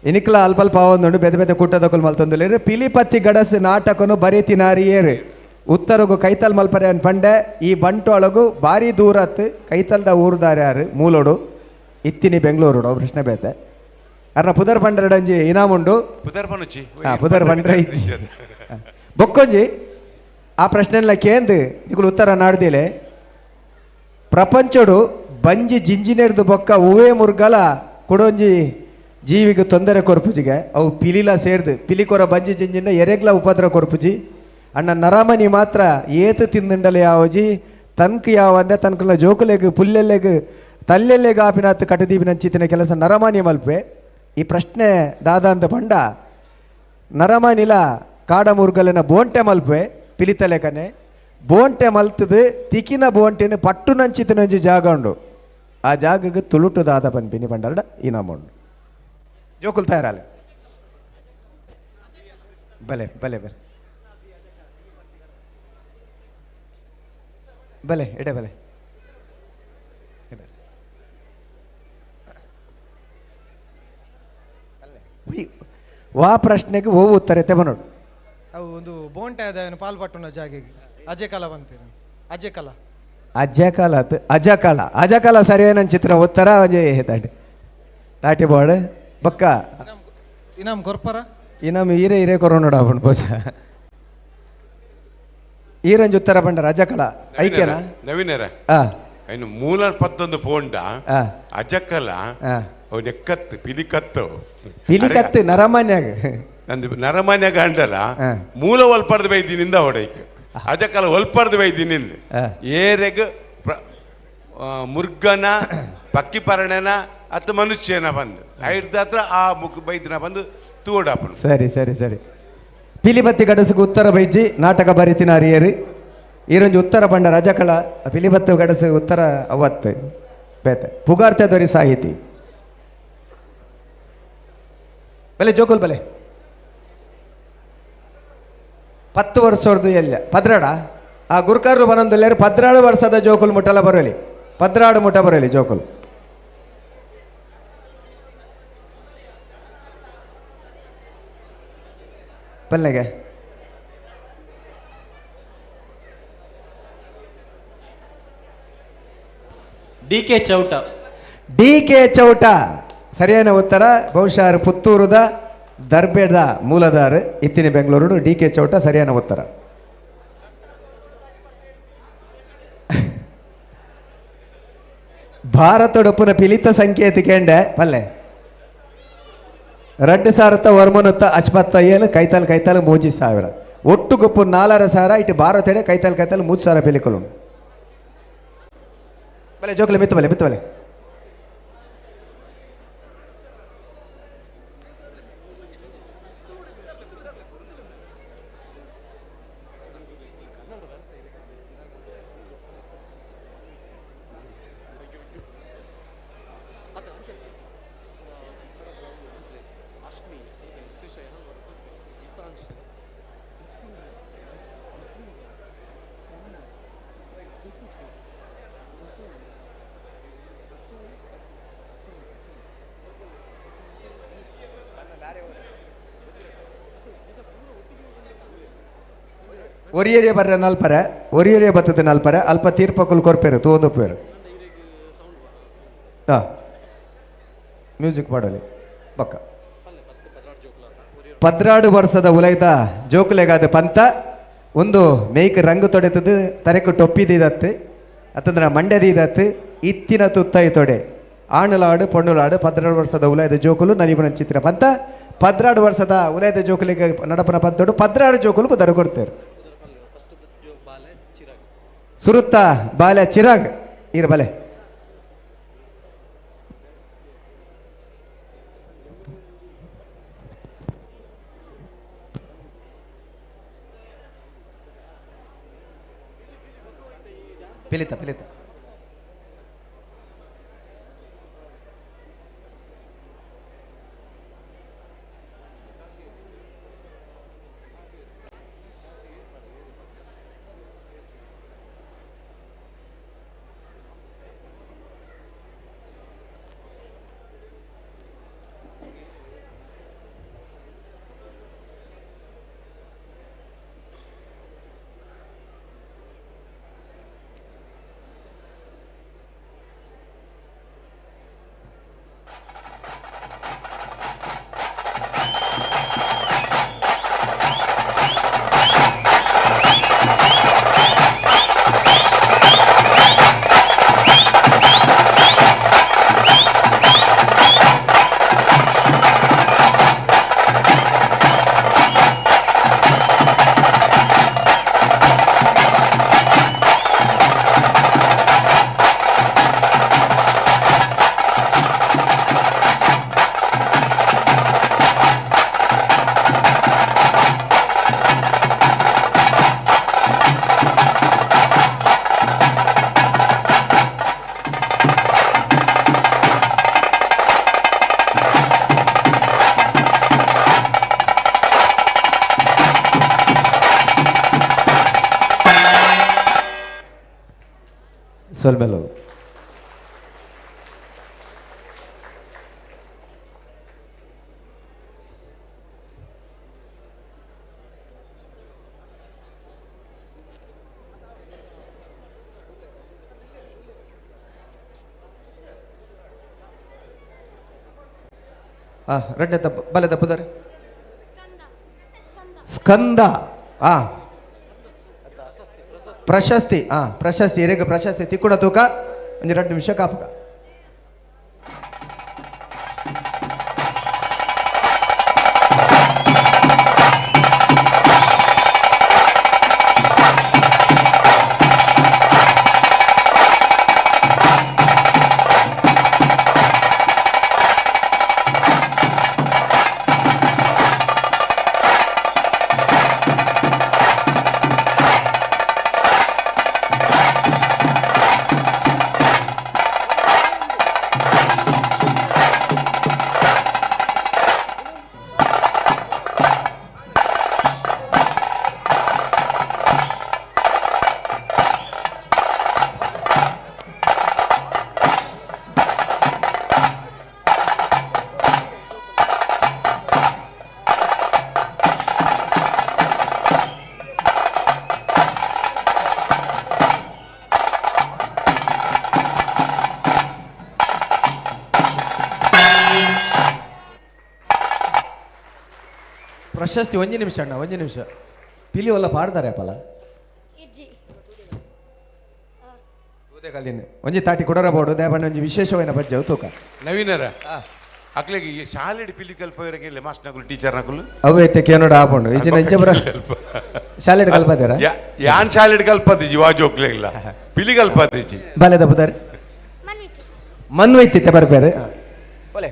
Speaker 1: ಇನಿಕ್ಲ ಅಲ್ಪ ಅಲ್ಪ ಆವೊಂದುಂಡು ಬೇತೆ ಬೇತೆ ಕೂಟದಕುಲು ಮಲ್ತೊಂದುಲ್ಲೆರ್ ಪಿಲಿಪತ್ತಿ ಗಡಸ್ ನಾಟಕನು ಬರೀತಿನಾರಿಯೇರು ಉತ್ತರಗು ಕೈತಲ್ ಮಲ್ಪರೆ ಅನ್ ಪಂಡೆ ಈ ಬಂಟೊಳಗು ಭಾರಿ ದೂರತ್ ಕೈತಲ್ದ ಊರುದಾರ ಯಾರು ಮೂಲೋಡು ಇತ್ತಿನಿ ಬೆಂಗಳೂರುಡು ಪ್ರಶ್ನೆ ಬೇತೆ ಅರ್ನ ಪುದರ್ ಪಂಡರಡಂಜಿ ಇನಾಮುಂಡು
Speaker 4: ಪುದರ್ ಪನುಚಿ
Speaker 1: ಪುದರ್ ಪಂಡ್ರೆ ಇಜ್ಜಿ ಬೊಕ್ಕೊಂಜಿ ಆ ಪ್ರಶ್ನೆಲ್ಲ ಕೇಂದು ನಿಕುಲು ಉತ್ತರ ನಾಡ್ದಿಲೆ ಪ್ರಪಂಚಡು ಬಂಜಿ ಜಿಂಜಿನೆಡ್ದು ಬೊಕ್ಕ ಹೂವೇ ಮುರ್ಗಲ ಕುಡೊಂಜಿ ಜೀವಿಗೆ ತೊಂದರೆ ಕೊರ್ಪುಜಿಗೆ ಅವು ಪಿಲಿಲ ಸೇರ್ದು ಪಿಲಿ ಕೊರ ಬಂಜಿ ಜಿಂಜಿನ ಎರೆಗ್ಲ ಉಪದ್ರ ಕೊರ್ಪುಜಿ ಅಣ್ಣ ನರಮನಿ ಮಾತ್ರ ಏತು ತಿಂದುಂಡಲೆ ಯಾವಜಿ ತನ್ಕು ಯಾವಂದೆ ತನ್ಕುಲ ಜೋಕುಲೆಗ್ ಪುಲ್ಲೆಲ್ಲೆಗ್ ತಲ್ಲೆಲ್ಲೆಗ್ ಆಪಿನಾತ್ ಕಟದೀಪಿನಂಚಿತ್ತಿನ ಕೆಲಸ ನರಮಾನಿ ಮಲ್ಪೆ. ಈ ಪ್ರಶ್ನೆ ದಾದ ಅಂತ ಪಂಡ ನರಮಾನಿಲ ಕಾಡ ಮುರ್ಗಲಿನ ಬೋಂಟೆ ಮಲ್ಪೆ ಪಿಲಿತಲೆಕನೆ ಬೋಂಟೆ ಮಲ್ತದು ತಿಕಿನ ಬೋಂಟೆನ ಪಟ್ಟು ನಂಚಿತ್ತಿನಂಚಿ ಜಾಗ ಉಂಡು ಆ ಜಾಗಕ್ಕೆ ತುಳುಟು ದಾದ ಪನ್ಪಿನಿ ಪಂಡರಡ ಈ ನಮ್ಮುಂಡು ಜೋಕುಲ್ ತಯಾರಾಲೆ ಬಲೆ ಬಲೆ ಬಲೆ ಬಲೆ ಎಡೆ ಬಲೆ ವಾ ಪ್ರಶ್ನೆಗೆ ಓ ಉತ್ತರ ಎತ್ತೆ ಬನ್ನೋಡು.
Speaker 7: ಅವು ಒಂದು ಬೋಂಟೆ ಆದ ಪಾಲ್ ಪಟ್ಟುನ ಜಾಗೆಗೆ ಅಜೆ ಕಲ ಪನ್ಪೆರ್ ಅಜೆ ಕಲ
Speaker 1: ಅಜಕಾಲ ಅಜಕಾಲ ಅಜಕಾಲ ಸರಿಯಾದ ಚಿತ್ರ ಉತ್ತರ ಒಂಜಿ ತಾಟಿ ತಾಟಿ ಬೋರ್ಡ್ ಬಕ್ಕ
Speaker 7: ಇನಾಮ್ ಕೊರ್ಪರ
Speaker 1: ಇನಾಮ್ ಈರೆ ಈರೆ ಕೊರೋನೋಡ ಅವನು ಬೋಸ ಈರಂಜಿ ಉತ್ತರ ಪಂಡರ ಅಜಕಲ ಐಕ್ಯನ
Speaker 4: ನವೀನರ ಇನ್ನು ಮೂಲ ಪತ್ತೊಂದು ಪೋಂಡ ಅಜಕಲ ಅವನ ಕತ್ತು ಪಿಲಿಕತ್ತು
Speaker 1: ಪಿಲಿಕತ್ತು ನರಮಾನ್ಯಾಗ
Speaker 4: ನಂದು ನರಮಾನ್ಯಾಗ ಅಂಡಲ ಮೂಲ ಒಲ್ಪರ್ದು ಬೈದಿನಿಂದ ಹೊಡೈಕ್ ಅಜಕಲ ಒಲ್ಪರ್ದು ಬೈದಿನಿಂದ ಏರೆಗ್ ಮುರ್ಗನ ಪಕ್ಕಿ ಪರಣನ ಅತ್ತ ಮನುಷ್ಯನ ಬಂದು ಐಡ್ದ ಹತ್ರ ಆ ಮುಖ ಬೈದಿನ ಬಂದು ತೂಡಪ್ಪನು.
Speaker 1: ಸರಿ ಸರಿ ಸರಿ ಪಿಲಿಬತ್ತಿ ಗಡಸುಗೆ ಉತ್ತರ ಬೈಜಿ ನಾಟಕ ಬರಿತಿನ ಅರಿಯರಿ ಈರೊಂಜಿ ಉತ್ತರ ಪಂಡ ರಜಕಳ ಪಿಲಿಬತ್ತು ಗಡಸು ಉತ್ತರ ಅವತ್ತು ಬೇತೆ ಪುಗಾರ್ತೆ ದೊರಿ ಸಾಹಿತಿ ಬಲೆ ಜೋಕುಲ್ ಬಲೆ 10 ವರ್ಷದ್ದು ಎಲ್ಲ ಪದ್ರಾಡ ಆ ಗುರುಕಾರರು ಬನೊಂದುಲ್ಲೇರು 16 ವರ್ಷದ ಜೋಕುಲ್ ಮುಟ್ಟಲ ಬರಲಿ 16 ಮುಟ್ಟ ಬರಲಿ ಜೋಕುಲ್. ಪಲ್ಲೆಗೆ
Speaker 5: D K Chowta
Speaker 1: D K Chowta ಸರಿಯಾದ ಉತ್ತರ. ಬಹುಶಃ ಪುತ್ತೂರುದ ದರ್ಬೇದ ಮೂಲದಾರ ಇತ್ತಿನ ಬೆಂಗಳೂರು ಡಿ ಕೆ ಚೌಟ ಸರಿಯಾದ ಉತ್ತರ. ಭಾರತದೊಪ್ಪನ ಪಿಲಿತ ಸಂಕೇತ ಕೇಂಡೆ ಪಲ್ಲೆ 2 ಸಾವಿರದ ವರ್ಮನುತ್ತ ಅಚ್ಪತ್ತೇಳು ಕೈತಾಲ್ ಕೈತಾಲ್ 3,000 ಒಟ್ಟು ಗೊಪ್ಪು 4,500 ಇಟ್ಟು ಭಾರತ ಕೈತಾಲ್ ಕೈತಾಲ್ 3,000 ಪಿಲಿಕಲು ಬಲೆ ಜೋಕಲೆ ಮಿತ್ತು ಬಲೆ ಮಿತ್ತು ಬಲೆ ಒರಿಯರಿಯ ಬರ್ರೆ ನಲ್ಪರೆ ಒರಿಯರಿಯ ಬತ್ತದ ನಲ್ಪರೆ ಅಲ್ಪ ತೀರ್ಪಕುಲು ಕೊರ್ಪೇರು ತೂಂದುಪ್ಪೇರು ಹಾಂ ಮ್ಯೂಸಿಕ್ ಮಾಡಲಿ ಬಕ್ಕ 14 ವರ್ಷದ ಉಲೈದ ಜೋಕುಲೆಗಾದ ಪಂತ ಒಂದು ಮೇಯ್ಕ್ ರಂಗು ತೊಡೆತದು ತರೆಕು ಟೊಪ್ಪಿದಿದತ್ತು ಅತ್ತಂದ್ರೆ ಮಂಡ್ಯದಿದತ್ತು ಇತ್ತಿನ ತುತ್ತೈ ತೊಡೆ ಆಣುಲಾಡು ಪೊಣ್ಣುಲಾಡು 12 ವರ್ಷದ ಉಲಯದ ಜೋಕುಲು ನಲಿಪುನ ಚಿತ್ರ ಪಂತ 12 ವರ್ಷದ ಉಲಯದ ಜೋಕುಲಿಗೆ ನಡಪನ ಪಂತೋಡು 16 ಜೋಕುಲು ಪುದರ್ ಕೊಡ್ತಾರೆ. ಸುರುತ್ತ ಬಾಲೆ ಚಿರಾಗ್ ಇರ್ ಬಲೆ ಪಿಲಿತ ಪಿಲಿತ ಸೊಲ್ಮೆಲು. ರಡ್ಡೆ ತಪ್ಪು ಬಲೆ ತಪ್ಪುದಾರೆ ಸ್ಕಂದ ಪ್ರಶಸ್ತಿ ಪ್ರಶಸ್ತಿ ಎರೆಗ್ ಪ್ರಶಸ್ತಿ ತಿಕ್ಕುಡ ತೂಕ ಒಂಜಿ 2 ನಿಮಿಷ ಕಾಪುಗ. ಪ್ರಶಸ್ತಿ ಒಂಜಿ ನಿಮಿಷ ಅಣ್ಣ, ಒಂಜಿ ನಿಮಿಷ. ಪಿಲಿ ಒಲ್ಲ ಪಾಡ್ದಾರೆ ಅಪ್ಪಲ ಒಂಜಿ ತಾಟಿ ಕೊಡರ ಬೋಡು ದೇವಣ್ಣ ಒಂಜಿ ವಿಶೇಷವಾದ ಬಜ್ಜೆ ತೂಕ
Speaker 4: ನವೀನರ ಅಕ್ಲೆಗೆ ಈ ಶಾಲೆಡ್ ಪಿಲಿ ಕಲ್ಪವರೆಗೆ ಇಲ್ಲ ಮಾಸ್ಟರ್ ನಕುಲು ಟೀಚರ್ ನಕುಲು
Speaker 1: ಅವು ಐತೆ ಕೇನೋಡ ಆಪುಂಡು ಇಜ್ಜಿನ ಇಂಚ ಬರ ಶಾಲೆಡ್ ಕಲ್ಪದೇರ
Speaker 4: ಯಾನ್ ಶಾಲೆಡ್ ಕಲ್ಪದಿಜಿ ವಾಜೋಕ್ಲೆ ಇಲ್ಲ ಪಿಲಿ ಕಲ್ಪದಿಜಿ
Speaker 1: ಬಾಲೆ ದಪ್ಪುದಾರೆ ಮನ್ವೈತಿತ್ತೆ ಬರ್ಬೇರೆ ಬಲೆ.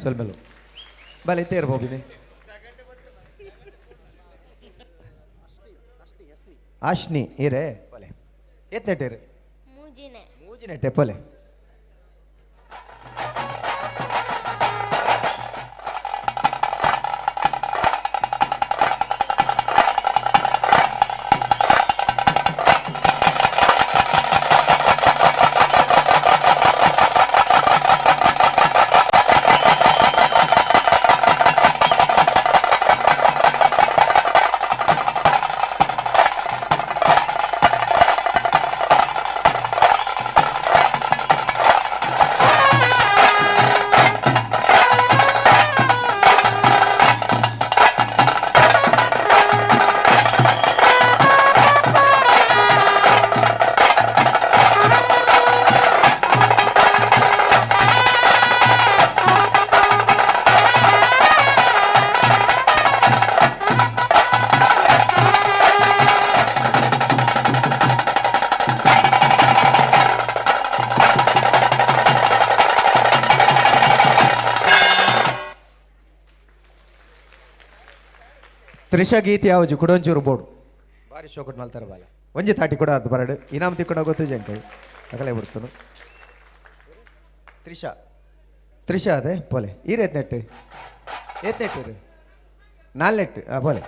Speaker 1: ಸೊಲ್ಮೆಲು ಬಲೆ ತೇರು ಬೋಬಿನಿ ಆಶ್ನಿ ಏರೆ ಬಲೆ ಏತ್ ನೆಟ್ಟೇರು
Speaker 6: ಮೂಜಿನೆ
Speaker 1: ಮೂಜಿನೆಟ್ಟೆ ಪೊಲೆ ತ್ರಿಷಾ ಗೀತೆ ಯಾವಜು ಕುಡೊಂಚೂರು ಬೋರ್ಡು ಭಾರಿ ಶೋಕಟ್ ಮಲ್ತಾರ ಬಾಲ ಒಂಜಿ ತಾಟಿ ಕೂಡ ಅದು ಬರಡು ಇನಾಮ್ ತಿಕ್ಕೊಂಡ ಗೊತ್ತು ಜಂಕೈ ಅಗಲೇ ಬಿಡ್ತಾನು ತ್ರಿಷಾ ತ್ರಿಷಾ ಅದೇ ಪೋಲೆ ಈರ್ ಏತ್ ನೆಟ್ಟು ಏತ್ ನೆಟ್ಟು ಇರು ನಾಲ್ ನೆಟ್ಟು ಆ ಪೋಲೆ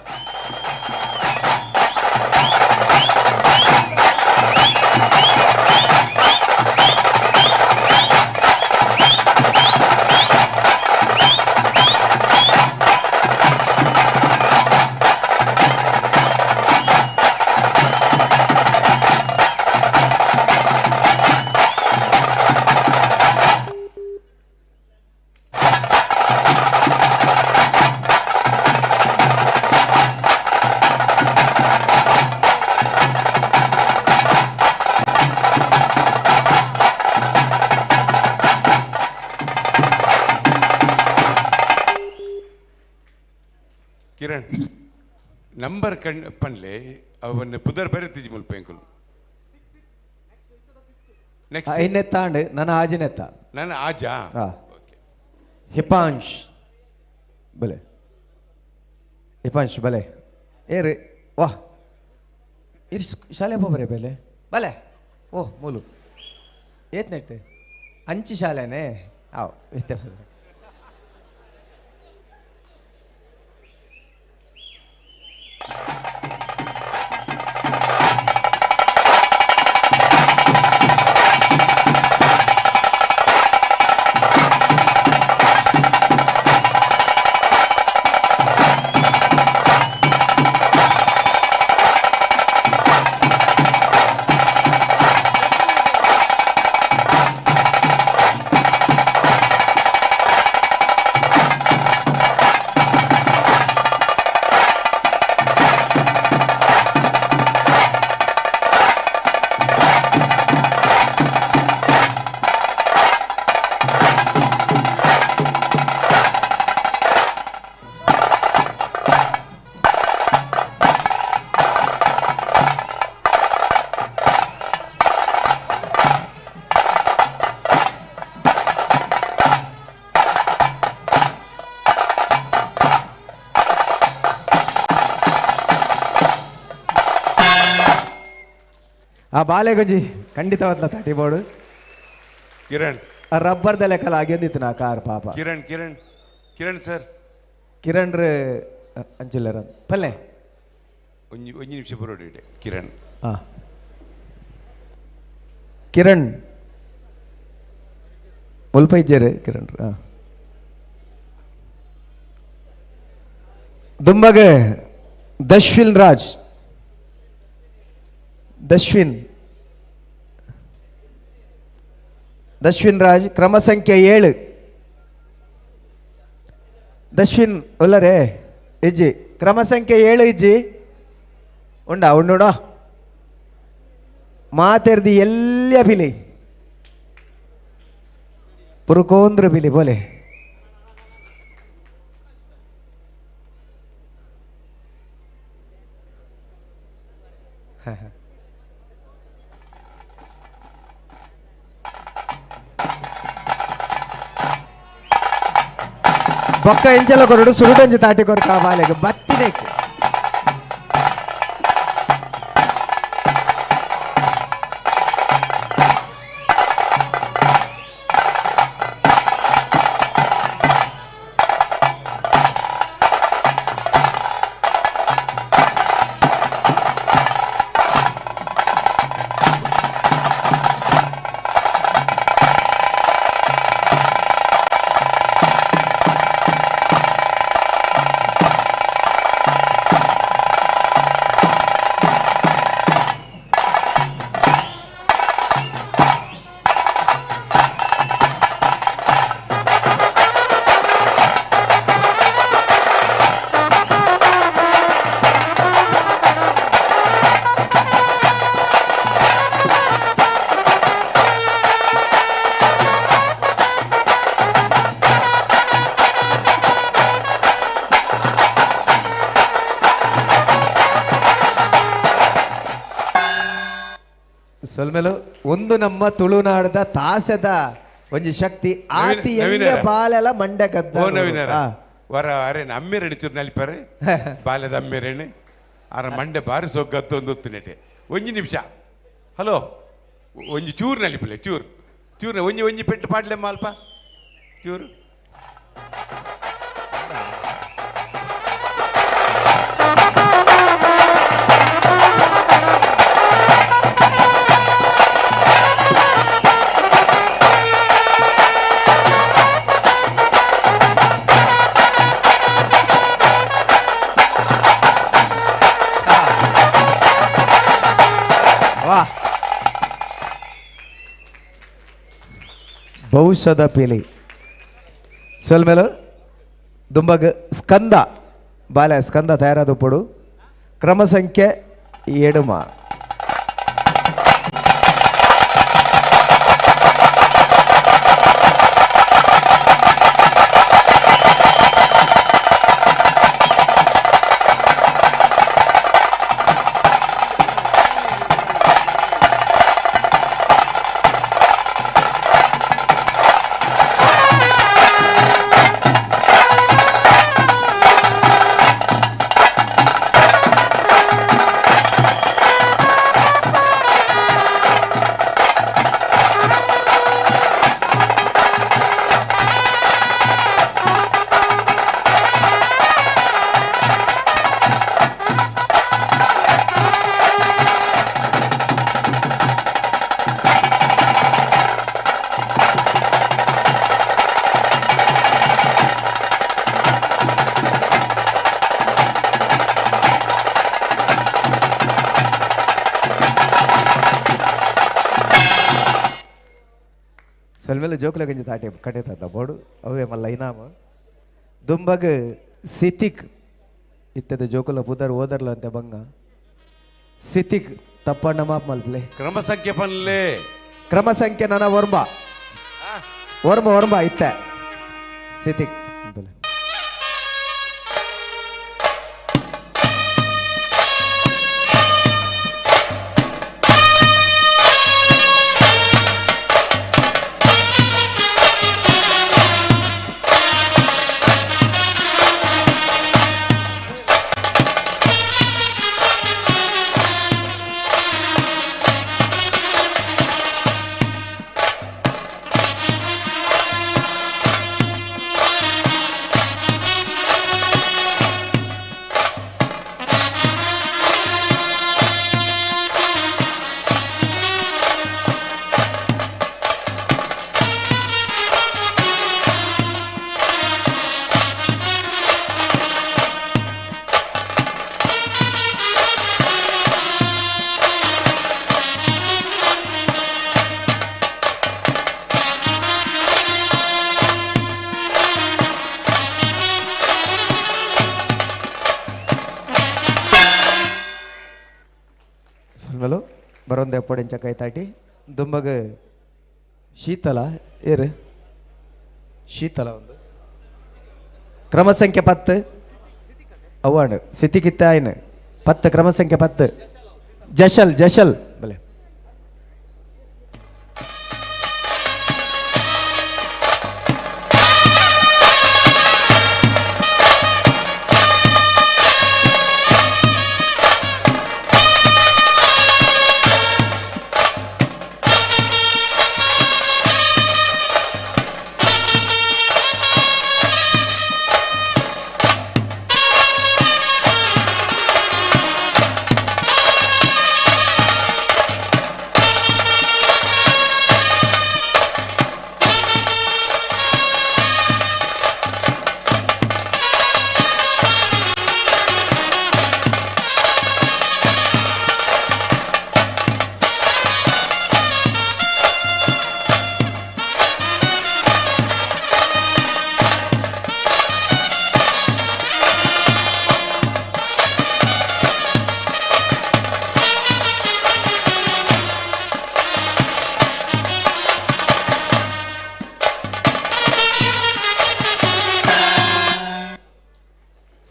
Speaker 4: ಕಿರಣ್ ನಂಬರ್ ಕಣ್ ಪನ್ಲೆ ಅವನ್ನ ಪುದರ್ ಬರೆತಿಜಿ ಮುಲ್ಪ ಎಂಕುಲು ನೆಕ್ಸ್ಟ್
Speaker 1: ಐನೆತ್ತ ಅಂಡ್ ನನ್ನ ಆಜಿನೆತ್ತ
Speaker 4: ನನ್ನ ಆಜಾ
Speaker 1: ಹಾಂ ಹಿಪಾಂಶ್ ಬಲೆ ಹಿಪಾಂಶ್ ಬಲೆ ಏ ರೀ ವಾಹ್ ಇರ್ ಶಾಲೆ ಬರೆ ಬೆಲೆ ಬಲೆ ಓ ಮೂಲು ಏತ್ ನೆಟ್ ಅಂಚಿ ಶಾಲೆನೇ ಆವ್ ಇತ್ತೆ ಬಲೆ ಆ ಬಾಲೆಗೊಂಜಿ ಖಂಡಿತವಾದ್ಲ ತಾಟಿ ಬೋರ್ಡು
Speaker 4: ಕಿರಣ್
Speaker 1: ಆ ರಬ್ಬರ್ದ ಲೆಕ್ಕಲ ಆಗಿಂದಿತ್ತು ನಾ ಕಾರ್ ಪಾಪ
Speaker 4: ಕಿರಣ್ ಕಿರಣ್ ಕಿರಣ್ ಸರ್
Speaker 1: ಕಿರಣ್ ರೇ ಅಂಚಿಲ್ಲರ ಪಲ್ಲೆ
Speaker 4: ಒಂಜಿ ಒಂಜಿ ನಿಮಿಷ ಬರೋಡಿ ಇಡೆ ಕಿರಣ್
Speaker 1: ಹಾಂ ಕಿರಣ್ ಮುಲ್ಪ ಇಜ್ಜೇರು ಕಿರಣ್ ಹಾಂ ದುಂಬಗ ದಶ್ವಿನ್ ರಾಜ್ ದಶ್ವಿನ್ ದಶ್ವಿನ್ ರಾಜ್ ಕ್ರಮ ಸಂಖ್ಯೆ 7 ದಶ್ವಿನ್ ಒಲ್ಲರೇ ಇಜ್ಜಿ ಕ್ರಮ ಸಂಖ್ಯೆ 7 ಇಜ್ಜಿ ಉಂಡಾ ಉಂಡುಣ ಮಾತೆರ್ದಿ ಎಲ್ಲ ಬಿಲಿ ಪುರುಕೋಂದ್ರ ಬಿಲಿ ಬೋಲೆ ಬೊಕ್ಕ ಎಂಚಲ ಕೊರಡು ಸುರುಟಂಜಿ ತಾಟಿ ಕೊರಕ ಬಾಲೆಗ್ ಬತ್ತಿನೇಕ್ ಸೊಲ್ಮೆಲು ಒಂದು ನಮ್ಮ ತುಳುನಾಡದ ತಾಸದ ಒಂಜಿ ಶಕ್ತಿ ಆತಿ ಎಲ್ಲ ಬಾಲೆಲ ಮಂಡೆ ಕದ್ದ
Speaker 4: ಓ ನವೀನರ ವರ ಅರೆ ಅಮ್ಮೇರಣಿ ಚೂರು ನಲಿಪರೆ ಬಾಲ್ಯದ ಅಮ್ಮೇರಣಿ ಅರ ಮಂಡೆ ಬಾರಿ ಸೊಗ್ಗತ್ತು ಒಂದು ಹೊತ್ತಿನೆಟೆ ಒಂಜಿ ನಿಮಿಷ ಹಲೋ ಒಂಜಿ ಚೂರು ನಲಿಪಲೆ ಚೂರು ಚೂರು ಒಂಜಿ ಒಂಜಿ ಪೆಟ್ಟು ಪಾಡ್ಲೆ ಮಾಲ್ಪ ಚೂರು
Speaker 1: ಬಹುಶಃ ಪಿಲಿ ಸೊಲ್ಮೇಲು ದುಂಬಗ್ ಸ್ಕಂದ ಬಾಲೆ ಸ್ಕಂದ ತಯಾರಾದ ಪೊಡು ಕ್ರಮ ಸಂಖ್ಯೆ ಎಡುಮ. ಸೊಲ್ಮೆಲೆ ಜೋಕುಲ ಗಂಜಿ ತಾಟೆ ಕಟೇತ ಬೋಡು ಅವೇ ಮಲ್ಲ ಇನಾಮ ದುಂಬಗ್ ಸಿತಿಕ್ ಇತ್ತದ ಜೋಕುಲ ಪುದರ್ ಓದರ್ಲ ಅಂತೆ ಬಂಗ ಸಿತಿಕ್ ತಪ್ಪಣ್ಣ ಮಾಪ್ ಮಲ್ಪ್ಲೆ
Speaker 4: ಕ್ರಮ ಸಂಖ್ಯೆ ಪನ್ಲೆ
Speaker 1: ಕ್ರಮ ಸಂಖ್ಯೆ ನನ್ನ ಒರ್ಂಬ ಒರ್ಂಬ ಒರ್ಂಬ ಇತ್ತೆ ಸಿತಿಕ್ ಬರೊಂದು ಎಪ್ಪಡೆಂಚ ಕೈತಾಟಿ ದುಂಬಗ್ ಶೀತಲ ಏರು ಶೀತಲ ಒಂದು ಕ್ರಮ ಸಂಖ್ಯೆ 10 ಅವ್ವಾಣು ಸಿತಿಕಿತ್ತ ಆಯ್ನ 10 ಕ್ರಮ ಸಂಖ್ಯೆ 10 ಜಶಲ್ ಜಶಲ್ ಬಲೆ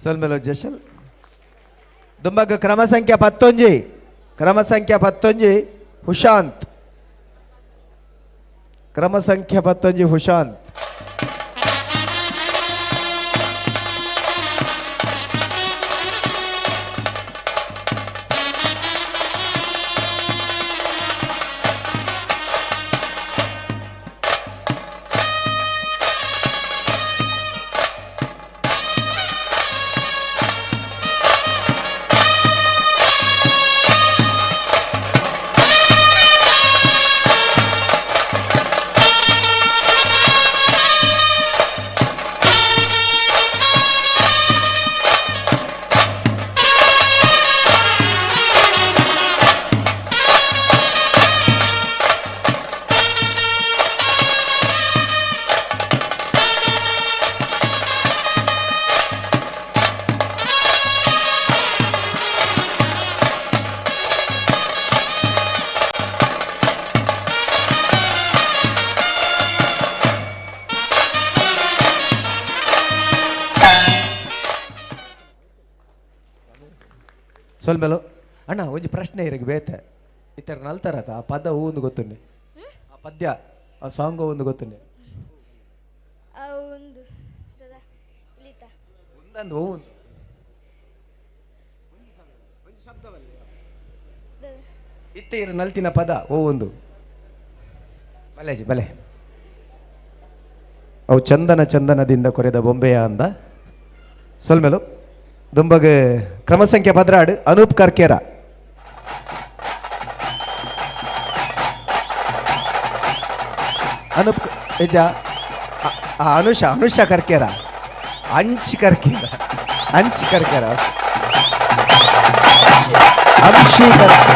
Speaker 1: ಸೊಲ್ಮೆಲು ಜಶಲ್. ದುಂಬಗ್ ಕ್ರಮ ಸಂಖ್ಯೆ 19, ಕ್ರಮ ಸಂಖ್ಯೆ 19 ಹುಶಾಂತ್, ಕ್ರಮ ಸಂಖ್ಯೆ 19 ಹುಶಾಂತ್. ಸೊಲ್ಮೆಲು ಅಣ್ಣ ಒಂಜಿ ಪ್ರಶ್ನೆ ಇರಗೆ ಬೇತೆ ಇತರ ನಲ್ತಾರತ ಆ ಪದ ಒಂದು ಗೊತ್ತುಂಡೆ, ಆ ಪದ್ಯ ಆ ಸಾಂಗ್ ಒಂದು ಗೊತ್ತುಂಡೆ? ಒಂದೊಂದು ಹೂವು ಇತ್ತೆ ಇರ ನಲ್ತಿನ ಪದ ಓ ಒಂದು ಬಲೆ ಬಲೆ. ಅವು ಚಂದನ ಚಂದನದಿಂದ ಕೊರೆದ ಬೊಂಬೆಯ ಅಂದ. ಸೊಲ್ಮೆಲು ದುಂಬಗ್ ಕ್ರಮ ಸಂಖ್ಯೆ 12 ಅನೂಪ್ ಕರ್ಕೇರ. ಅನೂಪ್ ನಿಜ ಅನುಷಾ, ಅನುಷಾ ಕರ್ಕೇರ, ಅಂಚ್ ಕರ್ಕೇರ, ಅಂಚ್ ಕರ್ಕೇರ, ಅಂಶಿ ಕರ್ಕೇರ.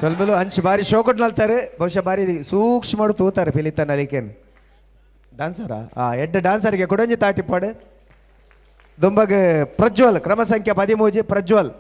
Speaker 1: ಸ್ವಲ್ಪಲು ಅಂಚು ಬಾರಿ ಶೋಕಟ್ ನಲ್ತಾರೆ, ಬಹುಶಃ ಬಾರಿ ಸೂಕ್ಷ್ಮ ತೂತಾರೆ ಫಿಲಿತ ನಲಿಕೇನು ಡಾನ್ಸರಾ? ಆ ಎಡ್ಡ ಡಾನ್ಸರ್ಗೆ ಕೊಡೊಂಜಿ ತಾಟಿಪಾಡು. ದುಂಬಗ್ ಪ್ರಜ್ವಲ್, ಕ್ರಮ ಸಂಖ್ಯೆ 13 ಪ್ರಜ್ವಲ್.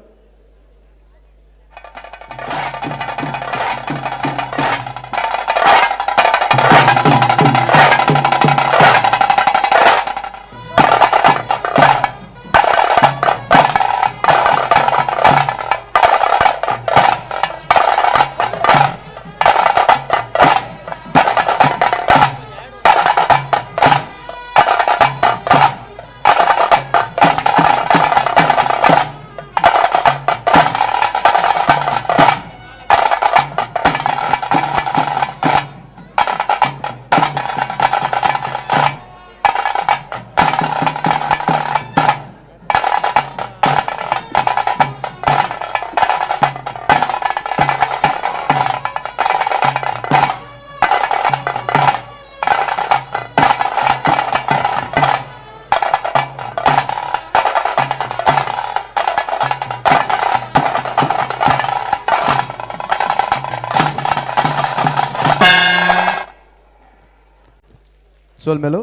Speaker 1: ಸೋಲ್ಮೇಲು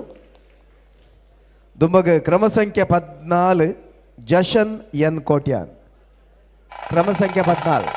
Speaker 1: ದುಂಬಗ್ ಕ್ರಮ ಸಂಖ್ಯೆ 14 ಜಶನ್ ಎನ್ ಕೋಟ್ಯಾನ್, ಕ್ರಮ ಸಂಖ್ಯೆ 14.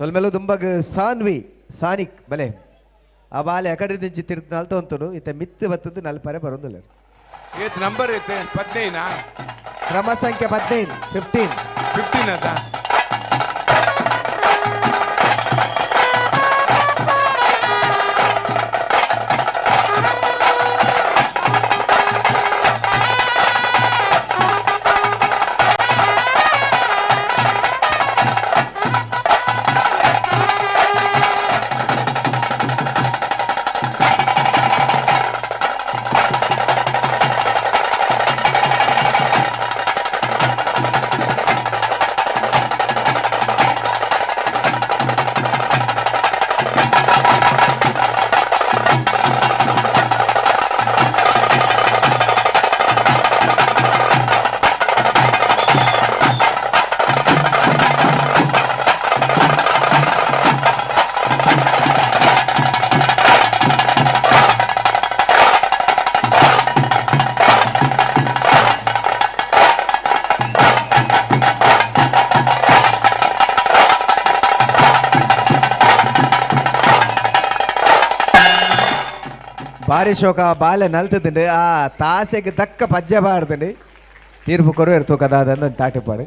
Speaker 1: ಸೊಲ್ಮೆಲು ದುಂಬಗ್ ಸಾನ್ವಿ ಸಾನಿಕ್ ಬಲೆ ಆ ಬಾಲೆ ಅಕಡೆ ದಿಂಚಿ ತಿರ್ದು ನಲ್ತ ಉಂಟು ಇತ್ತೆ ಮಿತ್ತು ಬತ್ತದ್ದು ನಲ್ಪರೆ ಬರೋದಿಲ್ಲ.
Speaker 4: ಏತ್ ನಂಬರ್ ಐತೆ? 15.
Speaker 1: ಕ್ರಮ ಸಂಖ್ಯೆ 15, 15.
Speaker 4: 15 ಅದ.
Speaker 1: ಬಾರಿ ಶೋಕ ಬಾಲೆ ನಲ್ತದಿಂಡು ಆ ತಾಸೆಗೆ ತಕ್ಕ ಪಜ್ಜೆ ಬಾಡ್ದಂಡು ತೀರ್ಪು ಕೊರು ಇರ್ತು ಕದ ಅದಂದು ತಾಟಿಪಾಡು.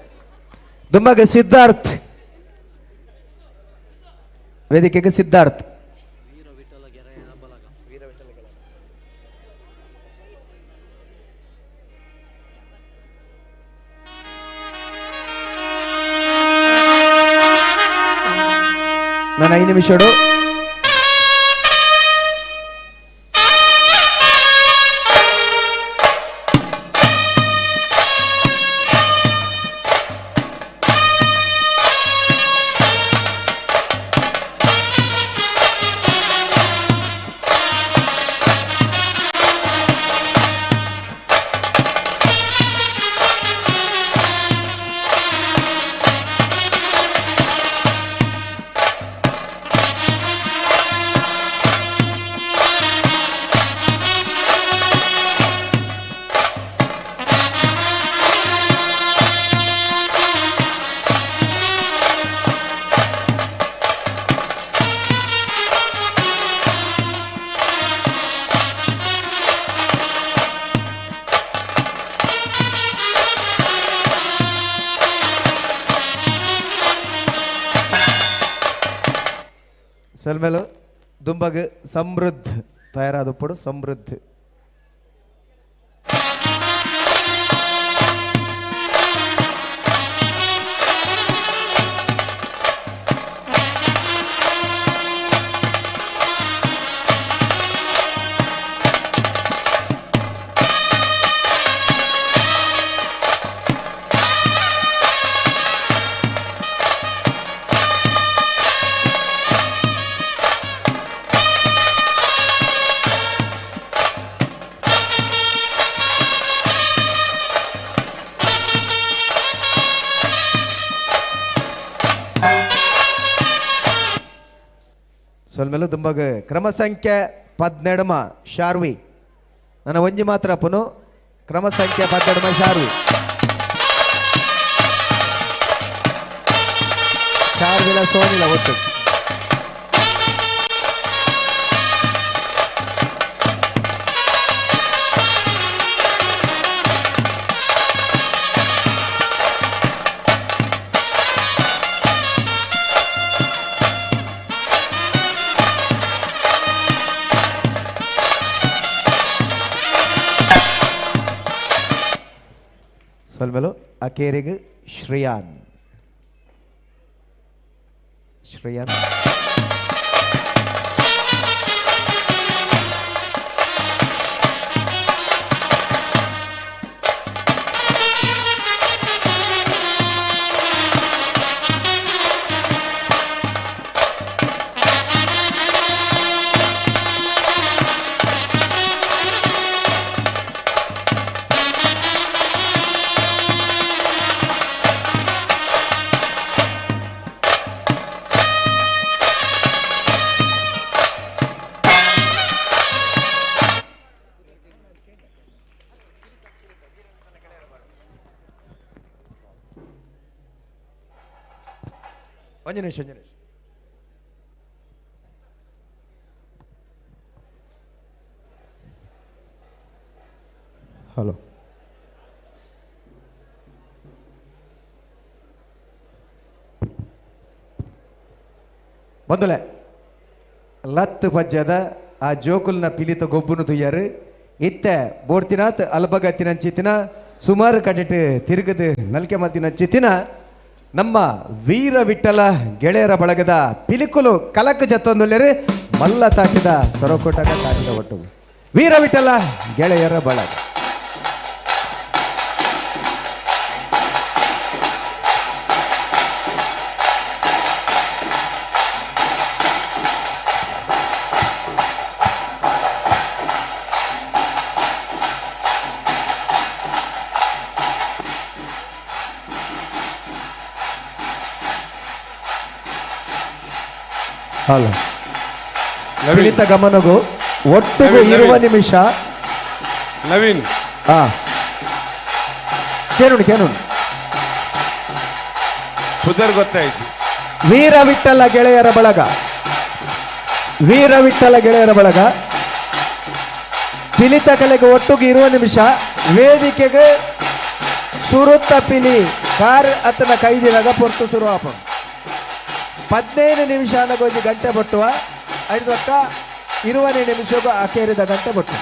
Speaker 1: ದುಮ್ಮಗ ಸಿದ್ಧಾರ್ಥ್ ವೇದಿಕೆಗೆ ಸಿದ್ಧಾರ್ಥ್. ನಾನು 5 ನಿಮಿಷಡು ಸಲ್ಮೇಲು ದುಂಬಗ್ ಸಮೃದ್ಧ ತಯಾರಾದప్పుడు ಸಮೃದ್ಧ. ಸೊಲ್ಮೆಲು ದುಂಬಗ್ ಕ್ರಮ ಸಂಖ್ಯೆ 12 ಶಾರ್ವಿ. ನನ್ನ ಒಂಜಿ ಮಾತ್ರ ಪುನು ಕ್ರಮ ಸಂಖ್ಯೆ 12 ಶಾರ್ವಿ. ಶಾರ್ವಿಲ ಸೋನಿಲ ಒಟ್ಟು. ಸೊಲ್ಮೆಲು ಅಕೇರಿಗೆ ಶ್ರೇಯಾನ್. ಶ್ರೇಯಾನ್ ಒಂಜಿ ನಿಮಿಷ, ಒಂಜಿ ನಿಮಿಷ. ಹಲೋ ಬಂದುಲೆ ಲತ್ ಪಜ್ಜದ ಆ ಜೋಕುಲ್ನ ಪಿಲಿತ ಗೊಬ್ಬುನು ತುಯ್ಯಾರು ಇತ್ತೆ ಬೋರ್ತಿನಾತ್ ಅಲ್ಬಗ ತಿನಂಚಿತಿನ ಸುಮಾರು ಕಡೆಟ್ ತಿರುಗದು ನಲ್ಕೆ ಮತ್ತಿನಂಚಿತಿನ ನಮ್ಮ ವೀರ ವಿಠಲ ಗೆಳೆಯರ ಬಳಗದ ಪಿಲಿಕುಲು ಕಲಕ ಜತ್ತೊಂದುಲ್ಲೇರು ಮಲ್ಲ ತಾಟಿದ ಸೊರಕೋಟಕ ತಾಟಿದ ಒಟ್ಟು ವೀರ ವಿಠಲ ಗೆಳೆಯರ ಬಳಗ. ಹಲೋ ಪಿಲಿತ ಗಮನಗೂ ಒಟ್ಟಿಗೂ ಇರುವ ನಿಮಿಷ
Speaker 4: ನವೀನ್
Speaker 1: ಹಾ ಕೇನುಣು ಕೇನುಣು
Speaker 4: ಪುದರ್ ಗೊತ್ತಾಯ್ತು.
Speaker 1: ವೀರ ವಿಠಲ ಗೆಳೆಯರ ಬಳಗ, ವೀರ ವಿಠಲ ಗೆಳೆಯರ ಬಳಗ ಪಿಲಿತ ಕಲೆಗೆ ಒಟ್ಟಿಗೆ ಇರುವ ನಿಮಿಷ ವೇದಿಕೆಗೆ ಸುರುತ್ತ ಪಿಲಿ ಕಾರ್ ಅತನ ಕೈದಿರಾಗ ಪೊರ್ತು ಸುರು ಆಪ 15 ನಿಮಿಷ ಅನ್ನಗೊಂದು ಗಂಟೆ ಬಟ್ಟುವ ಐದು 20 ನಿಮಿಷಕ್ಕೂ ಅಕೇರಿದ ಗಂಟೆ ಬಟ್ಟು.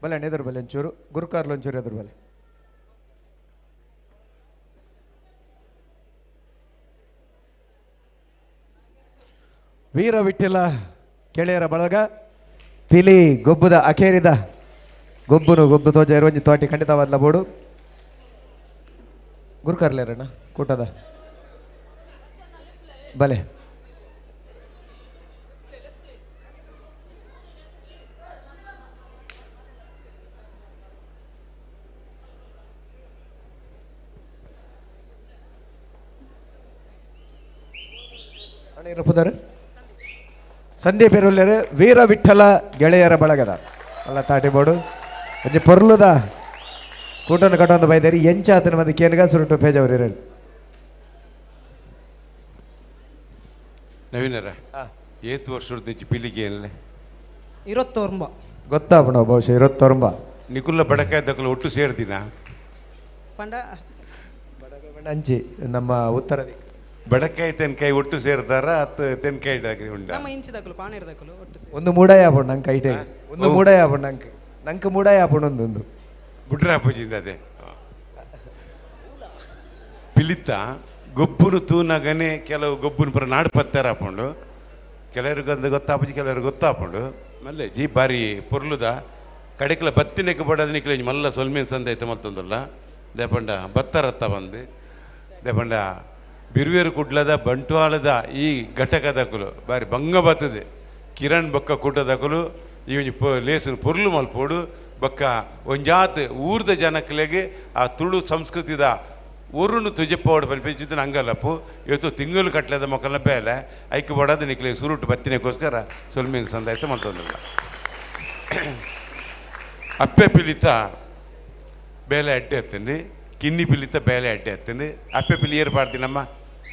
Speaker 1: ಬಲೆ ಎದುರು ಬಲೆ ಒಂಚೂರು ಗುರುಕಾರ್ಲು ಒಂಚೂರು ಎದುರು ಬಲೆ. ವೀರ ವಿಠಲ ಕೆಳೆಯರ ಬಳಗ ಪಿಲಿ ಗೊಬ್ಬದ ಅಖೇರಿದ ಗೊಬ್ಬನು ಗೊಬ್ಬು ತೋಜ ಒಂಜಿ ತೋಟಿ ಖಂಡಿತವಾದ್ಲ ಬೋಡು. ಗುರುಕಾರ್ಲೇರಣ್ಣ ಕೂಟದ ಬಲೆ. ಅಣ್ಣ ಸಂದೀಪ್ ಇರುಲ್ಲೇರು ವೀರ ವಿಠಲ ಗೆಳೆಯರ ಬಳಗದ ಅಲ್ಲ ತಾಟಿ ಬೋಡು ಒಂಜಿ ಪೊರ್ಲುದ ಕೂಟನ ಕಟ್ಟೊಂದು ಬೈದೇರಿ ಎಂಚ ಆತನ ಮಂದಿ ಕೇನ್ಗ ಸುರುಟು ಪೇಜ್ ಅವರು ಇರಲಿ.
Speaker 4: ನವೀನರ ಏತ್ ವರ್ಷದ ಪಿಲಿಗೆ ಏನ್ಲೆ
Speaker 6: ಇರತ್ತೊರ್ಂಬ
Speaker 1: ಗೊತ್ತಾಪಣ ಬಹುಶಃ ಇರತ್ತೊರ್ಂಬ.
Speaker 4: ನಿಕುಲ್ಲ ಬಡಕಾಯ್ದಕ್ಕಲ್ಲ ಒಟ್ಟು ಸೇರ್ದಿನ
Speaker 6: ಪಂಡ
Speaker 1: ಅಂಚಿ ನಮ್ಮ ಉತ್ತರ
Speaker 4: ಬಡಕಾಯಿ ತೆನ್ಕಾಯಿ ಒಟ್ಟು ಸೇರ್ತಾರ ಅತ್ ತೆನ್ಕಾಯಿ ಉಂಡ
Speaker 6: ನಮ್ಮ ಇಂಚಿದಕಲು ಪಾನೇರ್ದಕಲು ಒಟ್ಟು ಸೇರ್.
Speaker 1: ಒಂದು ಮೂಡಾಯ ಆಪುಂಡು ನಂಗೆ ಐಟೆ ಒಂದು ಮೂಡಾಯ ಆಪುಂಡು ನಂಗೆ ನಂಗೆ ಮೂಡಾಯ ಆಪುಂಡು ಒಂದು ಒಂದು
Speaker 4: ಬುಡ್ರ ಅಪ್ಪಜಿಂದ ಅದೇ ಪಿಲಿತ ಗೊಬ್ಬುನು ತೂನಗನೆ ಕೆಲವು ಗೊಬ್ಬುನು ಪುರ ನಾಡು ಪತ್ತಾರ ಹಾಕೊಂಡು ಕೆಲವ್ರಿಗೆ ಒಂದು ಗೊತ್ತಾಪುಜಿ ಕೆಲವ್ರಿಗೆ ಗೊತ್ತಾಪುಂಡು ಮಲ್ಲೆ ಜಿ ಬಾರಿ ಪೊರ್ಲುದ ಕಡೆಕಲ ಬತ್ತಿನಕ್ಕೆ ಬಡದ ನಿಕ್ಲೆ ಮಲ್ಲ ಸೊಲ್ಮೇನ್ ಸಂದೈತ ಮಲ್ತೊಂದುಲ್ಲ ದೇಪಂಡ ಬತ್ತರತ್ತ ಬಂದು ದೇಪಂಡ ಬಿರುವೇರು ಕುಡ್ಲದ ಬಂಟ್ವಾಳದ ಈ ಘಟಕದಕುಲು ಬಾರಿ ಬಂಗ ಬರ್ತದೆ ಕಿರಣ್ ಬೊಕ್ಕ ಕೂಟದಕುಲು ಈ ಒಂಜಿ ಲೇಸನ್ ಪೊರ್ಲು ಮಲ್ಪೋಡು ಬೊಕ್ಕ ಒಂಜಾತ್ ಊರ್ದ ಜನಕ್ಲೆಗ್ ಆ ತುಳು ಸಂಸ್ಕೃತಿದ ಊರುನು ತುಜೆಪ್ಪೋಡು ಪನ್ಪಿಂಚಿನ ಅಂಗಲಪ್ಪು ಇವತ್ತು ತಿಂಗಳು ಕಟ್ಲದ ಮೊಕ್ಕಲ್ನ ಬೇಲೆ ಐಕ್ ಬಡದ ನಿಕ್ಲೆ ಸುರುಟು ಬತ್ತಿನಕ್ಕೋಸ್ಕರ ಸೊಲ್ಮೇನ್ ಸಂದಾಯ್ತ ಮಲ್ತೊಂದುಲ್ಲ. ಅಪ್ಪೆ ಪಿಲಿತ ಬೇಲೆ ಅಡ್ಡೆ ಎತ್ತಂడి ಕಿನ್ನಿ ಪಿಲಿತ ಬೇಲೆ ಅಡ್ಡೆ ಎತ್ತಂడి ಅಪ್ಪೆ ಪಿಲಿ ಏರು ಪಾಡ್ತೀನಮ್ಮ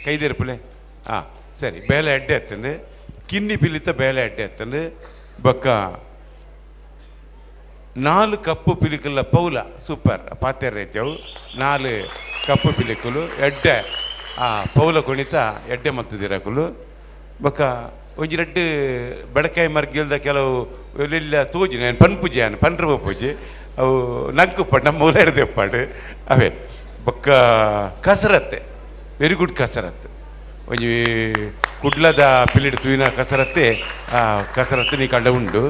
Speaker 4: ಕೈದೇರ್ಪುಲೆ ಹಾಂ ಸರಿ ಬೇಲೆ ಅಡ್ಡೆ ಎತ್ತಂడి ಕಿನ್ನಿ ಪಿಲಿತ ಬೇಲೆ ಅಡ್ಡೆ ಎತ್ತಂడి ಬೊಕ್ಕ 4 ಕಪ್ಪು ಪಿಲಿಕುಲ್ಲ ಪೌಲ ಸೂಪರ್ ಪಾತೆರೇಚವು 4 ಕಪ್ಪು ಪಿಲಿಕುಲು ಎಡ್ಡೆ ಆ ಪೌಲ ಕುಣಿತ ಎಡ್ಡೆ ಮಲ್ತದಿರಕುಲು ಬೊಕ್ಕ ಒಂಜಿ ರಡ್ಡ್ ಬಡಕಾಯಿ ಮರ್ಗಿಲ್ದ ಕೆಲವು ಎಲ್ಲ ತೋಜಿ ನಾನು ಪನ್ಪುಜಿ ನಾನು ಪನ್ರ ಪೂಜೆ ಅವು ನಂಕು ನಮ್ಮ ಮೂಲ ಹಿಡ್ದೆಪ್ಪಾಡು ಅವೇ ಬೊಕ್ಕ ಕಸರತ್ತೆ ವೆರಿ ಗುಡ್ ಕಸರತ್ತು ಒಂಜಿ ಕುಡ್ಲದ ಪಿಲಿಡ್ ತೂಯಿನ ಕಸರತ್ತೆ ಆ ಕಸರತ್ತೆ ನೀ ಕಂಡ ಉಂಡು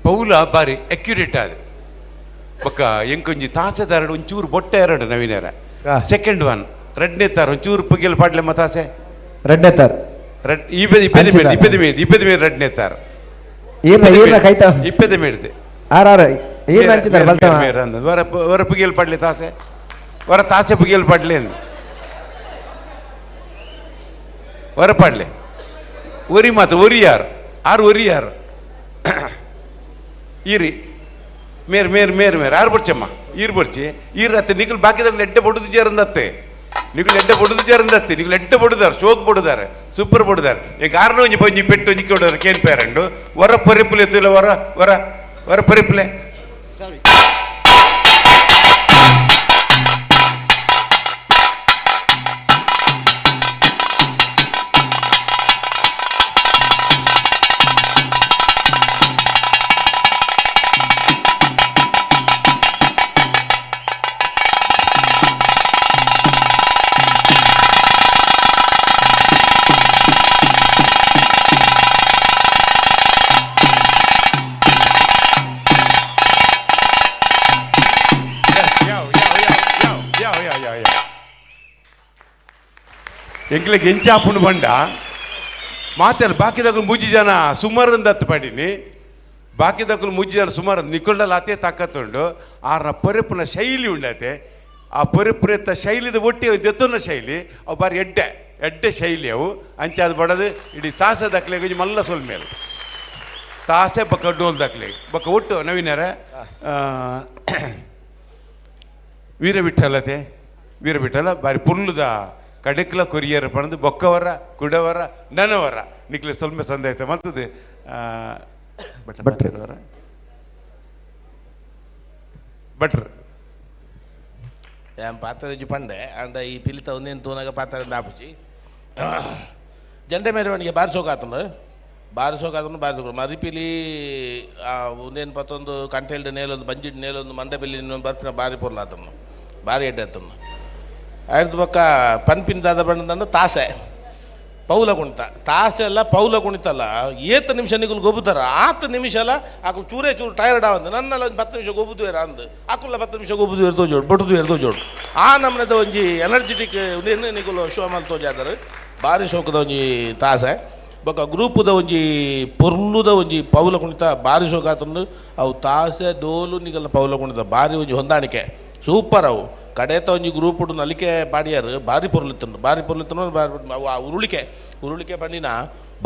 Speaker 4: ಪೌಲ ಬಾರಿ ಅಕ್ಯುರೇಟ್ ಆದ ಬೊಕ್ಕ ಎಂಕೊಂಜಿ ತಾಸೆದಾರಡು ಒಂಚೂರು ಬೊಟ್ಟೆ ಎರಡು ನವೀನರ ಸೆಕೆಂಡ್ ಒನ್ ರಡ್ನೇ ತಾರ ಒಂಚೂರು ಪುಗ್ಗೆಲ್ ಪಾಡ್ಲೆಮ್ಮ ತಾಸೆ
Speaker 1: ರಡ್ನೇ ತಾರ್
Speaker 4: ರಡ್ ಇಪ್ಪದ ಇಪ್ಪದ ಮೇಡ್ದು ಇಪ್ಪದ ಮೇಡ್ದು ಇಪ್ಪದ ಮೇಡ್ ರಡ್ನೇ ತಾರ್
Speaker 1: ಈರ್ನ ಈರ್ನ ಕೈತ
Speaker 4: ಇಪ್ಪದ ಮೇಡ್ದು
Speaker 1: ಆರ್ ಆರ್ ಈರ್ನ ಅಂಚಿದಾರ ಬಲ್ತವ
Speaker 4: ವರ ವರ ಪುಗ್ಗೆಲ್ ಪಾಡ್ಲೆ ತಾಸೆ ವರ ತಾಸೆ ಪುಗ್ಗೆಲ್ ಪಾಡ್ಲೆ ಅಂದು ವರ ಪಾಡ್ಲೆ ಒರಿ ಮಾತ್ರ ಒರಿ ಯಾರು ಆರು ಒರಿ ಯಾರು ಈರಿ ಮೇರ್ ಮೇರ್ ಮೇರ್ ಮೇರ್ ಆರು ಬರ್ಚಮ್ಮ ಈರು ಬರ್ಚಿ ಈರು ಅತ್ತೆ ನಿಖಲ್ ಬಾಕಿದಾಗ ಎಡ್ಡೆ ಬೊಡುದು ಜೇರಂದತ್ತೆ ನಿಖಲ್ ಎಡ್ಡೆ ಬೊಡುದು ಜೇರಂದತ್ತೆ ನಿಖಲ್ ಎಡ್ಡೆ ಬೊಡುದಾರೆ ಶೋಕ್ ಬೊಡುದಾರೆ ಸೂಪರ್ ಬೊಡುದಾರೆ ಈಗ ಆರ್ನ ಒಂಜಿ ಪೊಂಜಿ ಪೆಟ್ಟು ಒಂಜಿ ಕೊಡೋರು ಕೇನ್ ಪೇರಂಡು ವರ ಪರಿಪುಲೆ ಎತ್ತಿಲ್ಲ ವರ ವರ ವರ ಪರಿಪುಲೆ ಎಂಕ್ಲೆಗ್ ಎಂಚಾಪುಂಡು ಬಂಡ ಮಾತೆಲ್ಲ ಬಾಕಿದಕುಲು ಮೂಜಿ ಜನ ಸುಮಾರು ಹತ್ತು ಪಡಿನಿ ಬಾಕಿದಕುಲು ಮೂಜಿ ಜನ ಸುಮಾರು ನಿಕೊಂಡಲ್ಲಿ ಅತೇ ತಾಕತ್ತುಂಡು ಆರ್ನ ಪೊರೆಪುನ ಶೈಲಿ ಉಂಡತೆ ಆ ಪೊರೆಪುರೆತ್ತ ಶೈಲಿದ ಒಟ್ಟಿ ದೆತ್ತುನ ಶೈಲಿ ಅವು ಬಾರಿ ಎಡ್ಡೆ ಎಡ್ಡೆ ಶೈಲಿ ಅವು ಅಂಚಾದ ಬಡದು ಇಡೀ ತಾಸೆ ದಾಖಲೆ ಮಲ್ಲ ಸೊಲ್ ಮೇಲೆ ತಾಸೆ ಬಕ್ಕ ಡೋಲ್ ದಾಖಲೆ ಬಕ್ಕ ಒಟ್ಟು ನವೀನರ ವೀರವಿಠಲತೆ ವೀರವಿಠಲ ಬಾರಿ ಪುರ್ಲುದ ಕಡೆಕ್ಲ ಕೊರಿಯರ್ ಪಣದು ಬೊಕ್ಕವರ ಕುಡವರ ನನವರ ನಿಕ್ಲೆ ಸೊಲ್ಮೆ ಸಂದಾಯ್ತ ಮಲ್ತದೆ ಭಟ್ರ ಭಟ್ರು
Speaker 3: ಯಾನ್ ಪಾತ್ರ ಪಂಡೆ ಅಂಡ ಈ ಪಿಲಿತ ಒಂದೇನು ತೂನಗ ಪಾತ್ರ ಆಪುಜಿ ಜಂಡೆ ಮೆರವಣಿಗೆ ಬಾರಿ ಸೋಕಾತುಂಡು. ಬಾರಿ ಸೋಕಾದ್ರೂ ಬಾರಿ ಸೋಕ ಮರಿಪಿಲಿ ಒಂದೇನು ಪತ್ತೊಂದು ಕಂಟೆಲ್ಡ್ ನೇಲೊಂದು ಬಂಜಿಡ್ ನೇಲೊಂದು ಮಂಡಪಿಲಿ ಬರ್ಪಿನ ಬಾರಿ ಪೊರ್ಲಾತನು ಬಾರಿ ಎಡ್ಡೆ ಆತನು. ಆಯ್ತು ಬೊಕ್ಕ ಪನ್ಪಿನ ದಾದ ಬಣ್ಣದಂಡ ತಾಸೆ ಪೌಲ ಕುಣಿತ ತಾಸೆ ಎಲ್ಲ ಪೌಲ ಕುಣಿತಲ್ಲ ಏತ ನಿಮಿಷ ನಿಗುಲು ಗೊಬ್ಬುತ್ತಾರ ಆತ ನಿಮಿಷ ಅಲ್ಲ ಆಕಲು ಚೂರೇ ಚೂರು ಟೈರ್ಡ್ ಆವಂದು ನನ್ನೆಲ್ಲ ಒಂದು 10 ನಿಮಿಷ ಗೊಬ್ಬುದುವೇರ ಅಂದು ಆಕುಲ್ಲ 10 ನಿಮಿಷ ಗೊಬ್ಬುದುವೇರು ತೋಜೋಡು ಬೊಟ್ಟುದುವೇರು ತೋಜೋಡು ಆ ನಮ್ಮನೆದ ಒಂಜಿ ಎನರ್ಜೆಟಿಕ್ ನಿಗುಲು ಶೋ ಮಲ್ ತೋಜಾದರು ಭಾರಿ ಶೋಕದ ಒಂಜಿ ತಾಸೆ. ಬೊಕ್ಕ ಗ್ರೂಪುದ ಒಂಜಿ ಪೊರ್ಲುದ ಒಂಜಿ ಪೌಲ ಕುಣಿತ ಭಾರಿ ಶೋಕ ಆತಂದು ಅವು ತಾಸೆ ಡೋಲು ನಿಗಲ್ನ ಪೌಲ ಕುಣಿತ ಭಾರಿ ಒಂಜಿ ಹೊಂದಾಣಿಕೆ ಸೂಪರ್ ಅವು. ಕಡೇತ ಒಂಜಿ ಗ್ರೂಪ್ ನಲಿಕೆ ಪಾಡಿಯಾರು ಭಾರಿ ಪೊರ್ಲಿತ್ತಂಡು ಭಾರಿ ಪೊರ್ಲಿತ್ತಂಡು ಭಾರಿ ಅವು ಆ ಉರುಳಿಕೆ ಉರುಳಿಕೆ ಪಂಡಿನ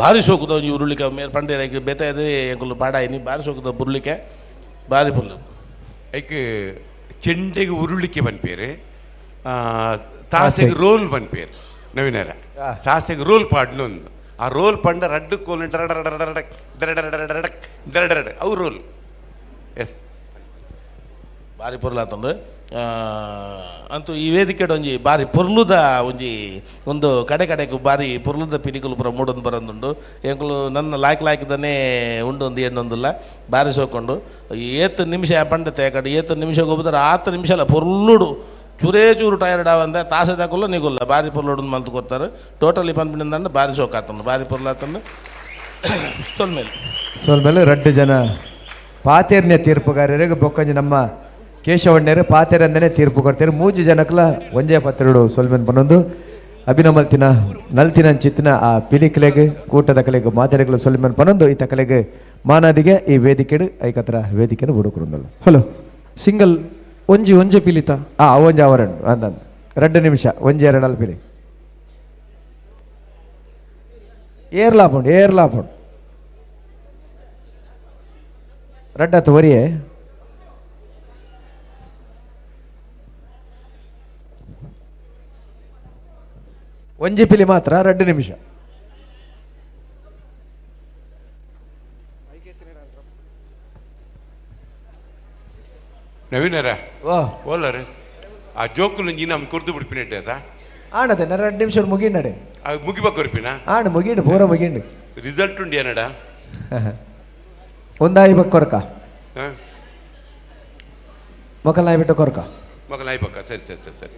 Speaker 3: ಭಾರಿ ಶೋಕದ ಒಂಜಿ ಉರುಳಿಕೆ ಮೇರ್ ಪಂಡೇರ ಬೇತೆ ಎಂಕುಲು ಪಾಡಾಯಿನಿ ಭಾರಿ ಶೋಕದ ಉರುಳಿಕೆ ಭಾರಿ ಪೊರ್ಲು.
Speaker 4: ಐಕ್ ಚೆಂಡೆಗೆ ಉರುಳಿಕೆ ಪನ್ಪೇರು ತಾಸೆಗೆ ರೋಲ್ ಪನ್ಪೇರು ನವೀನರ ತಾಸೆಗೆ ರೋಲ್ ಪಾಡ್ನೊಂದು ಆ ರೋಲ್ ಪಂಡ ರಡ್ಡು ಕೋಲು ಡರ ಡರ ಡರ ಡರಡಕ್ ಡರ ಡರ ಡರ ಡರಡಕ್ ಡರ ಡರ ಅವು ರೋಲ್ ಎಸ್
Speaker 3: ಭಾರಿ ಪೊರ್ಲಾತಂದು. ಅಂತೂ ಈ ವೇದಿಕೆ ಒಂಜಿ ಬಾರಿ ಪೊರ್ಲುದ ಒಂಜಿ ಒಂದು ಕಡೆ ಕಡೆಗೂ ಬಾರಿ ಪೊರ್ಲುದ ಪಿಲಿಕುಲು ಪೂರ ಮೂಡೊಂದು ಬರೋದುಂಡು ಎಂಕುಲು ನನ್ನ ಲಾಯ್ಕ್ ಲಾಯ್ಕದನೇ ಉಂಡು ಒಂದು ಎಣ್ಣೊಂದುಲ್ಲ ಬಾರಿ ಸೋಕೊಂಡು ಏತ್ ನಿಮಿಷ ಪಂಡತೆ ಕಡೆ ಏತ್ ನಿಮಿಷ ಗೊಬ್ಬುದಾರ ಆತ ನಿಮಿಷ ಅಲ್ಲ ಪೊರ್ಲುಡು ಚೂರೇ ಚೂರು ಟೈರ್ಡ್ ಆವಂದ ತಾಸೆ ದಾಕುಲ್ಲ ನಿಗುಲ್ಲ ಬಾರಿ ಪೊರ್ಲುಡು ಮಲ್ತು ಕೊಡ್ತಾರೆ. ಟೋಟಲಿ ಪನ್ಪಿನಿಂದ ಬಾರಿ ಸೋಕಾತಂದು ಬಾರಿ ಪೊರ್ಲಾತಂದು. ಸೊಲ್ಮೇಲೆ
Speaker 1: ಸೊಲ್ಮೇಲೆ ರಡ್ಡು ಜನ ಪಾತೇರ್ನೆ ತೀರ್ಪುಗಾರರಿಗೆ ಬೊಕ್ಕಂಜಿ ನಮ್ಮ ಕೇಶವಣ್ಣರು ಪಾತೆರಂದನೆ ತೀರ್ಪು ಕೊಡ್ತಾರೆ. ಮೂಜಿ ಜನಕ್ಲ ಒಂಜೇ ಪತ್ತೆರಡು ಸೊಲ್ಮೆನ್ ಪನ್ನೊಂದು ಅಭಿನಮಲ್ತಿನ ನಲ್ತಿನ ಚಿತ್ತಿನ ಆ ಪಿಲಿಕ್ಲೆಗ್ ಕೂಟದ ಕಲೆಗ್ ಮಾತೆರೆಗ್ಲ ಸೊಲ್ಮೆನ್ ಪನ್ನೊಂದು ಈ ತಕಲೆಗ್ ಮಾನಾದಿಗೆ ಈ ವೇದಿಕೆಡು ಐಕತ್ರ ವೇದಿಕೆನು ಬುಡುಕುರುಂದಲ್ಲ.
Speaker 7: ಹಲೋ ಸಿಂಗಲ್ ಒಂಜಿ ಒಂಜೆ ಪಿಲಿತ
Speaker 1: ಒಂಜಿ ಅವರಣ್ಣು ಅಂದಂದು 2 ನಿಮಿಷ ಒಂಜಿ ಎರಡು ಪಿಲಿ ಏರ್ಲಾಪುಂಡು ಏರ್ಲಾಪುಂಡು ರಡ್ಡತ್ತು ಒರಿಯೇ ಒಂಜಿ ಪಿಲಿ ಮಾತ್ರ 2 ನಿಮಿಷ.
Speaker 4: ನವೀನರ ಓಲರ್ ಆ ಜೋಕುಲು ಒಂಜಿ ನಮ್ ಕುರ್ದು ಬಿಡ್ಪಿನ ಆತ
Speaker 1: ಆಣದೆ 2 ನಿಮಿಷ ಮುಗಿಂಡಡೆ
Speaker 4: ಮುಗಿಬ ಕೊರ್ಪಿನ
Speaker 1: ಆಣ ಮುಗಿಂಡು ಪೂರ ಮುಗಿಂಡು
Speaker 4: ರಿಸಲ್ಟ್ ಉಂಡು ಏನಡ
Speaker 1: ಒಂದಾಯಿ ಬಕ್ ಕೊರ್ಕ ಮೊಕಲ್ ಬಿಟ್ಟು ಕೊರ್ಕ
Speaker 4: ಮೊಕಲ್ ನಾಯಿ ಬಕ್ಕ ಸರಿ ಸರಿ ಸರಿ ಸರಿ.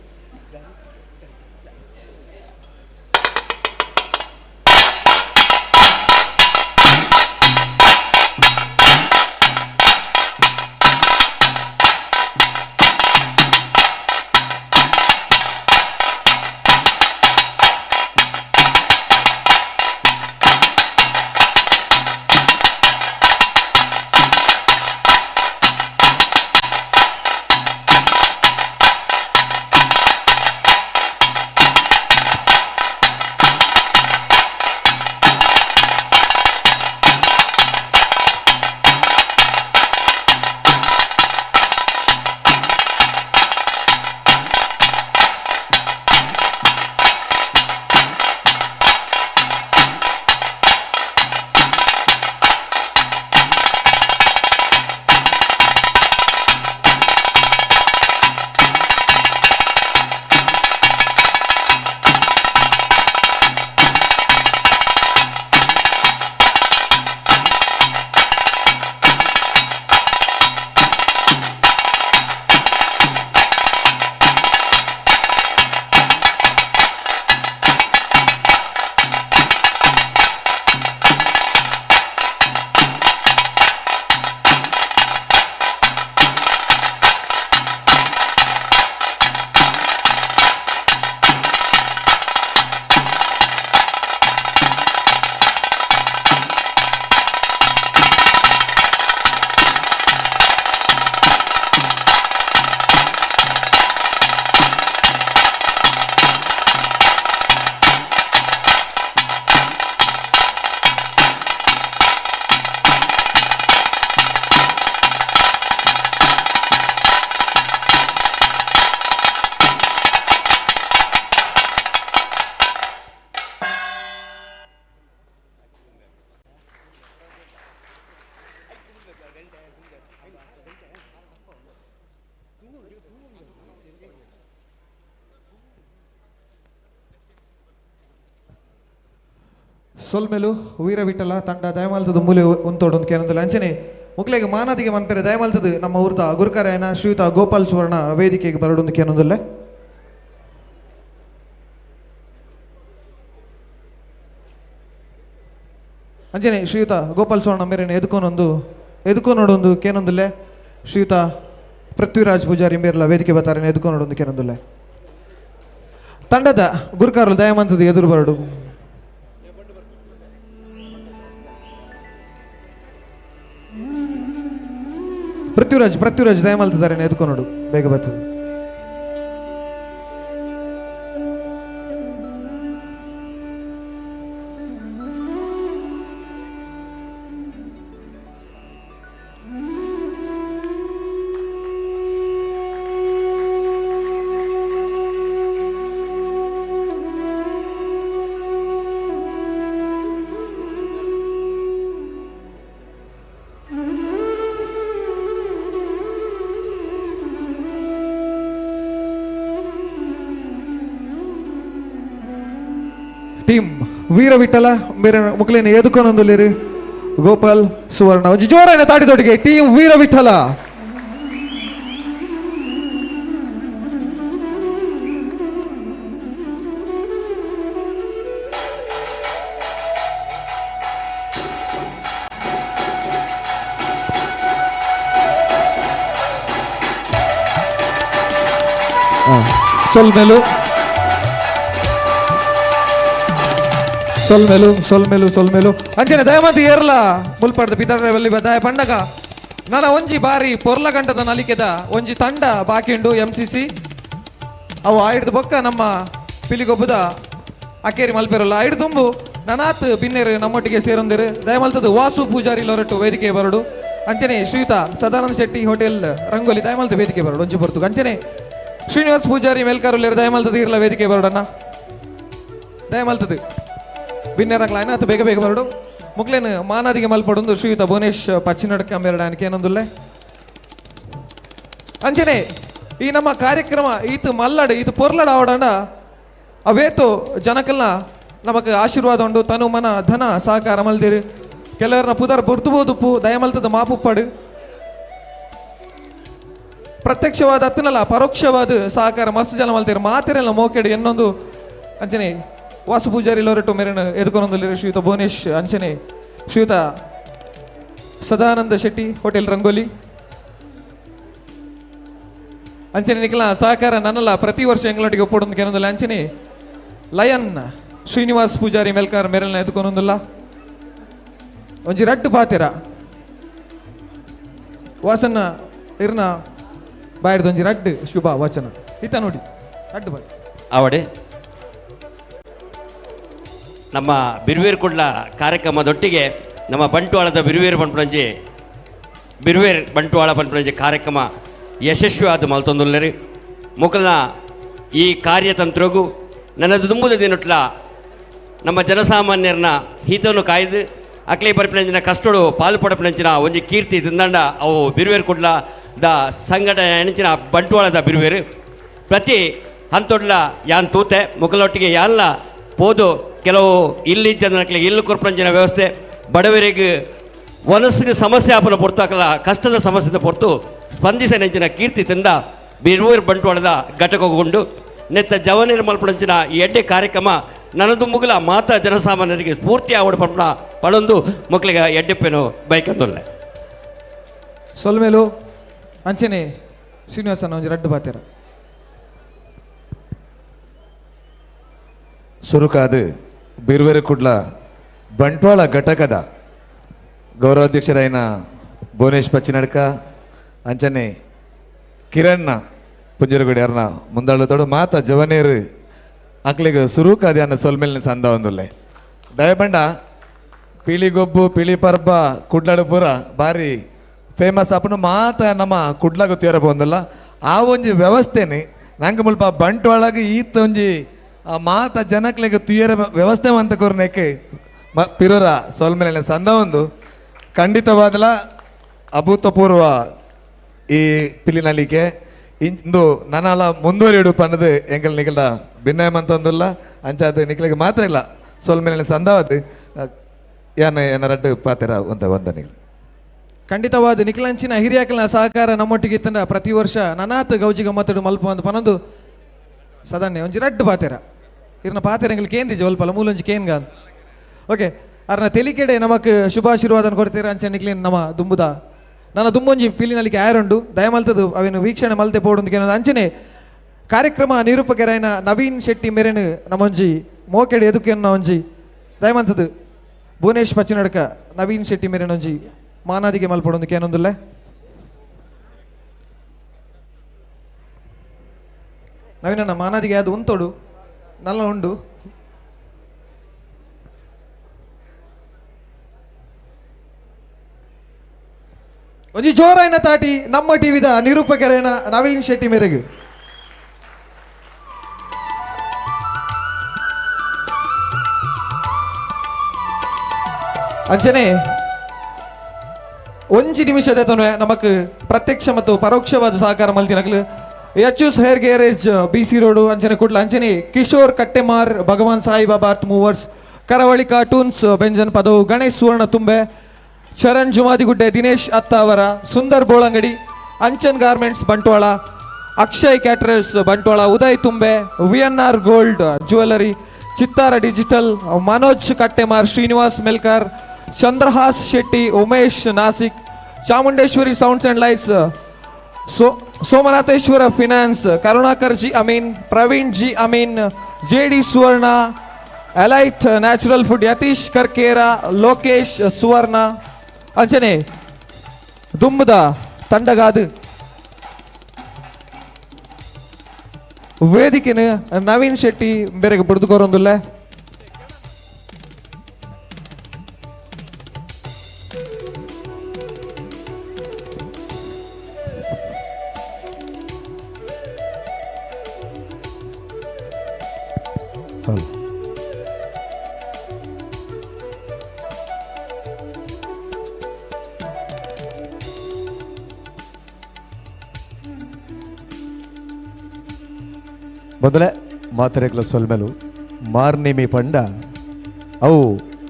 Speaker 7: ಸೊಲ್ಮೆಲು ವೀರವಿಠಲ ತಂಡ ದಯಮಾಲ್ತದ ಮೂಲೆ ಉಂತೋಡು ಕೇನೊಂದುಲ್ಲ. ಅಂಚನೆ ಮುಕ್ಲೆಗ್ ಮಾನಾದಿಗೆ ಮನ್ಪೆರೆ ದಯಮಾಲ್ತದ ನಮ್ಮ ಊರ್ದ ಗುರುಕಾರ್ಯನ ಶ್ರೀಯುತ ಗೋಪಾಲ್ ಸುವರ್ಣ ವೇದಿಕೆಗೆ ಬರಡೊಂದು ಕೇನೊಂದುಲ್ಲ. ಅಂಚನೆ ಶ್ರೀಯುತ ಗೋಪಾಲ್ ಸುವರ್ಣ ಮೇರೆನ ಎದುಕೊನೊಡೊಂದು ಕೇನೊಂದುಲ್ಲೆ. ಶ್ರೀಯುತ ಪೃಥ್ವಿರಾಜ್ ಪೂಜಾರಿ ಮೇರ್ಲ ವೇದಿಕೆ ಬತ್ತಾರೆ ಎದುಕೊನೊಡೊಂದು ಕೇನೊಂದುಲ್ಲೆ. ತಂಡದ ಗುರುಕಾರರು ದಯಮಂತದ ಎದುರು ಬರಡು. ಪೃಥ್ವಿರಾಜ್ ದಯಮಲ್ತಿದ್ದಾರೆ ಎದುಕೊನೋಡು ಬೇಗ ಬರ್ತದೆ. ಟೀಮ್ ವೀರವಿಠಲ ಬೇರೆ ಮುಕ್ಲೇನ ಎದುಕೊನೊಂದುಲ್ಲೇರು ಗೋಪಾಲ್ ಸುವರ್ಣ ಒಂಜಿ ಜೋರಾಯಿನ ತಾಟಿದೊಟ್ಟಿಗೆ ಟೀಮ್ ವೀರವಿಠಲ. ಸೊಲ್ಮೆಲು ಸೊಲ್ಮೆಲು ಸೊಲ್ಮೆಲು ಸೊಲ್ಮೆಲು. ಅಂಚನೆ ದಯಮಂತಿ ಏರ್ಲ ಮುಲ್ಪಡ್ದ ಪಿತರ್ಬಲ್ಲಿ ದಯ ಪಂಡಗ ನನ ಒಂಜಿ ಬಾರಿ ಪೊರ್ಲ ಗಂಟದ ನಲಿಕೆದ ಒಂಜಿ ತಂಡ ಬಾಕಿಂಡು M C C ಅವು ಆಯ್ದು ಬೊಕ್ಕ ನಮ್ಮ ಪಿಲಿಗೊಬ್ಬದ ಅಕೇರಿ ಮಲ್ಪೆರಲ್ಲ ಐಡು ತುಂಬು ನನಾತ್ ಬಿನ್ನೇರು ನಮ್ಮೊಟ್ಟಿಗೆ ಸೇರೊಂದಿರು. ದಯಮಲ್ತದ ವಾಸು ಪೂಜಾರಿ ಲೊರಟು ವೇದಿಕೆ ಬರಡು. ಅಂಚನೆ ಶ್ರೀಯುತ ಸದಾನಂದ ಶೆಟ್ಟಿ ಹೋಟೆಲ್ ರಂಗೋಲಿ ದಯಮಲ್ತ ವೇದಿಕೆ ಬರಡು ಒಂಜಿ ಬರ್ತುಗ. ಅಂಚನೆ ಶ್ರೀನಿವಾಸ್ ಪೂಜಾರಿ ಮೇಲ್ಕಾರುಲ್ಲೇರು ದಯಮಲ್ತದ ಇರ್ಲ ವೇದಿಕೆ ಬರಡಣ್ಣ ದಯಮಲ್ತದ ಬಿನ್ನೇರಕ್ಲ ಆಯ್ತು ಬೇಗ ಬೇಗ ಬರಡು. ಮುಕ್ಲೇನು ಮಾನಾದಿಗೆ ಮಲ್ಪಡೊಂದು ಶ್ರೀಯುತ ಭುವನೇಶ್ ಪಚ್ಚಿನಡ್ಕ ಮೇರಡಾನಿಕೆ ಏನೊಂದುಲ್ಲೆ. ಅಂಚನೆ ಈ ನಮ್ಮ ಕಾರ್ಯಕ್ರಮ ಈತ ಮಲ್ಲಡು ಈತ ಪೊರ್ಲಡು ಆವಡಂಡ ಅವೇತು ಜನಕಲ್ನ ನಮಕ್ ಆಶೀರ್ವಾದ ಉಂಡು ತನು ಮನ ಧನ ಸಹಕಾರ ಮಲ್ದಿರು. ಕೆಲವರನ್ನ ಪುದರ್ ಬೊರ್ದುಬೋದುಪ್ಪು ದಯಮಲ್ತದ ಮಾಪುಪ್ಪಡು ಪ್ರತ್ಯಕ್ಷವಾದ ಅತ್ತನಲ್ಲ ಪರೋಕ್ಷವಾದ ಸಹಕಾರ ಮಸ್ತ್ ಜನ ಮಲ್ತೀರು ಮಾತಿರಲ್ಲ ಮೋಕೆಡು ಎನ್ನೊಂದು. ಅಂಚನೆ ವಾಸು ಪೂಜಾರಿ ಲೋರೆಟು ಮೇರೆನ ಎದುಕೊನೊಂದುಲ್ಲೆರ್ ಶ್ರೀಯುತ ಭುವನೇಶ್ ಅಂಚನೆ ಶ್ರೀಯುತ ಸದಾನಂದ ಶೆಟ್ಟಿ ಹೋಟೆಲ್ ರಂಗೋಲಿ. ಅಂಚನೆ ನಿಖಲ ಸಹಕಾರ ನನ್ನಲ್ಲ ಪ್ರತಿ ವರ್ಷ ಎಂಗ್ಲೊಟ್ಟಿಗೆ ಒಪ್ಪೊಡೊಂದು ಕೆನೊಂದುಲ್ಲ. ಅಂಚನೆ ಲಯನ್ ಶ್ರೀನಿವಾಸ್ ಪೂಜಾರಿ ಮೆಲ್ಕಾರ್ ಮೇರೆನ ಎದುಕೊನೊಂದುಲ್ಲ. ಒಂಜಿ ರಡ್ಡು ಪಾತೆರ ವಾಸನ್ನ ಇರ್ನ ಬಾಯ್ದು ಒಂಜಿ ರಡ್ಡು ಶುಭ ವಚನ ಇತ್ತ ನೋಡಿ ರಡ್ಡು ಬಾಯ್
Speaker 8: ಆವಡೆ ನಮ್ಮ ಬಿರುವೇರು ಕುಡ್ಲ ಕಾರ್ಯಕ್ರಮದೊಟ್ಟಿಗೆ ನಮ್ಮ ಬಂಟ್ವಾಳದ ಬಿರುವೇರು ಪಂಪುಣಂಜಿ ಬಿರುವೇರು ಬಂಟ್ವಾಳ ಪಂಪುಣಂಜಿ ಕಾರ್ಯಕ್ರಮ ಯಶಸ್ವಿಯಾದ ಮಲ್ತೊಂದುಲ್ಲೆರಿ. ಮುಕಲ್ನ ಈ ಕಾರ್ಯತಂತ್ರಗೂ ನನ್ನದು ದುಂಬುದ ದಿನಟ್ಲ ನಮ್ಮ ಜನಸಾಮಾನ್ಯರನ್ನ ಹಿತವನ್ನು ಕಾಯ್ದು ಅಕ್ಲೆ ಬರ್ಪಿನಂಚಿನ ಕಷ್ಟಡು ಪಾಲು ಪಡಪಿನಂಚಿನ ಒಂಜಿ ಕೀರ್ತಿ ತಿಂದಂಡ ಅವು ಬಿರುವೇರು ಕುಡ್ಲ the ಸಂಘಟನೆ ಅಂಚಿನ ಬಂಟ್ವಾಳದ ಬಿರುವೇರು ಪ್ರತಿ ಹಂತೊಡ್ಲ ಯಾನ್ ತೂತೆ ಮುಕಲೊಟ್ಟಿಗೆ ಯಾನ್ಲ ಪೋದು ಕೆಲವು ಇಲ್ಲಿ ಜನಕ್ಕೆ ಇಲ್ಲು ಕೊರ್ಪಂಚಿನ ವ್ಯವಸ್ಥೆ ಬಡವರಿಗೆ ವನಸ್ಸಿಗೆ ಸಮಸ್ಯೆ ಆಪನ ಪೊರ್ತು ಕಷ್ಟದ ಸಮಸ್ಯೆದ ಪೊರ್ತು ಸ್ಪಂದಿಸ ನೆಂಚಿನ ಕೀರ್ತಿ ತಂದ ಬಿರುವೇರು ಬಂಟ್ವಾಳದ ಘಟಕಗೊಂಡು ನೆತ್ತ ಜವನಿರ ಮಲ್ಪಣಂಚಿನ ಈ ಎಡ್ಡೆ ಕಾರ್ಯಕ್ರಮ ನನ್ನದು ಮುಗುಲ ಮಾತಾ ಜನಸಾಮಾನ್ಯರಿಗೆ ಸ್ಫೂರ್ತಿ ಆವಡ ಪಂಪನ ಪಡೊಂದು ಮಕ್ಕಳಿಗೆ ಎಡ್ಡೆಪ್ಪೇನು ಬೈಕಂದೊಲ್ಲೆ.
Speaker 7: ಸೊಲ್ಮೇಲು ಅಂಚನೆ ಶ್ರೀನಿವಾಸನ ಒಂಜಿ ರಡ್ಡು ಬಾತೆರ
Speaker 1: ಸುರುಕಾದು ಬಿರುವೆರು ಕುಡ್ಲ ಬಂಟ್ವಾಳ ಘಟಕದ ಗೌರವಾಧ್ಯಕ್ಷರಾಯಿನ ಭುವನೇಶ್ ಪಚ್ಚಿನಡ್ಕ ಅಂಚನೆ ಕಿರಣ್ಣ ಪುಂಜರಗುಡಿ ಅರ್ನ ಮುಂದಾಳುತ್ತೋಡು ಮಾತ ಜವನೇರು ಅಕ್ಲಿಗೆ ಸುರುಕಾದಿ ಅನ್ನ ಸೊಲ್ಮೇಲಿನ ಸಂದ ಒಂದುಲ್ಲೆ. ದಯಬಂಡ ಪಿಳಿಗೊಬ್ಬು ಪಿಳಿ ಪರ್ಬ ಕುಡ್ಲಡು ಪೂರ ಭಾರಿ ಫೇಮಸ್ ಅಪ್ಪನು ಮಾತ ನಮ್ಮ ಕುಡ್ಲಾಗ ತೀರ ಒಂದಲ್ಲ ಆ ಒಂಜಿ ವ್ಯವಸ್ಥೆನೆ ನಂಗೆ ಮುಲ್ಪ ಬಂಟ್ವಾಳಗೆ ಈತ ಒಂಜಿ ಮಾತ ಜನಕ್ಲೆಗ್ ತುಯರ ವ್ಯವಸ್ಥೆ ಅಂತ ಕೊರ್ನೆಕ್ಕೆ ಪಿರೋರ ಸೊಲ್ಮೇಲಿನ ಸಂದ ಒಂದು ಖಂಡಿತವಾದಲ ಅಭೂತಪೂರ್ವ ಈ ಪಿಲಿನಲಿಕೆ ಇಂದು ನನಲ ಮುಂದುವರಿಯಡು ಪನ್ನದು ಎಂಕಲ್ ನಿಕಲ್ದ ಭಿನ್ನಯಮಂತ ಒಂದುಲ್ಲ ಅಂಚಾದ ನಿಕಲಿಗೆ ಮಾತ್ರ ಇಲ್ಲ
Speaker 10: ಸೊಲ್ಮೆಲೆ ಸಂದಾವತ್ ಯಾನ ಏನ ರಡ್ಡು ಪಾತೆರ ಒಂದ ವಂದನೆಗಳು.
Speaker 7: ಖಂಡಿತವಾದ ನಿಖಿಲಂಚಿನ ಹಿರಿಯಾಕಲ್ನ ಸಹಕಾರ ನಮ್ಮೊಟ್ಟಿಗೆ ಇತ್ತಂಡ ಪ್ರತಿ ವರ್ಷ ನನಾತ್ ಗೌಜಿ ಗಮ್ಮತ್ತಡು ಮಲ್ಪ ಒಂದು ಪನೊಂದು ಸದನ್ನೆ ಒಂಜಿ ರಡ್ಡು ಪಾತೆರ ಇರ್ನ ಪಾತೆರಂಗಳು ಕೇಂದಿಜಿ ಒಲ್ಪಲ ಮೂಲೊಂಜಿ ಕೇನ್ಗಾನ್. ಓಕೆ, ಅರ್ನ ತೆಲಿಕೆಡೆ ನಮಕ್ ಶುಭಾಶೀರ್ವಾದನ ಕೊಡ್ತೀರ. ಅಂಚೆ ನಿಕ್ಲಿನ್ ನಮ್ಮ ದುಂಬುದ ನನ್ನ ದುಂಬೊಂಜಿ ಪಿಲಿನಲಿಕ್ಕೆ ಆರುಂಡು ದಯಮಲ್ತದು ಅವೇನು ವೀಕ್ಷಣೆ ಮಲ್ತೆ ಪೋಡುಂದು ಕೇನೊಂದು. ಅಂಚನೆ ಕಾರ್ಯಕ್ರಮ ನಿರೂಪಕರಾಯನ ನವೀನ್ ಶೆಟ್ಟಿ ಮೇರೆನು ನಮ್ಮೊಂಜಿ ಮೋಕೆಡೆ ಎದುಕೆನ್ನ ಒಂಜಿ ದಯಮಲ್ತದು ಭುವನೇಶ್ ಪಚ್ಚಿನಡ್ಕ ನವೀನ್ ಶೆಟ್ಟಿ ಮೇರೆನೊಂಜಿ ಮಾನಾದಿಗೆ ಮಲ್ಪಡೊಂದು ಕೇನೊಂದುಲ್ಲೆ. ನವೀನಣ್ಣ ಮಾನಾದಿಗೆ ಅದು ಉಂತೋಡು ನಲ್ಲ ಉಂಡು. ಒಂಜಿ ಜೋರಾಯಿನ ತಾಟಿ ನಮ್ಮ ಟಿವಿದ ನಿರೂಪಕರೇನ ನವೀನ್ ಶೆಟ್ಟಿ ಮೇರೆಗೆ. ಅಂಚನೆ ಒಂಜಿ ನಿಮಿಷದ ತನುವೆ ನಮಕ್ ಪ್ರತ್ಯಕ್ಷ ಮತ್ತು ಪರೋಕ್ಷವಾದ ಸಹಕಾರ ಮಲ್ತಿನಕ್ಲು H hair garage B C road ಅಂಚನೆ ಕುಡ್ಲ. ಅಂಚನೆ Kishore Kattemar, Bhagwan Saibaba earth movers, Karavali cartoons, Benjan Padavu, Ganesh Suvarna Tumbe, Charan Jumadigudde, Dinesh Attavar, Sundar Bolangadi, Anchan garments Bantwal, Akshay caterers Bantwal, Uday Tumbe, V N R gold jewellery, Chittara digital, Manoj Kattemar, Srinivas Melkar, Chandrahas Shetty, Umesh Nasik, Chamundeshwari sounds and lights, Somanatheshwara finance, Karunakar G Amin, Praveen G Amin, J D Suvarna, elite natural food, Yatish Karkera, Lokesh Suvarna. ಅಂಚನೆ ದುಂಬುದ ತಂಡಗಾದು ವೇದಿಕೆನ ನವೀನ್ ಶೆಟ್ಟಿ ಬೇರೆಗೆ ಬಿಡ್ದುಕೋರೊಂದುಲ್ಲ.
Speaker 1: ಮೊದಲೇ ಮಾತರೆಗ್ಲ ಸೊಲ್ಮೆಲು ಮಾರ್ನೇಮಿ ಪಂಡ ಅವು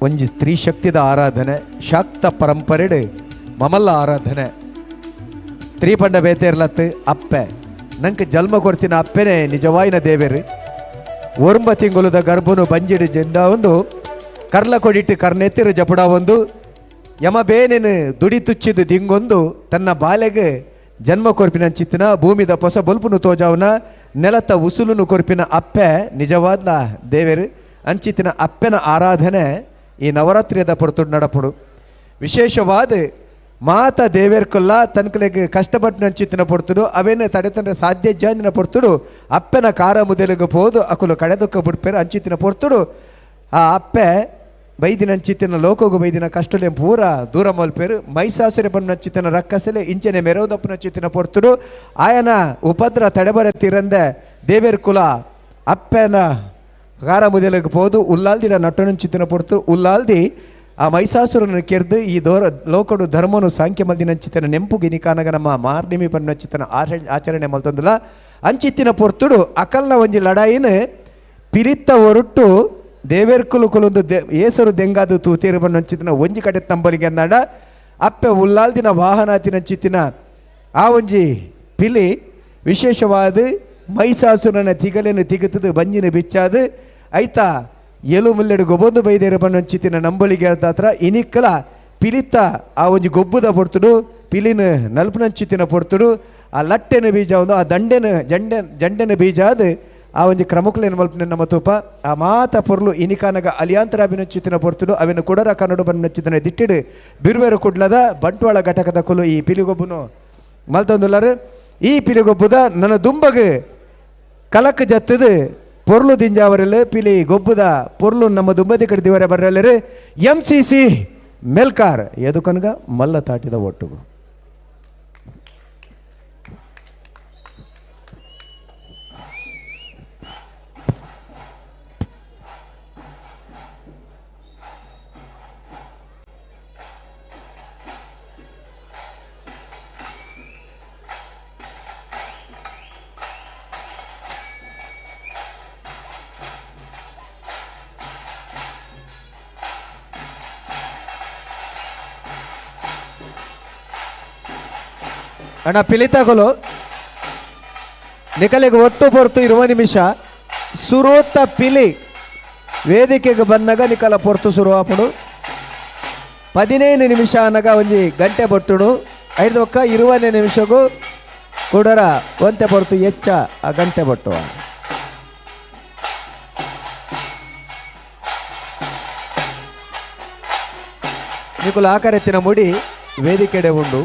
Speaker 1: ಒಂಜಿ ಸ್ತ್ರೀ ಶಕ್ತಿದ ಆರಾಧನೆ, ಶಾಕ್ತ ಪರಂಪರೆಡ್ ಮಮಲ್ಲ ಆರಾಧನೆ. ಸ್ತ್ರೀ ಪಂಡ ಬೇತೇರ್ಲತ್ತು ಅಪ್ಪೆ ನಂಗೆ ಜನ್ಮ ಕೊಡ್ತಿನ ಅಪ್ಪೆನೆ ನಿಜವಾಯಿನ ದೇವೇರು. ಒರ್ಂಬ ತಿಂಗುಲದ ಗರ್ಭನು ಬಂಜಿಡು ಜೆಂದ ಒಂದು ಕರ್ಲ ಕೊಡಿಟ್ಟು ಕರ್ನೆತ್ತಿರು ಜಪುಡ ಒಂದು ಯಮ ಬೇನೇನು ದುಡಿ ತುಚ್ಚಿದು ದಿಂಗೊಂದು ತನ್ನ ಬಾಲೆಗೆ ಜನ್ಮ ಕೊರ್ಪಿನ ಚಿತ್ತಿನ ಭೂಮಿದ ಪೊಸ ಬೊಲ್ಪುನು ತೋಜಾವನ ನೆಲತ್ತ ಉಸುಲುನು ಕೊರ್ಪಿನ ಅಪ್ಪೆ ನಿಜವಾದ್ಲ ದೇವೇರು. ಅಂಚಿತ್ತಿನ ಅಪ್ಪೆನ ಆರಾಧನೆ ಈ ನವರಾತ್ರಿಯದ ಪೊರ್ತುಡು ನಡಪುಡು. ವಿಶೇಷವಾದ ಮಾತ ದೇವೇರ್ಕೊಲ್ಲ ತನ್ಕಲೆಗ್ ಕಷ್ಟಪಟ್ಟು ನಂಚಿತ್ತಿನ ಪೊರ್ತುಡು ಅವೇನೆ ತಡೆತಂದ್ರೆ ಸಾಧ್ಯ ಜಾಂದಿನ ಪೊರ್ತುಡು ಅಪ್ಪೆನ ಕಾರ ಮುದೆಲಿಗೆ ಪೋದು ಅಕುಲು ಕಡೆದೊಕ್ಕ ಬುಡ್ಪೇರು. ಅಂಚಿತ್ತಿನ ಪೊರ್ತುಡು ಆ ಅಪ್ಪೆ ಬೈದಿನ ಅಂಚಿತ್ತಿನ ಲೋಕೋಗು ಬೈದಿನ ಕಷ್ಟಲೆ ಪೂರ ದೂರ ಮಲ್ಪೇರು. ಮೈಸಾಸುರೆ ಬಣ್ಣ ನಂಚಿತ್ತಿನ ರಕ್ಕಸಲೆ ಇಂಚನೆ ಮೆರವದಪ್ಪನ ಚಿತ್ತಿನ ಪೊರ್ತುಡು ಆಯನ ಉಪದ್ರ ತಡೆಬರ ತಿರಂದೆ ದೇವೇರ್ ಕುಲ ಅಪ್ಪೆನ ಕಾರ ಮುದೆಲಿಗೆ ಪೋದು ಉಲ್ಲಾಲ್ದಿನ ನಟನಂಚಿತ್ತಿನ ಪೊರ್ತು ಉಲ್ಲಾಲ್ದಿ ಆ ಮೈಸಾಸುರನ ಕೆರ್ದು ಈ ದೋರ ಲೋಕಡು ಧರ್ಮನು ಸಾಂಖ್ಯ ಮಲ್ದಿನ ಅಂಚಿತನ ನೆಂಪು ಗಿನಿಕಾನಗ ನಮ್ಮ ಮಾರ್ನಿಮಿ ಪನ್ನಚಿತನ ಆಚರಣೆ ಮಲ್ತಂದಿಲ್ಲ. ಅಂಚಿತ್ತಿನ ಪೊರ್ತುಡು ಅಕಲ್ನ ಒಂಜಿ ಲಡಾಯಿನ ಪಿರಿತ್ತ ಒರುಟ್ಟು ದೇವೇರ್ಕುಲು ಕುಲೊಂದು ಏಸರು ದೆಂಗಾದು ತೂತೇರು ಬಣ್ಣಂಚಿತ್ತಿನ ಒಂಜಿ ಕಡೆ ತಂಬಲಿಗೆ ಅಂದಾಡ ಅಪ್ಪೆ ಉಲ್ಲಾಲ್ದಿನ ವಾಹನಾತಿನಂಚಿತ್ತಿನ ಆ ಒಂಜಿ ಪಿಲಿ ವಿಶೇಷವಾದ ಮೈಸಾಸುರನ ತಿಗಲೆನು ತಿಗುತ್ತದು ಬಂಜಿನ ಬಿಚ್ಚಾದು ಐತಾ ಎಲು ಮುಲ್ಲೆಡು ಗೊಬ್ಬೊಂದು ಬೈದೇರು ಬಣ್ಣಂಚಿತ್ತಿನ ನಂಬಳಿಗೆ ಹೇಳ್ತಾತ್ರ ಇನಿಕ್ಕಲ ಪಿಲಿತ್ತ ಆ ಒಂಜಿ ಗೊಬ್ಬುದ ಪೊರ್ತುಡು ಪಿಲಿನ ನಲ್ಪುನಂಚಿತ್ತಿನ ಪೊರ್ತುಡು ಆ ಲಟ್ಟೆನ ಬೀಜ ಒಂದು ಆ ದಂಡೆನ ಜಂಡೆ ಜಂಡೆನ ಬೀಜ ಅದು ಆ ಒಂಜಿ ಕ್ರಮಕುಲೇನು ಮಲ್ಪನೆ ನಮ್ಮ ತೂಪ ಆ ಮಾತ ಪೊರ್ಲು ಇನಿಕಾನಗ ಅಲಿಯಾಂತರ ಅಭಿನಚ್ಚಿತ್ತಿನ ಪೊರ್ತುಡು ಅವಿನ ಕುಡರ ಕನ್ನಡ ಬನ್ನಚ್ಚಿತನ ದಿಟ್ಟಿಡು ಬಿರುವೆರು ಕುಡ್ಲದ ಬಂಟ್ವಾಳ ಘಟಕದ ಕುಲು ಈ ಪಿಲಿಗೊಬ್ಬನು ಮಲ್ತೊಂದುಲ್ಲರು. ಈ ಪಿಲಿಗೊಬ್ಬುದ ನನ್ನ ದುಂಬಗು ಕಲಕ್ ಜತ್ತದು ಪೊರ್ಲು ದಿಂಜಾವರೆಲ್ಲ ಪಿಲಿ ಗೊಬ್ಬುದ ಪೊರ್ಲು ನಮ್ಮ ದುಂಬದಿ ಕಡೆ ದಿವರೆ ಬರ್ರಲ್ಲರು ಎಂ ಸಿ ಸಿ ಮೆಲ್ಕಾರ್ ಎದು ಕನ್ಗ ಮಲ್ಲ ತಾಟಿದ ಒಟ್ಟುಗು. ಅಣ್ಣ ಪಿಲಿತಗುಲು ನಿಕಲಿಗೆ ಒಟ್ಟು ಪೊರ್ತು 20 ನಿಮಿಷ. ಸುರೂತ ಪಿಲಿ ವೇದಿಕೆಗೆ ಬಂದಾಗ ನಿಕಲ ಪೊರ್ತು ಸುರುವಾಪುಡು. 15 ನಿಮಿಷ ಅನ್ನಗ ಒಂಜಿ ಗಂಟೆ ಬೊಟ್ಟುಡು. ಐದು ಒಕ್ಕ 20 ನಿಮಿಷಗೂ ಕೂಡರ ಒಂತೆ ಪೊರ್ತು ಹೆಚ್ಚ ಆ ಗಂಟೆ ಬೊಟ್ಟುವ. ನಿಕುಲು ಆಕರೆತ್ತಿನ ಮುಡಿ ವೇದಿಕೆಡೆ ಉಂಡು.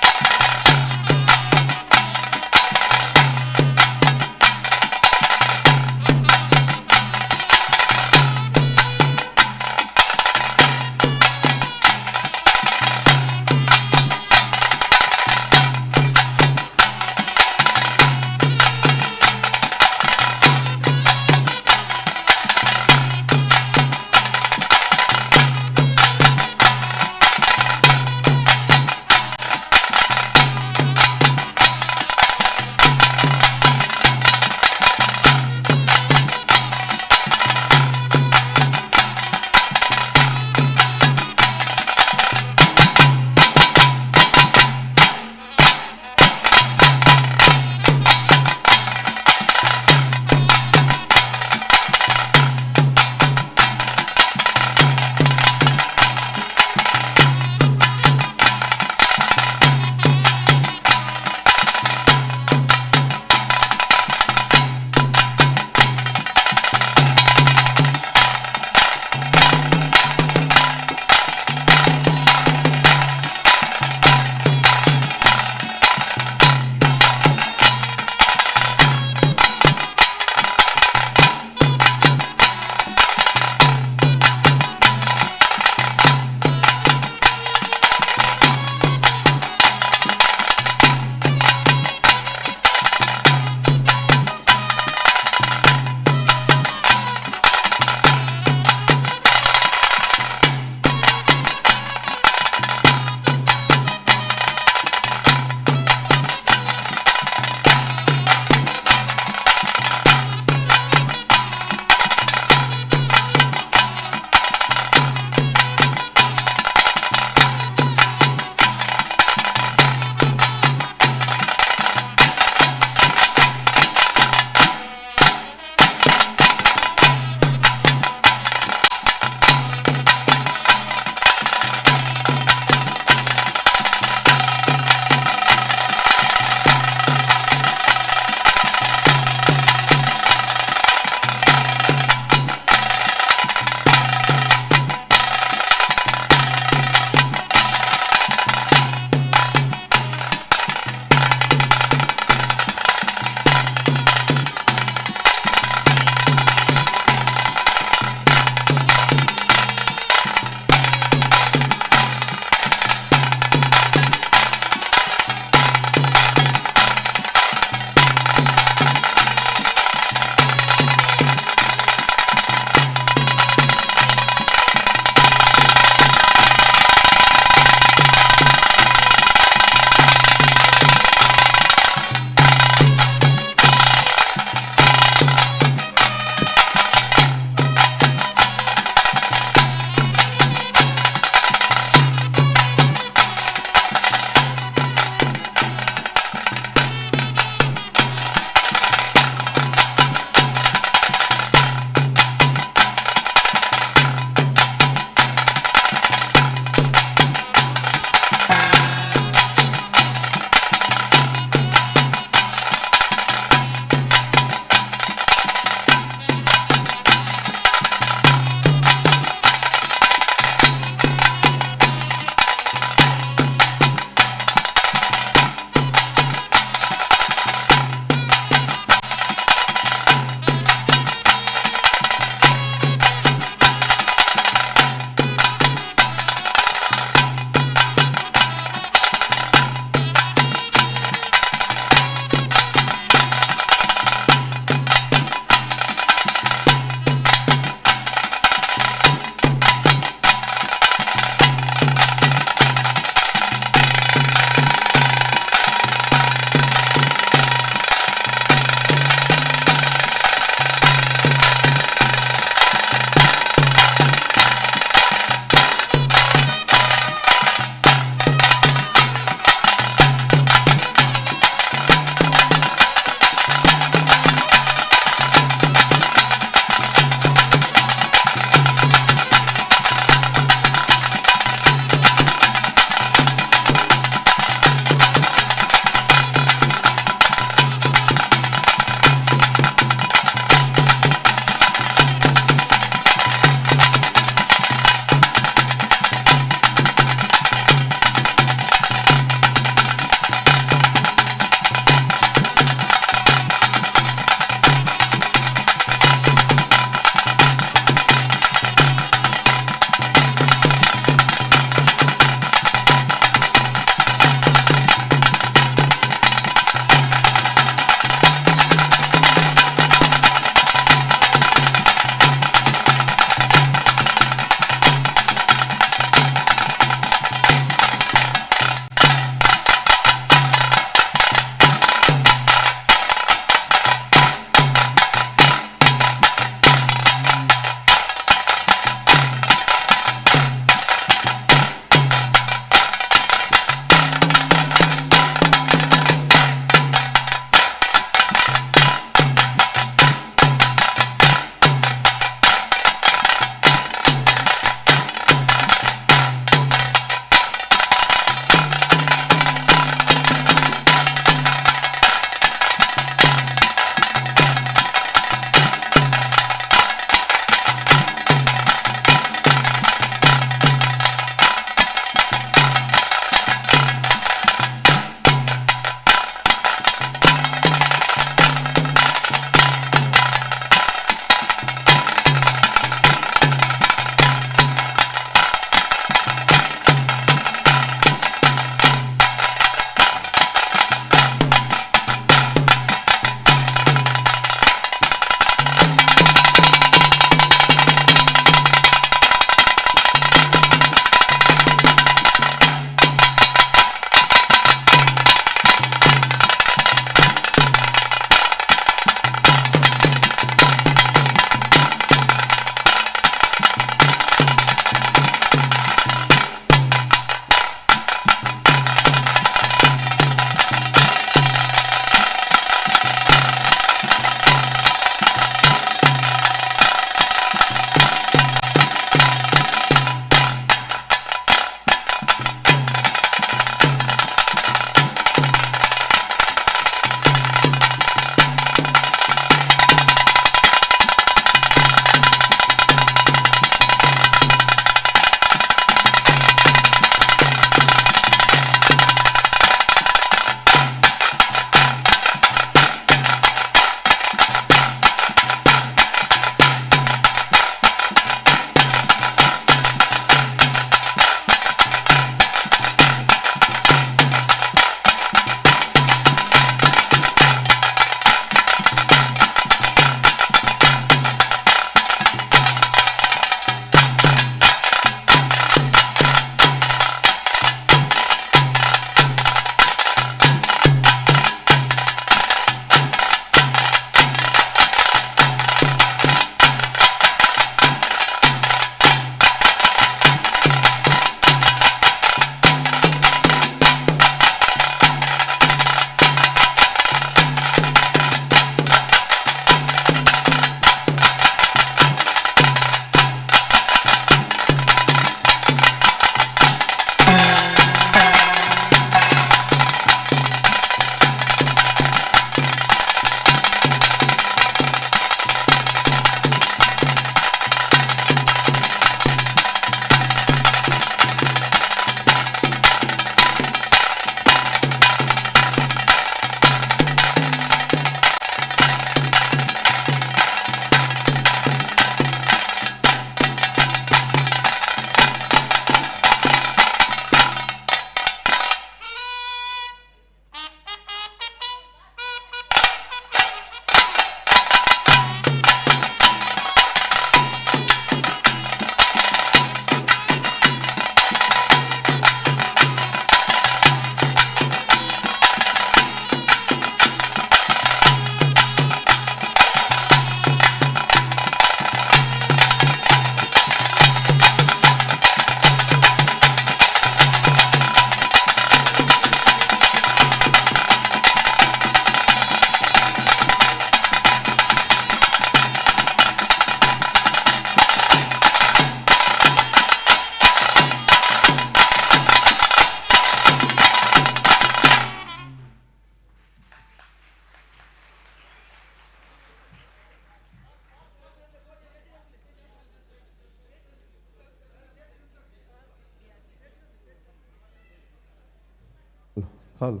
Speaker 1: ಹೌದು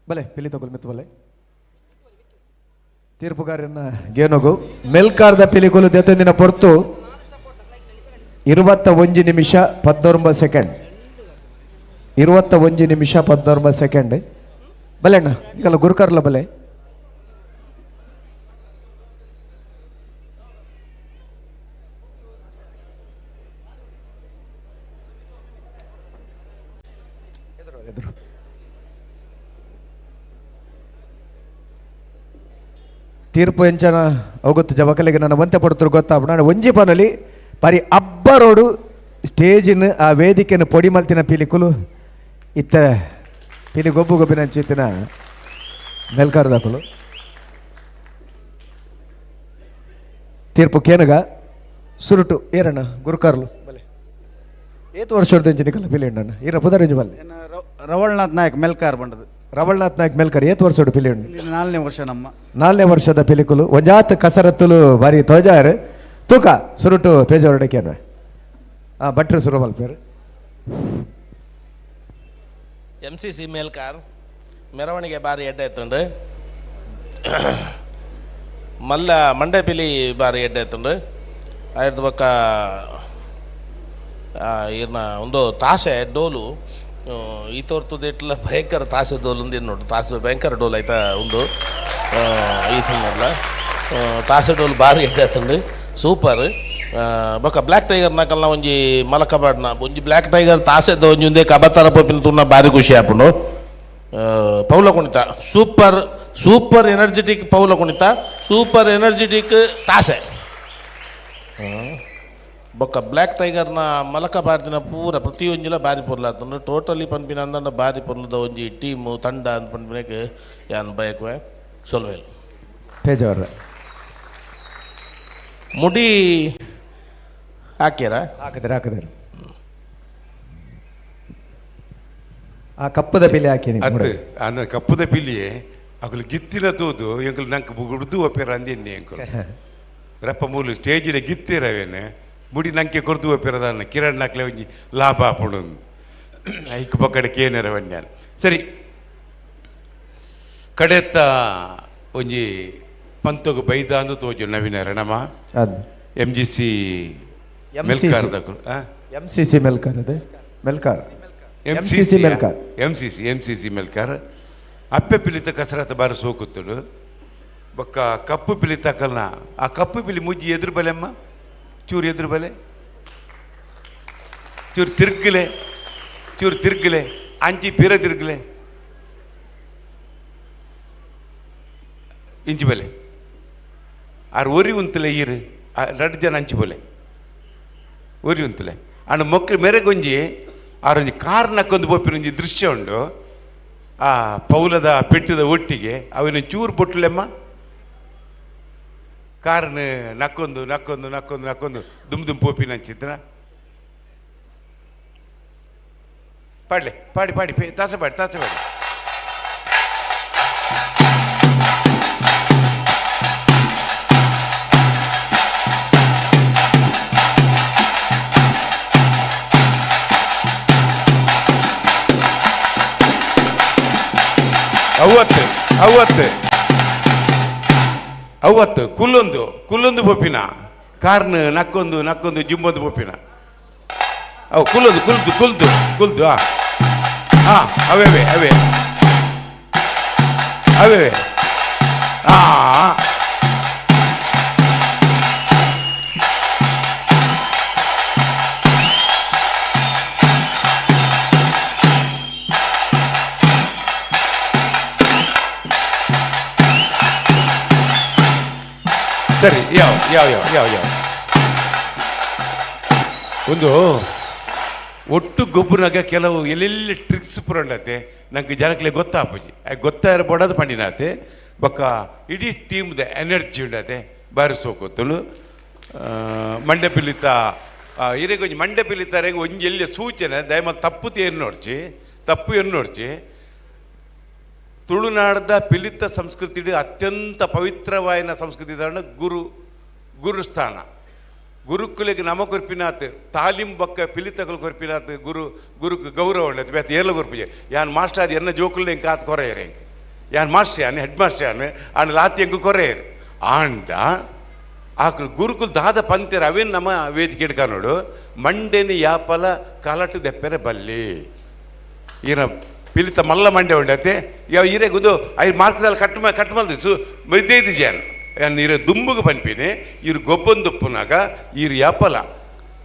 Speaker 1: ಬಲೆ ಪಿಲಿ ತಗೊಲ್ ಮಿತ್ತು ಬಲೆ ತೀರ್ಪುಗಾರನ್ನ ಗೇನೋಗು ಮೆಲ್ಕಾರ್ದ ಪಿಲಿಕುಲು ದೇತೊಂದಿನ ಪೊರ್ತು 21 ನಿಮಿಷ 19 ಸೆಕೆಂಡ್. 21 ನಿಮಿಷ 19 ಸೆಕೆಂಡ್. ಬಲೆ ಅಣ್ಣ ಈಗಲ್ಲ ಗುರುಕರ್ಲ ಬಲೆ. ಎದುರು ತೀರ್ಪು ಎಂಚನ ಹೋಗುತ್ತೆ ಜವಕಲಿಗೆ ನನ್ನ ಒಂತೆ ಪಡ್ತರು ಗೊತ್ತಾಪ. ನಾನು ಒಂಜಿ ಪನಲಿ ಬಾರಿ ಅಬ್ಬ ರೋಡು ಸ್ಟೇಜಿನ ಆ ವೇದಿಕೆನ ಪೊಡಿ ಮಲ್ತಿನ ಪಿಲಿಕುಲು ಇತ್ತ ಪಿಲಿ ಗೊಬ್ಬು ಗೊಬ್ಬಿನ ಅಂಚಿತ್ತಿನ ಮೇಲ್ಕಾರದಾಕುಲು. ತೀರ್ಪು ಕೇನಗ ಸುರುಟು ಏರಣ್ಣ ಗುರುಕಾರ್ಲು ಬಲೆ ಏತು ವರ್ಷ ಹೊಡ್ದು ಪಿಲಿ ಅಣ್ಣ ಈರ ಪುದರಿಂಜು ಬಲ್ಲೆ.
Speaker 12: ರವಳ್ನಾಥ್ ನಾಯಕ್ ಮೆಲ್ಕಾರ್ ಬಂಡದು.
Speaker 1: ರವಳ್ನಾಥ್ ನಾಯಕ್ ಮೆಲ್ಕಾರ್ ಏತು ವರ್ಷ ಪಿಲಿ ಉಂಡು?
Speaker 12: 4ನೇ ವರ್ಷ ನಮ್ಮ.
Speaker 1: 4ನೇ ವರ್ಷದ ಪಿಲಿಕುಲು ಒಂಜಾತ್ ಕಸರತ್ತುಲು ಬಾರಿ ತೋಜಾರು ತೂಕ ಸುರುಟು ತೇಜವರಡಕೇನ ಆ ಭಟ್ರು ಸುರು ಮಲ್ಪೇರು.
Speaker 3: M C C Melkar ಮೆರವಣಿಗೆ ಬಾರಿ ಎಡ್ಡೆ ಎತ್ತುಂಡು. ಮಲ್ಲ ಮಂಡೆ ಪಿಲಿ ಬಾರಿ ಎಡ್ಡೆ ಎತ್ತುಂಡು. ಆಯ್ತು ಬೊಕ್ಕ ಇರ್ನ ಒಂದು ತಾಸೆ ಡೋಲು ಈ ತೋರ್ತದ ಭಯಂಕರ ತಾಸೆ ಡೋಲು ಒಂದು ನೋಡು ತಾಸೆ ಭಯಂಕರ ಡೋಲ್ ಆಯ್ತಾ ಒಂದು ಈ ಫಿಲ್ಮಲ್ಲ ತಾಸೆ ಡೋಲು ಬಾರಿ ಎಡ್ಡೆ ಎತ್ತುಂಡು ಸೂಪರ್. ಬೊಕ್ಕ ಬ್ಲ್ಯಾಕ್ ಟೈಗರ್ ನಕಲ್ನ ಒಂಜಿ ಮಲಕಬಾಡ್ನ ಒಂಜಿ ಬ್ಲ್ಯಾಕ್ ಟೈಗರ್ ತಾಸೆದ ಒಂಜಿ ಒಂದೇ ಕಬತಾರ ಪೋಪಿನ ತುನ್ನ ಬಾರಿ ಖುಷಿ ಆಪುಂಡು. ಪೌಲ ಕುಣಿತ super super energetic ಪೌಲ ಕುಣಿತ ಸೂಪರ್ ಎನರ್ಜೆಟಿಕ್ ತಾಸೆ. ಬೊಕ್ಕ ಬ್ಲ್ಯಾಕ್ ಟೈಗರ್ನ ಮಲಕ ಬಾರ್ದಿನ ಪೂರ ಪ್ರತಿಯೊಂಜಿಲ ಬಾರಿ ಪೊರ್ಲಾತುಂಡು. ಟೋಟಲಿ ಪನ್ಪಿನ ಅಂದಂಡ ಬಾರಿ ಪೊರ್ಲುದ ಒಂಜಿ ಟೀಮು ತಂಡ ಅಂತ ಪನ್ಪಿನಕ್ಕೆ ಯಾನ್ ಬಯಕುವೆ ಸೊಲ್ವೇಲ್.
Speaker 1: ತೇಜವರ
Speaker 3: ಮುಡಿ ಹಾಕ್ಯಾರ?
Speaker 1: ಹಾಕಿದ್ರೆ ಹಾಕಿದ್ರೆ ಆ ಕಪ್ಪದ ಪಿಲಿ ಹಾಕಿ.
Speaker 4: ಅತ್ತು ಅಂದ ಕಪ್ಪದ ಪಿಲಿಯೇ ಅಕಲು ಗಿತ್ತಿನ ತೋದು ಎಂಕಲು ನಂಗೆ ಬುಗುಡ್ದು ಒಪ್ಪೇರ ಅಂದಿನ್ನಿ ಎಂಕಲು ರಪ್ಪ ಮೂಲು ಸ್ಟೇಜಿನ ಗಿತ್ತಿರವೇನೆ ಮುಡಿ ನಂಗೆ ಕೊರ್ದು ಒಪ್ಪೇರದಾನ ಕಿರಣ್ ನಾಕ್ಲೆ ಒಂಜಿ ಲಾಭ ಆಪುಂಡು ಐಕ್ ಪಕ್ಕಡೆ ಕೇನೆರವನ್ಯಾನ. ಸರಿ ಕಡೆತ್ತ ಒಂಜಿ ಪಂತೊಗು ಬೈದಾಂದು ತೋಜು ನವೀನ ರಣಮ M G C Melkar
Speaker 1: M C C Melkar ಅದೇ Melkar M C C Melkar
Speaker 4: M C C M C C Melkar ಅಪ್ಪೆ ಪಿಲಿತ ಕಸರತ್ ಬಾರಿ ಸೋಕುತ್ತಡು. ಬೊಕ್ಕ ಕಪ್ಪು ಪಿಲಿತ ಕಲ್ನ ಆ ಕಪ್ಪು ಪಿಲಿ ಮುಜ್ಜಿ ಎದುರು ಬಲೆಮ್ಮ ಚೂರು ಎದುರು ಬಲೆ ಚೂರು ತಿರ್ಗಲೆ ಚೂರು ತಿರ್ಗಲೆ ಅಂಚಿ ಪಿರ ತಿರ್ಗಲೆ ಇಂಚಿ ಬಲೆ ಆರು ಒರಿ ಉಂತಲೆ ಈರು ರಡ್ಡು ಜನ ಅಂಚಿ ಬಲೆ ಒರಿ ಉಂತಲೆ ಅಂಡ್ ಮೊಕ್ಕ ಮೆರೆಗೊಂಜಿ ಆರೊಂಜಿ ಕಾರ್ ನಕ್ಕೊಂದು ಪೋಪಿನ ಒಂಜಿ ದೃಶ್ಯ ಉಂಡು. ಆ ಪೌಲದ ಪೆಟ್ಟದ ಒಟ್ಟಿಗೆ ಅವಿನ ಚೂರು ಬೊಟ್ಟುಲೆಮ್ಮ ಕಾರ್ನ ನಕ್ಕೊಂದು ನಕ್ಕೊಂದು ನಕ್ಕೊಂದು ನಕ್ಕೊಂದು ದುಮ್ ದುಮ್ ಪೋಪಿನ ಅಂಚಿತ್ರ ಪಾಡ್ಲೆ ಪಾಡಿ ಪಾಡಿ ತಾಸೆ ಪಾಡಿ ತಾಸೆ ಪಾಡಿ. ಅವತ್ತು ಅವತ್ತು ಅವತ್ತು ಕುಲ್ಲೊಂದು ಕುಲ್ಲೊಂದು ಪೊಪ್ಪಿನ ಕಾರ್ನ್ ನಕ್ಕೊಂದು ನಕ್ಕೊಂದು ಜಿಂಬೊಂದು ಪೊಪ್ಪಿನ ಅವು ಕುಲ್ಲೊಂದು ಕುಲ್ದು ಕುಲ್ದು ಕುಲ್ದು ಹಾಂ ಹಾಂ ಅವೇ ಅವೇ ಅವೇ ಅವೇ ಹಾಂ ಸರಿ ಯಾವ ಯಾವ ಯಾವ ಯಾವ ಯಾವ ಒಂದು ಒಟ್ಟು ಗೊಬ್ಬರನಾಗ ಕೆಲವು ಎಲ್ಲೆಲ್ಲಿ ಟ್ರಿಕ್ಸ್ ಪುರಂಡತೆ ನಂಗೆ ಜನಕ್ಕೆ ಗೊತ್ತಾಪುಜಿ ಗೊತ್ತಾಯಿರಬೋಡದು ಪಂಡಿನಾತೆ ಬೊಕ್ಕ ಇಡೀ ಟೀಮ್ದ ಎನರ್ಜಿ ಉಂಡತೆ ಬಾರಿ ಸೋಕೊತ್ತಲು ಮಂಡೆ ಪಿಲಿತ ಇರೆಗ್ ಒಂಜಿ ಮಂಡೆ ಪಿಲಿತಾರೆಗ್ ಒಂಜಿ ಎಲ್ಲಿ ಸೂಚನೆ ದಯಮಾಲ್ ತಪ್ಪು ಏನು ನೋಡ್ಚಿ ತಪ್ಪು ಏನು ನೋಡ್ಚಿ. ತುಳುನಾಡದ ಪಿಲಿತ ಸಂಸ್ಕೃತಿ ಅತ್ಯಂತ ಪವಿತ್ರವಾಯಿನ ಸಂಸ್ಕೃತಿ ಗುರು ಗುರುಸ್ಥಾನ ಗುರುಕುಲೆಗ್ ನಮ ಕೊರ್ಪಿನಾತ್ ತಾಲೀಮ್ ಬೊಕ್ಕ ಪಿಲಿತಕುಲು ಕೊರ್ಪಿನಾತ್ ಗುರು ಗುರುಕ್ ಗೌರವ ಉಂಡು ಬೇತೆ ಏರ್ಲ ಕೊರ್ಪಿಜೆ. ಯಾನ್ ಮಾಸ್ಟರ್ ಆದ್ ಎನ್ನ ಜೋಕುಲು ಎಂಕ್ ಆತ್ ಕೊರೆಯೆರ್ ಎಂಕ್. ಯಾನ್ ಮಾಸ್ಟರ್ ಯಾನ್ ಹೆಡ್ ಮಾಸ್ಟರ್ ಯಾನ್ ಆಂಡ ಲಾತಿ ಎಂಕ್ ಕೊರೆಯೆರ್. ಆಂಡ ಆಕುಲು ಗುರುಕುಲು ದಾದ ಪಂತೆರ್ ಅವೇನು ನಮ್ಮ ವೇದಿಕೆ ನೋಡು ಮಂಡೆನಿ ಯಾಪಲ ಕಲಟು ದೆಪ್ಪೆರೆ ಬಲ್ಲಿ. ಈನ ಪಿಲಿತ ಮಲ್ಲ ಮಂಡೆ ಉಂಡತೆ ಯಾವ ಈರೆ ಗುಂದು I ಮಾರ್ಕದಲ್ಲಿ ಕಟ್ ಕಟ್ ಮಲ್ದಿ ಸು ಮೈದೇದಿ ಜಾನ್ ಯಾನ್ ಈರೆ ದುಂಬುಗು ಪನ್ಪಿನಿ ಇರು ಗೊಬ್ಬೊಂದುಪ್ಪುನಾಗ ಈರು ಯಾಪಲ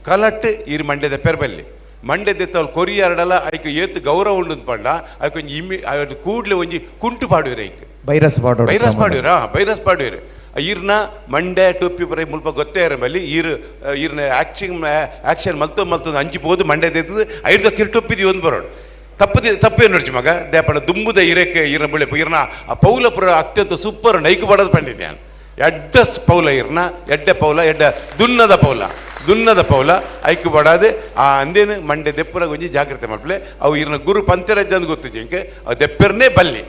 Speaker 4: ಕಲಟ್ ಈರು ಮಂಡೆ ದೆಪ್ಪೆರೆ ಬಲ್ಲಿ. ಮಂಡೆ ದೆತ್ತವಳು ಕೊರಿಯಾರಡಲ ಐಕ್ ಏತು ಗೌರವ ಉಂಡು ಪಂಡ ಐಕ್ ಒಂಜಿ ಇಮ್ಮಿ ಕೂಡ್ಲೆ ಒಂಜಿ ಕುಂಟು ಪಾಡುವೆರ್ ಐಕ್
Speaker 1: ಬೈರಸ್ ಪಾಡೋಡು
Speaker 4: ಬೈರಸ್ ಪಾಡುವೆರಾ ಬೈರಸ್ ಪಾಡುವೆರ್. ಈರ್ನ ಮಂಡೆ ಟೊಪ್ಪಿ ಪರ ಮುಲ್ಪ ಗೊತ್ತೇ ಬಲ್ಲಿ ಈರು ಈರ್ನ ಆ್ಯಕ್ಟಿಂಗ್ ಆ್ಯಕ್ಷನ್ ಮಲ್ತೊ ಮಲ್ತೊಂದು ಅಂಚಿ ಪೋದು ಮಂಡೆ ದೆತ್ತದು ಐರ್ದ ಕಿರಿಟೊಪ್ಪಿದಿ ಒಂದು ಬರೋಡು ತಪ್ಪದಿ ತಪ್ಪೇನು ನೋಡ್ಚಿ ಮಗ ದೇಪಣ ದುಂಬುದ ಇರಕ್ಕೆ ಈರ್ನ ಬುಳೆಪು ಈರ್ನ ಆ ಪೌಲಪುರ ಅತ್ಯಂತ ಸೂಪರ್ ನೈಕು ಬಡೋದು ಪಂಡಿದ್ದೆ ನಾನು. ಎಡ್ಡ ಪೌಲ ಈರ್ನ ಎಡ್ಡೆ ಪೌಲ ಎಡ್ಡ ದುನ್ನದ ಪೌಲ ದುನ್ನದ ಪೌಲ ಐಕು ಬಡಾದೆ ಆ ಅಂದೇನು ಮಂಡೆ ದೆಪ್ಪುರ ಒಂಜಿ ಜಾಗ್ರತೆ ಮಲ್ಪಲೆ ಅವು ಈರ್ನ ಗುರು ಪಂತೆರಜ್ಜ ಅಂದ್ ಗೊತ್ತು ಜಿಂಕೆ ಅವು ದೆಪ್ಪೆರ್ನೇ ಬಲ್ಲಿ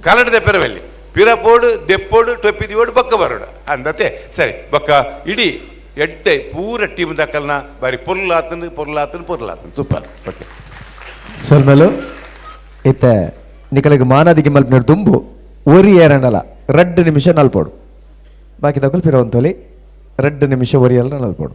Speaker 4: ಕಲಡ್ ದೆಪ್ಪೆರ ಬಲ್ಲಿ ಪಿರಪೋಡು ದೆಪ್ಪೋಡು ಟೊಪ್ಪಿದಿಯೋಡು ಬೊಕ್ಕ ಬರೋಡು ಅಂದತೆ ಸರಿ ಬೊಕ್ಕ ಇಡೀ ಎಡ್ಡೆ ಪೂರ ಟೀಮ್ ದಕ್ಕಲ್ನ ಬಾರಿ ಪೊರ್ಲಾತನು ಪೊರ್ಲಾತನು ಪೊರ್ಲಾತನು ಸೂಪರ್ ಓಕೆ.
Speaker 1: ಸೊಲ್ಮೆಲು ಇತ್ತೆ ನಿಕಲಿಗೆ ಮಾನಾದಿಗೆ ಮಲ್ಪಿನ ದುಂಬು ಒರಿ ಏರಣ್ಣಲ 2 ನಿಮಿಷ ನಲ್ಪೋಡು ಬಾಕಿ ದಕ್ಕಲು ಪಿರವಂತೋಲಿ 2 ನಿಮಿಷ ಒರಿಯಲ್ಲ ನಲ್ಪೋಡು.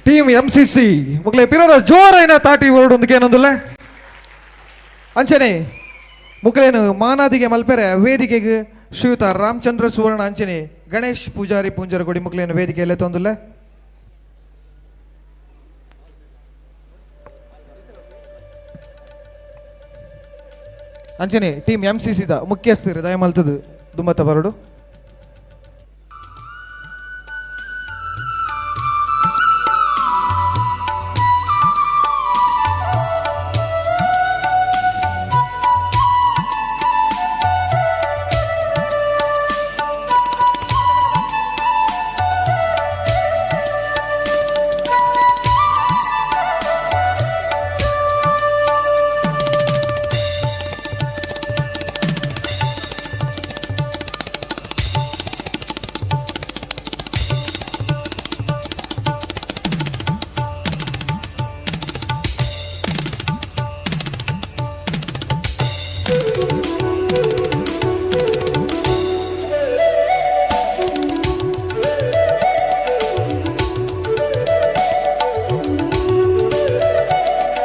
Speaker 7: ಟೀಮ್ ಎಂ ಸಿ ಸಿ ಮುಕ್ಲೆ ಪಿರರ ಜೋರೈನ ತಾಟಿ ಓಡೊಂದಕ್ಕೇನೊಂದುಲ್ಲೆ ಅಂಚನೆ ಮುಕ್ಲೇನು ಮಾನಾದಿಗೆ ಮಲ್ಪೆರೆ ವೇದಿಕೆಗೆ ಶ್ರೀಯುತ ರಾಮಚಂದ್ರ ಸುವರ್ಣ ಅಂಚನೆ ಗಣೇಶ್ ಪೂಜಾರಿ ಪೂಂಜರಗುಡಿ ಮುಕ್ಲೇನು ವೇದಿಕೆಯಲ್ಲೇ ತೊಂದುಲ್ಲೆ. ಅಂಚನೆ ಟೀಮ್ ಎಂ ಸಿ ಸಿದ ಮುಖ್ಯಸ್ಥರು ದಯಮಲ್ತದು ದುಮ್ಮತ್ತ ಬರಡು.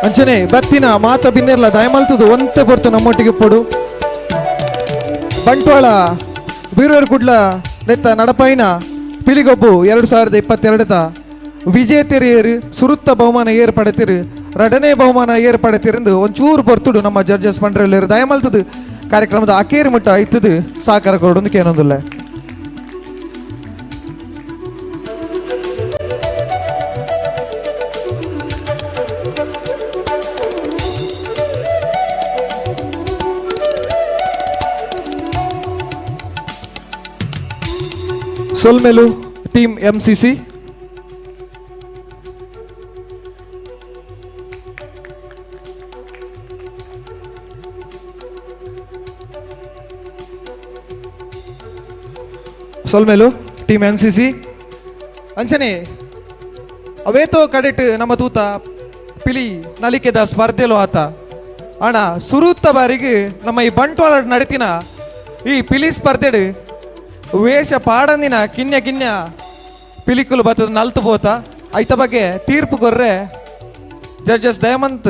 Speaker 7: ಅಂಚನೆ ಬತ್ತಿನ ಮಾತ ಬಿನ್ನೆರ್ಲ ದಯಮಲ್ತದು ಒಂತೆ ಪೊರ್ತು ನಮ್ಮೊಟ್ಟಿಗೆ ಪೊಡು. ಬಂಟ್ವಾಳ ಬೀರೂರು ಕುಡ್ಲ ನೆತ್ತ ನಡಪೈನ ಪಿಲಿಗೊಬ್ಬು 2022 ವಿಜೇತರಿಯರು ಸುರುತ್ತ ಬಹುಮಾನ ಏರ್ಪಡೆತಿರು, ರಡನೇ ಬಹುಮಾನ ಏರ್ಪಡೆತಿರಂದು ಒಂಚೂರು ಪೊರ್ತುಡು ನಮ್ಮ ಜಡ್ಜಸ್ ಪಂಡ್ರೆಲ್ಲೇರು ದಯಮಲ್ತದು ಕಾರ್ಯಕ್ರಮದ ಅಕೇರಿ ಮುಟ್ಟ ಇತ್ತದು ಸಹಕಾರ ಕೊಡೊಂದು ಕೇನೊಂದುಲ್ಲ. ಸೊಲ್ಮೆಲು team M C C. ಸೊಲ್ಮೆಲು team N C C. ಅಂಚನೆ ಅವೇತೋ ಕಡೆಟ್ ನಮ್ಮ ತೂತ ಪಿಲಿ ನಲಿಕೆದ ಸ್ಪರ್ಧೆಲು ಆತ ಅಣ್ಣ ಸುರುತ್ತ ಬಾರಿಗೆ ನಮ್ಮ ಈ ಬಂಟ್ವಾಳ ನಡತಿನ ಈ ಪಿಲಿ ಸ್ಪರ್ಧೆಡು ವೇಷ ಪಾಡಂದಿನ ಕಿನ್ಯ ಕಿನ್ಯ ಪಿಲಿಕುಲು ಬತ್ತದ ನಲ್ತು ಪೋತ. ಐತ ಬಗ್ಗೆ ತೀರ್ಪು ಕೊರ್ರೆ ಜಡ್ಜಸ್ ದಯಮಂತ್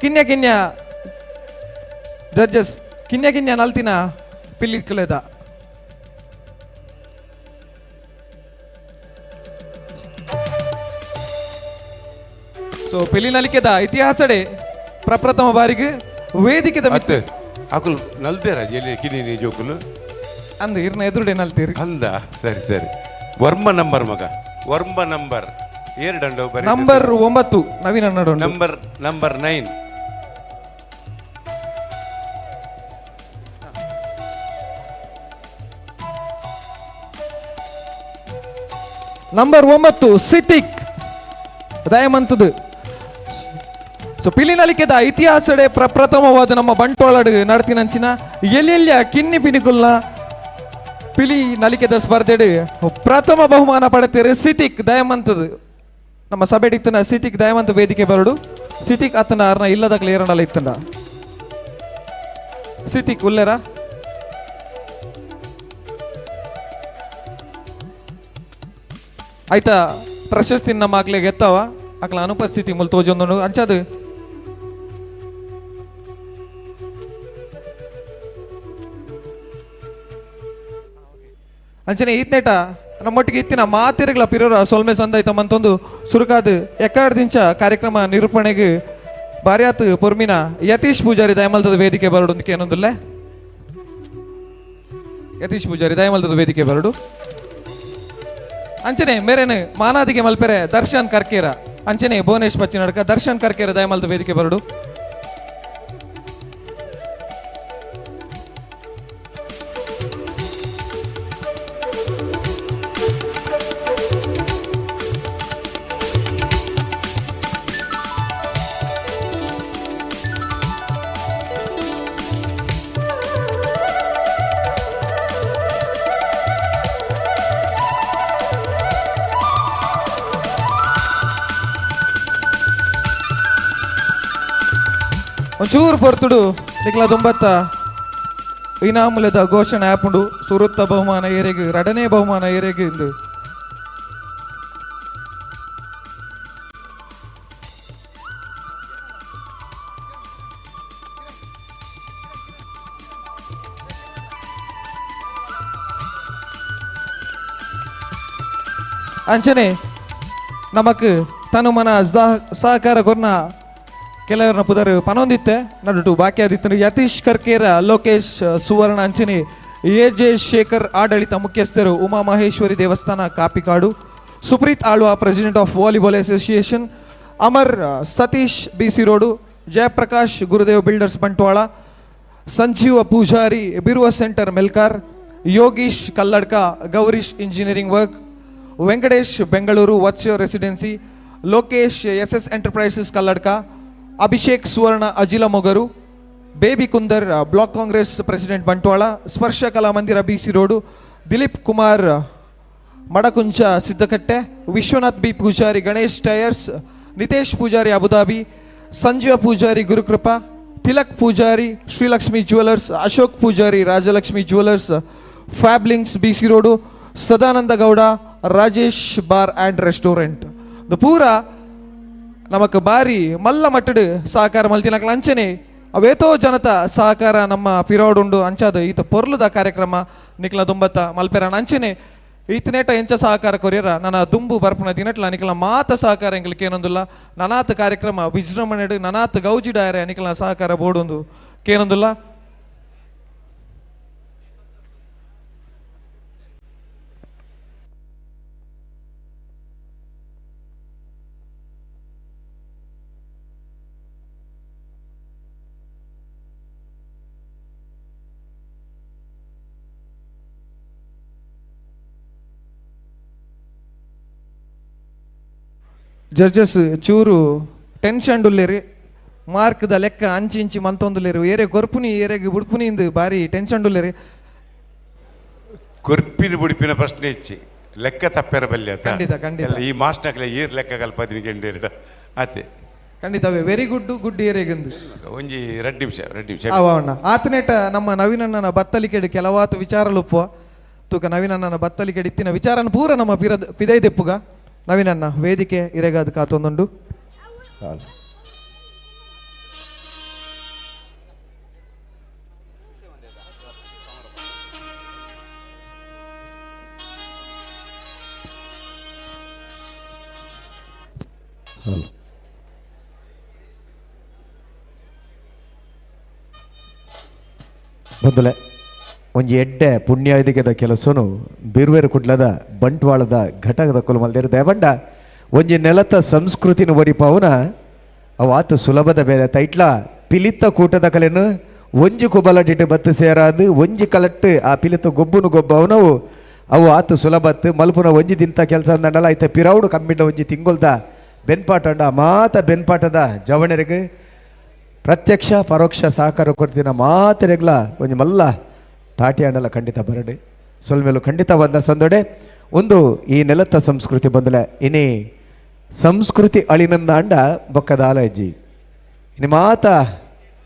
Speaker 7: ಕಿನ್ಯ ಕಿನ್ಯ ಜಡ್ಜಸ್ ಕಿನ್ಯ ಕಿನ್ಯ ನಲ್ತಿನ ಪಿಲಿಕುಲೆದ. ಸೊ ಪಿಲಿ ನಲಿಕೆದ ಇತಿಹಾಸಡೆ ಪ್ರಪ್ರಥಮ ಬಾರಿಗೆ ವೇದಿಕೆದ
Speaker 4: ಅತ್ತೆ ಅಕುಲು ನಲ್ತೇರ ಎಲ್ಲಿ ಕಿನಿ ಜೋಕುಲು
Speaker 7: ಅಂದ ಇರ್ನ ಎದುರುಡೆ ನಲ್ತೀರಿ
Speaker 4: ಅಂದ. ಸರಿ ಸರಿ, ವರ್ಮ ನಂಬರ್ ಮಗ, ವರ್ಮ ನಂಬರ್ ಏರಡಂಡ
Speaker 7: ನಂಬರ್ 9 ನವೀನ ನಡು
Speaker 4: ನಂಬರ್ 9.
Speaker 7: ನಂಬರ್ 9 ಸಿತಿಕ್ ದಯಮಂತದು. ಸೊ ಪಿಲಿನಲಿಕೆದ ಇತಿಹಾಸಡೆ ಪ್ರಪ್ರಥಮವಾದ ನಮ್ಮ ಬಂಟ್ವಾಳಡು ನಡತಿನಂಚಿನ ಎಲ್ಲೆಲ್ಲಿಯ ಕಿನ್ನಿ ಪಿನಿಕುಲ್ನ ಪಿಲಿ ನಲಿಕೆದ ಸ್ಪರ್ಧೆಡು ಪ್ರಥಮ ಬಹುಮಾನ ಪಡೆತೀರಿ ಸಿತಿಕ್ ದಯಮಂತದು. ನಮ್ಮ ಸಭೆ ಇತ್ತನ ಸಿತಿಕ್ ದಯಮಂತ ವೇದಿಕೆ ಬರಡು. ಸಿತಿಕ್ ಅತ್ತನ ಅರ್ನ ಇಲ್ಲದ ಕ್ಲಿಯರನಲ್ಲ ಇತ್ತಂಡ ಸಿತಿಕ್ ಉಲ್ಲೆರ. ಆಯ್ತಾ ಪ್ರಶಸ್ತಿ ನಮ್ಮ ಆಕ್ಲೆಗೆ ಎತ್ತಾವ ಆಕ್ಲ ಅನುಪಸ್ಥಿತಿ ಮುಲ್ ತೋಜೊಂದು ಅಂಚದು. ಅಂಚನೆ ಈತ್ನೇಟ ನಮ್ಮೊಟ್ಟಿಗೆ ಇತ್ತಿನ ಮಾತಿರುಗಳ ಪಿರೋರ ಸೊಲ್ಮೆ ಸಂದಾಯ್ತ ಮಂತೊಂದು ಸುರುಕಾದ ಎಕ್ಕಾಡ್ದಿಂಚ ಕಾರ್ಯಕ್ರಮ ನಿರೂಪಣೆಗೆ ಬಾರ್ಯಾತ್ ಪೊರ್ಮಿನ ಯತೀಶ್ ಪೂಜಾರಿ ದಯಮಲ್ತದ ವೇದಿಕೆ ಬರಡು ಅಂತ ಏನೊಂದುಲ್ಲೆ. ಯತೀಶ್ ಪೂಜಾರಿ ದಯಮಲ್ತದ ವೇದಿಕೆ ಬರಡು. ಅಂಚನೆ ಮೇರೇನು ಮಾನಾದಿಗೆ ಮಲ್ಪೆರೆ ದರ್ಶನ್ ಕರ್ಕೇರ, ಅಂಚನೆ ಭುವನೇಶ್ ಪಚ್ಚಿನಡ್ಕ ದರ್ಶನ್ ಕರ್ಕೇರ ದಯಮಲ್ದ ವೇದಿಕೆ ಬರಡು. ಒಂಚೂರು ಪೊರ್ತುಡು ನಿಕ್ಲ ದುಂಬತ್ತ ಇನಾಮುಲದ ಘೋಷಣೆ ಆಪುಂಡು. ಸುರುತ್ತ ಬಹುಮಾನ ಏರೆಗ್, ರಡನೇ ಬಹುಮಾನ ಏರೆಗ್ ಇಂದು. ಅಂಚನೆ ನಮಕ್ ತನು ಮನ ಸಹಕಾರ ಕೊರ್ನ ಕೆಲವರನ್ನ ಪುದರ್ ಪನೊಂದಿತ್ತೆ ನಡುಟು ಬಾಕಿ ಆದಿತ್ತು ಯತೀಶ್ ಕರ್ಕೇರ, ಲೋಕೇಶ್ ಸುವರ್ಣ, ಅಂಚನೆ ಎ ಜೆ ಶೇಖರ್ ಆಡಳಿತ ಮುಖ್ಯಸ್ಥರು ಉಮಾ ಮಹೇಶ್ವರಿ ದೇವಸ್ಥಾನ Kapikad, Supreeth Alva president of volleyball association, Amar Satish B C road, Jayaprakash Gurudev builders Bantwal, Sanjeeva Poojari Biruva centre Melkar, Yogish Kalladka Gaurish engineering work, Venkatesh Bengaluru Vatsya residency, Lokesh S S enterprises Kalladka, Abhishek Suvarna Ajila Mogaru, Baby Kundar block Congress president Bantwal, Sparsha Kalamandira B C road, Dilip Kumar Madakuncha Siddakatte, Vishwanath B Poojari Ganesh tyres, Nitesh Poojari Abu Dhabi, Sanjeeva Poojari Gurukripa, Tilak Poojari Srilakshmi jewellers, Ashok Poojari Rajalakshmi jewellers, Fablinks B C road, Sadananda Gowda Rajesh bar and restaurant. ಪೂರ ನಮಕ್ ಬಾರಿ ಮಲ್ಲ ಮಟ್ಟಡು ಸಹಕಾರ ಮಲ್ತಿನಕ್ಲ ಅಂಚನೆ ಅವೇತೋ ಜನತ ಸಹಕಾರ ನಮ್ಮ ಪಿರೋಡುಂಡು ಅಂಚಾದ ಈತ ಪೊರ್ಲುದ ಕಾರ್ಯಕ್ರಮ ನಿಕ್ಲ ದುಂಬತ್ತ ಮಲ್ಪೆರಣ ಅಂಚನೆ ಈತನೇಟ ಎಂಚ ಸಹಕಾರ ಕೊರಿಯರ ನನ್ನ ದುಂಬು ಬರ್ಪುನ ದಿನಟ್ಲ ನಿಕ್ಲ ಮಾತ ಸಹಕಾರ ಎಂಗ್ಲಿಕ್ಕೆ ಏನೊಂದುಲ್ಲ ನನಾತ್ ಕಾರ್ಯಕ್ರಮ ವಿಜೃಂಭಣೆಡು ನನಾತ್ ಗೌಜಿ ಡಾಯರೆ ನಿಕ್ಲ ಸಹಕಾರ ಬೋಡೊಂದು ಕೇನೊಂದುಲ್ಲ. ಜಡ್ಜಸ್ ಚೂರು ಟೆನ್ಷನ್ ಉಲ್ಲೇರಿ ಮಾರ್ಕ್ದ ಲೆಕ್ಕ ಅಂಚಿ ಇಂಚಿ ಮಂತೊಂದುಲ್ಲೇರು ಏರೆ ಕೊರ್ಪುನಿ ಏರೆಗ್ ಬುಡ್ಪುನಿ ಇಂದು ಬಾರಿ ಟೆನ್ಷನ್ ಉಲ್ಲೇರಿ.
Speaker 4: ಕೊರ್ಪಿನ ಬುಡಿಪಿನ ಪ್ರಶ್ನೆ ಇಚ್ಚಿ ಲೆಕ್ಕ ತಪ್ಪೆರ ಬಲ್ಯ
Speaker 7: ಖಂಡಿತ, ಖಂಡಿತ.
Speaker 4: ಈ ಮಾಸ್ಟರ್ಗಳ ಏರ್ ಲೆಕ್ಕ ಕಲ್ಪದಿನ ಗೆಂಡೇರಿಡ ಆತೆ
Speaker 7: ಖಂಡಿತವೇ very good good ಏರೆಗಂದು
Speaker 4: ಒಂಜಿ 2 ನಿಮಿಷ 2 ನಿಮಿಷ
Speaker 7: ಅವಣ್ಣ ಆತನೇಟ ನಮ್ಮ ನವೀನಣ್ಣನ ಬತ್ತಲಿಕೆಡು ಕೆಲವಾತು ವಿಚಾರಲುಪ್ಪುವ ತೂಕ ನವೀನಣ್ಣನ ಬತ್ತಲಿಕೆಡು ಇತ್ತಿನ ವಿಚಾರನ ಪೂರ ನಮ್ಮ ಪಿದೈದೆಪ್ಪುಗ ನವೀನಣ್ಣ ವೇದಿಕೆ ಇರೆಗಾದ ಕಾತೊಂದುಂಡು.
Speaker 1: ಬಂದುಲೆ ಒಂಜಿ ಎಡ್ಡೆ ಪುಣ್ಯಾದಿಗೆದ ಕೆಲಸನು ಬಿರ್ವೇರು ಕುಡ್ಲದ ಬಂಟ್ವಾಳದ ಘಟಕದ ಕುಲಮಲ್ದೇರು ದೇವಂಡ ಒಂಜಿ ನೆಲತ ಸಂಸ್ಕೃತಿನ ಒರಿಪಾವುನ ಅವು ಆತ ಸುಲಭದ ಬೇಲೆ ತೈಟ್ಲ ಪಿಲಿತ ಕೂಟದ ಕಲೆನು ಒಂಜಿ ಕುಬಲಟಿಟ್ಟು ಬತ್ತು ಸೇರಾದು ಒಂಜಿ ಕಲಟ್ಟು ಆ ಪಿಲಿತ ಗೊಬ್ಬುನು ಗೊಬ್ಬವನವು ಅವು ಆತ ಸುಲಭತ್ತು ಮಲ್ಪುನ ಒಂಜಿ ದಿಂತ ಕೆಲಸ ಅಂದಂಡಲ್ಲ ಐತ ಪಿರೌಡು ಕಮ್ಮಿಡ ಒಂಜಿ ತಿಂಗೊಲ್ದ ಬೆನ್ಪಾಟ ಅಂಡ ಮಾತ ಬೆನ್ಪಾಟದ ಜವಣರಿಗೆ ಪ್ರತ್ಯಕ್ಷ ಪರೋಕ್ಷ ಸಹಕಾರ ಕೊಡ್ತಿನ ಮಾತೆರೆಗ್ಲ ಒಂಜಿ ಮಲ್ಲ ತಾಟಿ ಅಂಡಲ ಖಂಡಿತ ಬರಡಿ ಸೊಲ್ಮೇಲು ಖಂಡಿತ ಬಂದ ಸಂದೊಡೆ ಒಂದು ಈ ನೆಲತ್ತ ಸಂಸ್ಕೃತಿ ಬಂದಲೆ ಇನಿ ಸಂಸ್ಕೃತಿ ಅಳಿನಂದ ಅಂಡ ಬೊಕ್ಕದ ಆಲಜ್ಜಿ ಇನಿ ಮಾತ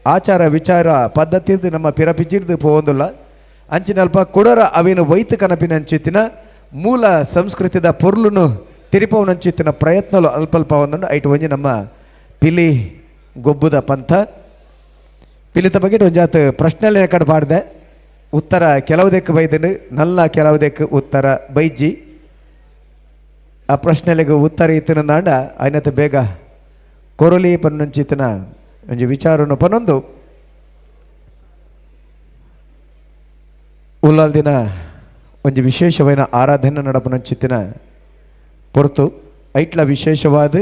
Speaker 1: ಆಚಾರ ವಿಚಾರ ಪದ್ಧತಿರ್ದು ನಮ್ಮ ಪಿರಪಿಜಿರ್ದು ಪೋವೊಂದುಲ್ಲ ಅಂಚಿನಲ್ಪ ಕೊಡರ ಅವಿನ ವೈತು ಕನಪಿನ ಅಂಚಿತ್ತಿನ ಮೂಲ ಸಂಸ್ಕೃತಿದ ಪೊರ್ಲುನು ತಿರಿಪವನಂಚಿತ್ತಿನ ಪ್ರಯತ್ನಲು ಅಲ್ಪ ಒಂದುಂಡು ಐಟು ಒಂಜಿ ನಮ್ಮ ಪಿಲಿ ಗೊಬ್ಬುದ ಪಂಥ ಪಿಲಿತ ಬಗ್ಗೆ ಒಂಜಾತ್ ಪ್ರಶ್ನೆಲೆ ಕಡೆ ಪಾಡ್ದೆ ಉತ್ತರ ಕೆಲವುದಕ್ಕೆ ಬೈದನು ನಲ್ಲ ಕೆಲವುದಕ್ಕೆ ಉತ್ತರ ಬೈಜಿ ಆ ಪ್ರಶ್ನೆಲೆಗೆ ಉತ್ತರ ಇತ್ತಿನ ಐನತ ಬೇಗ ಕೊರಲಿ ಪನ್ನಂಚಿತನ ಒಂಜಿ ವಿಚಾರನು ಪನ್ನೊಂದು ಉಲ್ಲಾಲ್ ದಿನ ಒಂಜಿ ವಿಶೇಷವಾದ ಆರಾಧನೆ ನಡಪನಂಚಿತ್ತಿನ ಪೊರ್ತು ಐಟ್ಲ ವಿಶೇಷವಾದ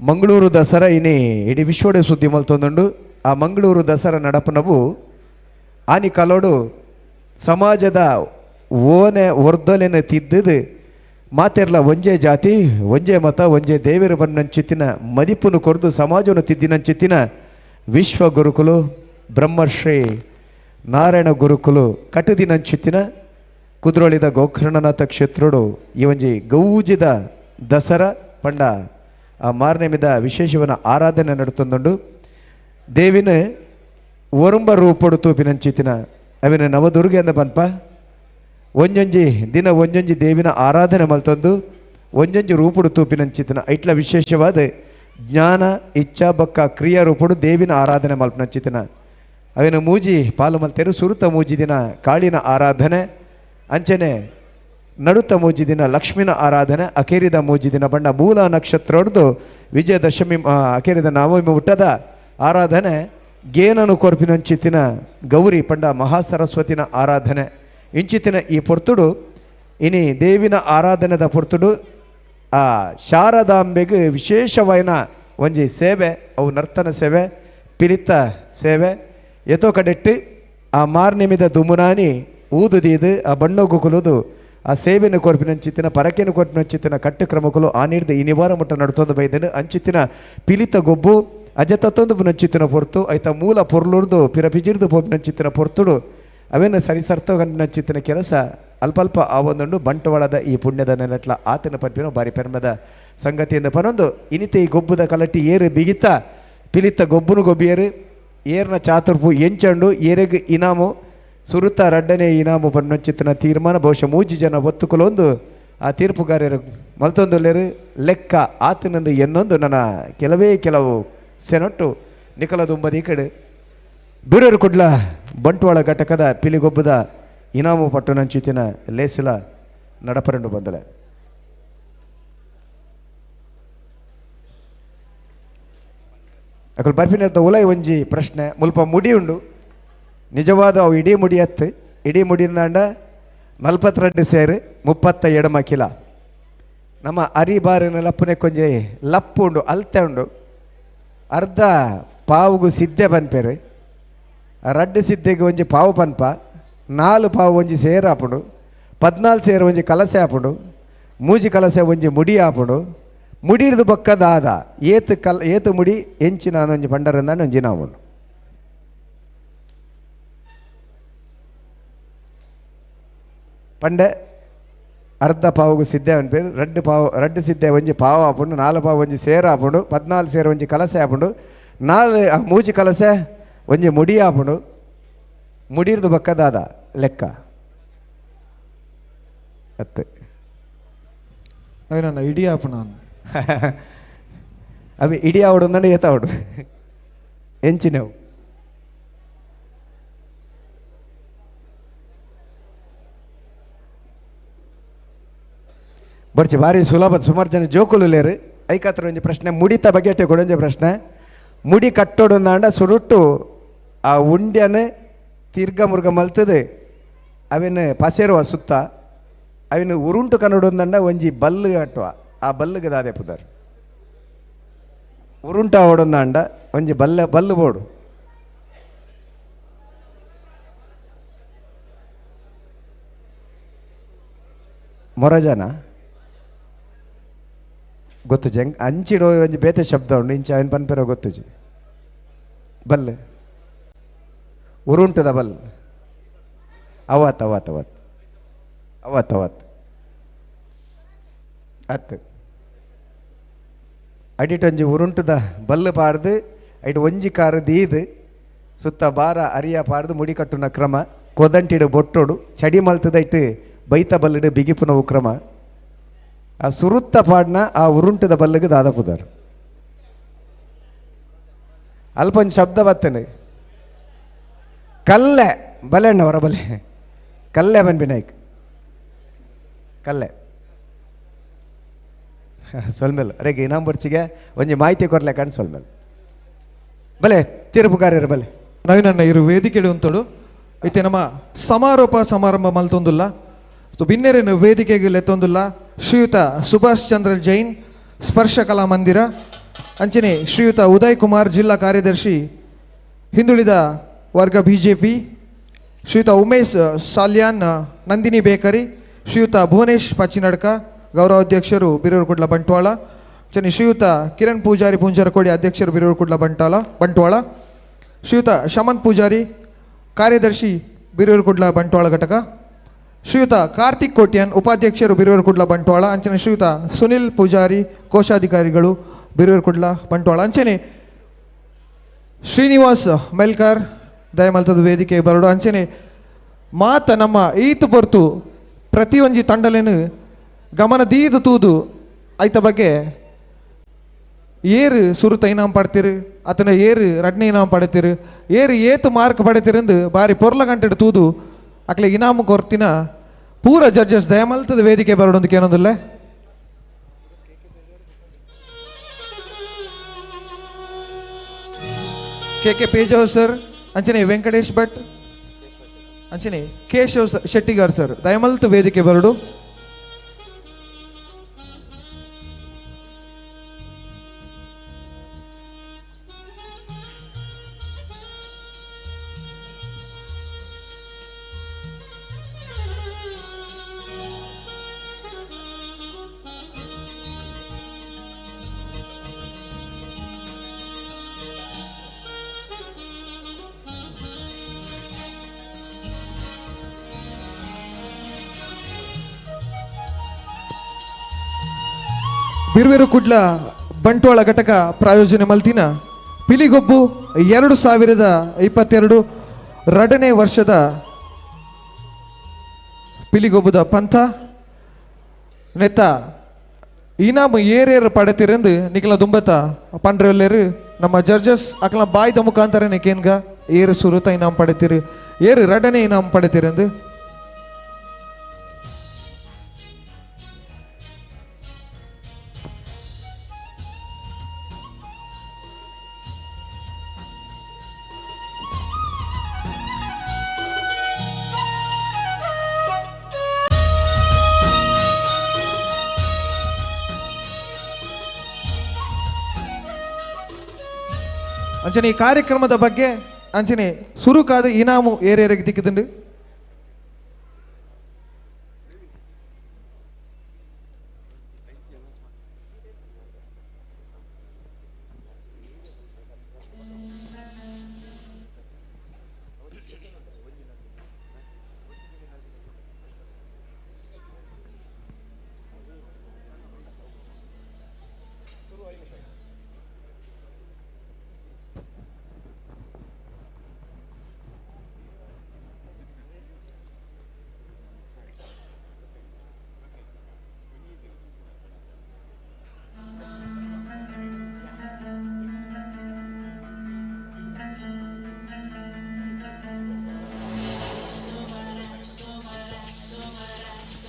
Speaker 1: ಮಂಗಳೂರು ದಸರಾ ಇನಿ ಇಡೀ ವಿಶ್ವಡೆ ಸುದ್ದಿ ಮಲ್ತೊಂದುಂಡು. ಆ ಮಂಗಳೂರು ದಸರಾ ನಡಪನವು ಆನಿ ಕಲೋಡು ಸಮಾಜದ ಓನೆ ಒರ್ದೊಲೆನ ತಿದ್ದದು ಮಾತೆರ್ಲ ಒಂಜೇ ಜಾತಿ ಒಂಜೇ ಮತ ಒಂಜೇ ದೇವಿರ ಬನ್ನಂಚಿತ್ತಿನ ಮದಿಪುನು ಕೊರ್ದು ಸಮಾಜವನ್ನು ತಿದ್ದಿನಂಚಿತ್ತಿನ ವಿಶ್ವ ಗುರುಕುಲು ಬ್ರಹ್ಮಶ್ರೀ ನಾರಾಯಣ ಗುರುಕುಲು ಕಟ್ಟುದಿನಂಚಿತ್ತಿನ ಕುದ್ರೋಳಿದ ಗೋಕರ್ಣನಾಥ ಕ್ಷೇತ್ರೋಡು ಈ ಒಂಜಿ ಗೌಜಿದ ದಸರಾ ಪಂಡ ಆ ಮಾರನೆಮಿದ ವಿಶೇಷವನ್ನ ಆರಾಧನೆ ನಡುತ್ತೊಂದುಂಡು. ದೇವಿನ ಒರುಂಬ ರೂಪೊಡು ತೂಪಿನಂಚಿತ್ತಿನ ಅವಿನ ನವದುರ್ಗೆ ಅಂದ ಪನ್ಪ ಒಂಜೊಂಜಿ ದಿನ ಒಂಜೊಂಜಿ ದೇವಿನ ಆರಾಧನೆ ಮಲ್ತೊಂದು ಒಂಜೊಂಜಿ ರೂಪುಡು ತೂಪಿನಂಚಿತ್ತಿನ ಐಟ್ಲ ವಿಶೇಷವಾದ ಜ್ಞಾನ ಇಚ್ಛಾ ಬಕ್ಕ ಕ್ರಿಯಾ ರೂಪುಡು ದೇವಿನ ಆರಾಧನೆ ಮಲ್ಪನಂಚಿತ್ತಿನ ಅವಿನ ಮೂಜಿ ಪಾಲು ಮಲ್ತೇರು ಸುರುತ ಮೂಜಿ ದಿನ ಕಾಳಿನ ಆರಾಧನೆ ಅಂಚನೆ ನಡುತ್ತ ಮೂಜಿ ದಿನ ಲಕ್ಷ್ಮಿನ ಆರಾಧನೆ ಅಕೇರಿದ ಮೂಜಿ ದಿನ ಬಣ್ಣ ಮೂಲ ನಕ್ಷತ್ರ ಹೊಡೆದು ವಿಜಯದಶಮಿ ಅಕೇರಿದ ನವಮಿ ಹುಟ್ಟದ ಆರಾಧನೆ ಗೇನನು ಕೊರ್ಪಿನಂಚಿತ್ತಿನ ಗೌರಿ ಪಂಡ ಮಹಾಸರಸ್ವತಿನ ಆರಾಧನೆ ಇಂಚಿತ್ತಿನ ಈ ಪೊರ್ತುಡು ಇನಿ ದೇವಿನ ಆರಾಧನೆದ ಪೊರ್ತುಡು ಆ ಶಾರದಾಂಬೆಗೆ ವಿಶೇಷವಾಯಿನ ಒಂಜಿ ಸೇವೆ ಅವು ನರ್ತನ ಸೇವೆ ಪಿಲಿತ ಸೇವೆ ಎತೋ ಕಡೆಟ್ಟು ಆ ಮಾರ್ನಿಮಿದ ದುಮುನಾನಿ ಊದುದೀದು ಆ ಬಣ್ಣೋಗು ಕುಲುದು ಆ ಸೇವೆಯನ್ನು ಕೊರ್ಪಿನಂಚಿತ್ತಿನ ಪರಕೆಯನ್ನು ಕೊರ್ಪಿನಂಚಿತ್ತಿನ ಕಟ್ಟುಕ್ರಮಗಳು ಆ ನೀಡ್ದು ಈ ನಿವಾರ ಮಟ್ಟ ನಡ್ತೊಂದು ಬೈದನು ಅಂಚಿತ್ತಿನ ಪಿಲಿತ ಗೊಬ್ಬು ಅಜತತ್ತೊಂದು ನಂಚಿತ್ತಿನ ಪೊರ್ತು ಐತ ಮೂಲ ಪೊರ್ಲುರ್ದು ಪಿರಪಿಜಿರ್ದು ಪೊಪ್ಪಿನಂಚಿತ್ತಿನ ಪೊರ್ತುಡು ಅವೇನು ಸರಿಸರ್ತೋ ಕೆಲಸ ಅಲ್ಪ ಆ ಒಂದುಂಡು ಬಂಟವಾಳದ ಈ ಪುಣ್ಯದ ನೆಲಟ್ಲ ಆತನ ಪನ್ಪಿನ ಬಾರಿ ಪೆರ್ಮದ ಸಂಗತಿಯಿಂದ ಪನೊಂದು ಇನಿತೆ ಈ ಗೊಬ್ಬುದ ಕಲಟ್ಟಿ ಏರು ಬಿಗಿತ ಪಿಲಿತ ಗೊಬ್ಬುನು ಗೊಬ್ಬಿಯರು ಏರ್ನ ಚಾತುರ್ಪು ಎಂಚಂಡು ಏರೆಗ್ ಇನಾಮು ಸುರುತ ರಡ್ಡನೆ ಇನಾಮು ಪನ್ನೊಂಚಿತ್ತಿನ ತೀರ್ಮಾನ ಬಹುಶಃ ಮೂಜಿ ಜನ ಒತ್ತುಕೊಲೊಂದು ಆ ತೀರ್ಪುಗಾರರು ಮಲ್ತೊಂದುಲ್ಲೇರು ಲೆಕ್ಕ ಆತನಂದು ಎನ್ನೊಂದು ನನ್ನ ಕೆಲವೇ ಕೆಲವು ಸೆನೊಟ್ಟು ನಿಖಲದುಂಬದ ಈ ಕಡೆ ಬೀರೂರು ಕುಡ್ಲ ಬಂಟ್ವಾಳ ಘಟಕದ ಪಿಲಿಗೊಬ್ಬದ ಇನಾಮು ಪಟ್ಟಣಂಚಿತಿನ ಲೇಸಿಲ ನಡಪರಂಡು ಬಂದಲೆ. ಅಕಲ್ ಬರ್ಪಿನ ಉಲೈ ಒಂಜಿ ಪ್ರಶ್ನೆ ಮುಲ್ಪ ಮುಡಿ ಉಂಡು ನಿಜವಾದ ಅವು ಇಡೀ ಮುಡಿ ಹತ್ತು ಇಡೀ ಮುಡಿಂದಾಂಡ 42 ಸೇರು 37 ಕಿಲ ನಮ್ಮ ಅರಿ ಬಾರಿನ ಲಪ್ಪುನೆ ಕೊಂಜೆ ಲಪ್ಪು ಉಂಡು ಅಲ್ತೆ ಉಂಡು ಅರ್ಧ ಪಾವುಗು ಸಿದ್ದೆ ಪನ್ಪೇರು ರಡ್ಡು ಸಿದ್ದೆಗೆ ಒಂಜಿ ಪಾವು ಪನ್ಪ 4 ಪಾವು ಒಂಜಿ ಸೇರು ಆಪುಂಡು 14 ಸೇರು ಒಂಜಿ ಕಲಸೆ ಆಪುಂಡು ಮೂಜಿ ಕಲಸೆ ಒಂಜಿ ಮುಡಿ ಆಪುಂಡು ಮುಡಿರ್ದು ಬೊಕ್ಕ ದಾದ ಏತು ಕಲ್ ಏತು ಮುಡಿ ಎಂಚಿನ ಒಂಜಿ ಪಂಡರಂದಾಂಡ ಒಂಜಿ ನಾವು ಪಂಡೆ ಅರ್ಧ ಪಾವುಗು ಸಿದ್ದೆ ಅನ್ಪೇರು ರಡ್ಡು ಪಾವು ರಡ್ಡು ಸಿದ್ದೆ ಒಂಜಿ ಪಾವು ಆಪುಂಡು 4 ಪಾವು ಒಂಜಿ ಸೇರು ಆಪುಂಡು 14 ಸೇರು ಒಂಜಿ ಕಲಸೆ ಆಪುಂಡು 4 ಮೂಜಿ ಕಲಸೆ ಒಂಜಿ ಮುಡಿ ಆಪುಂಡು ಮುಡಿರ್ದು ಬೊಕ್ಕ ದಾದ ಲೆಕ್ಕ ಅತ್ತೆ
Speaker 7: ನವೀನಣ್ಣ ಇಡೀ ಆಪುಣ
Speaker 1: ಅವಿ ಇಡೀ ಆವಡು ಅಂದಂಡ ಏತಾವಡು ಎಂಚಿನವು ಬರ್ಚಿ ಭಾರಿ ಸುಲಭ ಸುಮಾರು ಜನ ಜೋಕುಲು ಲೇರು ಐಕಾತ್ರ ಒಂಜಿ ಪ್ರಶ್ನೆ ಮುಡಿತ ಬಗೆಟೆ ಕೊಡೊಂಜಿ ಪ್ರಶ್ನೆ ಮುಡಿ ಕಟ್ಟೋಡು ಸುರುಟ್ಟು ಆ ಉಂಡ್ಯನ ತಿರ್ಗ ಮುರ್ಗ ಮಲ್ತದೆ ಅವಿನ ಪಸೇರುವ ಸುತ್ತ ಅವಿನ ಉರುಂಟು ಕನ್ನಡ ಒಂಜಿ ಬಲ್ಲು ಕಟ್ಟುವ ಆ ಬಲ್ಲುಗೆ ದಾದೆ ಪುದರ್ ಉರುಂಟು ಆವಡೊಂದಾಂಡ ಒಂಜಿ ಬಲ್ಲ ಬಲ್ಲು ಬೋಡು ಮೊರಜನ ಗೊತ್ತುಜಿ ಹೆಂಗ್ ಅಂಚಿಡೋ ಒಂಜಿ ಬೇತೆ ಶಬ್ದ ಉಂಡು ಇಂಚ ಅವನ್ ಪನ್ಪೆರೋ ಗೊತ್ತುಜಿ ಬಲ್ಲೆ ಉರುಂಟದ ಬಲ್ ಅವತ್ ಅವತ್ ಅವತ್ ಅವತ್ ಅವತ್ ಅತ್ತು ಅಡಿಟ್ ಒಂಜಿ ಉರುಂಟದ ಬಲ್ಲು ಪಾಡ್ದು ಐಟ್ ಒಂಜಿ ಕಾರು ದೀದು ಸುತ್ತ ಬಾರ ಅರಿಯ ಪಾಡ್ದು ಮುಡಿ ಕಟ್ಟುನ ಕ್ರಮ ಕೊದಂಟಿಡು ಬೊಟ್ಟೋಡು ಚಡಿ ಮಲ್ತದೈಟ್ ಬೈತ ಬಲ್ಲಿಡು ಬಿಗಿಪುನವು ಕ್ರಮ ಆ ಸುರುತ್ತ ಪಾಡ್ನ ಆ ಉರುಂಟದ ಬಲ್ಲಿಗೆ ದಾದ ಪುದರ್ ಅಲ್ಪ ಒಂಜಿ ಶಬ್ದ ಬತ್ತನೆ ಕಲ್ಲೆ ಬಲೆ ಅಣ್ಣ ಹೊರ ಬಲೆ ಕಲ್ಲೆ ಬನ್ಬಿನಾಯ್ಕ್ ಕಲ್ಲೆ ಸೊಲ್ಮೆಲ್ ಅರೆಗೆ ಇನಾಮ್ ಬರ್ಚಿಗೆ ಒಂಜಿ ಮಾಹಿತಿ ಕೊರ್ಲೆ ಕಾಣ್ ಸೊಲ್ಮೆಲ್ ಬಲೆ ತೀರ್ಪುಗಾರ್ಯರು ಬಲೆ
Speaker 7: ನವೀನಣ್ಣ ಇರು ವೇದಿಕೆ ಉಂತೋಡು ಇತ್ತೆ ನಮ್ಮ ಸಮಾರೋಪ ಸಮಾರಂಭ ಮಲ್ತೊಂದುಲ್ಲ ಸೊ ಬಿನ್ನೆರೇನು ವೇದಿಕೆಗೆ ಲೆತ್ತೊಂದುಲ್ಲ ಶ್ರೀಯುತ ಸುಭಾಷ್ ಚಂದ್ರ ಜೈನ್ ಸ್ಪರ್ಶ ಕಲಾ ಮಂದಿರ ಅಂಚನೆ ಶ್ರೀಯುತ ಉದಯ್ ಕುಮಾರ್ ಜಿಲ್ಲಾ ಕಾರ್ಯದರ್ಶಿ ಹಿಂದುಳಿದ ವರ್ಗ ಬಿಜೆಪಿ ಶ್ರೀಯುತ ಉಮೇಶ್ ಸಾಲ್ಯಾನ್ ನಂದಿನಿ ಬೇಕರಿ ಶ್ರೀಯುತ ಭುವನೇಶ್ ಪಚ್ಚಿನಡ್ಕ ಗೌರವಾಧ್ಯಕ್ಷರು ಬೀರೂರು ಕುಡ್ಲ ಬಂಟ್ವಾಳ ಅಂಚನೆ ಶ್ರೀಯುತ ಕಿರಣ್ ಪೂಜಾರಿ ಪೂಂಜಾರಕೋಡಿ ಅಧ್ಯಕ್ಷರು ಬೀರೂರು ಕುಡ್ಲ ಬಂಟ್ವಾಳ ಶ್ರೀಯುತ ಶಮಂತ್ ಪೂಜಾರಿ ಕಾರ್ಯದರ್ಶಿ ಬೀರೂರು ಕುಡ್ಲ ಬಂಟ್ವಾಳ ಘಟಕ ಶ್ರೀಯುತ ಕಾರ್ತಿಕ್ ಕೋಟ್ಯಾನ್ ಉಪಾಧ್ಯಕ್ಷರು ಬೀರೂರು ಕುಡ್ಲ ಬಂಟ್ವಾಳ ಅಂಚನೆ ಶ್ರೀಯುತ ಸುನಿಲ್ ಪೂಜಾರಿ ಕೋಶಾಧಿಕಾರಿಗಳು ಬೀರೂರು ಕುಡ್ಲ ಬಂಟ್ವಾಳ ಅಂಚನೆ ಶ್ರೀನಿವಾಸ್ ಮೆಲ್ಕಾರ್ ದಯಮಲ್ತದ ವೇದಿಕೆ ಬರಡು ಅಂಚನೆ ಮಾತ ನಮ್ಮ ಈತು ಪೊರ್ತು ಪ್ರತಿಯೊಂಜಿ ತಂಡಲೇನು ಗಮನ ದೀದು ತೂದು ಐತ ಬಗ್ಗೆ ಏರು ಸುರುತ ಇನಾಮ್ ಪಡ್ತೀರಿ ಅತನ ಏರು ರಡ್ನೆ ಇನಾಮ್ ಪಡೆತೀರು ಏರು ಏತು ಮಾರ್ಕ್ ಪಡೆತೀರಂದು ಬಾರಿ ಪೊರ್ಲ ಗಂಟೆಡು ತೂದು ಅಕ್ಲೆ ಇನಾಮು ಕೊರ್ತಿನ ಪೂರ ಜಡ್ಜಸ್ ದಯಮಲ್ತದ ವೇದಿಕೆ ಬರಡೊಂದಕ್ಕೆ ಏನೊಂದಿಲ್ಲ K K Pejav sir ಅಂಚನೆ ವೆಂಕಟೇಶ್ ಭಟ್ ಅಂಚನೆ ಕೇಶವ್ ಶೆಟ್ಟಿಗಾರ್ ಸರ್ ದಯಮಲ್ತು ವೇದಿಕೆ ಬರಡು. ಬಿರುವೆರು ಕುಡ್ಲ ಬಂಟ್ವಾಳ ಘಟಕ ಪ್ರಾಯೋಜನೆ ಮಲ್ತಿನ ಪಿಲಿಗೊಬ್ಬು 2022 ಎರಡನೇ ವರ್ಷದ ಪಿಲಿಗೊಬ್ಬದ ಪಂಥ ನೆತ್ತ ಇನಾಮು ಏರೇರು ಪಡೆತಿರಂದು ನಿಖಲ ದುಂಬತ ಪಂಡ್ರೆಲ್ಲೇರು ನಮ್ಮ ಜಡ್ಜಸ್ ಅಕಲ ಬಾಯ್ದ ಮುಖಾಂತರ ನಿಕೇನ್ಗ ಏರು ಸುರುತ ಇನಾಮ್ ಪಡೆತಿರು, ಏರು ರಡನೆ ಇನಾಮ್ ಪಡೆತಿರಂದು. ಅಂಚನೆ ಈ ಕಾರ್ಯಕ್ರಮದ ಬಗ್ಗೆ ಅಂಚನೆ ಸುರುಕಾದ ಇನಾಮು ಏರೇರಿಗೆ ದಿಕ್ಕಿದುಂಡು.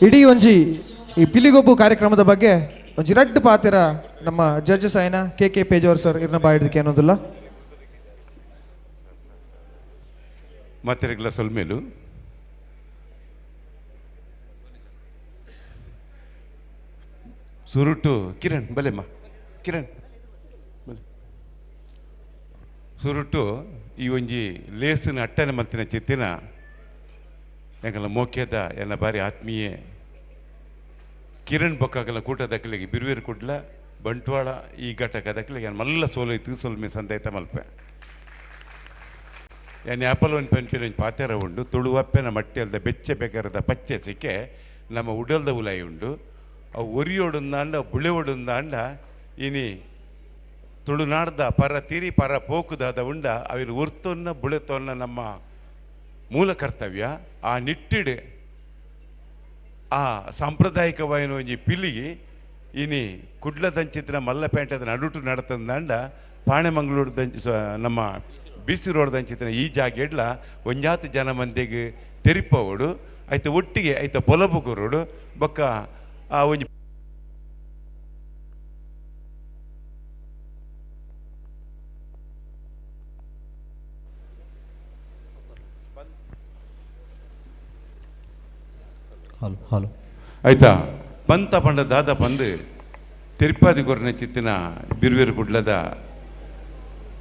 Speaker 7: ಇಡೀ ಒಂಜಿ ಈ ಪಿಲಿಗೊಬ್ಬು ಕಾರ್ಯಕ್ರಮದ ಬಗ್ಗೆ ಒಂಜಿ ರಡ್ಡು ಪಾತಿರ ನಮ್ಮ ಜಡ್ಜಸ್ ಆಯ್ನ ಕೆ ಕೆ ಪೇಜಾವರ್ ಸರ್ ಇರ್ನ ಬಾಯಿಡ್ದಕ್ಕೆ ಏನೊಂದಿಲ್ಲ.
Speaker 4: ಮಾತೆರೆಗ್ಲ ಸೊಲ್ಮೇಲು ಸುರುಟು ಕಿರಣ್ ಬಲೆಮ್ಮ ಕಿರಣ್ ಬಲೆ ಸುರುಟು ಈ ಒಂಜಿ ಲೇಸಿನ ಅಟ್ಟನೆ ಮಲ್ತಿನ ಚಿತ್ತಿನ ಎಂಕಲ್ನ ಮೋಕ್ಯದ ಎನ್ನ ಬಾರಿ ಆತ್ಮೀಯ ಕಿರಣ್ ಬೊಕ್ಕಾಗಲ ಕೂಟ ದಕ್ಕಲಿಗೆ ಬಿರುವೇರು ಕುಡ್ಲ ಬಂಟ್ವಾಳ ಈ ಘಟಕ ದಕ್ಕಲಿಗೆ ಮಲ್ಲ ಸೋಲೈತು ಸೊಲ್ಮೆ ಸಂದೈತ ಮಲ್ಪೆ ಯಾನ್ ಆಪಲ್ ಒಂದು ಪನ್ಪಿನ ಒಂಜಿ ಪಾತೆರ ಉಂಡು ತುಳುವಪ್ಪೆನ ಮಟ್ಟಿ ಅಲ್ದ ಬೆಚ್ಚೆ ಬೆಗರದ ಪಚ್ಚೆ ಸಿಕ್ಕೆ ನಮ್ಮ ಉಡಲ್ದ ಉಲಾಯಿ ಉಂಡು ಅವು ಒರಿಯೋಡುಂದಾಂಡ ಬುಳೆಯೋಡುಂದಾಂಡ ಇನಿ ತುಳುನಾಡ್ದ ಪರ ತಿರಿ ಪರ ಪೋಕುದಾದ ಉಂಡ ಅವಿನ ಉರ್ತೊನ್ನ ಬುಳೆತೊನ್ನ ನಮ್ಮ ಮೂಲ ಕರ್ತವ್ಯ. ಆ ನಿಟ್ಟಿಡು ಆ ಸಾಂಪ್ರದಾಯಿಕವಾಯಿನ ಒಂಜಿ ಪಿಲಿಗಿ ಇನಿ ಕುಡ್ಲದಂಚಿತ್ತಿನ ಮಲ್ಲಪೇಂಟೆದ ನಡುಟು ನಡತಂದಾಂಡ ಪಾಣೆಮಂಗಳೂರು ದಂಚ ನಮ್ಮ ಬಿ ಸಿ ರೋಡ್ ದಂಚಿತ್ತಿನ ಈ ಜಾಗೆಡ್ಲ ಒಂಜಾತಿ ಜನ ಮಂದಿಗೆ ತೆರಿಪವಡು ಐತ ಒಟ್ಟಿಗೆ ಐತ ಪೊಲಬು ಕೊರಡು ಬೊಕ್ಕ ಆ ಒಂಜಿ
Speaker 5: ಹಲೋ ಹಲೋ
Speaker 4: ಆಯ್ತಾ ಪಂತ ಪಂಡ ದಾದ ಪಂದು ತಿರುಪತಿ ಕೊರನ ಚಿತ್ತಿನ ಬಿರುವೇರು ಕುಡ್ಲದ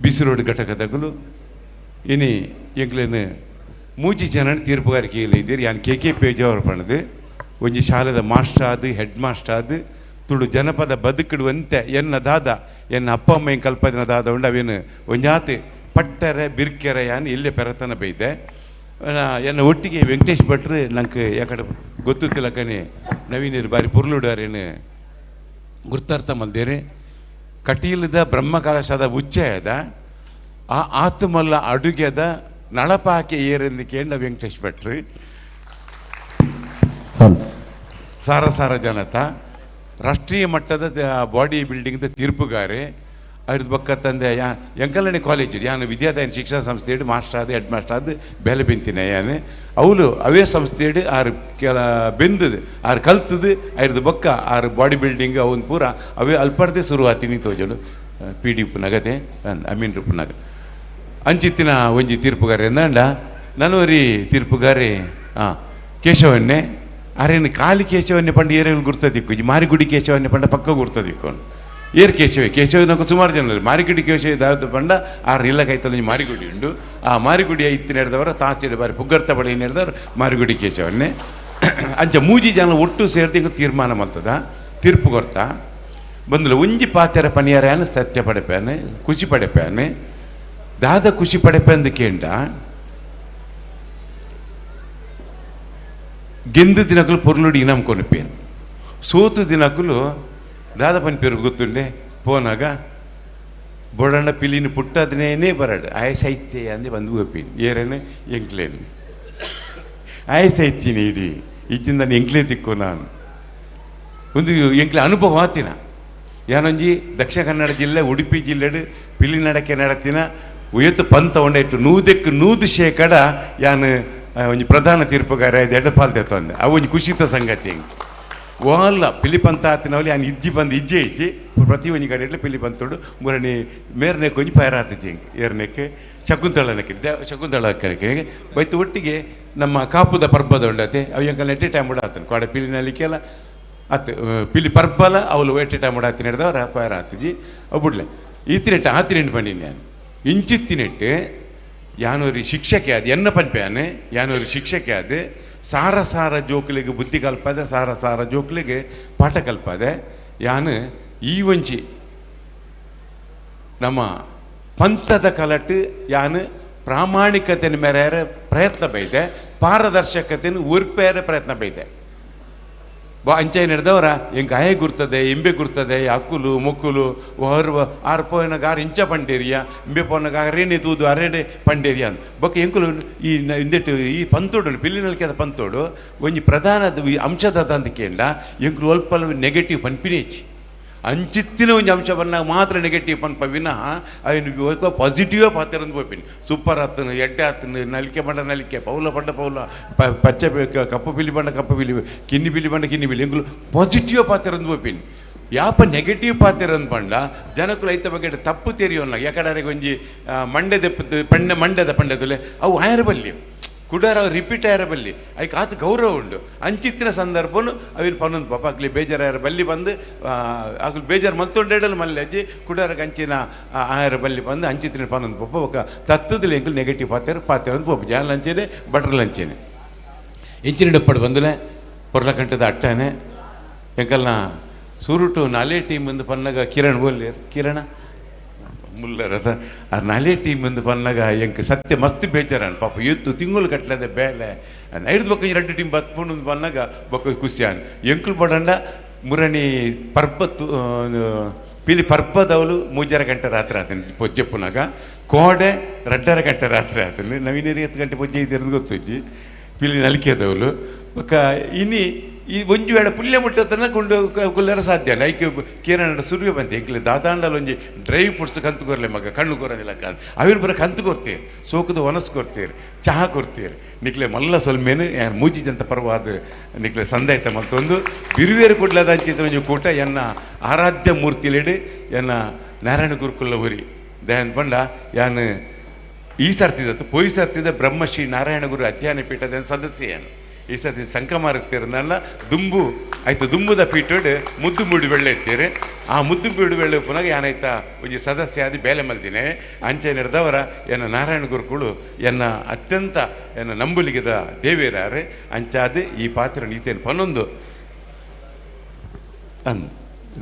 Speaker 4: ಬಿಸಿ ರೋಡ್ ಘಟಕದಗುಲು ಇನಿ ಎಂಕ್ಲೇನು ಮೂಜಿ ಜನ ತೀರ್ಪುಗಾರಿಕೆ ಇದ್ದೀರಿ. ಯಾನ್ ಕೆ ಕೆ ಪೇಜಾವರ್ ಪಣದು ಒಂಜಿ ಶಾಲೆದ ಮಾಸ್ಟರ್ ಆದ್ ಹೆಡ್ ಮಾಸ್ಟರ್ ಆದ್ ತುಳು ಜನಪದ ಬದುಕಿಡುವಂತೆ ಎನ್ನ ದಾದ ಎನ್ನ ಅಪ್ಪ ಅಮ್ಮ ಏನು ಕಲ್ಪದಿನ ದಾದ ಉಂಡು ಅವೇನು ಒಂಜಾತಿ ಪಟ್ಟರೆ ಬಿರ್ಕೆರೆ ಯಾನ್ ಇಲ್ಲೇ ಪೆರತನ ಬೈದೆ. ಎನ್ನ ಒಟ್ಟಿಗೆ ವೆಂಕಟೇಶ್ ಭಟ್ರು ನಂಗೆ ಯಾಕಡೆ ಗೊತ್ತುತ್ತಿಲ್ಲಕನೆ ನವೀನರು ಬಾರಿ ಪುರ್ಲುಡಾರೇನು ಗುರ್ತಾರ್ಥ ಮಲ್ದೇರಿ. ಕಟೀಲದ ಬ್ರಹ್ಮಕಲಶದ ಉಚ್ಚಯದ ಆ ಆತುಮಲ್ಲ ಅಡುಗೆದ ನಳಪಾಕೆ ಏರೆಂದು ಕೇಂದ್ರ ವೆಂಕಟೇಶ್ ಭಟ್ರು ಸಾರ ಸಾರ ಜನತ ರಾಷ್ಟ್ರೀಯ ಮಟ್ಟದ ಬಾಡಿ ಬಿಲ್ಡಿಂಗ್ದ ತೀರ್ಪುಗಾರೆ. ಅದ್ರ ಬೊಕ್ಕ ತಂದೆ ಯಾ ಎಂಕಲಣಿ ಕಾಲೇಜ್ ಯಾನು ವಿದ್ಯಾದಾಯನ ಶಿಕ್ಷಣ ಸಂಸ್ಥೆ ಮಾಸ್ಟರ್ ಆದ ಹೆಡ್ ಮಾಸ್ಟರ್ ಆದ ಬೇಲೆ ಬೆಂತಿನ ಯಾನು ಅವಳು ಅವೇ ಸಂಸ್ಥೆ ಆರು ಕೆಲ ಬೆಂದದು ಆರು ಕಲ್ತದು ಐರ್ದು ಬೊಕ್ಕ ಆರು ಬಾಡಿ ಬಿಲ್ಡಿಂಗ್ ಅವನ್ ಪೂರ ಅವೇ ಅಲ್ಪರ್ದೆ ಶುರು ಆತೀನಿ ತೋಜಡು ಪಿ ಡಿ ಪುನಗತೆ ಅಮೀನ್ ರೂಪುನಗ ಅಂಚಿತ್ತಿನ ಒಂಜಿ ತೀರ್ಪುಗಾರೆ ಎಂದಂಡ ನನೋರಿ ತೀರ್ಪುಗಾರೆ ಹಾಂ ಕೇಶವನ್ನೇ ಅರೇನು ಖಾಲಿ ಕೇಶವನ್ನೇ ಪಂಡ ಏರೇನು ಗುರ್ತದಿಕ್ಕು ಮಾರಿಗುಡಿ ಕೇಶವನ್ನೇ ಪಂಡ ಪಕ್ಕ ಗುರ್ತದಿಕ್ಕೋನು ಏರ್ ಕೇಶವೆ ಕೇಶವನకు ಸುಮಾರು ಜನ ಮಾರಿಗುಡಿ ಕೇಶವ ದಾದ ಪಂಡ ಆರು ಇಲ್ಲ ಕೈತಲ ಮಾರಿಗುಡಿ ಉಂಡು ಆ ಮಾರಿಗುಡಿ ಇತ್ತು ನಡೆದವರ ತಾಸಿಡ ಬಾರಿ ಪುಗ್ಗರ್ತ ಬಳಿ ನಡೆದವರು ಮಾರಿಗುಡಿ ಕೇಶವನ್ನೇ. ಅಂಚ ಮೂಜಿ ಜನ ಒಟ್ಟು ಸೇರ್ದು ಹಿಂಗೆ ತೀರ್ಮಾನ ಮಲ್ತದ ತೀರ್ಪು ಕೊರ್ತ ಬಂದಲು ಒಂಜಿ ಪಾತೆರ ಪನಿಯಾರ್ಯಾನ ಸತ್ಯ ಪಡೆಪ್ಯಾನೆ ಖುಷಿ ಪಡೆಪ್ಯಾನೆ ದಾದ ಖುಷಿ ಪಡೆಪೆಂದು ಕೇಂಡ ಗೆಂದು ದಿನಕಲು ಪೊರ್ಲುಡಿ ಇನಾಮ್ ಕೊನಿಪೇನು ಸೋತು ದಿನಕಲು ದಾದ ಪನ್ಪೇರು ಗೊತ್ತುಂಡೆ ಪೋನಾಗ ಬೊಡಣ್ಣ ಪಿಲಿನ ಪುಟ್ಟದನೇನೆ ಬರಡು ಆಯ ಸೈತ್ಯ ಅಂದೆ ಬಂದು ಒಪ್ಪಿನ ಏರೇನೆ ಎಂಕ್ಲೇನು ಆಯ ಸೈತೀನಿ ಇಡೀ ಇಜ್ಜಿಂದ ನಾನು ಎಂಕ್ಲೇ ತಿಕ್ಕು ನಾನು ಒಂದು ಎಂಕ್ಲೆ ಅನುಭವ ಆತಿನ. ಯಾನೊಂಜಿ ದಕ್ಷಿಣ ಕನ್ನಡ ಜಿಲ್ಲೆ ಉಡುಪಿ ಜಿಲ್ಲೆಡು ಪಿಲಿ ನಡಕೆ ನಡತಿನ ಉಯತ್ತು ಪಂತ ಒಂಡೈಟು 100% ಯಾನು ಒಂಜಿ ಪ್ರಧಾನ ತೀರ್ಪುಗಾರ ಎಡಪಾಲ್ ತೆತ್ತೊಂದೆ. ಅವು ಒಂಜಿ ಖುಷಿತ ಸಂಗತಿ ಎಂಕ್. ಓಲ್ಲ ಪಿಲಿ ಪಂತ ಆತಿನವಲ್ಲಿ ಯಾನ್ ಇಜ್ಜಿ ಬಂದು ಇಜ್ಜೆ ಇಜ್ಜಿ ಪ್ರತಿ ಒಂಜಿ ಕಡೆ ಪಿಲಿ ಪಂತೋಡು ಮುರಣಿ ಮೇರ್ನೆಕ್ ಒಂಜಿ ಪಯರಾತಿಜ್ಜಿ ಎಂಕ್ ಏರ್ನೆಕ್ ಶಕುಂತಳನಕ್ಕೆ ಶಕುಂತಳ ಕಡೆಗೆ ಬೈತು ಒಟ್ಟಿಗೆ ನಮ್ಮ ಕಾಪುದ ಪರ್ಬದ ಉಂಡತೆ ಅವು ಎಂಕಲ್ ಎಟ್ಟಿ ಟೈಮ್ ಆತನು ಕೋಡೆ ಪಿಲಿ ನಲಿಕೆಲ್ಲ ಅತ್ತು ಪಿಲಿ ಪರ್ಬಲ ಅವಳು ಎಟ್ಟಿ ಟೈಮ್ ಆತಿನ ಹಿಡ್ದವ್ರ ಪಯರ ಆತಿಜಿ ಅವು ಬಿಡ್ಲೆ ಈತಿನೆಟ್ಟು ಆತಿನೆಂಟು ಬನ್ನಿ ನಾನು ಇಂಚಿತ್ತಿನೆಟ್ಟು ಯಾನೂರಿ ಶಿಕ್ಷಕೆ ಅದು ಎನ್ನ ಪನ್ಪೆ ಯಾನೂರಿ ಶಿಕ್ಷಕೆ ಅದು ಸಾರ ಸಾರ ಜೋಕ್ಲಿಗೆ ಬುದ್ಧಿ ಕಲ್ಪದೆ ಸಾರ ಸಾರ ಜೋಕ್ಲಿಗೆ ಪಾಠ ಕಲ್ಪದೆ ಯಾನು ಈ ಒಂಜಿ ನಮ್ಮ ಪಂಥದ ಕಲಟು ಯಾನು ಪ್ರಾಮಾಣಿಕತೆನ ಮೇರೆ ಪ್ರಯತ್ನ ಬೈದೆ ಪಾರದರ್ಶಕತೆಯನ್ನು ಉರ್ಪೇರೆ ಪ್ರಯತ್ನ ಬೈದೆ ಬಾ ಅಂಚೆ ನಡೆದವರ ಎಂಕ್ ಆಯೆ ಗುರ್ತದೆ ಇಂಬೆ ಗುರ್ತದೆ ಅಕ್ಕುಲು ಮೊಕ್ಕುಲು ಹೊರ ಆರು ಪೋಯನಗ ಆರು ಇಂಚ ಪಂಡೇರಿಯ ಇಂಬೆ ಪೋನಗ ಅರೇನೆ ತೂದು ಅರೇನೆ ಪಂಡೇರಿಯ ಅಂದ್ ಬೊಕ್ಕ ಎಂಕುಲು ಈ ಇಂದೆಟ್ಟು ಈ ಪಂತೋಡು ಪಿಲ್ಲಿನಲ್ಕೆದ ಪಂತೋಡು ಒಂಜಿ ಪ್ರಧಾನ ಅಂಶದ ಅಂದಕೇಂಡ ಎಂಕುಲು ಅಲ್ಪ ನೆಗೆಟಿವ್ ಪನ್ಪಿನೇಚಿ ಅಂಚಿತ್ತಿನ ಒಂಜಿ ಅಂಶ ಬನ್ನಾಗ ಮಾತ್ರ ನೆಗೆಟಿವ್ ಪನ್ಪ ವಿನಃ ಅಯ್ಯನು ಪಾಸಿಟಿವೇ ಪಾತಿರಂದು ಪೋಪಿನಿ ಸೂಪರ್ ಆತನು ಎಡ್ಡೆ ಆತನು ನಲಿಕೆ ಬಂಡ ನಲಿಕೆ ಪೌಲ ಬಂಡ ಪೌಲ ಪಚ್ಚೆ ಕಪ್ಪು ಪಿಲಿ ಬಂಡ ಕಪ್ಪು ಪಿಲಿ ಕಿನ್ನಿ ಪಿಲಿ ಬಂಡ ಕಿನ್ನಿ ಪಿಲಿ ಎಂಕುಲು ಪಾಸಿಟಿವ್ ಪಾತಿರಂದು ಪೋಪಿನಿ ಯಾಪ ನೆಗೆಟಿವ್ ಪಾತಿರಂದು ಪಂಡ ಜನಕುಲು ಐತ ಬಗ್ಗೆ ತಪ್ಪು ತೆರಿಯೋಲ್ಲ ಯಾಕಡೆ ಒಂಜಿ ಮಂಡ್ಯದ ಪಂಡೆ ಮಂಡ್ಯದ ಪಂಡ್ಯದುಲೆ ಅವು ಆಯರ ಬಲ್ಲಿ ಕುಡಾರ ಅವು ರಿಪೀಟ್ ಆಯರ ಬಲ್ಲಿ ಐಕ್ ಆತ ಗೌರವ ಉಂಡು ಅಂಚಿತ್ತಿನ ಸಂದರ್ಭನು ಅವಿನ ಪನ್ನೊಂದು ಪಾಪ ಆಗ್ಲಿ ಬೇಜಾರಾಯರ ಬಲ್ಲಿ ಬಂದು ಆಗ್ಲಿ ಬೇಜಾರು ಮಲ್ತೊಂಡೇಡಲು ಮಲ್ಲೆ ಅಜ್ಜಿ ಕುಡಾರ ಅಂಚಿನ ಆಯರ ಬಲ್ಲಿ ಬಂದು ಅಂಚಿತ್ತಿನ ಪನ್ನೊಂದು ಪಾಪ ఒక ತತ್ತದಲ್ಲಿ ಎಂಕುಲು ನೆಗೆಟಿವ್ ಪಾತೇರು ಪಾತೇರು ಅಂತ ಪೋಪು ಜಾಲ ಅಂಚೇನೆ ಬಟ್ರಲ್ ಅಂಚೇನೆ ಇಂಚಿನ ಡಪ್ಪಡು ಬಂದುಲೆ ಪೊರ್ಲಕಂಟದ ಅಟ್ಟನೆ ಎಂಕಲ್ನ ಸುರುಟು ನಾಲೇ ಟೀಮ್ ಒಂದು ಪನ್ನಗ ಕಿರಣ್ ಬೋಲ್ಲೇರ್ ಕಿರಣ ಮುಲ್ಲರದ ಆ ನಾಲೇ ಟೀಮ್ ಒಂದು ಪನ್ನಗ ಎಂಕ್ ಸತ್ಯ ಮಸ್ತ್ ಬೇಜಾರಾನ್ ಪಾಪ ಎತ್ತು ತಿಂಗಳು ಕಟ್ಲದೆ ಬೇಲೆ ಐದು ಬೊಕ್ಕ ಎರಡು ಟೀಮ್ ಬತ್ಪುಂಡು ಪನ್ನಗ ಬೊಕ್ಕ ಖುಷಿಯಾನ್ ಎಂಕುಲು ಬಡಂಡ ಮುರಣಿ ಪರ್ಬತ್ತು ಪಿಲಿ ಪರ್ಬದವಳು 3.5 ಗಂಟೆ ರಾತ್ರಿ ಆತನ ಪೊಜ್ಜೆಪ್ಪುನಾಗ ಕೋಡೆ 2.5 ಗಂಟೆ ರಾತ್ರಿ ಆತನ ನವೀನರಿ 10 ಗಂಟೆ ಪೊಜ್ಜೆ ಇದ್ದಿರೋದು ಗೊತ್ತುಜ್ಜಿ ಪಿಲಿ ನಲಿಕೆದವಳು ಬೊಕ್ಕ ಇನಿ ಈ ಒಂಜಿ ವೇಳೆ ಪುಲ್ಯ ಮುಟ್ಟತನ ಕೊಂಡು ಕುಲ್ಲರ ಸಾಧ್ಯ ಐಕ್ ಕಿರಣ ಸುರುವೆ ಬಂತೆ ಎಂಕ್ಲೆ ದಾದಾಂಡಲ ಒಂಜಿ ಡ್ರೈ ಫ್ರೂಟ್ಸ್ ಕಂತು ಕೊರ್ಲೆ ಮಗ ಕಣ್ಣು ಕೊರೋದಿಲ್ಲ ಕಂತು ಅವಿನ ಬರ ಕಂತು ಕೊಡ್ತೀರಿ ಸೋಕದ ಒನಸ್ ಕೊಡ್ತೀರಿ ಚಹಾ ಕೊಡ್ತೀರಿ ನಿಕ್ಲೆ ಮಲ್ಲ ಸೊಲ್ಮೇನು ಮೂಜಿ ಜಂತ ಪರವಾದ ನಿಕ್ಲೆ ಸಂದಾಯ್ತ ಮತ್ತೊಂದು ಬಿರುವೇರು ಕೊಡ್ಲದ ಅಂಚಿತ ಒಂಜಿ ಕೂಟ ಎನ್ನ ಆರಾಧ್ಯ ಮೂರ್ತಿಲೇಡು ಎನ್ನ ನಾರಾಯಣ ಗುರುಕುಲ ಊರಿ ದಯಾನ್ ಪಂಡ ಯಾನ್ ಈ ಸರ್ತಿದತ್ತು ಪೋಯಿ ಸರ್ತಿದ ಬ್ರಹ್ಮಶ್ರೀ ನಾರಾಯಣ ಗುರು ಅಧ್ಯಯನ ಪೀಠದ ಸದಸ್ಯ ಏನು ಈ ಸತಿ ಸಂಕಮಾರುತ್ತಿರನಲ್ಲ ದುಂಬು ಆಯ್ತು ದುಂಬುದ ಪೀಠಡ್ ಮುದ್ದು ಮುಡಿ ಬೆಳ್ಳೆ ಎತ್ತೀರಿ ಆ ಮುದ್ದು ಬೀಡು ಬೆಳ್ಳೆ ಪುನಗ ಏನಾಯ್ತಾ ಒಂಜಿ ಸದಸ್ಯ ಆದಿ ಬೇಲೆ ಮಲ್ದಿನಿ ಅಂಚೆ ನಡೆದವರ ಎನ್ನ ನಾರಾಯಣ ಗುರುಕುಳು ಎನ್ನ ಅತ್ಯಂತ ಎನ್ನ ನಂಬುಲಿಗಿದ ದೇವಿಯರಾರೆ ಅಂಚಾದ ಈ ಪಾತ್ರ ನೀತೇನು ಪನ್ನೊಂದು ಅನ್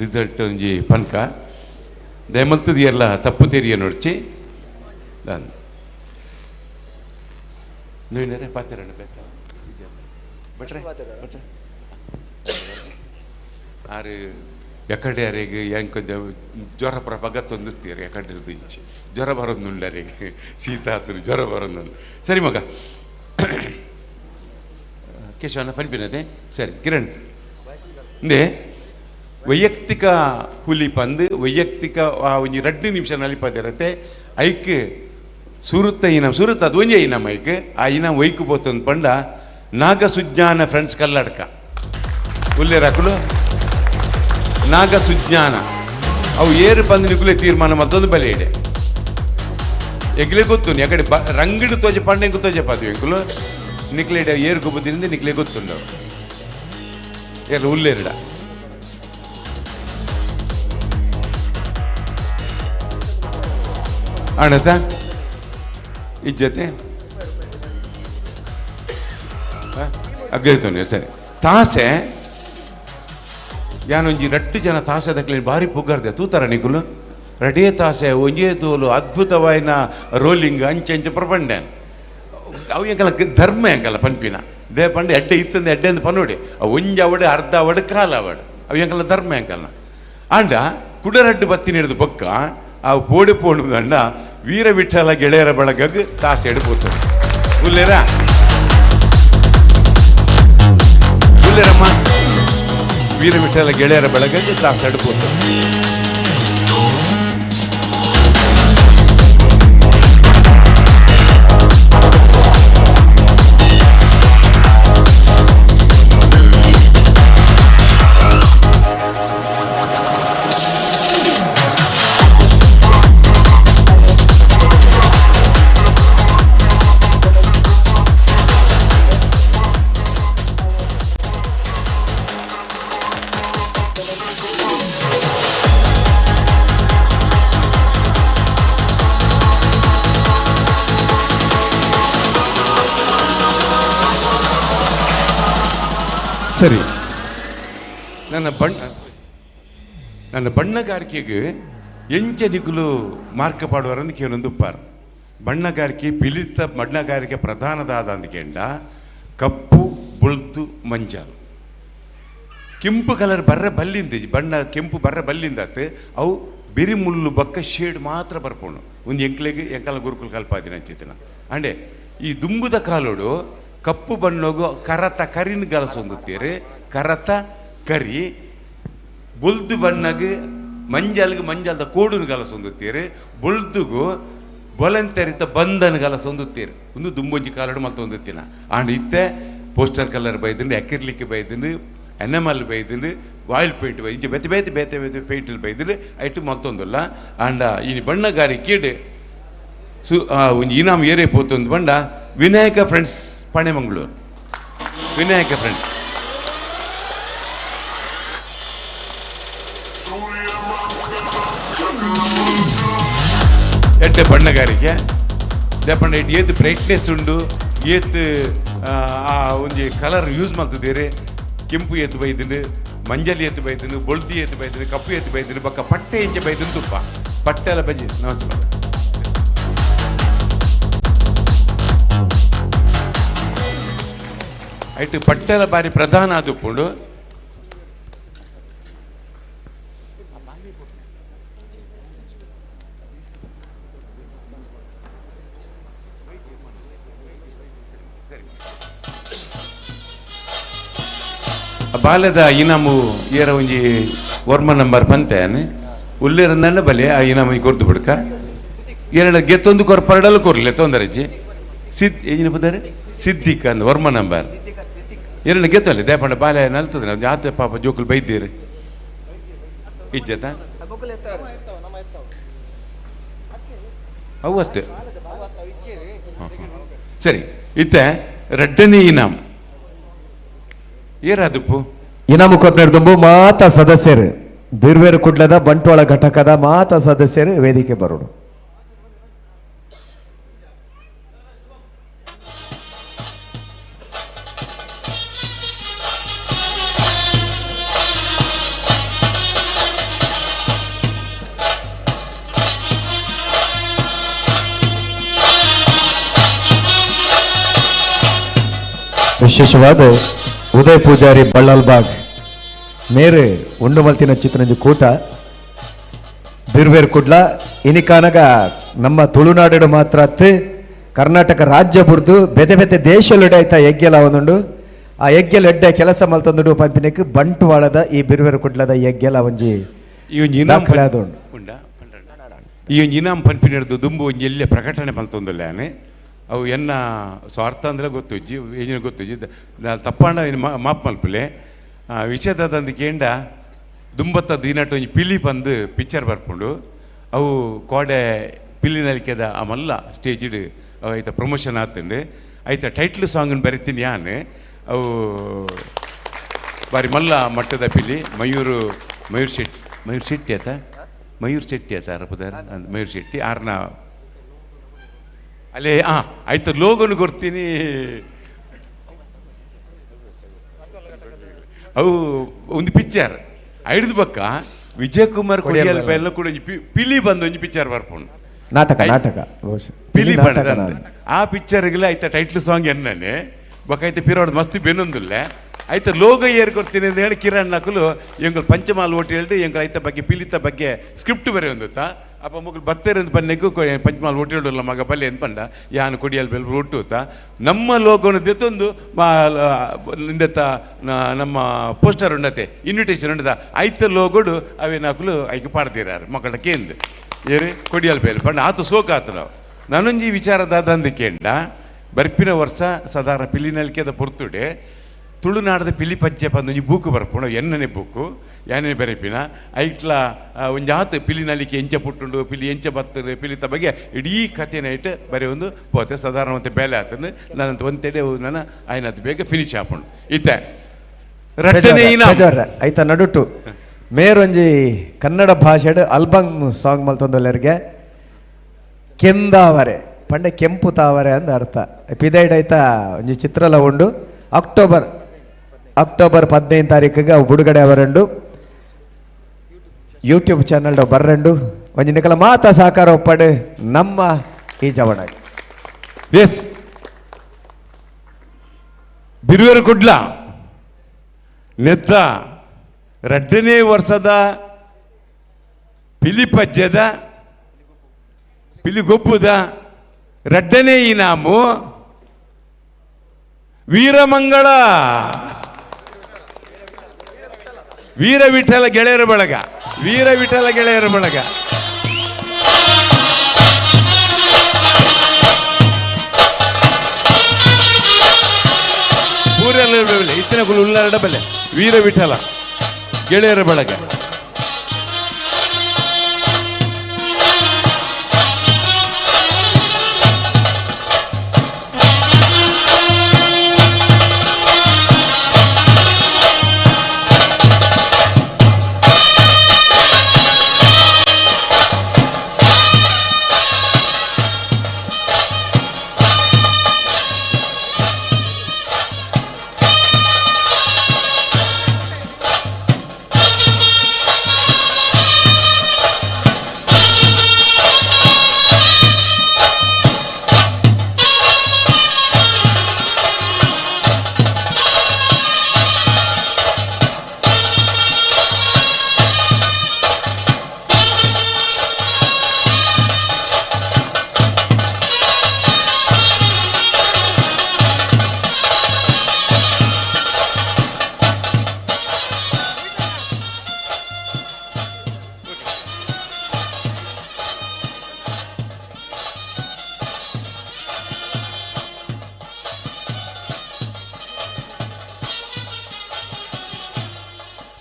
Speaker 4: ರಿಸಲ್ಟ್ ಒಂಜಿ ಪನ್ಕ ದಯಮಲ್ತದ ಎಲ್ಲ ತಪ್ಪು ತೆರಿಯ ನೋಡ್ಚಿ ನಾನು ನೀವೇನಾರೆ ಪಾತಿರಣ್ಣ ಬೇತ ಭಟ್ರೆ ಭಟ್ರೆ ಆರು ಎಕಡೆ ಅರೆಗೆ ಎಂಕೊಂಜ ಜ್ವರ ಪರ ಪಗತ್ತೊಂದು ಎಕಡೆ ಇಂಚಿ ಜ್ವರ ಬರೋದುಂಡು ಅರೆಗೆ ಶೀತ ಆತನು ಜ್ವರ ಬರೋದು ಸರಿ ಮಗ ಕೇಶವನ ಪನ್ಪಿನದೆ ಸರಿ ಕಿರಣ್ ಇಂದೇ ವೈಯಕ್ತಿಕ ಹುಲಿ ಪಂದು ವೈಯಕ್ತಿಕ ಒಂಜಿ 2 ನಿಮಿಷ ನಲಿಪದಿರತ್ತೆ ಐಕ್ ಸುರುತ್ತ ಇನಾಮ್ ಸುರುತ್ತ ಅದು ಒಂಜೇ ಇನಾಮ್ ಐಕ್ ಆ ಇನಾಮ್ ಒಯ್ಕು ಪೋತಂದು ಪಂಡ ನಾಗಸುಜ್ಞಾನ ಫ್ರೆಂಡ್ಸ್ ಕಲ್ಲಡ್ಕ ಉಲ್ಲೇರಾಕುಲು ನಾಗಸುಜ್ಞಾನ ಅವು ಏರು ಪಂದು ನಿಕುಲೆ ತೀರ್ಮಾನ ಮತ್ತೊಂದು ಬಲೆ ಇಡೆ ಎಗ್ಲೆ ಗೊತ್ತು ಯಾಕಡೆ ಬ ರಂಗಡು ತೋಜ ಪಂಡೆಂಕು ತೋಜ ಪಾದು ಎಂಕುಲು ನಿಕ್ಲೆ ಏರು ಗೊಬ್ಬದಿಂದ ನಿಕ್ಲೆ ಗೊತ್ತುಂಡು ಏರ್ಲ ಉಲ್ಲೇರಿಡ ಅಣತ ಇಜ್ಜತೆ ಅಗ್ಗೈತೋನಿ ಸರಿ ತಾಸೆ ಯಾನೊಂಜಿ 2 ಜನ ತಾಸೆ ದಕ್ಲೆ ಭಾರಿ ಪುಗ್ಗಾರ್ದೆ ತೂತಾರ ನಿಕುಲು ರಡೇ ತಾಸೆ ಒಂಜೇ ತೋಲು ಅದ್ಭುತವಾಯಿನ ರೋಲಿಂಗ್ ಅಂಚೆ ಅಂಚೆ ಪ್ರಪಂಡೆ ಅವು ಎಂಕಲ ಧರ್ಮ ಎಂಕಲ್ಲ ಪನ್ಪಿನ they ಪಂಡೆ ಎಡ್ಡೆ ಇತ್ತಂದು ಎಡ್ಡೆ ಅಂದ್ ಪನ್ನೋಡಿ ಅವು ಒಂಜಿ ಅವಡೆ ಅರ್ಧ ಅವಡೆ ಕಾಲ ಅವಡೆ ಅವು ಎಂಕಲ್ಲ ಧರ್ಮ ಎಂಕಲ್ನ ಆಂಡ ಕುಡರಡ್ಡು ಬತ್ತಿನ ಹಿಡಿದು ಬೊಕ್ಕ ಆ ಪೋಡಿ ಪೋಡು ಅಂಡ ವೀರ ವಿಠಲ ಗೆಳೆಯರ ಬಳಗಗ್ ತಾಸೆ ಎಡು ಉಲ್ಲೇರಾ ಉಲ್ಲೇರಮ್ಮ ವೀರವಿಠಲ ಗೆಳೆಯರ ಬೆಳಗ್ಗೆ ತಾಸಡ್ಬೋದು. ಸರಿ, ನನ್ನ ನನ್ನ ಬಣ್ಣಗಾರಿಕೆಗೆ ಎಂಚ ನಿಕುಲು ಮಾರ್ಕ ಪಾಡುವರಂದು ಕೇಳೊಂದು ಉಪ್ಪಾರು. ಬಣ್ಣಗಾರಿಕೆ ಪಿಲಿತ ಬಣ್ಣಗಾರಿಕೆ ಪ್ರಧಾನದಾದ ಅಂದ್ಕೆಂಡ ಕಪ್ಪು ಬುಳ್ತು ಮಂಜಾಲು ಕೆಂಪು ಕಲರ್ ಬರ್ರೆ ಬಲ್ಲಿಂದ ಬಣ್ಣ ಕೆಂಪು ಬರ್ರೆ ಬಲ್ಲಿಂದಾತು ಅವು ಬಿರಿ ಮುಳ್ಳು ಬಕ್ಕ ಶೇಡ್ ಮಾತ್ರ ಬರ್ಪೋಣು ಒಂದು ಎಂಕ್ಲೆಗೆ ಎಂಕಲ ಗುರುಕುಲ ಕಲ್ಪಾದಿನ ಅಂಚಿತ್ತಿನ. ಅಂಡೆ ಈ ದುಂಬುದ ಕಾಲೋಡು ಕಪ್ಪು ಬಣ್ಣಗು ಕರತ ಕರಿನ ಗಲಸೊಂದುತ್ತೀರಿ, ಕರತ ಕರಿ ಬುಲ್ದು ಬಣ್ಣಗೆ ಮಂಜಲ್ಗೆ ಮಂಜಲ್ದ ಕೋಡುನ ಗಲಸೊಂದುತ್ತೀರಿ, ಬುಲ್ದುಗು ಬೊಲಂತೆರಿತ ಬಂಧನ ಗಲಸೊಂದುತ್ತೀರಿ. ಒಂದು ದುಂಬೊಂಜಿ ಕಾಲೋಡು ಮಲ್ತೊಂದುತ್ತೀನ. ಆಂಡ್ ಇತ್ತೆ ಪೋಸ್ಟರ್ ಕಲರ್ ಬೈದುಂಡು, ಅಕ್ರಿಲಿಕ್ ಬೈದುಂಡು, ಎನಮಲ್ ಬೈದುಂಡು, ಆಯಿಲ್ ಪೇಂಟ್ ಬೈ ಇಂಚೆ ಬೇತೆ ಬೇತೆ ಬೇತೆ ಬೇತೆ ಪೇಂಟಲ್ಲಿ ಬೈದುಂಡು ಐಟು ಮಲ್ತೊಂದುಲ್ಲ. ಆಂಡ ಈ ಬಣ್ಣಗಾರಿಕೆಡ್ ಸು ಒಂಜಿ ಇನಾಮ್ ಏರೇ ಪೋತೊಂದು ಬಂಡ ವಿನಾಯಕ ಫ್ರೆಂಡ್ಸ್ ಪಣೆಮಂಗಳೂರು ವಿನಾಯಕ ಫ್ರೆಂಡ್ಸ್. ಎಡ್ಡೆ ಬಣ್ಣಗಾರಿಕೆ ದೇಪಂಡ it ಏತ್ ಬ್ರೈಟ್ನೆಸ್ ಉಂಡು, ಏತ್ ಆ ಒಂಜಿ ಕಲರ್ ಯೂಸ್ ಮಲ್ತದೇರಿ. ಕೆಂಪು ಏತ್ ಬೈದುಂಡು, ಮಂಜಲ್ ಏತ್ ಬೈದುಂಡು, ಬೊಳ್ದಿ ಏತ್ ಬೈದುಂಡು, ಕಪ್ಪು ಏತ್ ಬೈದುಂಡು, ಬೊಕ್ಕ ಪಟ್ಟೆ ಇಂಚೆ ಬೈದುಂಡು ತುಪ್ಪ ಪಟ್ಟೆ ಎಲ್ಲ ಬಜ್ಜಿ. ನಮಸ್ತೆ ಮೇಡಮ್. ಐಟ್ ಪಟ್ಟೆಲ ಬಾರಿ ಪ್ರಧಾನ ಆದುಪ್ಪುಂಡು. ಬಾಲ್ಯದ ಇನಾಮು ಏರ ಒಂಜಿ ವರ್ಮ ನಂಬರ್ ಪಂತೆ ಉಲ್ಲೇರಂದ ಬಲೆ ಆ ಇನಾಮು ಕೊರ್ದು ಬಿಡ್ಕ ಎರಡು ಗೆತ್ತೊಂದು ಕೊರ್ಪರಡಲು ಕೊರ್ಲೆ ತೊಂದರೆ ಸಿದ್ ಏಜಿನ ಪುದಾರೆ ಸಿದ್ದಿಕ್ ಅಂದ್ ವರ್ಮ ನಂಬರ್ ಎರಡು ಗೆತ್ತಲ್ಲಿ ದೇಪಂಡ ಬಾಲ್ಯ ನಲ್ತದೆ ನಾವು ಜಾತ್ರೆ ಪಾಪ ಜೋಕುಲು ಬೈದ್ದೀರಿ ಇಜ್ಜತ ಅವು ಅಷ್ಟೇ. ಸರಿ, ಇತ್ತೆ ರಡ್ಡನೇ ಇನಾಮ್ ಏರಾದುಪ್ಪು
Speaker 1: ಇನಾಮು ಕೊರ್ನೆರ್ದುಂಬು ಮಾತ ಸದಸ್ಯರು ಬಿರ್ವೇರು ಕುಡ್ಲದ ಬಂಟ್ವಾಳ ಘಟಕದ ಮಾತ ಸದಸ್ಯರು ವೇದಿಕೆ ಬರೋಡು. ವಿಶೇಷವಾದ ಉದಯ್ ಪೂಜಾರಿ ಬಳ್ಳಾಲ್ಬಾಗ್ ಮೇರು ಉಂಡುಮಲ್ತಿನ ಚಿತ್ರಂಜಿ ಕೂಟ ಬಿರ್ವೇರ್ ಕುಡ್ಲ ಇನಿಕಾನಗ ನಮ್ಮ ತುಳುನಾಡು ಮಾತ್ರ ಅತ್ತು ಕರ್ನಾಟಕ ರಾಜ್ಯ ಬುರ್ದು ಬೇತೆ ಬೇತೆ ದೇಶಲುಡೆ ಆಯ್ತಾ ಯಜ್ಞಲ ಒಂದುಂಡು. ಆ ಯಜ್ಞಲ ಎಡ್ಡೆ ಕೆಲಸ ಮಲ್ತಂದುಡು ಪನ್ಪಿನಕ್ ಬಂಟ್ವಾಳದ ಈ ಬಿರ್ವೇರ್ ಕುಡ್ಲದ ಯಜ್ಞಲ ಒಂಜಿ ದಾಖಲೆ ಆದುಂಡು.
Speaker 4: ಈ ಒಂಜಿ ಇನಾಮ್ ಪನ್ಪಿನರ್ದು ದುಂಬು ಒಂಜಿ ಎಲ್ಲೆ ಪ್ರಕಟಣೆ ಮಲ್ತೊಂದುಲ್ಲೆ ಆನೆ ಅವು ಎನ್ನ ಸ್ವಾರ್ಥ ಅಂದ್ರೆ ಗೊತ್ತುಜ್ಜಿ ಏಜಿನ ಗೊತ್ತುಜ್ಜಿ ತಪ್ಪಾಂಡ ಮಾಪ್ ಮಲ್ಪುಲೆ ವಿಷಯದಂದು ಕೇಂಡ ದುಂಬತ್ತ ದಿನಟ್ ಒಂಜಿ ಪಿಲಿ ಬಂದು ಪಿಕ್ಚರ್ ಬರ್ಪುಂಡು. ಅವು ಕೋಡೆ ಪಿಲಿ ನಲಿಕೆದ ಆ ಮಲ್ಲ ಸ್ಟೇಜಿಡ್ ಅವು ಐತ ಪ್ರಮೋಷನ್ ಆತುಂಡು. ಐತ ಟೈಟ್ಲ್ ಸಾಂಗನ್ನು ಬರಿತೀನಿ ಯಾನ್. ಅವು ಬಾರಿ ಮಲ್ಲ ಮಟ್ಟದ ಪಿಲಿ ಮಯೂರು ಮಯೂರ್ ಶೆಟ್ಟಿ ಮಯೂರ್ ಶೆಟ್ಟಿ ಆತ ಮಯೂರ್ ಶೆಟ್ಟಿ ಆತ ಅರಪದಾರ ಮಯೂರ್ ಶೆಟ್ಟಿ ಆರ್ನ ಅಲ್ಲೇ ಆಯ್ತು ಲೋಗೋನು ಕೊಡ್ತೀನಿ. ಅವು ಒಂದು ಪಿಕ್ಚರ್ ಐದು ಬಕ್ಕ ವಿಜಯ್ ಕುಮಾರ್ ಕೊಡಿಯಲ್ ಬೆಲ್ಲ ಕೂಡ ಪಿಲಿ ಬಂದು ಒಂಜಿ ಪಿಕ್ಚರ್ ಬರ್ಪುಂಡು.
Speaker 1: ನಾಟಕ ನಾಟಕ
Speaker 4: ಪಿಲಿ ಬಣ್ಣದ ಆ ಪಿಕ್ಚರ್ಗೆಲ್ಲ ಆಯ್ತಾ ಟೈಟ್ಲ್ ಸಾಂಗ್ ಎನ್ನನೆ ಬೊಕ್ಕ ಐತೆ ಪಿರೋಡ್ ಮಸ್ತ್ ಬೆನ್ನೊಂದುಲ್ಲೆ ಆಯ್ತು ಲೋಗ ಏರ್ ಕೊಡ್ತೀನಿ ಅಂತ ಹೇಳಿ ಕಿರಣ್ ನಕಲು ಎಂಗಳು ಪಂಚಮಾಲ್ ಓಟಿ ಹೇಳ್ದು ಎಂಗಳು ಐತ ಬಗ್ಗೆ ಪಿಲಿತ ಬಗ್ಗೆ ಸ್ಕ್ರಿಪ್ಟ್ ಬರೆಯೊಂದುತ್ತಾ ಅಪ್ಪ ಮುಗುಲು ಬತ್ತೇರಂತ ಪನ್ನೆಕ್ಕು ಪಂಚಮಾಲ್ ಒಟ್ಟಿಡುಲ್ಲ ಮಗ ಬಲ್ಲೆ ಅಂತ ಪಂಡ ಯಾನು ಕೊಡಿಯಲ್ ಬೆಲ್ ಒಟ್ಟುತ್ತ ನಮ್ಮ ಲೋಗೋನು ದೆತ್ತೊಂದು ಇಂದೆತ್ತ ನಮ್ಮ ಪೋಸ್ಟರ್ ಉಂಡತೆ ಇನ್ವಿಟೇಷನ್ ಉಂಡದ ಐತ ಲೋಗೋಡು ಅವೇನಾಕಲು ಐಕೆ ಪಾಡ್ತೀರಾರು ಮಕ್ಕಳ ಕೇಂದ್ ಏರಿ ಕೊಡಿಯಲ್ ಬೇಲ್ ಪಂಡ ಆತು ಸೋಕಾತು ನಾವು. ನಾನೊಂಜಿ ವಿಚಾರದಾದಂದು ಕೇಂಡ ಬರ್ಪಿನ ವರ್ಷ ಸಾಧಾರಣ ಪಿಲಿನಲ್ಕೆದ ಪೊರ್ತುಡೆ ತುಳುನಾಡದ ಪಿಲಿ ಪಜ್ಜೆ ಪಂದೊಂಜಿ ಬೂಕು ಬರ್ಪುಂಡು ಎನ್ನನೆ ಬೂಕು ಯಾನೇ ಬರೆಪಿನ ಐಟ್ಲ ಒಂಜಾತ್ ಪಿಲಿ ನಲಿಕೆ ಎಂಚ ಪುಟ್ಟುಂಡು ಪಿಲಿ ಎಂಚ ಬತ್ತರು ಪಿಲಿತ ಬಗ್ಗೆ ಇಡೀ ಕಥೆನ ಇಟ್ಟು ಬರೀ ಒಂದು ಪೋತೆ ಸಾಧಾರಣ ಒಂತೆ ಬೇಲೆ ಆತನು ನಾನಂತ ಒಂತೆಡೆ ನನ್ನ ಆಯ್ನದು ಬೇಗ ಫಿನಿಶ್ ಆಪುಂಡು ಇತ್ತೆ ರಟ್ಟನೆ
Speaker 1: ಐತ ನಡುಟು ಮೇರೊಂಜಿ ಕನ್ನಡ ಭಾಷೆಡ್ ಆಲ್ಬಮ್ ಸಾಂಗ್ ಮಲ್ತೊಂದೊಲ್ಲೆರ್ಗೆ ಕೆಂದಾವರೆ ಪಂಡೆ ಕೆಂಪು ತಾವರೆ ಅಂದ ಅರ್ಥ. ಪಿದೈಡ್ ಐತ ಒಂಜಿ ಚಿತ್ರಲ ಉಂಡು. ಅಕ್ಟೋಬರ್ ಅಕ್ಟೋಬರ್ 15 ತಾರೀಕಿಗೆ ಅವು ಬಿಡುಗಡೆ ಅವರಂಡು ಯೂಟ್ಯೂಬ್ ಚಾನಲ್ ಬರ್ರಂಡು ಒಂಜಿ ನಿಕಲ ಮಾತ ಸಹಕಾರ ಒಪ್ಪಡು ನಮ್ಮ ಈ ಜವಣ.
Speaker 4: ಎಸ್ ಬಿರುವೆರು ಕುಡ್ಲ ನೆತ್ತ ರಡ್ಡನೇ ವರ್ಷದ ಪಿಲಿಪಜ್ಜದ ಪಿಲಿಗೊಪ್ಪುದ ರಡ್ಡನೇ ಇನಾಮು ವೀರಮಂಗಳ ವೀರ ವಿಠಲ ಗೆಳೆಯರ ಬಳಗ, ವೀರ ವಿಠಲ ಗೆಳೆಯರ ಬಳಗ. ಪೂರೆಲ್ಲ ಬೆಲೆ ಇತ್ತಿನ ಕುಲು ಉಲ್ಲಾರಡ ಬೆಲೆ ವೀರ ವಿಠಲ ಗೆಳೆಯರ ಬಳಗ.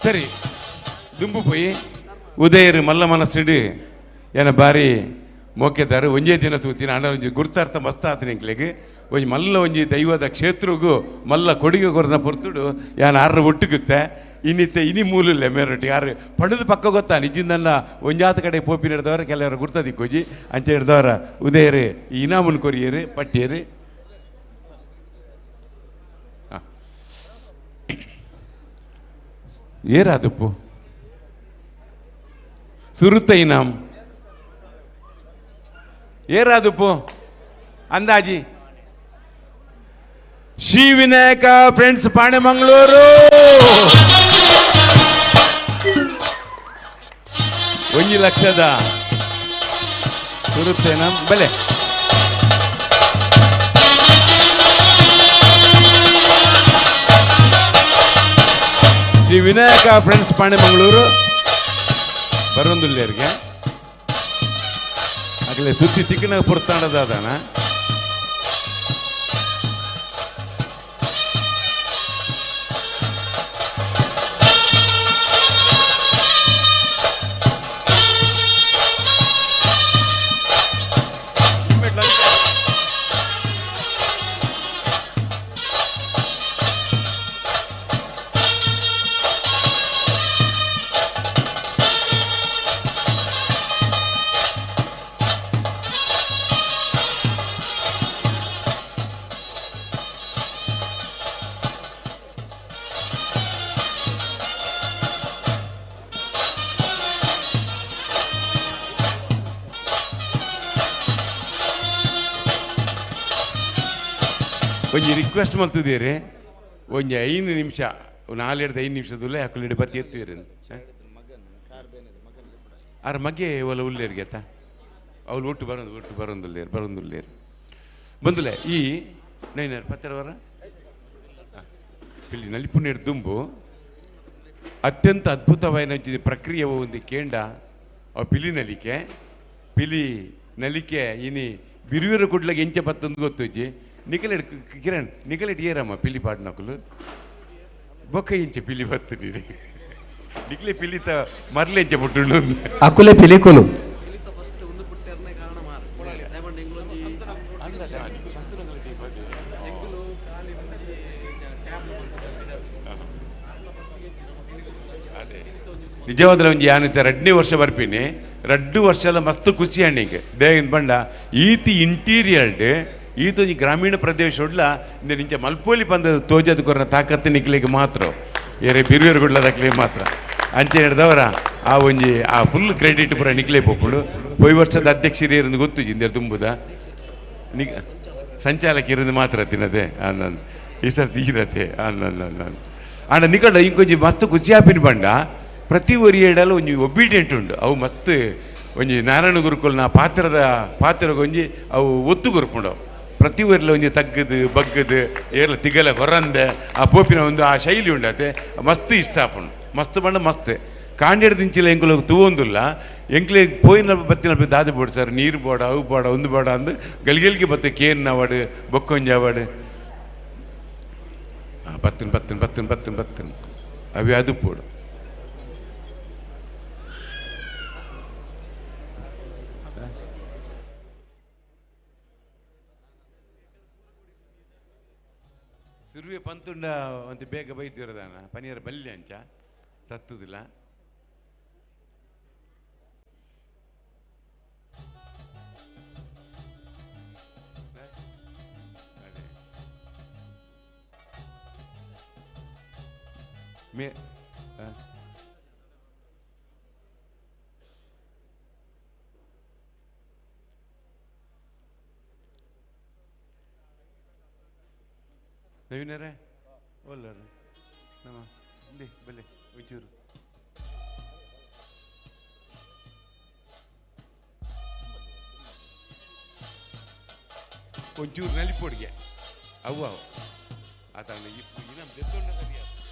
Speaker 4: ಸರಿ ದುಂಬು ಪೋಯಿ ಉದಯರು ಮಲ್ಲ ಮನಸ್ಸಿಡು ಏನ ಬಾರಿ ಮೋಕೆದಾರು ಒಂಜೇ ದಿನ ತೂತಿನ ಅಣ್ಣ ಒಂಜಿ ಗುರ್ತಾರ್ಥ ಮಸ್ತ್ ಆತನ ಎಂಕ್ಲೆಗ್ ಒಂಜಿ ಮಲ್ಲ ಒಂಜಿ ದೈವದ ಕ್ಷೇತ್ರಗೂ ಮಲ್ಲ ಕೊಡುಗೆ ಕೊರ್ನ ಪೊರ್ತುಡು ಯಾನ್ ಆರ್ರ ಒಟ್ಟುಗುತ್ತೆ ಇನ್ನಿತ್ತೆ ಇನಿ ಮೂಲುಲ್ಲೆ ಮೇರೊಟ್ಟಿ ಯಾರು ಪಡೆದು ಪಕ್ಕ ಗೊತ್ತಾ ನಿಜ್ಜಿಂದಲ್ಲ ಒಂಜಾತ ಕಡೆ ಪೋಪಿ ಹಿಡ್ದವರ ಕೆಲವರು ಗುರ್ತ ದಿಕ್ಕೋಜಿ ಅಂಚೆ ಹಿಡ್ದವರ ಉದಯರು ಈ ಇನಾಮುನ್ ಕೊರಿಯರು ಪಟ್ಟಿಯರು. ಏರಾದಪ್ಪು ಸುರುತ ಇನಾಮ್ ಏರಾದಪ್ಪು ಅಂದಾಜಿ ಶ್ರೀ ವಿನಾಯಕ ಫ್ರೆಂಡ್ಸ್ ಪಾಣೆಮಂಗಳೂರು 1 ಲಕ್ಷದ ಸುರುತ್ತ ಇನಾಮ್ ಬಲೆ. ಶ್ರೀ ವಿನಾಯಕ ಫ್ರೆಂಡ್ಸ್ ಪಾಣೆಮಂಗಳೂರು ಬರೊಂದುಲ್ಲೇರಿಗೆ ಆಗಲೇ ಸುತ್ತಿ ತಿಕ್ಕಿನ ಪುರ್ತಾಂಡದಾದನ. ಒಂಜಿ ರಿಕ್ವೆಸ್ಟ್ ಮಲ್ತಿದ್ದೀರಿ ಒಂಜಿ 5 ನಿಮಿಷ ನಾಲೆಡ್ದು 5ನಿಮಿಷದಲ್ಲೇ ಅಕ್ಕಲಿಡಿ ಬತ್ತಿ ಎತ್ತುವೀರಿ ಆರ್ ಮಗೆ ಒಲ ಉಲ್ಲೇರಿಗೆ ಆತ. ಅವಳು ಒಟ್ಟು ಬರೋದು ಒಟ್ಟು ಬರೋಂದುಲ್ಲೇರು ಬರೋಂದುಲ್ಲೇರು ಬಂದುಲೆ ಈ ನೈನರ್ ಪತ್ತಿರವರ ಇಲ್ಲಿ ನಲಿಪುನೇರು ದುಂಬು ಅತ್ಯಂತ ಅದ್ಭುತವಾದ ಪ್ರಕ್ರಿಯೆ ಒಂದು ಕೇಂಡ ಅವು ಪಿಲಿ ನಲಿಕೆ ಪಿಲಿ ನಲಿಕೆ ಇನಿ ಬಿರುವಿರ ಕುಡ್ಲಗೆ ಎಂಚ ಬತ್ತೊಂದು ಗೊತ್ತುಜ್ಜಿ ನಿಕಲೆಡ್ ಕಿರಣ್ ನಿಕಲೆಡ್ ಏರಮ್ಮ ಪಿಲಿ ಪಾಡ್ನಕುಲು ಬೊಕ್ಕ ಇಂಚೆ ಪಿಲಿ ಬತ್ತು ನೀರು ನಿಕ್ಲೆ ಪಿಲಿತ ಮರ್ಲೆ ಎಂಚ ಪುಟ್ಟುಂಡು.
Speaker 1: ಅಕುಲೆ ಪಿಲಿಕುಲು.
Speaker 4: ನಿಜವಾದ ಒಂಜಿ ಯಾನಿತ ರಡ್ಡನೇ ವರ್ಷ ಬರ್ಪಿನಿ, ರಡ್ಡು ವರ್ಷ ಎಲ್ಲ ಮಸ್ತ್ ಖುಷಿ ಅಣ್ಣಿಗೆ ದೇಗಿನ ಬಂಡ ಈತಿ ಇಂಟೀರಿಯರ್ಡ್ ಈತ ಒಂಜಿ ಗ್ರಾಮೀಣ ಪ್ರದೇಶ ಉಡ್ಲ ಇಂದ ನಿಂಚ ಮಲ್ಪೋಲಿ ಬಂದ ತೋಜದ ಕೊರನ ತಾಕತ್ತು ನಿಕ್ಲಿಗೆ ಮಾತ್ರ ಏರೆ ಬಿರುವೇರು ಗುಡ್ಲದಕ್ಲಿಗೆ ಮಾತ್ರ ಅಂಚೆ ಹಿಡ್ದವರ ಆ ಒಂಜಿ ಆ ಫುಲ್ ಕ್ರೆಡಿಟ್ ಪೂರ ನಿಕ್ಲೆ ಪೋಪುಂಡು. ಪೊಯ್ ವರ್ಷದ ಅಧ್ಯಕ್ಷರು ಇರಂದು ಗೊತ್ತು ಇಂದ ತುಂಬುದ ನಿ ಸಂಚಾಲಕ ಇರೋದು ಮಾತ್ರ ತಿನ್ನದೆ ಅಂದಂದು ಈ ಸರ್ತಿ ಇರತ್ತೆ ಅಂದಂದು ಆಂಡ ನಿಕಡ ಇಂಕೊಂಜಿ ಮಸ್ತ್ ಖುಷಿ ಆಪಿನ ಬಂಡ ಪ್ರತಿ ಒರಿ ಏಡಲ ಒಂಜಿ ಒಬಿಡಿಯಂಟ್ ಉಂಡು. ಅವು ಮಸ್ತ್ ಒಂಜಿ ನಾರಾಯಣ ಗುರುಕುಲ್ನ ಪಾತ್ರದ ಪಾತ್ರಗೊಂಜಿ ಅವು ಒತ್ತು ಗುರುಪುಂಡು. ಪ್ರತಿ ಊರಿಲ ಒಂಜಿ ತಗ್ಗದು ಬಗ್ಗದು ಏರ್ಲ ತಿಗಲ ಹೊರಂದೆ ಆ ಪೋಪಿನ ಒಂದು ಆ ಶೈಲಿ ಉಂಡತೆ ಮಸ್ತ್ ಇಷ್ಟ ಆಪುಂಡು. ಮಸ್ತ್ ಬಂಡ ಮಸ್ತ್ ಕಾಂಡೆಡ್ ದಿಂಚಿಲ ಎಂಕುಲು ತೂವೊಂದುಲ್ಲ ಎಂಕ್ಲೆ ಪೋಯಿನ ಬತ್ತಿನ ದಾದ ಬೋಡು ಸರ್ ನೀರು ಬೋಡ ಅವು ಬೋಡ ಒಂದು ಬೋಡ ಅಂದು ಗಲ್ಗೆಲ್ಗೆ ಬತ್ತೆ ಕೇನ್ ಅವಾಡು ಬೊಕ್ಕೊಂಜಿ ಅವಾಡು ಬತ್ತನ್ ಬತ್ತನ್ ಬತ್ತನ್ ಬತ್ತನ್ ಬತ್ತನ್ ಅವೆ ಅದು ಪೋಡು. ಸುರುವೆ ಪಂತುಂಡ ಅಂತ ಬೇಗ ಬೈದಿರೋದಾನ ಪನಿಯರ ಬಲ್ಯ ಅಂಚ ತತ್ತುದಿಲ್ಲ. ಮೇ ನವೀನರೇ ಒಲ್ಲರ ನಮ್ಮ ಇಲ್ಲಿ ಬಲೆ ಒಂಚೂರು ಒಂಚೂರು ನಲಿಪೊಡಿಗೆ ಅವ್ವ ಆತ ಇಪ್ಪು ಇನ್ನ ಬೆತ್ತೊಂಡ ಸರಿಯ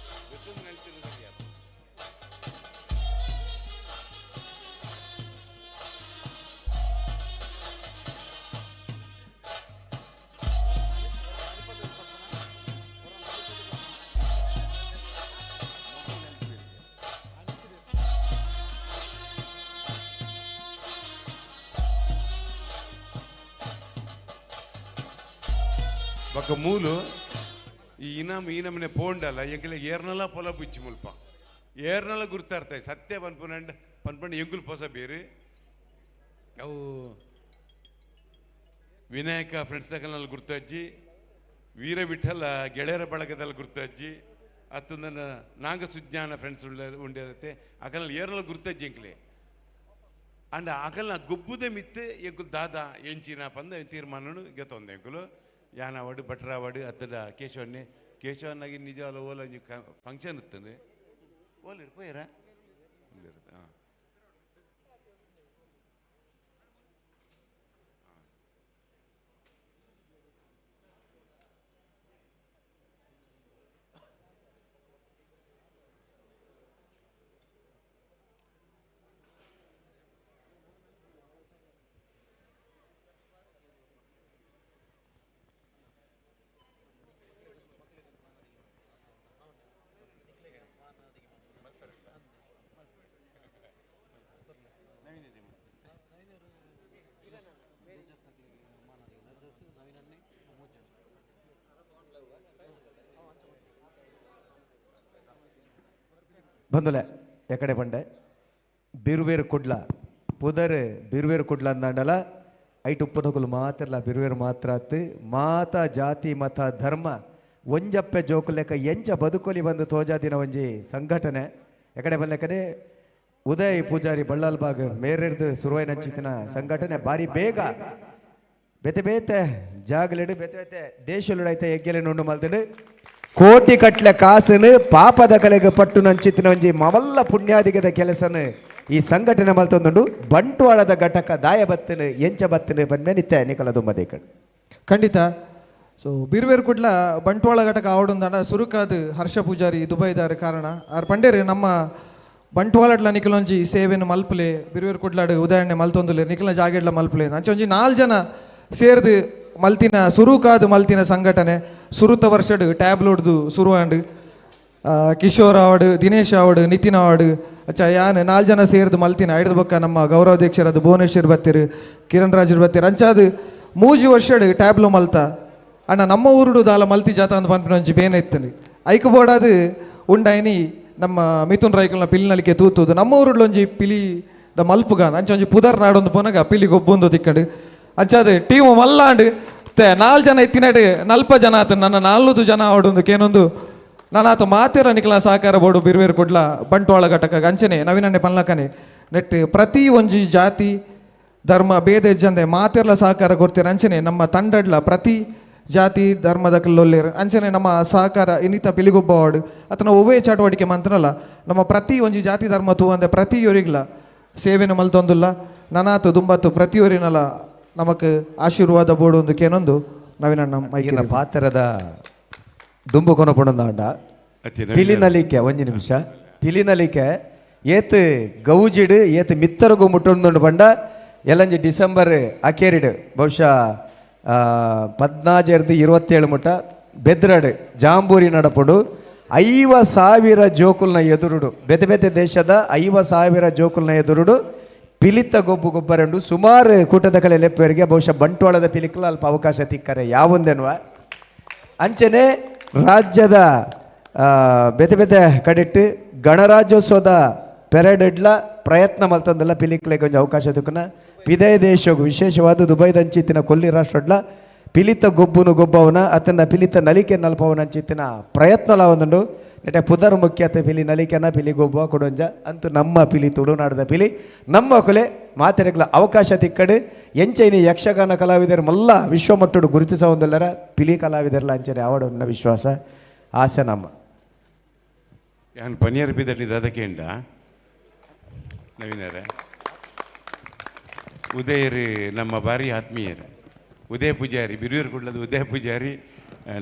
Speaker 4: ಬೆತ್ತೊಂದು ನಲಿತೊಂಡ ಸರಿಯ. ಬೊಕ್ಕ ಮೂಲು ಈ ಇನಾಮ್ ಈ ನಮನೆ ಪೋಂಡಲ್ಲ ಎಂಕಲೆ ಏರ್ನಲ ಪೊಲ ಬುಚ್ಚಿ ಮುಲ್ಪ ಏರ್ನಲ ಗುರ್ತಾರ್ತಾయి ಸತ್ಯ ಪನ್ಪುನಂಡ ಪನ್ಪಂಡ ಎಂಕುಲು ಪೊಸ ಬೇರು ಅವು ವಿನಾಯಕ ಫ್ರೆಂಡ್ಸ್ ತಕಲ್ನಲ್ಲಿ ಗುರ್ತಜ್ಜಿ ವೀರ ವಿಠಲ ಗೆಳೆಯರ ಬಳಗದಲ್ಲಿ ಗುರ್ತಜ್ಜಿ ಅತ್ತಂದನ ನಾಗ ಸುಜ್ಞಾನ ಫ್ರೆಂಡ್ಸ್ ಉಳ್ಳ ಉಂಡಿರತ್ತೆ ಅಕಲ್ನಲ್ಲಿ ಏರ್ನಲ ಗುರ್ತಜ್ಜಿ ಎಂಕ್ಲೆ ಅಂಡ ಅಕಲ್ನ ಗೊಬ್ಬುದೆ ಮಿತ್ತು ಎಂಕುಲು ದಾದಾ ಎಂಚಿನ ಪಂದ ತೀರ್ಮಾನನು ಗೆತ್ತೊಂದು ಎಂಕುಲು ಯಾನವಾಡು ಭಟ್ರಾವಾಡು ಅತ್ತಡ ಕೇಶವನ್ನೇ ಕೇಶವನ್ನಾಗಿ ನಿಜವಾದ ಓಲ ಒಂಜಿ ಫಂಕ್ಷನ್ ಇತ್ತಂದೆ ಓಲ ಪೋಯರ ಹಾಂ
Speaker 1: ಬಂದುಲೆ ಎಕಡೆ ಬಂಡೆ ಬಿರುವೇರು ಕುಡ್ಲ ಪುದರ್ ಬಿರುವೇರು ಕುಡ್ಲ ಅಂದಾಂಡಲ ಐಟ್ ಉಪ್ಪನಕುಲು ಮಾತ್ರಲ್ಲ ಬಿರುವೇರು ಮಾತ್ರ ಅತ್ತು ಮಾತ ಜಾತಿ ಮತ ಧರ್ಮ ಒಂಜಪ್ಪೆ ಜೋಕುಲೆಕ್ಕ ಎಂಚ ಬದುಕೊಲಿ ಬಂದು ತೋಜಾದಿನ ಒಂಜಿ ಸಂಘಟನೆ ಎಕಡೆ ಬಲ್ಲೆಕಡೆ ಉದಯ್ ಪೂಜಾರಿ ಬಳ್ಳಾಲ್ಬಾಗ್ ಮೇರೆರ್ದು ಸುರುವೈನಂಚಿತಿನ ಸಂಘಟನೆ ಬಾರಿ ಬೇಗ ಬೇತೆ ಬೇತೆ ಜಾಗಲೆಡು ಬೇತೆ ಬೇತೆ ದೇಶಲುಡೈತೆ ಎಗ್ಗೆಲೆ ನುಂಡು ಮಲ್ತಡು ಕೋಟಿ ಕಟ್ಲೆ ಕಾಸನು ಪಾಪದ ಕಲೆಗೆ ಪಟ್ಟು ನಂಚಿತ್ತಿನ ಒಂಜಿ ಮವಲ್ಲ ಪುಣ್ಯಾದಿಗದ ಕೆಲಸನು ಈ ಸಂಘಟನೆ ಮಲ್ತೊಂದುಂಡು. ಬಂಟ್ವಾಳದ ಘಟಕ ದಾಯ ಬತ್ತಿನ ಎಂಚ ಬತ್ತಿನ ಬನ್ಮೇನಿತ್ತೆ ನಿಕಲ ದುಂಬದೇಕಡ್.
Speaker 7: ಖಂಡಿತ. ಸೊ ಬಿರುವೇರು ಕುಡ್ಲ ಬಂಟ್ವಾಳ ಘಟಕ ಆವಡುಂದಾಂಡ ಸುರುಕಾದ್ ಹರ್ಷ ಪೂಜಾರಿ ದುಬೈದಾರ ಕಾರಣ ಆರ್ ಪಂಡೇರು ನಮ್ಮ ಬಂಟ್ವಾಳಡ್ಲ ನಿಕಲೊಂಜಿ ಸೇವೆನು ಮಲ್ಪಲೆ, ಬಿರುವೇರು ಕುಡ್ಲಾಡು ಉದಾಹರಣೆ ಮಲ್ತೊಂದುಲೆ, ನಿಕಲ ಜಾಗೆಡ್ಲ ಮಲ್ಪಲೆ ಅಂಚ ಒಂಜಿ 4 ಜನ ಸೇರ್ದು ಮಲ್ತಿನ ಸುರುಕಾದ್ ಮಲ್ತಿನ ಸಂಘಟನೆ. ಸುರುತ ವರ್ಷಡ್ ಟ್ಯಾಬ್ಲೋಡ್ದು ಸುರು ಆಂಡ್. ಕಿಶೋರ್ ಆವಡ್, ದಿನೇಶ್ ಆವಡ್, ನಿತಿನ್ ಆವಡ್, ಅಚ್ಚ ಯಾನ್ 4 ಜನ ಸೇರ್ದು ಮಲ್ತಿನ. ಐಡ್ದು ಬೊಕ್ಕ ನಮ್ಮ ಗೌರವಾಧ್ಯಕ್ಷರಾದ ಭುವನೇಶ್ವರ್ ಬತ್ತೆರ್, ಕಿರಣ್ ರಾಜರ್ ಬತ್ತೆರ್. ಅಂಚಾದ್ 3 ವರ್ಷಡ್ ಟ್ಯಾಬ್ಲೋ ಮಲ್ತ. ಅಣ್ಣ ನಮ್ಮ ಊರುಡು ದಾಲ ಮಲ್ತಿ ಜಾತ ಅಂದ್ ಪನ್ಪಿನ ಒಂಜಿ ಬೇನೆ ಇತ್ತಂಡು. ಐಕ್ ಬೋಡಾದ್ ಉಂಡಾಯಿನಿ ನಮ್ಮ ಮಿಥುನ್ ರೈಕಲ್ನ ಪಿಲಿನಲಿಕೆ ತೂತುದು ನಮ್ಮ ಊರುಡ್ಲ ಒಂಜಿ ಪಿಲಿ ದ ಮಲ್ಪುಗಾನ ಅಂಚ ಒಂಜಿ ಪುದರ್ ನಾಡೊಂದು ಪೋನಗ ಪಿಲಿ ಗೊಬ್ಬೊಂದು ತಿಕ್ಕಂಡು. ಅಂಚಾದ್ ಟೀಮ್ ಮಲ್ಲಾಂಡ್ ತೆ 4 ಜನ ಇತ್ತಿನಟ್ 40 ಜನ ಆತ, ನನ್ನ 4 ಜನ ಆವಡೊಂದು ಕೇನೊಂದು ನಾನಾತ ಮಾತೆರ ನಿಕಲ ಸಹಕಾರ ಬೋಡು ಬಿರುವೇರು ಕೊಡ್ಲ ಬಂಟ್ವಾಳ ಘಟಕ ಅಂಚನೆ ನವೀನಣ್ಣೆ ಪನ್ಲಕನೆ ನೆಟ್ ಪ್ರತಿ ಒಂಜಿ ಜಾತಿ ಧರ್ಮ ಭೇದ ಇಜ್ಜಂದೆ ಮಾತೆರ್ಲ ಸಹಕಾರ ಕೊಡ್ತೀರ. ಅಂಚನೆ ನಮ್ಮ ತಂಡಡ್ಲ ಪ್ರತಿ ಜಾತಿ ಧರ್ಮದ ಕಲ್ಲೊಲ್ಲೇರು ಅಂಚನೆ ನಮ್ಮ ಸಹಕಾರ ಇನ್ನಿತ ಪಿಲಿಗೊಬ್ಬ ವಾರ್ಡ್ ಅತನ ಒವ್ವೇ ಚಟುವಟಿಕೆ ಮಂತ್ರಲ್ಲ ನಮ್ಮ ಪ್ರತಿ ಒಂಜಿ ಜಾತಿ ಧರ್ಮ ತೂವಂದೆ ಪ್ರತಿಯೊರಿಗ್ಲ ಸೇವೆನ ಮಲ್ತೊಂದುಲ್ಲ. ನನಾತು ದುಂಬತ್ತು ಪ್ರತಿಯೊರಿನಲ ನಮಕ್ ಆಶೀರ್ವಾದ ಬೋಡು ಒಂದು ಕೇನೊಂದು ನವೀನಣ್ಣ ಮೈಕಿನ
Speaker 1: ಪಾತ್ರದ ದುಂಬು ಕೊನಪುಣಂದಾಂಡ ಪಿಲಿನಲಿಕೆ ಒಂಜಿ ನಿಮಿಷ ಪಿಲಿನಲಿಕೆ ಏತ್ ಗೌಜಿಡು ಏತ್ ಮಿತ್ತರಗು ಮುಟ್ಟೊಂದುಂಡು ಪಂಡ ಎಲ್ಲಂಜಿ ಡಿಸೆಂಬರ್ ಅಕೇರಿಡು ಬಹುಶಃ 14 27 ಮುಟ್ಟ ಬೆದ್ರಡು ಜಾಂಬೂರಿ ನಡಪುಡು 50,000 ಜೋಕುಲ್ನ ಎದುರುಡು ಬೇತೆ ಬೇತೆ ದೇಶದ 50,000 ಜೋಕುಲ್ನ ಎದುರುಡು ಪಿಲಿತ ಗೊಬ್ಬು ಗೊಬ್ಬರಂಡು ಸುಮಾರು ಕೂಟದ ಕಲೆ ಲೆಪ್ಪರಿಗೆ ಬಹುಶಃ ಬಂಟ್ವಾಳದ ಪಿಲಿಕ್ಲ ಅಲ್ಪ ಅವಕಾಶ ತಿಕ್ಕರೆ ಯಾವೊಂದೆನ್ನುವ. ಅಂಚನೆ ರಾಜ್ಯದ ಬೇತೆ ಬೇತೆ ಕಡೆಟ್ಟು ಗಣರಾಜ್ಯೋತ್ಸವದ ಪೆರೇಡ್ ಪ್ರಯತ್ನ ಮಲ್ತಂದೆಲ್ಲ ಪಿಲಿಕ್ಲೆ ಕೊಂಚ ಅವಕಾಶ ತಿಕ್ಕುನ ಪಿದಯ ದೇಶಗು ವಿಶೇಷವಾದ ದುಬೈದಂಚಿತ್ತಿನ ಕೊಲ್ಲಿ ರಾಷ್ಟ್ರಡ್ಲ ಪಿಲಿತ ಗೊಬ್ಬುನು ಗೊಬ್ಬವನ ಅತನ ಪಿಲಿತ ನಲಿಕೆ ನಲ್ಪವನ ಅಂಚಿತ್ತಿನ ಪ್ರಯತ್ನ ಒಂದುಂಡು. ನೆಟೆ ಪುದರ್ ಮುಖ್ಯತೆ ಪಿಲಿ ನಲಿಕೆನ ಪಿಲಿ ಗೊಬ್ಬ ಕೊಡೊಂಜ ಅಂತೂ ನಮ್ಮ ಪಿಲಿ ತುಳುನಾಡದ ಪಿಲಿ ನಮ್ಮ ಕೊಲೆ ಮಾತೆರೆಗ್ಲ ಅವಕಾಶ ತಿಕ್ಕಡು ಎಂಚೈನಿ ಯಕ್ಷಗಾನ ಕಲಾವಿದರು ಮಲ್ಲ ವಿಶ್ವಮಟ್ಟಡು ಗುರುತಿಸ ಒಂದಲ್ಲರ ಪಿಲಿ ಕಲಾವಿದರ್ಲ ಅಂಚನೆ ಆವಡನ್ನ ವಿಶ್ವಾಸ ಆಸೆ ನಮ್ಮ.
Speaker 4: ಯಾನ್ ಪನಿಯರ್ ಬಿದಡಿ ದಾದಕೇಂಡ ನವೀನರೇ ಉದಯರು ನಮ್ಮ ಭಾರಿ ಆತ್ಮೀಯರು. ಉದಯ ಪೂಜಾರಿ ಬಿರುವೇರು ಕುಡ್ಲದ ಉದಯ ಪೂಜಾರಿ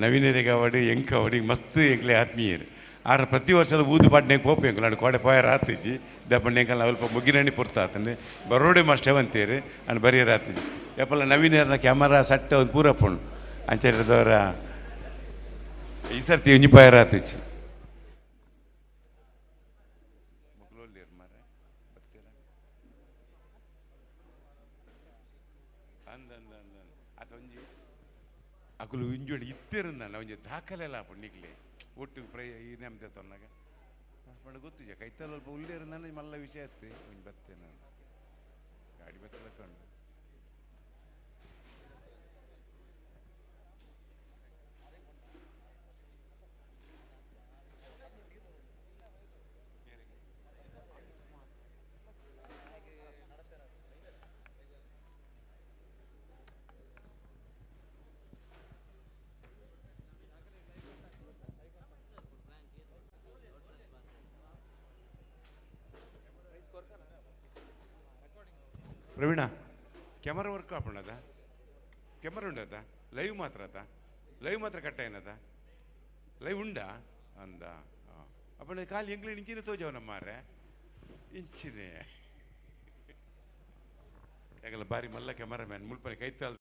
Speaker 4: ನವೀನರಿಗೆ ಅವಾಡಿ ಎಂಕ ಅವಾಡಿ ಮಸ್ತ್ ಎಂಕ್ಲೆ ಆತ್ಮೀಯರು. ಆರ ಪ್ರತಿ ವರ್ಷದ ಊದು ಪಾಟ್ನೆಗೆ ಪೋಪು ಎಂಕು ನಾನು ಕೋಡೆ ಪೋಯ ರಾತಿಜ್ಜಿ ದಪ್ಪಣ್ಣೆಂಕಲ್ ಅಲ್ಪ ಮುಗಿನಣಿ ಪುರ್ತಾತಂದೆ ಬರೋಡೆ ಮಷ್ಟೇ ಅಂಡ್ ಬರಿಯ ರಾತಿಜ್ಜಿ ಯಪ್ಪಲ್ಲ ನವೀನರ್ನ ಕ್ಯಾಮರಾ ಸಟ್ಟ ಒಂದು ಪೂರ ಪೋಣು ಅಂಚರಿದವರ ಈ ಸರ್ತಿ ಒಂಜಿ ಪೋಯ ರಾತಿಜ್ಜಿ. ಅಕುಲು ಇಂಜೋಡಿ ಇತ್ತಿರಂದಲ್ಲ ಒಂಜಿ ದಾಖಲೆಲ್ಲ ಆಪುಂಡು ನಿಕ್ಲೆ ಒಟ್ಟು ಪ್ರೈ ಈ ನೆಮ್ಮದಿ ತೊನ್ನಾಗ ಪಂಡ ಗೊತ್ತಿಜ ಕೈತಲ್ ಅಲ್ಪ ಉಲ್ಲೇರಂದಾನೆ ಮಲ್ಲ ವಿಷಯ ಅತ್ತೆ ಒಂಜಿ ಬತ್ತೆ ನಾನು ಗಾಡಿ ಬತ್ತಲ ಕಂಡು. ಪ್ರವೀಣ ಕ್ಯಾಮರಾ ವರ್ಕ್ ಆಪಣದ ಕ್ಯಾಮರಾ ಉಂಡದ ಲೈವ್ ಮಾತ್ರ ಅದ ಲೈವ್ ಮಾತ್ರ ಕಟ್ಟ ಏನದ ಲೈವ್ ಉಂಡಾ ಅಂದ ಅಪ್ಪಣ ಖಾಲಿ ಎಂಗ್ಲಿ ಇಂಚಿನ ತೋಜವ ಮಾರ್ರೆ ಇಂಚಿನೇ ಯಾಕಲ್ಲ ಬಾರಿ ಮಲ್ಲ ಕ್ಯಾಮರಾಮ್ಯಾನ್ ಮುಲ್ಪನೆ ಕೈತಾಲ್.